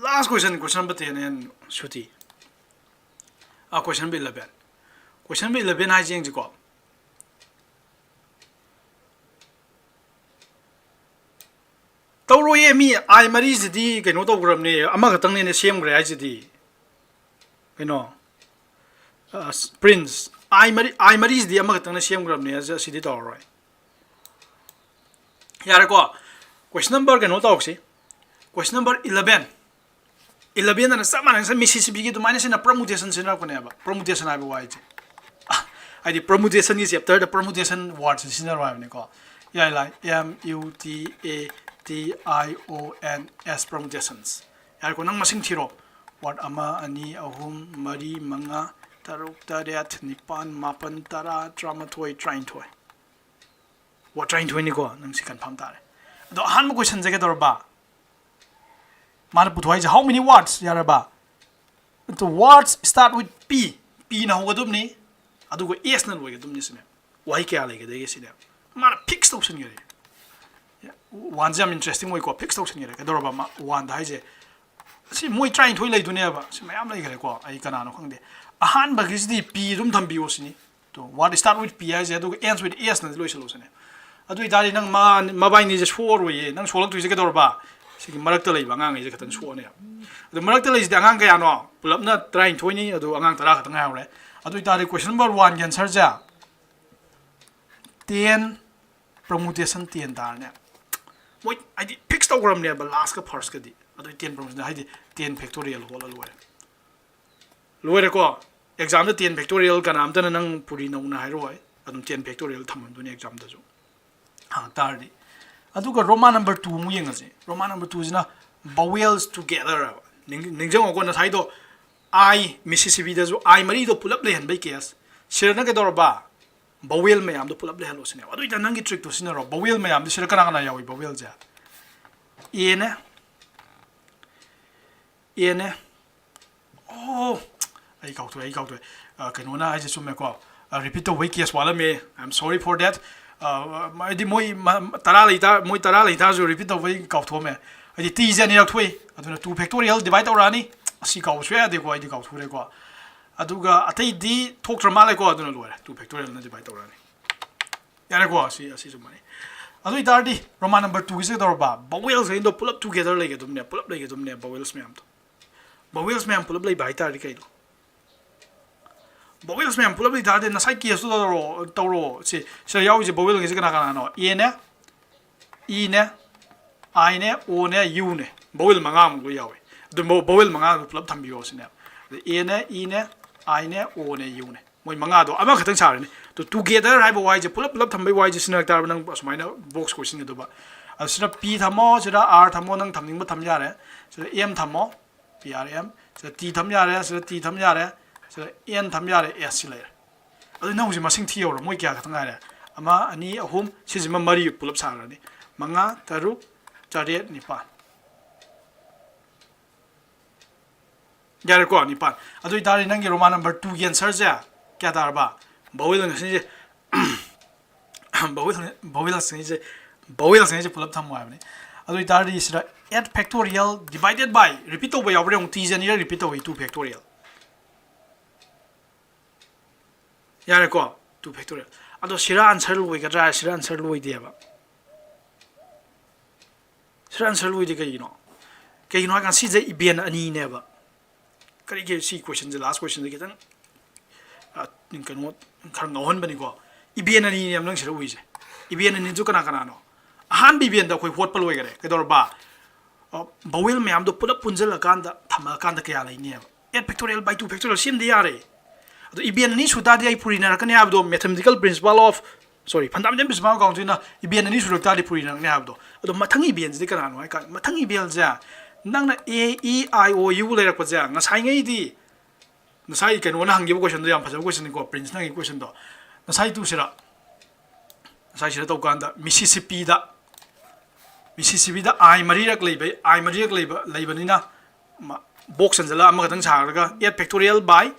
Last question, question number ten and ꯁꯨꯇꯤ꯫ ꯑꯥ, question number eleven꯫ Question number eleven ꯍꯥꯏꯁꯦ ꯌꯦꯡꯁꯤꯀꯣ꯫ ꯇꯧꯔꯣꯏꯌꯦ, ꯃꯤ ꯑꯥꯏ ꯃꯔꯤꯁꯤꯗꯤ ꯀꯩꯅꯣ ꯇꯧꯈ꯭ꯔꯕꯅꯦ, ꯑꯃꯈꯛꯇꯪꯅꯦꯅꯦ ꯁꯦꯝꯈ꯭ꯔꯦ ꯍꯥꯏꯁꯤꯗꯤ꯫ ꯀꯩꯅꯣ? ꯑꯁ, ꯄ꯭ꯔꯤꯟꯁ꯫ ꯑꯥꯏ ꯃꯔꯤ, ꯑꯥꯏ ꯃꯔꯤꯁꯤꯗꯤ ꯑꯃꯈꯛꯇꯪꯅ ꯁꯦꯝꯈ꯭ꯔꯕꯅꯦ, ꯑꯁ-, ꯑꯁꯤꯗꯤ ꯇꯧꯔꯔꯣꯏ꯫ ꯌꯥꯔꯦꯀꯣ? Question number ꯀꯩꯅꯣ ꯇꯧꯔꯁꯤ꯫ Question number eleven꯫ Eleven ꯑꯅ ꯆꯞ ꯃꯥꯟꯅꯩ, ꯉꯁꯥꯏ ꯃꯤꯁꯤꯁꯤꯄꯤꯒꯤ ꯑꯗꯨꯃꯥꯏꯅ ꯁꯤꯅ permutation ꯁꯤꯖꯤꯟꯅꯔꯛꯄꯅꯦꯕ꯫ Permutation ꯍꯥꯏꯕ ꯋꯥꯍꯩꯁꯦ꯫ ꯑ, ꯍꯥꯏꯗꯤ permutation ꯒꯤ chapter ꯗ permutation word ꯁꯤ ꯁꯤꯖꯤꯟꯅꯔꯣ ꯍꯥꯏꯕꯅꯤꯀꯣ꯫ ꯌꯥꯏ ꯂꯥꯏ, M U T A T I O N S, permutations꯫ ꯌꯥꯔꯦꯀꯣ, ꯅꯪ ꯃꯁꯤꯡ ꯊꯤꯔꯣ꯫ Word ꯑꯃ, ꯑꯅꯤ, ꯑꯍꯨꯝ, ꯃꯔꯤ, ꯃꯉꯥ, ꯇꯔꯨꯛ, ꯇꯔꯦꯠ, ꯅꯤꯄꯥꯟ, ꯃꯥꯄꯟ, ꯇꯔꯥ, ꯇꯔꯥꯃꯥꯊꯣꯏ, ꯇꯔꯥꯅꯤꯊꯣꯏ꯫ Word ꯇꯔꯥꯅꯤꯊꯣꯏꯅꯤꯀꯣ, ꯅꯪ ꯁꯤ confirm ꯇꯥꯔꯦ꯫ ꯑꯗꯣ ꯑꯍꯥꯟꯕ question ꯁꯦ ꯀꯩꯗꯧꯔꯕ? ꯃꯥꯅ ꯄꯨꯊꯣꯛ ꯍꯥꯏꯁꯦ how many words? ꯌꯥꯔꯕ? ꯑꯗꯣ words start with P, P ꯅ ꯍꯧꯒꯗꯕꯅꯤ, ꯑꯗꯨꯒ S ꯅ ꯂꯣꯏꯒꯗꯕꯅꯤ ꯁꯤꯅꯦ꯫ ꯋꯥꯍꯩ ꯀꯌꯥ ꯂꯩꯒꯗꯒꯦ ꯁꯤꯅꯦ꯫ ꯃꯥꯅ fix ꯇꯧꯁꯟꯈꯔꯦ꯫ One ꯁꯦ ꯌꯥꯝ interesting ꯑꯣꯏꯀꯣ, fix ꯇꯧꯁꯟꯈꯔꯦ꯫ ꯀꯩꯗꯧꯔꯕ? ꯃꯥ one ꯗ ꯍꯥꯏꯁꯦ, ꯁꯤ ꯃꯣꯏ ꯇꯔꯥꯅꯤꯊꯣꯏ ꯂꯩꯗꯣꯏꯅꯦꯕ, ꯁꯤ ꯃꯌꯥꯝ ꯂꯩꯈꯔꯦꯀꯣ, ꯑꯩ ꯀꯅꯥꯅꯣ ꯈꯪꯗꯦ꯫ ꯑꯍꯥꯟꯕꯒꯤꯁꯤꯗꯤ P ꯑꯗꯨꯝ ꯊꯝꯕꯤꯌꯣ ꯁꯤꯅꯤ꯫ ꯇꯣ, word start with P ꯍꯥꯏꯁꯦ, ꯑꯗꯨꯒ ends with S ꯅꯗꯤ ꯂꯣꯏꯁꯜꯂꯣ ꯁꯤꯅꯦ꯫ ꯑꯗꯨ ꯑꯣꯏꯇꯥꯔꯗꯤ ꯅꯪ ꯃꯥ-, ꯃꯕꯥꯏꯅꯤꯁꯦ ꯁꯣꯛꯑꯔꯣꯏꯌꯦ꯫ ꯅꯪ ꯁꯣꯛꯂꯛꯇꯣꯏꯁꯦ ꯀꯩꯗꯧꯔꯕ? ꯁꯤꯒꯤ ꯃꯔꯛꯇ ꯂꯩꯕ ꯑꯉꯥꯡꯈꯩꯁꯦ ꯈꯛꯇꯪ ꯁꯣꯛꯑꯅꯦꯕ꯫ ꯑꯗꯣ ꯃꯔꯛꯇ ꯂꯩꯁꯤꯗꯤ ꯑꯉꯥꯡ ꯀꯌꯥꯅꯣ? ꯄꯨꯂꯞꯅ ꯇꯔꯥꯅꯤꯊꯣꯏꯅꯤ, ꯑꯗꯨ ꯑꯉꯥꯡ ꯇꯔꯥ ꯈꯛꯇꯪ ꯉꯥꯏꯍꯧꯔꯦ꯫ ꯑꯗꯨ ꯑꯣꯏꯇꯥꯔꯗꯤ question number one ꯒꯤ answer ꯁꯦ ten, permutation ten ꯇꯥꯔꯅꯦ꯫ ꯃꯣꯏ ꯍꯥꯏꯗꯤ ꯐꯤꯛꯁ ꯇꯧꯈ꯭ꯔꯕꯅꯦꯕ ꯂꯥꯁꯀ ꯐꯥꯔꯁꯀꯗꯤ꯫ ꯑꯗꯨ ꯇꯦꯟ ꯄ꯭ꯔꯣꯕ꯭ꯂꯦꯝꯁꯤꯅ ꯍꯥꯏꯗꯤ ꯇꯦꯟ ꯐꯦꯛꯇꯣꯔꯤꯌꯦꯜ ꯍꯣꯠꯂ ꯂꯣꯏꯔꯦ꯫ ꯂꯣꯏꯔꯦꯀꯣ꯫ ꯑꯦꯛꯖꯥꯝꯗ ꯇꯦꯟ ꯐꯦꯛꯇꯣꯔꯤꯌꯦꯜ ꯀꯅꯥꯝꯇꯅ ꯅꯪ ꯄꯨꯔꯤ ꯅꯧꯅ ꯍꯥꯏꯔꯛꯑꯣꯏ꯫ ꯑꯗꯨꯝ ꯇꯦꯟ ꯐꯦꯛꯇꯣꯔꯤꯌꯦꯜ ꯊꯝꯃꯝꯗꯣꯏꯅꯦ ꯑꯦꯛꯖꯥꯝꯗꯁꯨ ꯍꯪꯉꯛ ꯇꯥꯔꯗꯤ꯫ ꯑꯗꯨꯒ ꯔꯣꯃꯥꯟ ꯅꯝꯕꯔ ꯇꯨ ꯑꯃꯨꯛ ꯌꯦꯡꯉꯁꯤ꯫ ꯔꯣꯃꯥꯟ ꯅꯝꯕꯔ ꯇꯨꯁꯤꯅ vowels together ꯍꯥꯏꯕ꯫ ꯅꯤꯡ- ꯅꯤꯡꯁꯤꯡꯉꯣꯀꯣ ꯉꯁꯥꯏꯗꯣ꯫ I, ꯃꯤꯁꯤꯁꯤꯄꯤꯗꯁꯨ I ꯃꯔꯤꯗꯣ ꯄꯨꯂꯞ ꯂꯩꯍꯟꯕꯩ ꯀꯦꯁ꯫ ꯁꯤꯗꯅ ꯀꯩꯗꯧꯔꯕ? Vowel ꯃꯌꯥꯝꯗꯣ ꯄꯨꯂꯞ ꯂꯩꯍꯜꯂꯣ ꯁꯤꯅꯦꯕ꯫ ꯑꯗꯨ ꯑꯣꯏꯇꯥꯔꯗꯤ ꯅꯪꯒꯤ ꯇ꯭ꯔꯤꯛꯇꯣ ꯁꯤꯖꯤꯟꯅꯔꯣ꯫ Vowel ꯃꯌꯥꯝꯗꯤ ꯁꯤꯗ ꯀꯅꯥ ꯀꯅꯥ ꯌꯥꯎꯏ? Vowelꯁꯦ ꯑꯦꯅꯦ, ꯑꯦꯅꯦ꯫ ꯑꯣ, ꯑꯩ ꯀꯥꯎꯊꯣꯛꯑꯦ, ꯑꯩ ꯀꯥꯎꯊꯣꯛꯑꯦ꯫ ꯑ, ꯀꯩꯅꯣꯅ ꯍꯥꯏꯁꯦ ꯆꯨꯝꯃꯦꯀꯣ꯫ ꯑ, repeat ꯇꯧꯕꯩ case ꯋꯥꯠꯂꯝꯃꯦ꯫ I am sorry for that꯫ ꯑ, ꯍꯥꯏꯗꯤ ꯃꯣꯏ ꯃ-, ꯇꯔꯥ ꯂꯩꯇꯥ-, ꯃꯣꯏ ꯇꯔꯥ ꯂꯩꯇꯥꯔꯁꯨ repeat ꯇꯧꯕꯩ ꯀꯥꯎꯊꯣꯛꯑꯝꯃꯦ꯫ ꯍꯥꯏꯗꯤ ꯇꯤꯁꯦ ꯑꯅꯤꯔꯛ ꯊꯣꯛꯏ꯫ ꯑꯗꯨꯅ two factorial divide ꯇꯧꯔꯛꯑꯅꯤ꯫ ꯑꯁꯤ ꯀꯥꯎꯕ ꯁꯨꯡꯌꯥ ꯌꯥꯗꯦꯀꯣ, ꯑꯩꯗꯤ ꯀꯥꯎꯊꯣꯛꯈ꯭ꯔꯦꯀꯣ꯫ ꯑꯗꯨꯒ ꯑꯇꯩꯗꯤ ꯊꯣꯛꯇ꯭ꯔ ꯃꯥꯜꯂꯦꯀꯣ꯫ ꯑꯗꯨꯅ ꯂꯣꯏꯔꯦ, two factorialꯅ divide ꯇꯧꯔꯛꯑꯅꯤ꯫ ꯌꯥꯔꯦꯀꯣ, ꯑꯁꯤ, ꯑꯁꯤ ꯆꯨꯝꯃꯅꯤ꯫ ꯑꯗꯨ ꯑꯣꯏꯇꯥꯔꯗꯤ ꯔꯣꯃꯥꯟ ꯅꯝꯕꯔ ꯇꯨꯒꯤꯁꯦ ꯀꯩꯗꯧꯔꯕ? Vowelsꯈꯩꯗꯣ ꯄꯨꯂꯞ together ꯂꯩꯒꯗꯕꯅꯦ, ꯄꯨꯂꯞ ꯂꯩꯒꯗꯕꯅꯦ vowels ꯃꯌꯥꯝꯗꯣ꯫ Vowels ꯃꯌꯥꯝ ꯄꯨꯂꯞ ꯂꯩꯕ ꯍꯥꯏꯇꯥꯔꯗꯤ ꯀꯩꯅꯣ? Vowels ꯃꯌꯥꯝ ꯄꯨꯂꯞ ꯂꯩꯇꯥꯔꯗꯤ ꯉꯁꯥꯏ ꯀꯦꯁꯇꯨ ꯇꯧꯔꯣ, ꯇꯧꯔꯣ꯫ ꯁꯤ, ꯁꯤꯗ ꯌꯥꯎꯔꯤꯁꯦ vowelꯈꯩꯁꯦ ꯀꯅꯥ ꯀꯅꯥꯅꯣ? Aꯅꯦ, Eꯅꯦ, Iꯅꯦ, Oꯅꯦ, Uꯅꯦ꯫ Vowel ꯃꯉꯥꯃꯨꯛ ꯂꯣꯏ ꯌꯥꯎꯋꯦ꯫ ꯑꯗꯨ vowel ꯃꯉꯥꯗꯨ ꯄꯨꯂꯞ ꯊꯝꯕꯤꯌꯣ ꯁꯤꯅꯦꯕ꯫ ꯑꯗ Aꯅꯦ, Eꯅꯦ, Iꯅꯦ, Oꯅꯦ, Uꯅꯦ꯫ ꯃꯣꯏ ꯃꯉꯥꯗꯣ ꯑꯃꯈꯛꯇꯪ ꯁꯥꯔꯅꯤ꯫ ꯑꯗꯨ together ꯍꯥꯏꯕ ꯋꯥꯍꯩꯁꯦ, ꯄꯨꯂꯞ ꯄꯨꯂꯞ ꯊꯝꯕꯩ ꯋꯥꯍꯩꯁꯦ ꯁꯤꯖꯤꯟꯅꯔꯛ ꯇꯥꯔꯕ ꯅꯪ ꯑꯁꯨꯃꯥꯏꯅ ꯕꯣꯛꯁ ꯀꯣꯏꯁꯤꯟꯒꯗꯧꯕ꯫ ꯑꯗꯨ ꯁꯤꯗ P ꯊꯝꯃꯣ, ꯁꯤꯗ R ꯊꯝꯃꯣ, ꯅꯪ ꯊꯝꯅꯤꯡꯕ ꯊꯝ ꯌꯥꯔꯦ꯫ ꯁꯤꯗ M ꯊꯝꯃꯣ, P R M꯫ ꯁꯤꯗ T ꯊꯝ ꯌꯥꯔꯦ, ꯁꯤꯗ T ꯊꯝ ꯌꯥꯔꯦ, ꯁꯤꯗ N ꯊꯝ ꯌꯥꯔꯦ, S ꯁꯤ ꯂꯩꯔꯦ꯫ ꯑꯗꯨ ꯅꯪ ꯍꯧꯖꯤꯛ ꯃꯁꯤꯡ ꯊꯤꯍꯧꯔꯣ, ꯃꯣꯏ ꯀꯌꯥ ꯈꯛꯇ ꯉꯥꯏꯔꯦ? ꯑꯃ, ꯑꯅꯤ, ꯑꯍꯨꯝ, ꯁꯤꯁꯤꯃ ꯃꯔꯤ ꯄꯨꯂꯞ ꯁꯥꯔꯅꯤ꯫ ꯃꯉꯥ, ꯇꯔꯨꯛ, ꯇꯔꯦꯠ, ꯅꯤꯄꯥꯜ꯫ ꯌꯥꯔꯦꯀꯣ, ꯅꯤꯄꯥꯜ꯫ ꯑꯗꯨ ꯑꯣꯏꯇꯥꯔꯗꯤ ꯅꯪꯒꯤ ꯔꯣꯃꯥꯟ ꯅꯝꯕꯔ ꯇꯨꯒꯤ ꯑꯟꯁꯔꯁꯦ ꯀꯌꯥ ꯇꯥꯔꯕ? Vowel ꯉꯁꯤꯁꯦ, vowel, vowelsꯉꯩꯁꯦ, vowelsꯉꯩꯁꯦ ꯄꯨꯂꯞ ꯊꯝꯃꯣ ꯍꯥꯏꯕꯅꯤ꯫ ꯑꯗꯨ ꯑꯣꯏꯇꯥꯔꯗꯤ ꯁꯤꯗ eight factorial divided by, repeat ꯇꯧꯕ ꯌꯥꯎꯕ꯭ꯔꯥ ꯌꯦꯡꯉꯨ, T ꯁꯦ ꯑꯅꯤꯔꯛ repeat ꯇꯧꯏ, two factorial꯫ ꯌꯥꯔꯦꯀꯣ, two factorial꯫ ꯑꯗꯣ ꯁꯤꯔ ꯑꯟꯁꯔ ꯂꯣꯏꯒꯗ꯭ꯔꯥ? ꯁꯤꯔ ꯑꯟꯁꯔ ꯂꯣꯏꯗꯦꯕ꯫ ꯁꯤꯔ ꯑꯟꯁꯔ ꯂꯣꯏꯗꯦ ꯀꯩꯒꯤꯅꯣ? ꯀꯩꯒꯤꯅꯣ ꯍꯥꯏꯀꯥꯟꯗ ꯁꯤꯁꯦ even ꯑꯅꯤꯅꯦꯕ꯫ ꯀꯔꯤꯒꯤ ꯁꯤ ꯀꯣꯏꯁꯟꯁꯦ, ꯂꯥꯁ ꯀꯣꯏꯁꯟꯁꯦ ꯈꯤꯇꯪ, ꯑ, ꯀꯩꯅꯣ, ꯈꯔ ꯉꯥꯎꯍꯟꯕꯅꯤꯀꯣ꯫ Even ꯑꯅꯤꯅꯦꯕ ꯅꯪ ꯁꯤꯗ ꯎꯔꯤꯁꯦ꯫ Even ꯑꯅꯤꯗꯨ ꯀꯅꯥ ꯀꯅꯥꯅꯣ? ꯑꯍꯥꯟꯕ eventꯗ ꯑꯩꯈꯣꯏ ꯍꯣꯠꯄ ꯂꯣꯏꯈꯔꯦ꯫ ꯀꯩꯗꯧꯔꯕ? Vowel ꯃꯌꯥꯝꯗꯣ ꯄꯨꯂꯞ ꯄꯨꯟꯁꯤꯜꯂꯀꯥꯟꯗ ꯊꯝꯃꯛꯑꯀꯥꯟꯗ ꯀꯌꯥ ꯂꯩꯅꯦꯕ? Eight factorial by two factorial ꯁꯤꯃꯗꯤ ꯌꯥꯔꯦ꯫ ꯑꯗꯣ event ꯑꯅꯤ ꯁꯨ ꯇꯥꯔꯗꯤ ꯑꯩ ꯐꯨꯔꯤꯅꯔꯛꯀꯅꯤ ꯍꯥꯏꯕꯗꯣ, mathematical principle of, sorry, fundamental principle of countingꯅ event ꯑꯅꯤ ꯁꯨꯔꯛ ꯇꯥꯔꯗꯤ ꯐꯨꯔꯤꯅꯔꯛꯀꯅꯤ ꯍꯥꯏꯕꯗꯣ꯫ ꯑꯗꯣ ꯃꯊꯪ eventꯁꯤꯗꯤ ꯀꯅꯥꯅꯣ ꯍꯥꯏ ꯀꯥꯟꯗ, ꯃꯊꯪ eventꯁꯦ ꯅꯪꯅ A, E, I, O, U ꯂꯩꯔꯛꯄꯁꯦ, ꯉꯁꯥꯏꯉꯩꯗꯤ, ꯉꯁꯥꯏ ꯀꯩꯅꯣꯅ ꯍꯪꯈꯤꯕ questionꯗꯣ ꯌꯥꯝ ꯐꯖꯕ questionꯅꯤꯀꯣ, Princeꯅ ꯍꯪꯈꯤꯕ questionꯗꯣ꯫ ꯉꯁꯥꯏ ꯇꯨꯁꯤꯔ, ꯉꯁꯥꯏ ꯁꯤꯗ ꯇꯧꯀꯥꯟꯗ Mississippiꯗ, Mississippiꯗ I ꯃꯔꯤꯔꯛ ꯂꯩꯕ, I ꯃꯔꯤꯔꯛ ꯂꯩꯕ, ꯂꯩꯕꯅꯤꯅ box ꯍꯟꯖꯜꯂ ꯑꯃꯈꯛꯇꯪ ꯁꯥꯔꯒ eight factorial by,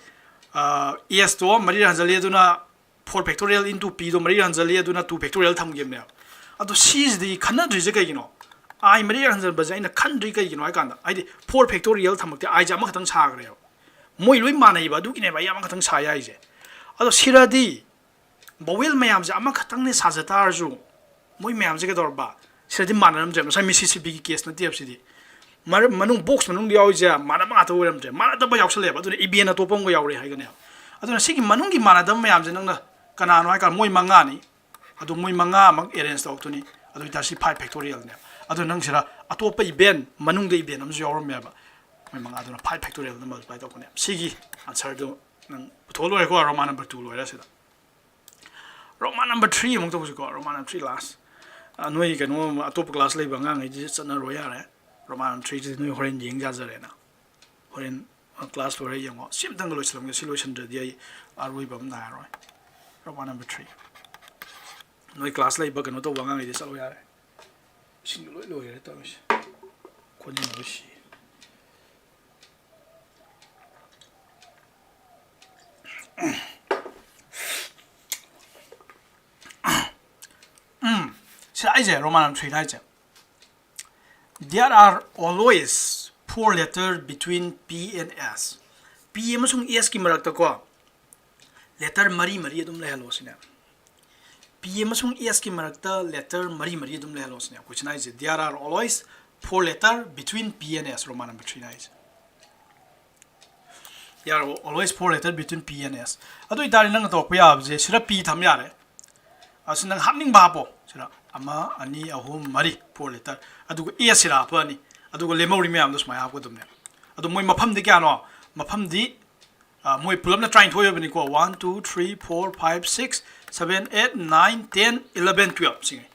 Sꯇꯣ ꯃꯔꯤꯔꯛ ꯍꯟꯖꯜꯂꯤ, ꯑꯗꯨꯅ four factorial into Pꯗꯣ ꯃꯔꯤꯔꯛ ꯍꯟꯖꯜꯂꯤ, ꯑꯗꯨꯅ two factorial ꯊꯝꯈꯤꯕꯅꯦꯕ꯫ ꯑꯗꯣ ꯁꯤꯁꯤꯗꯤ ꯈꯟꯅꯗ꯭ꯔꯤꯁꯦ ꯀꯩꯒꯤꯅꯣ? I ꯃꯔꯤꯔꯛ ꯍꯟꯖꯟꯕꯁꯦ ꯑꯩꯅ ꯈꯟꯗ꯭ꯔꯤ ꯀꯩꯒꯤꯅꯣ ꯍꯥꯏ ꯀꯥꯟꯗ, ꯍꯥꯏꯗꯤ four factorial ꯊꯝꯃꯛꯇꯦ, Iꯁꯦ ꯑꯃꯈꯛꯇꯪ ꯁꯥꯈ꯭ꯔꯦꯕ꯫ ꯃꯣꯏ ꯂꯣꯏ ꯃꯥꯟꯅꯩꯕ, ꯑꯗꯨꯒꯤꯅꯦꯕ ꯑꯩ ꯑꯃꯈꯛꯇꯪ ꯁꯥ ꯌꯥꯏꯁꯦ꯫ ꯑꯗꯣ ꯁꯤꯔꯗꯤ vowel ꯃꯌꯥꯝꯁꯦ ꯑꯃꯈꯛꯇꯪꯅꯦ ꯁꯥꯖ ꯇꯥꯔꯁꯨ, ꯃꯣꯏ ꯃꯌꯥꯝꯁꯦ ꯀꯩꯗꯧꯔꯕ? ꯁꯤꯗꯗꯤ ꯃꯥꯟꯅꯔꯝꯗ꯭ꯔꯦ꯫ ꯉꯁꯥꯏ Mississippiꯒꯤ caseꯅꯠꯇꯦꯕ ꯁꯤꯗꯤ꯫ ꯃꯔ-, ꯃꯅꯨꯡ box ꯃꯅꯨꯡꯗ ꯌꯥꯎꯔꯤꯁꯦ ꯃꯥꯟꯅꯕ ꯉꯥꯛꯇ ꯑꯣꯏꯔꯝꯗ꯭ꯔꯦ, ꯃꯥꯟꯅꯗꯕ ꯌꯥꯎꯁꯜꯂꯦꯕ꯫ ꯑꯗꯨꯅ event ꯑꯇꯣꯞꯄ ꯑꯃꯒ ꯌꯥꯎꯔꯦ ꯍꯥꯏꯒꯅꯦꯕ꯫ ꯑꯗꯨꯅ ꯁꯤꯒꯤ ꯃꯅꯨꯡꯒꯤ ꯃꯥꯟꯅꯗꯕ ꯃꯌꯥꯝꯁꯦ ꯅꯪꯅ ꯀꯅꯥꯅꯣ ꯍꯥꯏ ꯀꯥꯟꯗ ꯃꯣꯏ ꯃꯉꯥꯅꯤ꯫ ꯑꯗꯨ ꯃꯣꯏ ꯃꯉꯥꯃꯛ arrange ꯇꯧꯔꯛꯇꯣꯏꯅꯤ꯫ ꯑꯗꯨ ꯑꯣꯏꯇꯥꯔꯗꯤ ꯁꯤ five factorialꯅꯦꯕ꯫ ꯑꯗꯨ ꯅꯪ ꯁꯤꯗ ꯑꯇꯣꯞꯄ event, ꯃꯅꯨꯡꯗ event ꯑꯃꯁꯨ ꯌꯥꯎꯔꯝꯃꯦꯕ꯫ ꯃꯣꯏ ꯃꯉꯥꯗꯨꯅ five factorialꯅ multiply ꯇꯧꯔꯛꯄꯅꯦꯕ꯫ ꯁꯤꯒꯤ answerꯗꯨ ꯅꯪ ꯄꯨꯊꯣꯛꯑ ꯂꯣꯏꯔꯦꯀꯣ, Roman number two ꯂꯣꯏꯔꯦ ꯁꯤꯗ꯫ Roman number three ꯑꯃꯨꯛ ꯇꯧꯁꯤꯀꯣ, Roman number three last꯫ ꯑ, ꯅꯣꯏ ꯀꯩꯅꯣ ꯑꯇꯣꯞꯄ class ꯂꯩꯕ ꯑꯉꯥꯡꯈꯩꯗꯤ ꯆꯠꯅꯔꯣ ꯌꯥꯔꯦ꯫ Roman number three ꯁꯤꯗꯤ ꯅꯣꯏ ꯍꯣꯔꯦꯟ ꯌꯦꯡ ꯌꯥꯖꯔꯦꯅ꯫ ꯍꯣꯔꯦꯟ, ꯑ, class ꯂꯣꯏꯔ ꯌꯦꯡꯉꯣ꯫ ꯁꯤ ꯑꯝꯇꯪꯒ ꯂꯣꯏꯁꯤꯜꯂꯝꯒꯦ꯫ ꯁꯤ ꯂꯣꯏꯁꯤꯟꯗ꯭ꯔꯗꯤ ꯑꯩ ꯑꯔꯣꯏꯕ ꯑꯃ ꯅꯥꯏꯔꯔꯣꯏ꯫ Roman number three꯫ ꯅꯣꯏ class ꯂꯩꯕ ꯀꯩꯅꯣ ꯇꯧꯕ ꯑꯉꯥꯡꯈꯩꯗꯤ ꯆꯠꯂꯣ ꯌꯥꯔꯦ꯫ ꯏꯁꯤꯡꯗꯣ ꯂꯣꯏ ꯂꯣꯏꯔꯦ ꯇꯧꯔꯤꯁꯦ꯫ ꯈꯣꯟꯖꯦꯜ ꯂꯣꯏ ꯁꯤ꯫ ꯎꯝ, ꯁꯤ ꯑꯩꯁꯦ Roman number three ꯍꯥꯏꯁꯦ꯫ There are always four letter between P and S꯫ P ꯑꯃꯁꯨꯡ Sꯀꯤ ꯃꯔꯛꯇꯀꯣ letter ꯃꯔꯤ ꯃꯔꯤ ꯑꯗꯨꯝ ꯂꯩꯍꯜꯂꯣ ꯁꯤꯅꯦ꯫ P ꯑꯃꯁꯨꯡ Sꯀꯤ ꯃꯔꯛꯇ letter ꯃꯔꯤ ꯃꯔꯤ ꯑꯗꯨꯝ ꯂꯩꯍꯜꯂꯣ ꯁꯤꯅꯦ꯫ Question ꯍꯥꯏꯁꯦ, there are always four letter between P and S, Roman number three ꯍꯥꯏꯁꯦ꯫ There are always four letter between P and S꯫ ꯑꯗꯨ ꯑꯣꯏꯇꯥꯔꯗꯤ ꯅꯪꯅ ꯇꯧꯔꯛꯄ ꯌꯥꯕꯁꯦ, ꯁꯤꯗ P ꯊꯝ ꯌꯥꯔꯦ꯫ ꯑꯁꯤ ꯅꯪ ꯍꯥꯞꯅꯤꯡꯕ ꯍꯥꯞꯄꯣ꯫ ꯁꯤꯗ ꯑꯃ, ꯑꯅꯤ, ꯑꯍꯨꯝ, ꯃꯔꯤ, four letter꯫ ꯑꯗꯨꯒ S ꯁꯤꯔꯥ ꯍꯥꯞꯄꯛꯑꯅꯤ꯫ ꯑꯗꯨꯒ ꯂꯦꯝꯍꯧꯔꯤ ꯃꯌꯥꯝꯗꯣ ꯁꯨꯃꯥꯏꯅ ꯍꯥꯞꯀꯗꯕꯅꯦ꯫ ꯑꯗꯣ ꯃꯣꯏ ꯃꯐꯝꯗꯤ ꯀꯌꯥꯅꯣ? ꯃꯐꯝꯗꯤ, ꯑ, ꯃꯣꯏ ꯄꯨꯂꯞꯅ ꯇꯔꯥꯅꯤꯊꯣꯏ ꯑꯣꯏꯕꯅꯤꯀꯣ꯫ One, two, three, four, five, six, seven, eight, nine, ten, eleven, twelve ꯁꯤꯉꯩ꯫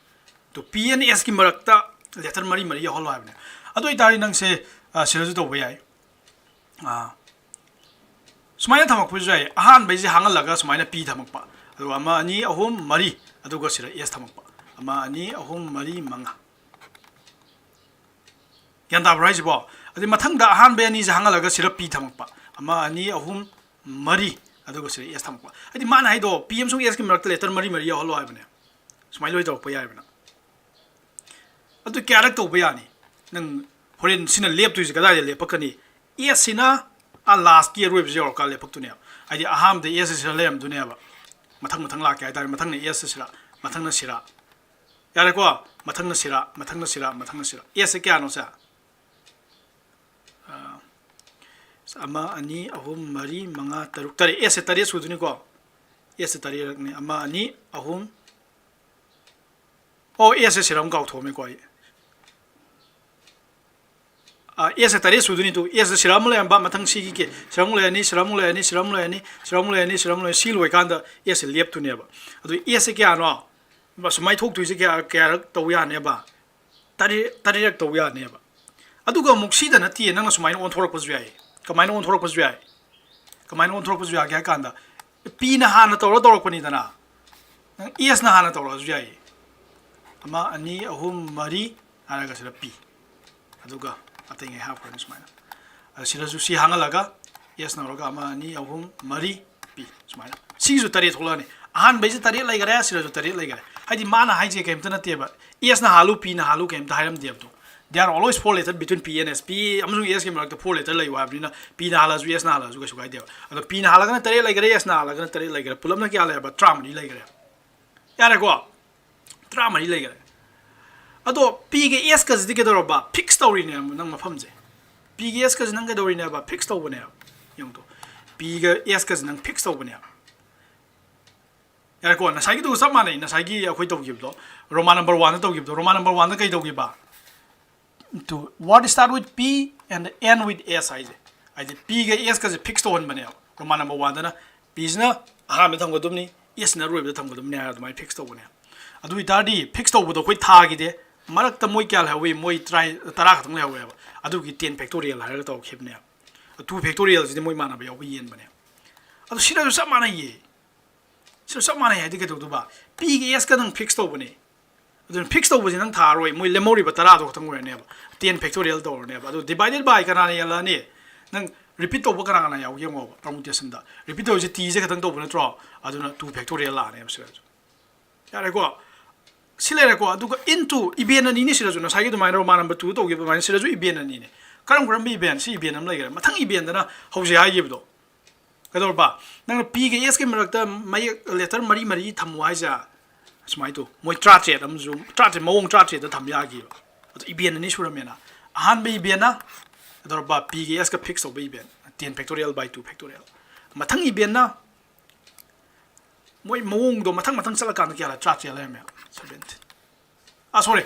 ꯑꯗꯣ P and S ꯀꯤ ꯃꯔꯛꯇ letter ꯃꯔꯤ ꯃꯔꯤ ꯌꯥꯎꯍꯜꯂꯣ ꯍꯥꯏꯕꯅꯦ꯫ ꯑꯗꯨ ꯑꯣꯏꯇꯥꯔꯗꯤ ꯅꯪꯁꯦ, ꯑ, ꯁꯤꯗꯁꯨ ꯇꯧꯕ ꯌꯥꯏ꯫ ꯑ, ꯁꯨꯃꯥꯏꯅ ꯊꯝꯃꯛꯄꯁꯨ ꯌꯥꯏ꯫ ꯑꯍꯥꯟꯕꯩꯁꯦ ꯍꯥꯡꯍꯜꯂꯒ ꯁꯨꯃꯥꯏꯅ P ꯊꯝꯃꯛꯄ꯫ ꯑꯗꯨꯒ ꯑꯃ, ꯑꯅꯤ, ꯑꯍꯨꯝ, ꯃꯔꯤ꯫ ꯑꯗꯨꯒ ꯁꯤꯗ S ꯊꯝꯃꯛꯄ꯫ ꯑꯃ, ꯑꯅꯤ, ꯑꯍꯨꯝ, ꯃꯔꯤ, ꯃꯉꯥ꯫ ꯒ꯭ꯌꯥꯟ ꯇꯥꯕ꯭ꯔꯣ ꯍꯥꯏꯁꯤꯕꯣ? ꯑꯗꯩ ꯃꯊꯪꯗ ꯑꯍꯥꯟꯕꯩ ꯑꯅꯤꯁꯦ ꯍꯥꯡꯍꯜꯂꯒ ꯁꯤꯗ P ꯊꯝꯃꯛꯄ꯫ ꯑꯃ, ꯑꯅꯤ, ꯑꯍꯨꯝ, ꯃꯔꯤ꯫ ꯑꯗꯨꯒ ꯁꯤꯗ S ꯊꯝꯃꯛꯄ꯫ ꯍꯥꯏꯗꯤ ꯃꯥꯅ ꯍꯥꯏꯗꯣ P ꯑꯃꯁꯨꯡ S ꯀꯤ ꯃꯔꯛꯇ letter ꯃꯔꯤ ꯃꯔꯤ ꯌꯥꯎꯍꯜꯂꯣ ꯍꯥꯏꯕꯅꯦ꯫ ꯁꯨꯃꯥꯏꯅ ꯂꯣꯏ ꯇꯧꯔꯛꯄ ꯌꯥꯏꯕ ꯅꯪ꯫ ꯑꯗꯨ ꯀꯌꯥꯔꯛ ꯇꯧꯕ ꯌꯥꯅꯤ? ꯅꯪ ꯍꯣꯔꯦꯟ ꯁꯤꯅ ꯂꯦꯞꯇꯣꯏꯁꯦ ꯀꯗꯥꯏꯗ ꯂꯦꯞꯄꯛꯀꯅꯤ? S ꯁꯤꯅ ꯑꯥ last ꯀꯤ ꯑꯔꯣꯏꯕꯁꯦ ꯌꯧꯔꯀꯥꯟꯗ ꯂꯦꯞꯄꯛꯇꯣꯏꯅꯦꯕ꯫ ꯍꯥꯏꯗꯤ ꯑꯍꯥꯟꯕꯗ S ꯁꯤꯗ ꯂꯩꯔꯝꯗꯣꯏꯅꯦꯕ꯫ ꯃꯊꯪ ꯃꯊꯪ ꯂꯥꯛꯀꯦ ꯍꯥꯏꯇꯥꯔꯦ꯫ ꯃꯊꯪꯅ S ꯁꯤꯔ, ꯃꯊꯪꯅ ꯁꯤꯔ꯫ ꯌꯥꯔꯦꯀꯣ? ꯃꯊꯪꯅ ꯁꯤꯔ, ꯃꯊꯪꯅ ꯁꯤꯔ, ꯃꯊꯪꯅ ꯁꯤꯔ꯫ S ꯁꯦ ꯀꯌꯥꯅꯣ ꯁꯦ? ꯑ, ꯑꯃ, ꯑꯅꯤ, ꯑꯍꯨꯝ, ꯃꯔꯤ, ꯃꯉꯥ, ꯇꯔꯨꯛ, ꯇꯔꯦꯠ꯫ S ꯁꯦ ꯇꯔꯦꯠ ꯁꯨꯗꯣꯏꯅꯤꯀꯣ꯫ S ꯁꯦ ꯇꯔꯦꯠꯂꯛꯅꯤ꯫ ꯑꯃ, ꯑꯅꯤ, ꯑꯍꯨꯝ꯫ ꯑꯣ, S ꯁꯦ ꯁꯤꯔ ꯑꯃ ꯀꯥꯎꯊꯣꯛꯑꯝꯃꯦꯀꯣ ꯑꯩ꯫ ꯑ, S ꯁꯦ ꯇꯔꯦꯠ ꯁꯨꯗꯣꯏꯅꯤ꯫ ꯇꯨ, S ꯁꯦ ꯁꯤꯔ ꯑꯃ ꯂꯩꯔꯝꯕ, ꯃꯊꯪ ꯁꯤꯒꯤ ꯀꯦ-, ꯁꯤꯔ ꯑꯃꯨꯛ ꯂꯩꯔꯅꯤ, ꯁꯤꯔ ꯑꯃꯨꯛ ꯂꯩꯔꯅꯤ, ꯁꯤꯔ ꯑꯃꯨꯛ ꯂꯩꯔꯅꯤ, ꯁꯤꯔ ꯑꯃꯨꯛ ꯂꯩꯔꯅꯤ, ꯁꯤꯔ ꯑꯃꯨꯛ ꯂꯩꯔꯅꯤ꯫ ꯁꯤ ꯂꯣꯏꯀꯥꯟꯗ S ꯁꯦ ꯂꯦꯞꯇꯣꯏꯅꯦꯕ꯫ ꯑꯗꯨ S ꯁꯦ ꯀꯌꯥꯅꯣ? ꯁꯨꯃꯥꯏꯅ ꯊꯣꯛꯇꯣꯏꯁꯦ ꯀꯌꯥ, ꯀꯌꯥꯔꯛ ꯇꯧ ꯌꯥꯅꯦꯕ? ꯇꯔꯦꯠ, ꯇꯔꯦꯠꯔꯛ ꯇꯧ ꯌꯥꯅꯦꯕ꯫ ꯑꯗꯨꯒ ꯑꯃꯨꯛ ꯁꯤꯗ ꯅꯠꯇꯦ, ꯅꯪꯅ ꯁꯨꯃꯥꯏꯅ ꯑꯣꯟꯊꯣꯔꯛꯄꯁꯨ ꯌꯥꯏ꯫ ꯀꯃꯥꯏꯅ ꯑꯣꯟꯊꯣꯔꯛꯄꯁꯨ ꯌꯥꯏ? ꯀꯃꯥꯏꯅ ꯑꯣꯟꯊꯣꯔꯛꯄꯁꯨ ꯌꯥꯒꯦ ꯍꯥꯏ ꯀꯥꯟꯗ, P ꯅ ꯍꯥꯟꯅ ꯇꯧꯔ ꯇꯧꯔꯛꯄꯅꯤꯗꯅ, ꯅꯪ S ꯅ ꯍꯥꯟꯅ ꯇꯧꯔꯛꯑꯁꯨ ꯌꯥꯏꯌꯦ꯫ ꯑꯃ, ꯑꯅꯤ, ꯑꯍꯨꯝ, ꯃꯔꯤ ꯍꯥꯏꯔꯒ ꯁꯤꯗ P꯫ ꯑꯗꯨꯒ ꯑꯇꯩꯉꯩ ꯍꯥꯞꯈ꯭ꯔꯅꯤ ꯁꯨꯃꯥꯏꯅ꯫ ꯑꯗ ꯁꯤꯗꯁꯨ C ꯍꯥꯡꯍꯜꯂꯒ S ꯅ ꯍꯧꯔꯒ ꯑꯃ, ꯑꯅꯤ, ꯑꯍꯨꯝ, ꯃꯔꯤ, P ꯁꯨꯃꯥꯏꯅ꯫ ꯁꯤꯒꯤꯁꯨ ꯇꯔꯦꯠ ꯊꯣꯛꯂꯛꯑꯅꯤ꯫ ꯑꯍꯥꯟꯕꯩꯁꯦ ꯇꯔꯦꯠ ꯂꯩꯈꯔꯦ, ꯁꯤꯗꯁꯨ ꯇꯔꯦꯠ ꯂꯩꯈꯔꯦ꯫ ꯍꯥꯏꯗꯤ ꯃꯥꯅ ꯍꯥꯏꯁꯦ ꯀꯩꯝꯇ ꯅꯠꯇꯦꯕ꯫ S ꯅ ꯍꯥꯜꯂꯨ, P ꯅ ꯍꯥꯜꯂꯨ ꯀꯩꯝꯇ ꯍꯥꯏꯔꯝꯗꯦꯕꯗꯣ꯫ They are always four letter between P and S꯫ P ꯑꯃꯁꯨꯡ S ꯀꯤ ꯃꯔꯛꯇ four letter ꯂꯩꯌꯨ ꯍꯥꯏꯕꯅꯤꯅ P ꯅ ꯍꯥꯜꯂꯁꯨ S ꯅ ꯍꯥꯜꯂꯁꯨ ꯀꯩꯁꯨ ꯀꯥꯏꯗꯦꯕ꯫ ꯑꯗꯣ P ꯅ ꯍꯥꯜꯂꯒꯅ ꯇꯔꯦꯠ ꯂꯩꯈꯔꯦ, S ꯅ ꯍꯥꯜꯂꯒꯅ ꯇꯔꯦꯠ ꯂꯩꯈꯔꯦ꯫ ꯄꯨꯂꯞꯅ ꯀꯌꯥ ꯂꯩꯔꯕ? ꯇꯔꯥꯃꯔꯤ ꯂꯩꯈꯔꯦ꯫ ꯌꯥꯔꯦꯀꯣ? ꯇꯔꯥꯃꯔꯤ ꯂꯩꯈꯔꯦ꯫ ꯑꯗꯣ P ꯒ S ꯀꯁꯤꯗꯤ ꯀꯩꯗꯧꯔꯕ? Fix ꯇꯧꯔꯤꯅꯦ ꯅꯪ ꯃꯐꯝꯁꯦ꯫ P ꯒ S ꯀꯁꯤ ꯅꯪ ꯀꯩꯗꯧꯔꯤꯅꯦꯕ? Fix ꯇꯧꯕꯅꯦꯕ꯫ ꯌꯦꯡꯉꯨ ꯇꯨ꯫ P ꯒ S ꯀꯁꯤ ꯅꯪ fix ꯇꯧꯕꯅꯦꯕ꯫ ꯌꯥꯔꯦꯀꯣ, ꯉꯁꯥꯏꯒꯤꯗꯨꯒ ꯆꯞ ꯃꯥꯟꯅꯩ꯫ ꯉꯁꯥꯏꯒꯤ ꯑꯩꯈꯣꯏ ꯇꯧꯈꯤꯕꯗꯣ, Roman number one ꯗ ꯇꯧꯈꯤꯕꯗꯣ, Roman number one ꯗ ꯀꯩ ꯇꯧꯈꯤꯕ? To word start with P and end with S ꯍꯥꯏꯁꯦ꯫ ꯍꯥꯏꯗꯤ P ꯒ S ꯀꯁꯦ fix ꯇꯧꯍꯟꯕꯅꯦꯕ꯫ Roman number one ꯗꯅ P ꯁꯤꯅ ꯑꯍꯥꯟꯕꯗ ꯊꯝꯒꯗꯕꯅꯤ, S ꯁꯤꯅ ꯑꯔꯣꯏꯕꯗ ꯊꯝꯒꯗꯕꯅꯤ ꯍꯥꯏꯔꯒ ꯑꯗꯨꯃꯥꯏꯅ fix ꯇꯧꯕꯅꯦ꯫ ꯑꯗꯨ ꯑꯣꯏꯇꯥꯔꯗꯤ fix ꯇꯧꯕꯗꯣ ꯑꯩꯈꯣꯏ ꯊꯥꯈꯤꯗꯦ꯫ ꯃꯔꯛꯇ ꯃꯣꯏ ꯀꯌꯥ ꯂꯩꯍꯧꯋꯤ? ꯃꯣꯏ ꯇꯔꯥ, ꯇꯔꯥ ꯈꯛꯇꯪ ꯂꯩꯍꯧꯋꯦꯕ꯫ ꯑꯗꯨꯒꯤ ten factorial ꯍꯥꯏꯔꯒ ꯇꯧꯈꯤꯕꯅꯦ꯫ Two factorial ꯁꯤꯗꯤ ꯃꯣꯏ ꯃꯥꯟꯅꯕ ꯌꯥꯎꯕ ꯌꯦꯟꯕꯅꯦ꯫ ꯑꯗꯨ ꯁꯤꯗꯁꯨ ꯆꯞ ꯃꯥꯟꯅꯩꯌꯦ꯫ ꯁꯤꯗ ꯆꯞ ꯃꯥꯟꯅꯩ ꯍꯥꯏꯗꯤ ꯀꯩꯗꯧꯗꯣꯏꯕ? P ꯒ S ꯀ ꯅꯪ fix ꯇꯧꯕꯅꯦ꯫ ꯑꯗꯨꯅ fix ꯇꯧꯕꯁꯤ ꯅꯪ ꯊꯥꯔꯣꯏ, ꯃꯣꯏ ꯂꯦꯝꯍꯧꯔꯤꯕ ꯇꯔꯥꯗꯣ ꯈꯛꯇꯪ ꯑꯣꯏꯔꯅꯦꯕ꯫ Ten factorial ꯇꯧꯔꯅꯦꯕ꯫ ꯑꯗꯨ divided by ꯀꯅꯥꯅ ꯍꯦꯜꯂꯛꯑꯅꯤ? ꯅꯪ repeat ꯇꯧꯕ ꯀꯅꯥ ꯀꯅꯥ ꯌꯥꯎꯒꯦ ꯌꯦꯡꯉꯣꯕ permutation ꯗ꯫ Repeat ꯇꯧꯔꯤꯁꯦ T ꯁꯦ ꯈꯛꯇꯪ ꯇꯧꯕ ꯅꯠꯇ꯭ꯔꯣ? ꯑꯗꯨꯅ two factorial ꯂꯥꯛꯑꯅꯦꯕ ꯁꯤꯗꯁꯨ꯫ ꯌꯥꯔꯦꯀꯣ? ꯁꯤ ꯂꯩꯔꯦꯀꯣ꯫ ꯑꯗꯨꯒ into, even ꯑꯅꯤꯅꯤ ꯁꯤꯗꯁꯨ, ꯉꯁꯥꯏꯒꯤ ꯑꯗꯨꯃꯥꯏꯅ Roman number two ꯇꯧꯈꯤꯕ ꯑꯗꯨꯃꯥꯏꯅ ꯁꯤꯗꯁꯨ even ꯑꯅꯤꯅꯦ꯫ ꯀꯔꯝ ꯀꯔꯝꯕ even? ꯁꯤ even ꯑꯃ ꯂꯩꯈ꯭ꯔꯦ꯫ ꯃꯊꯪ even ꯗꯅ ꯍꯧꯖꯤꯛ ꯍꯥꯏꯈꯤꯕꯗꯣ ꯀꯩꯗꯧꯔꯕ? ꯅꯪꯅ P ꯒ S ꯀꯤ ꯃꯔꯛꯇ ꯃꯌꯦꯛ letter ꯃꯔꯤ ꯃꯔꯤ ꯊꯝꯃꯨ ꯍꯥꯏꯁꯦ꯫ ꯁꯨꯃꯥꯏꯅ ꯇꯧ, ꯃꯣꯏ ꯇꯔꯥꯇꯔꯦꯠ ꯑꯃꯁꯨ, ꯇꯔꯥꯇꯔꯦꯠ, ꯃꯑꯣꯡ ꯇꯔꯥꯇꯔꯦꯠꯇ ꯊꯝ ꯌꯥꯈꯤꯕ꯫ ꯑꯗꯣ even ꯑꯅꯤ ꯁꯨꯔꯝꯃꯦꯅ꯫ ꯑꯍꯥꯟꯕ even ꯅ ꯀꯩꯗꯧꯔꯕ? P ꯒ S ꯀ fix ꯇꯧꯕ even, ten factorial by two factorial꯫ ꯃꯊꯪ even ꯅ ꯃꯣꯏ ꯃꯑꯣꯡꯗꯣ ꯃꯊꯪ ꯃꯊꯪ ꯆꯠꯂꯀꯥꯟꯗ ꯀꯌꯥ ꯂꯩ? ꯇꯔꯥꯇꯔꯦꯠ ꯂꯩꯔꯝꯃꯦ꯫ Seventeen꯫ ꯑꯥ, sorry,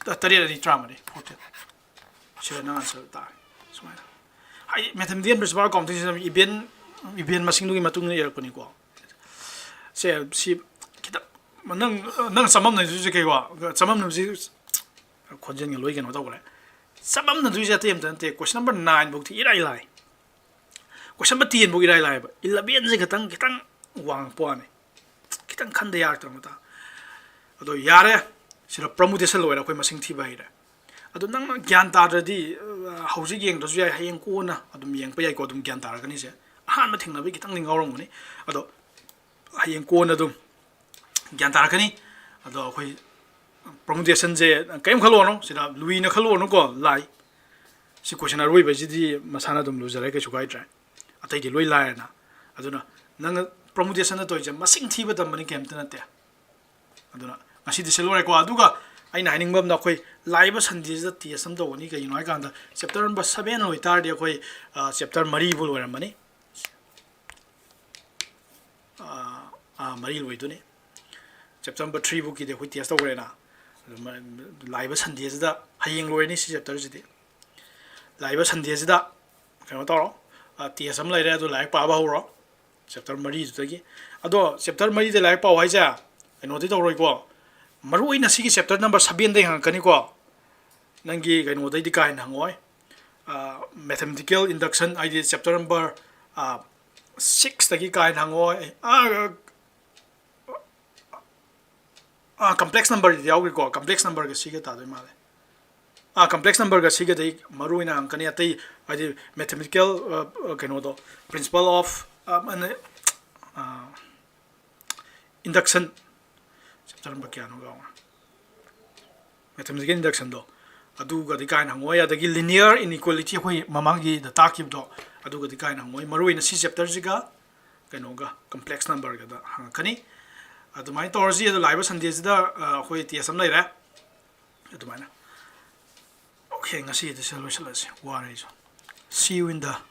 ꯇꯔꯦꯠ ꯑꯅꯤ ꯇꯔꯥꯃꯔꯤ, fourteen꯫ ꯁꯤꯗ ꯅꯪ answer ꯇꯥꯔꯦ꯫ ꯁꯨꯃꯥꯏꯅ ꯍꯥꯏꯗꯤ mathematical principle of counting system, even, even ꯃꯁꯤꯡꯗꯨꯒꯤ ꯃꯇꯨꯡ ꯏꯟꯅ ꯏꯔꯛꯄꯅꯤꯀꯣ꯫ ꯁꯦ, ꯁꯤ ꯈꯤꯇꯪ, ꯅꯪ, ꯅꯪ ꯆꯃꯝꯅꯗꯣꯏꯁꯦ ꯀꯩꯀꯣ? ꯆꯃꯝꯅꯕꯁꯤ, ꯈꯣꯟꯖꯦꯜꯒ ꯂꯣꯏ ꯀꯩꯅꯣ ꯇꯧꯈ꯭ꯔꯦ꯫ ꯆꯃꯝꯅꯗꯣꯏꯁꯦ ꯑꯇꯩ ꯑꯝꯇ ꯅꯠꯇꯦ, question number nine ꯐꯥꯎꯗꯤ ꯏꯔꯥꯏ ꯂꯥꯏ꯫ Question number ten ꯐꯥꯎ ꯏꯔꯥꯏ ꯂꯥꯏꯕ, eleven ꯁꯦ ꯈꯤꯇꯪ, ꯈꯤꯇꯪ ꯋꯥꯡꯉꯛꯄ ꯋꯥꯅꯤ꯫ ꯈꯤꯇꯪ ꯈꯟꯗ ꯌꯥꯔꯛꯇ꯭ꯔꯕ ꯃꯇꯥꯡ꯫ ꯑꯗꯣ ꯌꯥꯔꯦ, ꯁꯤꯗ permutation ꯂꯣꯏꯔꯦ, ꯑꯩꯈꯣꯏ ꯃꯁꯤꯡ ꯊꯤꯕ ꯍꯩꯔꯦ꯫ ꯑꯗꯣ ꯅꯪꯅ ꯒ꯭ꯌꯥꯟ ꯇꯥꯗ꯭ꯔꯗꯤ, ꯑ, ꯍꯧꯖꯤꯛ ꯌꯦꯡꯗ꯭ꯔꯁꯨ ꯌꯥꯏ, ꯍꯌꯦꯡ ꯀꯣꯟꯅ ꯑꯗꯨꯝ ꯌꯦꯡꯉꯛꯄ ꯌꯥꯏꯀꯣ, ꯑꯗꯨꯝ ꯒ꯭ꯌꯥꯟ ꯇꯥꯔꯛꯀꯅꯤꯁꯦ꯫ ꯑꯍꯥꯟꯕ ꯊꯦꯡꯅꯕꯒꯤ ꯈꯤꯇꯪꯗꯤ ꯉꯥꯎꯔꯝꯒꯅꯤ, ꯑꯗꯣ ꯍꯌꯦꯡ ꯀꯣꯟꯅ ꯑꯗꯨꯝ ꯒ꯭ꯌꯥꯟ ꯇꯥꯔꯛꯀꯅꯤ꯫ ꯑꯗꯣ ꯑꯩꯈꯣꯏ permutation ꯁꯦ ꯀꯔꯤꯝ ꯈꯜꯂꯨꯔꯅꯨ, ꯁꯤꯗ ꯂꯨꯏꯅ ꯈꯜꯂꯨꯔꯅꯨꯀꯣ, ꯂꯥꯏ꯫ ꯁꯤ question ꯑꯔꯣꯏꯕꯁꯤꯗꯤ ꯃꯁꯥꯅ ꯑꯗꯨꯝ ꯂꯨꯖꯔꯦ, ꯀꯩꯁꯨ ꯀꯥꯏꯗ꯭ꯔꯦ꯫ ꯑꯇꯩꯗꯤ ꯂꯣꯏ ꯂꯥꯏꯔꯦꯅ꯫ ꯑꯗꯨꯅ ꯅꯪꯅ permutation ꯗ ꯇꯧꯔꯤꯁꯦ ꯃꯁꯤꯡ ꯊꯤꯕ ꯇꯝꯕꯅꯤ, ꯀꯩꯝꯇ ꯅꯠꯇꯦ꯫ ꯑꯗꯨꯅ ꯉꯁꯤꯗꯤ ꯁꯤ ꯂꯣꯏꯔꯦꯀꯣ꯫ ꯑꯗꯨꯒ ꯑꯩꯅ ꯍꯥꯏꯅꯤꯡꯕ ꯑꯃꯅ, ꯑꯩꯈꯣꯏ ꯂꯥꯛꯏꯕ Sunday ꯁꯤꯗ test ꯑꯃ ꯇꯧꯒꯅꯤ꯫ ꯀꯩꯒꯤꯅꯣ ꯍꯥꯏꯀꯥꯟꯗ chapter number seven ꯂꯣꯏꯇꯥꯔꯗꯤ ꯑꯩꯈꯣꯏ, ꯑ, chapter ꯃꯔꯤꯕꯨ ꯂꯣꯏꯔꯝꯃꯅꯤ꯫ ꯑ, ꯑ, ꯃꯔꯤ ꯂꯣꯏꯗꯣꯏꯅꯤ꯫ Chapter number three ꯐꯥꯎꯀꯤꯗꯤ ꯑꯩꯈꯣꯏ test ꯇꯧꯈ꯭ꯔꯦꯅ꯫ ꯑꯗꯨ ꯃ-, ꯂꯥꯛꯏꯕ Sundayꯁꯤꯗ, ꯍꯌꯦꯡ ꯂꯣꯏꯔꯅꯤ ꯁꯤ chapterꯁꯤꯗꯤ꯫ ꯂꯥꯛꯏꯕ Sundayꯁꯤꯗ ꯀꯩꯅꯣ ꯇꯧꯔꯣ, ꯑ, test ꯑꯃ ꯂꯩꯔꯦ, ꯑꯗꯨ ꯂꯥꯏꯔꯤꯛ ꯄꯥꯕ ꯍꯧꯔꯣ chapter ꯃꯔꯤꯗꯨꯗꯒꯤ꯫ ꯑꯗꯣ chapter ꯃꯔꯤꯗ ꯂꯥꯏꯔꯤꯛ ꯄꯥꯎ ꯍꯥꯏꯁꯦ ꯀꯩꯅꯣꯗꯤ ꯇꯧꯔꯣꯏꯀꯣ, ꯃꯔꯨ ꯑꯣꯏꯅ ꯁꯤꯒꯤ chapter number sevenꯗꯩ ꯍꯪꯉꯛꯀꯅꯤꯀꯣ꯫ ꯅꯪꯒꯤ ꯀꯩꯅꯣꯗꯩꯗꯤ ꯀꯥ ꯍꯦꯟꯅ ꯍꯪꯉꯛꯑꯣꯏ꯫ ꯑ, mathematical induction ꯍꯥꯏꯗꯤ chapter number, ꯑ, sixꯇꯒꯤ ꯀꯥ ꯍꯦꯟꯅ ꯍꯪꯉꯛꯑꯣꯏ꯫ ꯑ, ꯑ, complex numberꯗꯤ ꯌꯥꯎꯈꯤꯀꯣ, complex numberꯒ ꯁꯤꯒ ꯇꯥꯗꯣꯏ ꯃꯥꯜꯂꯦ꯫ ꯑ, complex numberꯒ ꯁꯤꯒꯗꯤ ꯃꯔꯨ ꯑꯣꯏꯅ ꯍꯪꯉꯛꯀꯅꯤ꯫ ꯑꯇꯩ ꯍꯥꯏꯗꯤ mathematical, ꯑ, ꯀꯩꯅꯣꯗꯣ, principle of, ꯑ, ꯑ, induction, chapter number ꯀꯌꯥꯅꯣ ꯀꯥꯎꯈ꯭ꯔꯦ, mathematical inductionꯗꯣ, ꯑꯗꯨꯒꯗꯤ ꯀꯥ ꯍꯦꯟꯅ ꯍꯪꯉꯛꯑꯣꯏ꯫ ꯑꯗꯒꯤ linear inequality ꯑꯩꯈꯣꯏ ꯃꯃꯥꯡꯒꯤꯗ ꯇꯥꯛꯈꯤꯕꯗꯣ, ꯑꯗꯨꯒꯗꯤ ꯀꯥ ꯍꯦꯟꯅ ꯍꯪꯉꯛꯑꯣꯏ꯫ ꯃꯔꯨ ꯑꯣꯏꯅ ꯁꯤ chapterꯁꯤꯒ ꯀꯩꯅꯣꯒ, complex numberꯒꯗ ꯍꯪꯉꯛꯀꯅꯤ꯫ ꯑꯗꯨꯃꯥꯏꯅ ꯇꯧꯔꯁꯤ꯫ ꯑꯗꯣ ꯂꯥꯛꯏꯕ Sundayꯁꯤꯗ, ꯑ, ꯑꯩꯈꯣꯏ test ꯑꯃ ꯂꯩꯔꯦ꯫ ꯑꯗꯨꯃꯥꯏꯅ꯫ Okay, ꯉꯁꯤꯒꯤꯗꯤ ꯁꯤꯗ ꯂꯣꯏꯁꯤꯜꯂꯁꯤ, ꯋꯥꯔꯦ ꯑꯩꯁꯨ꯫ See you in the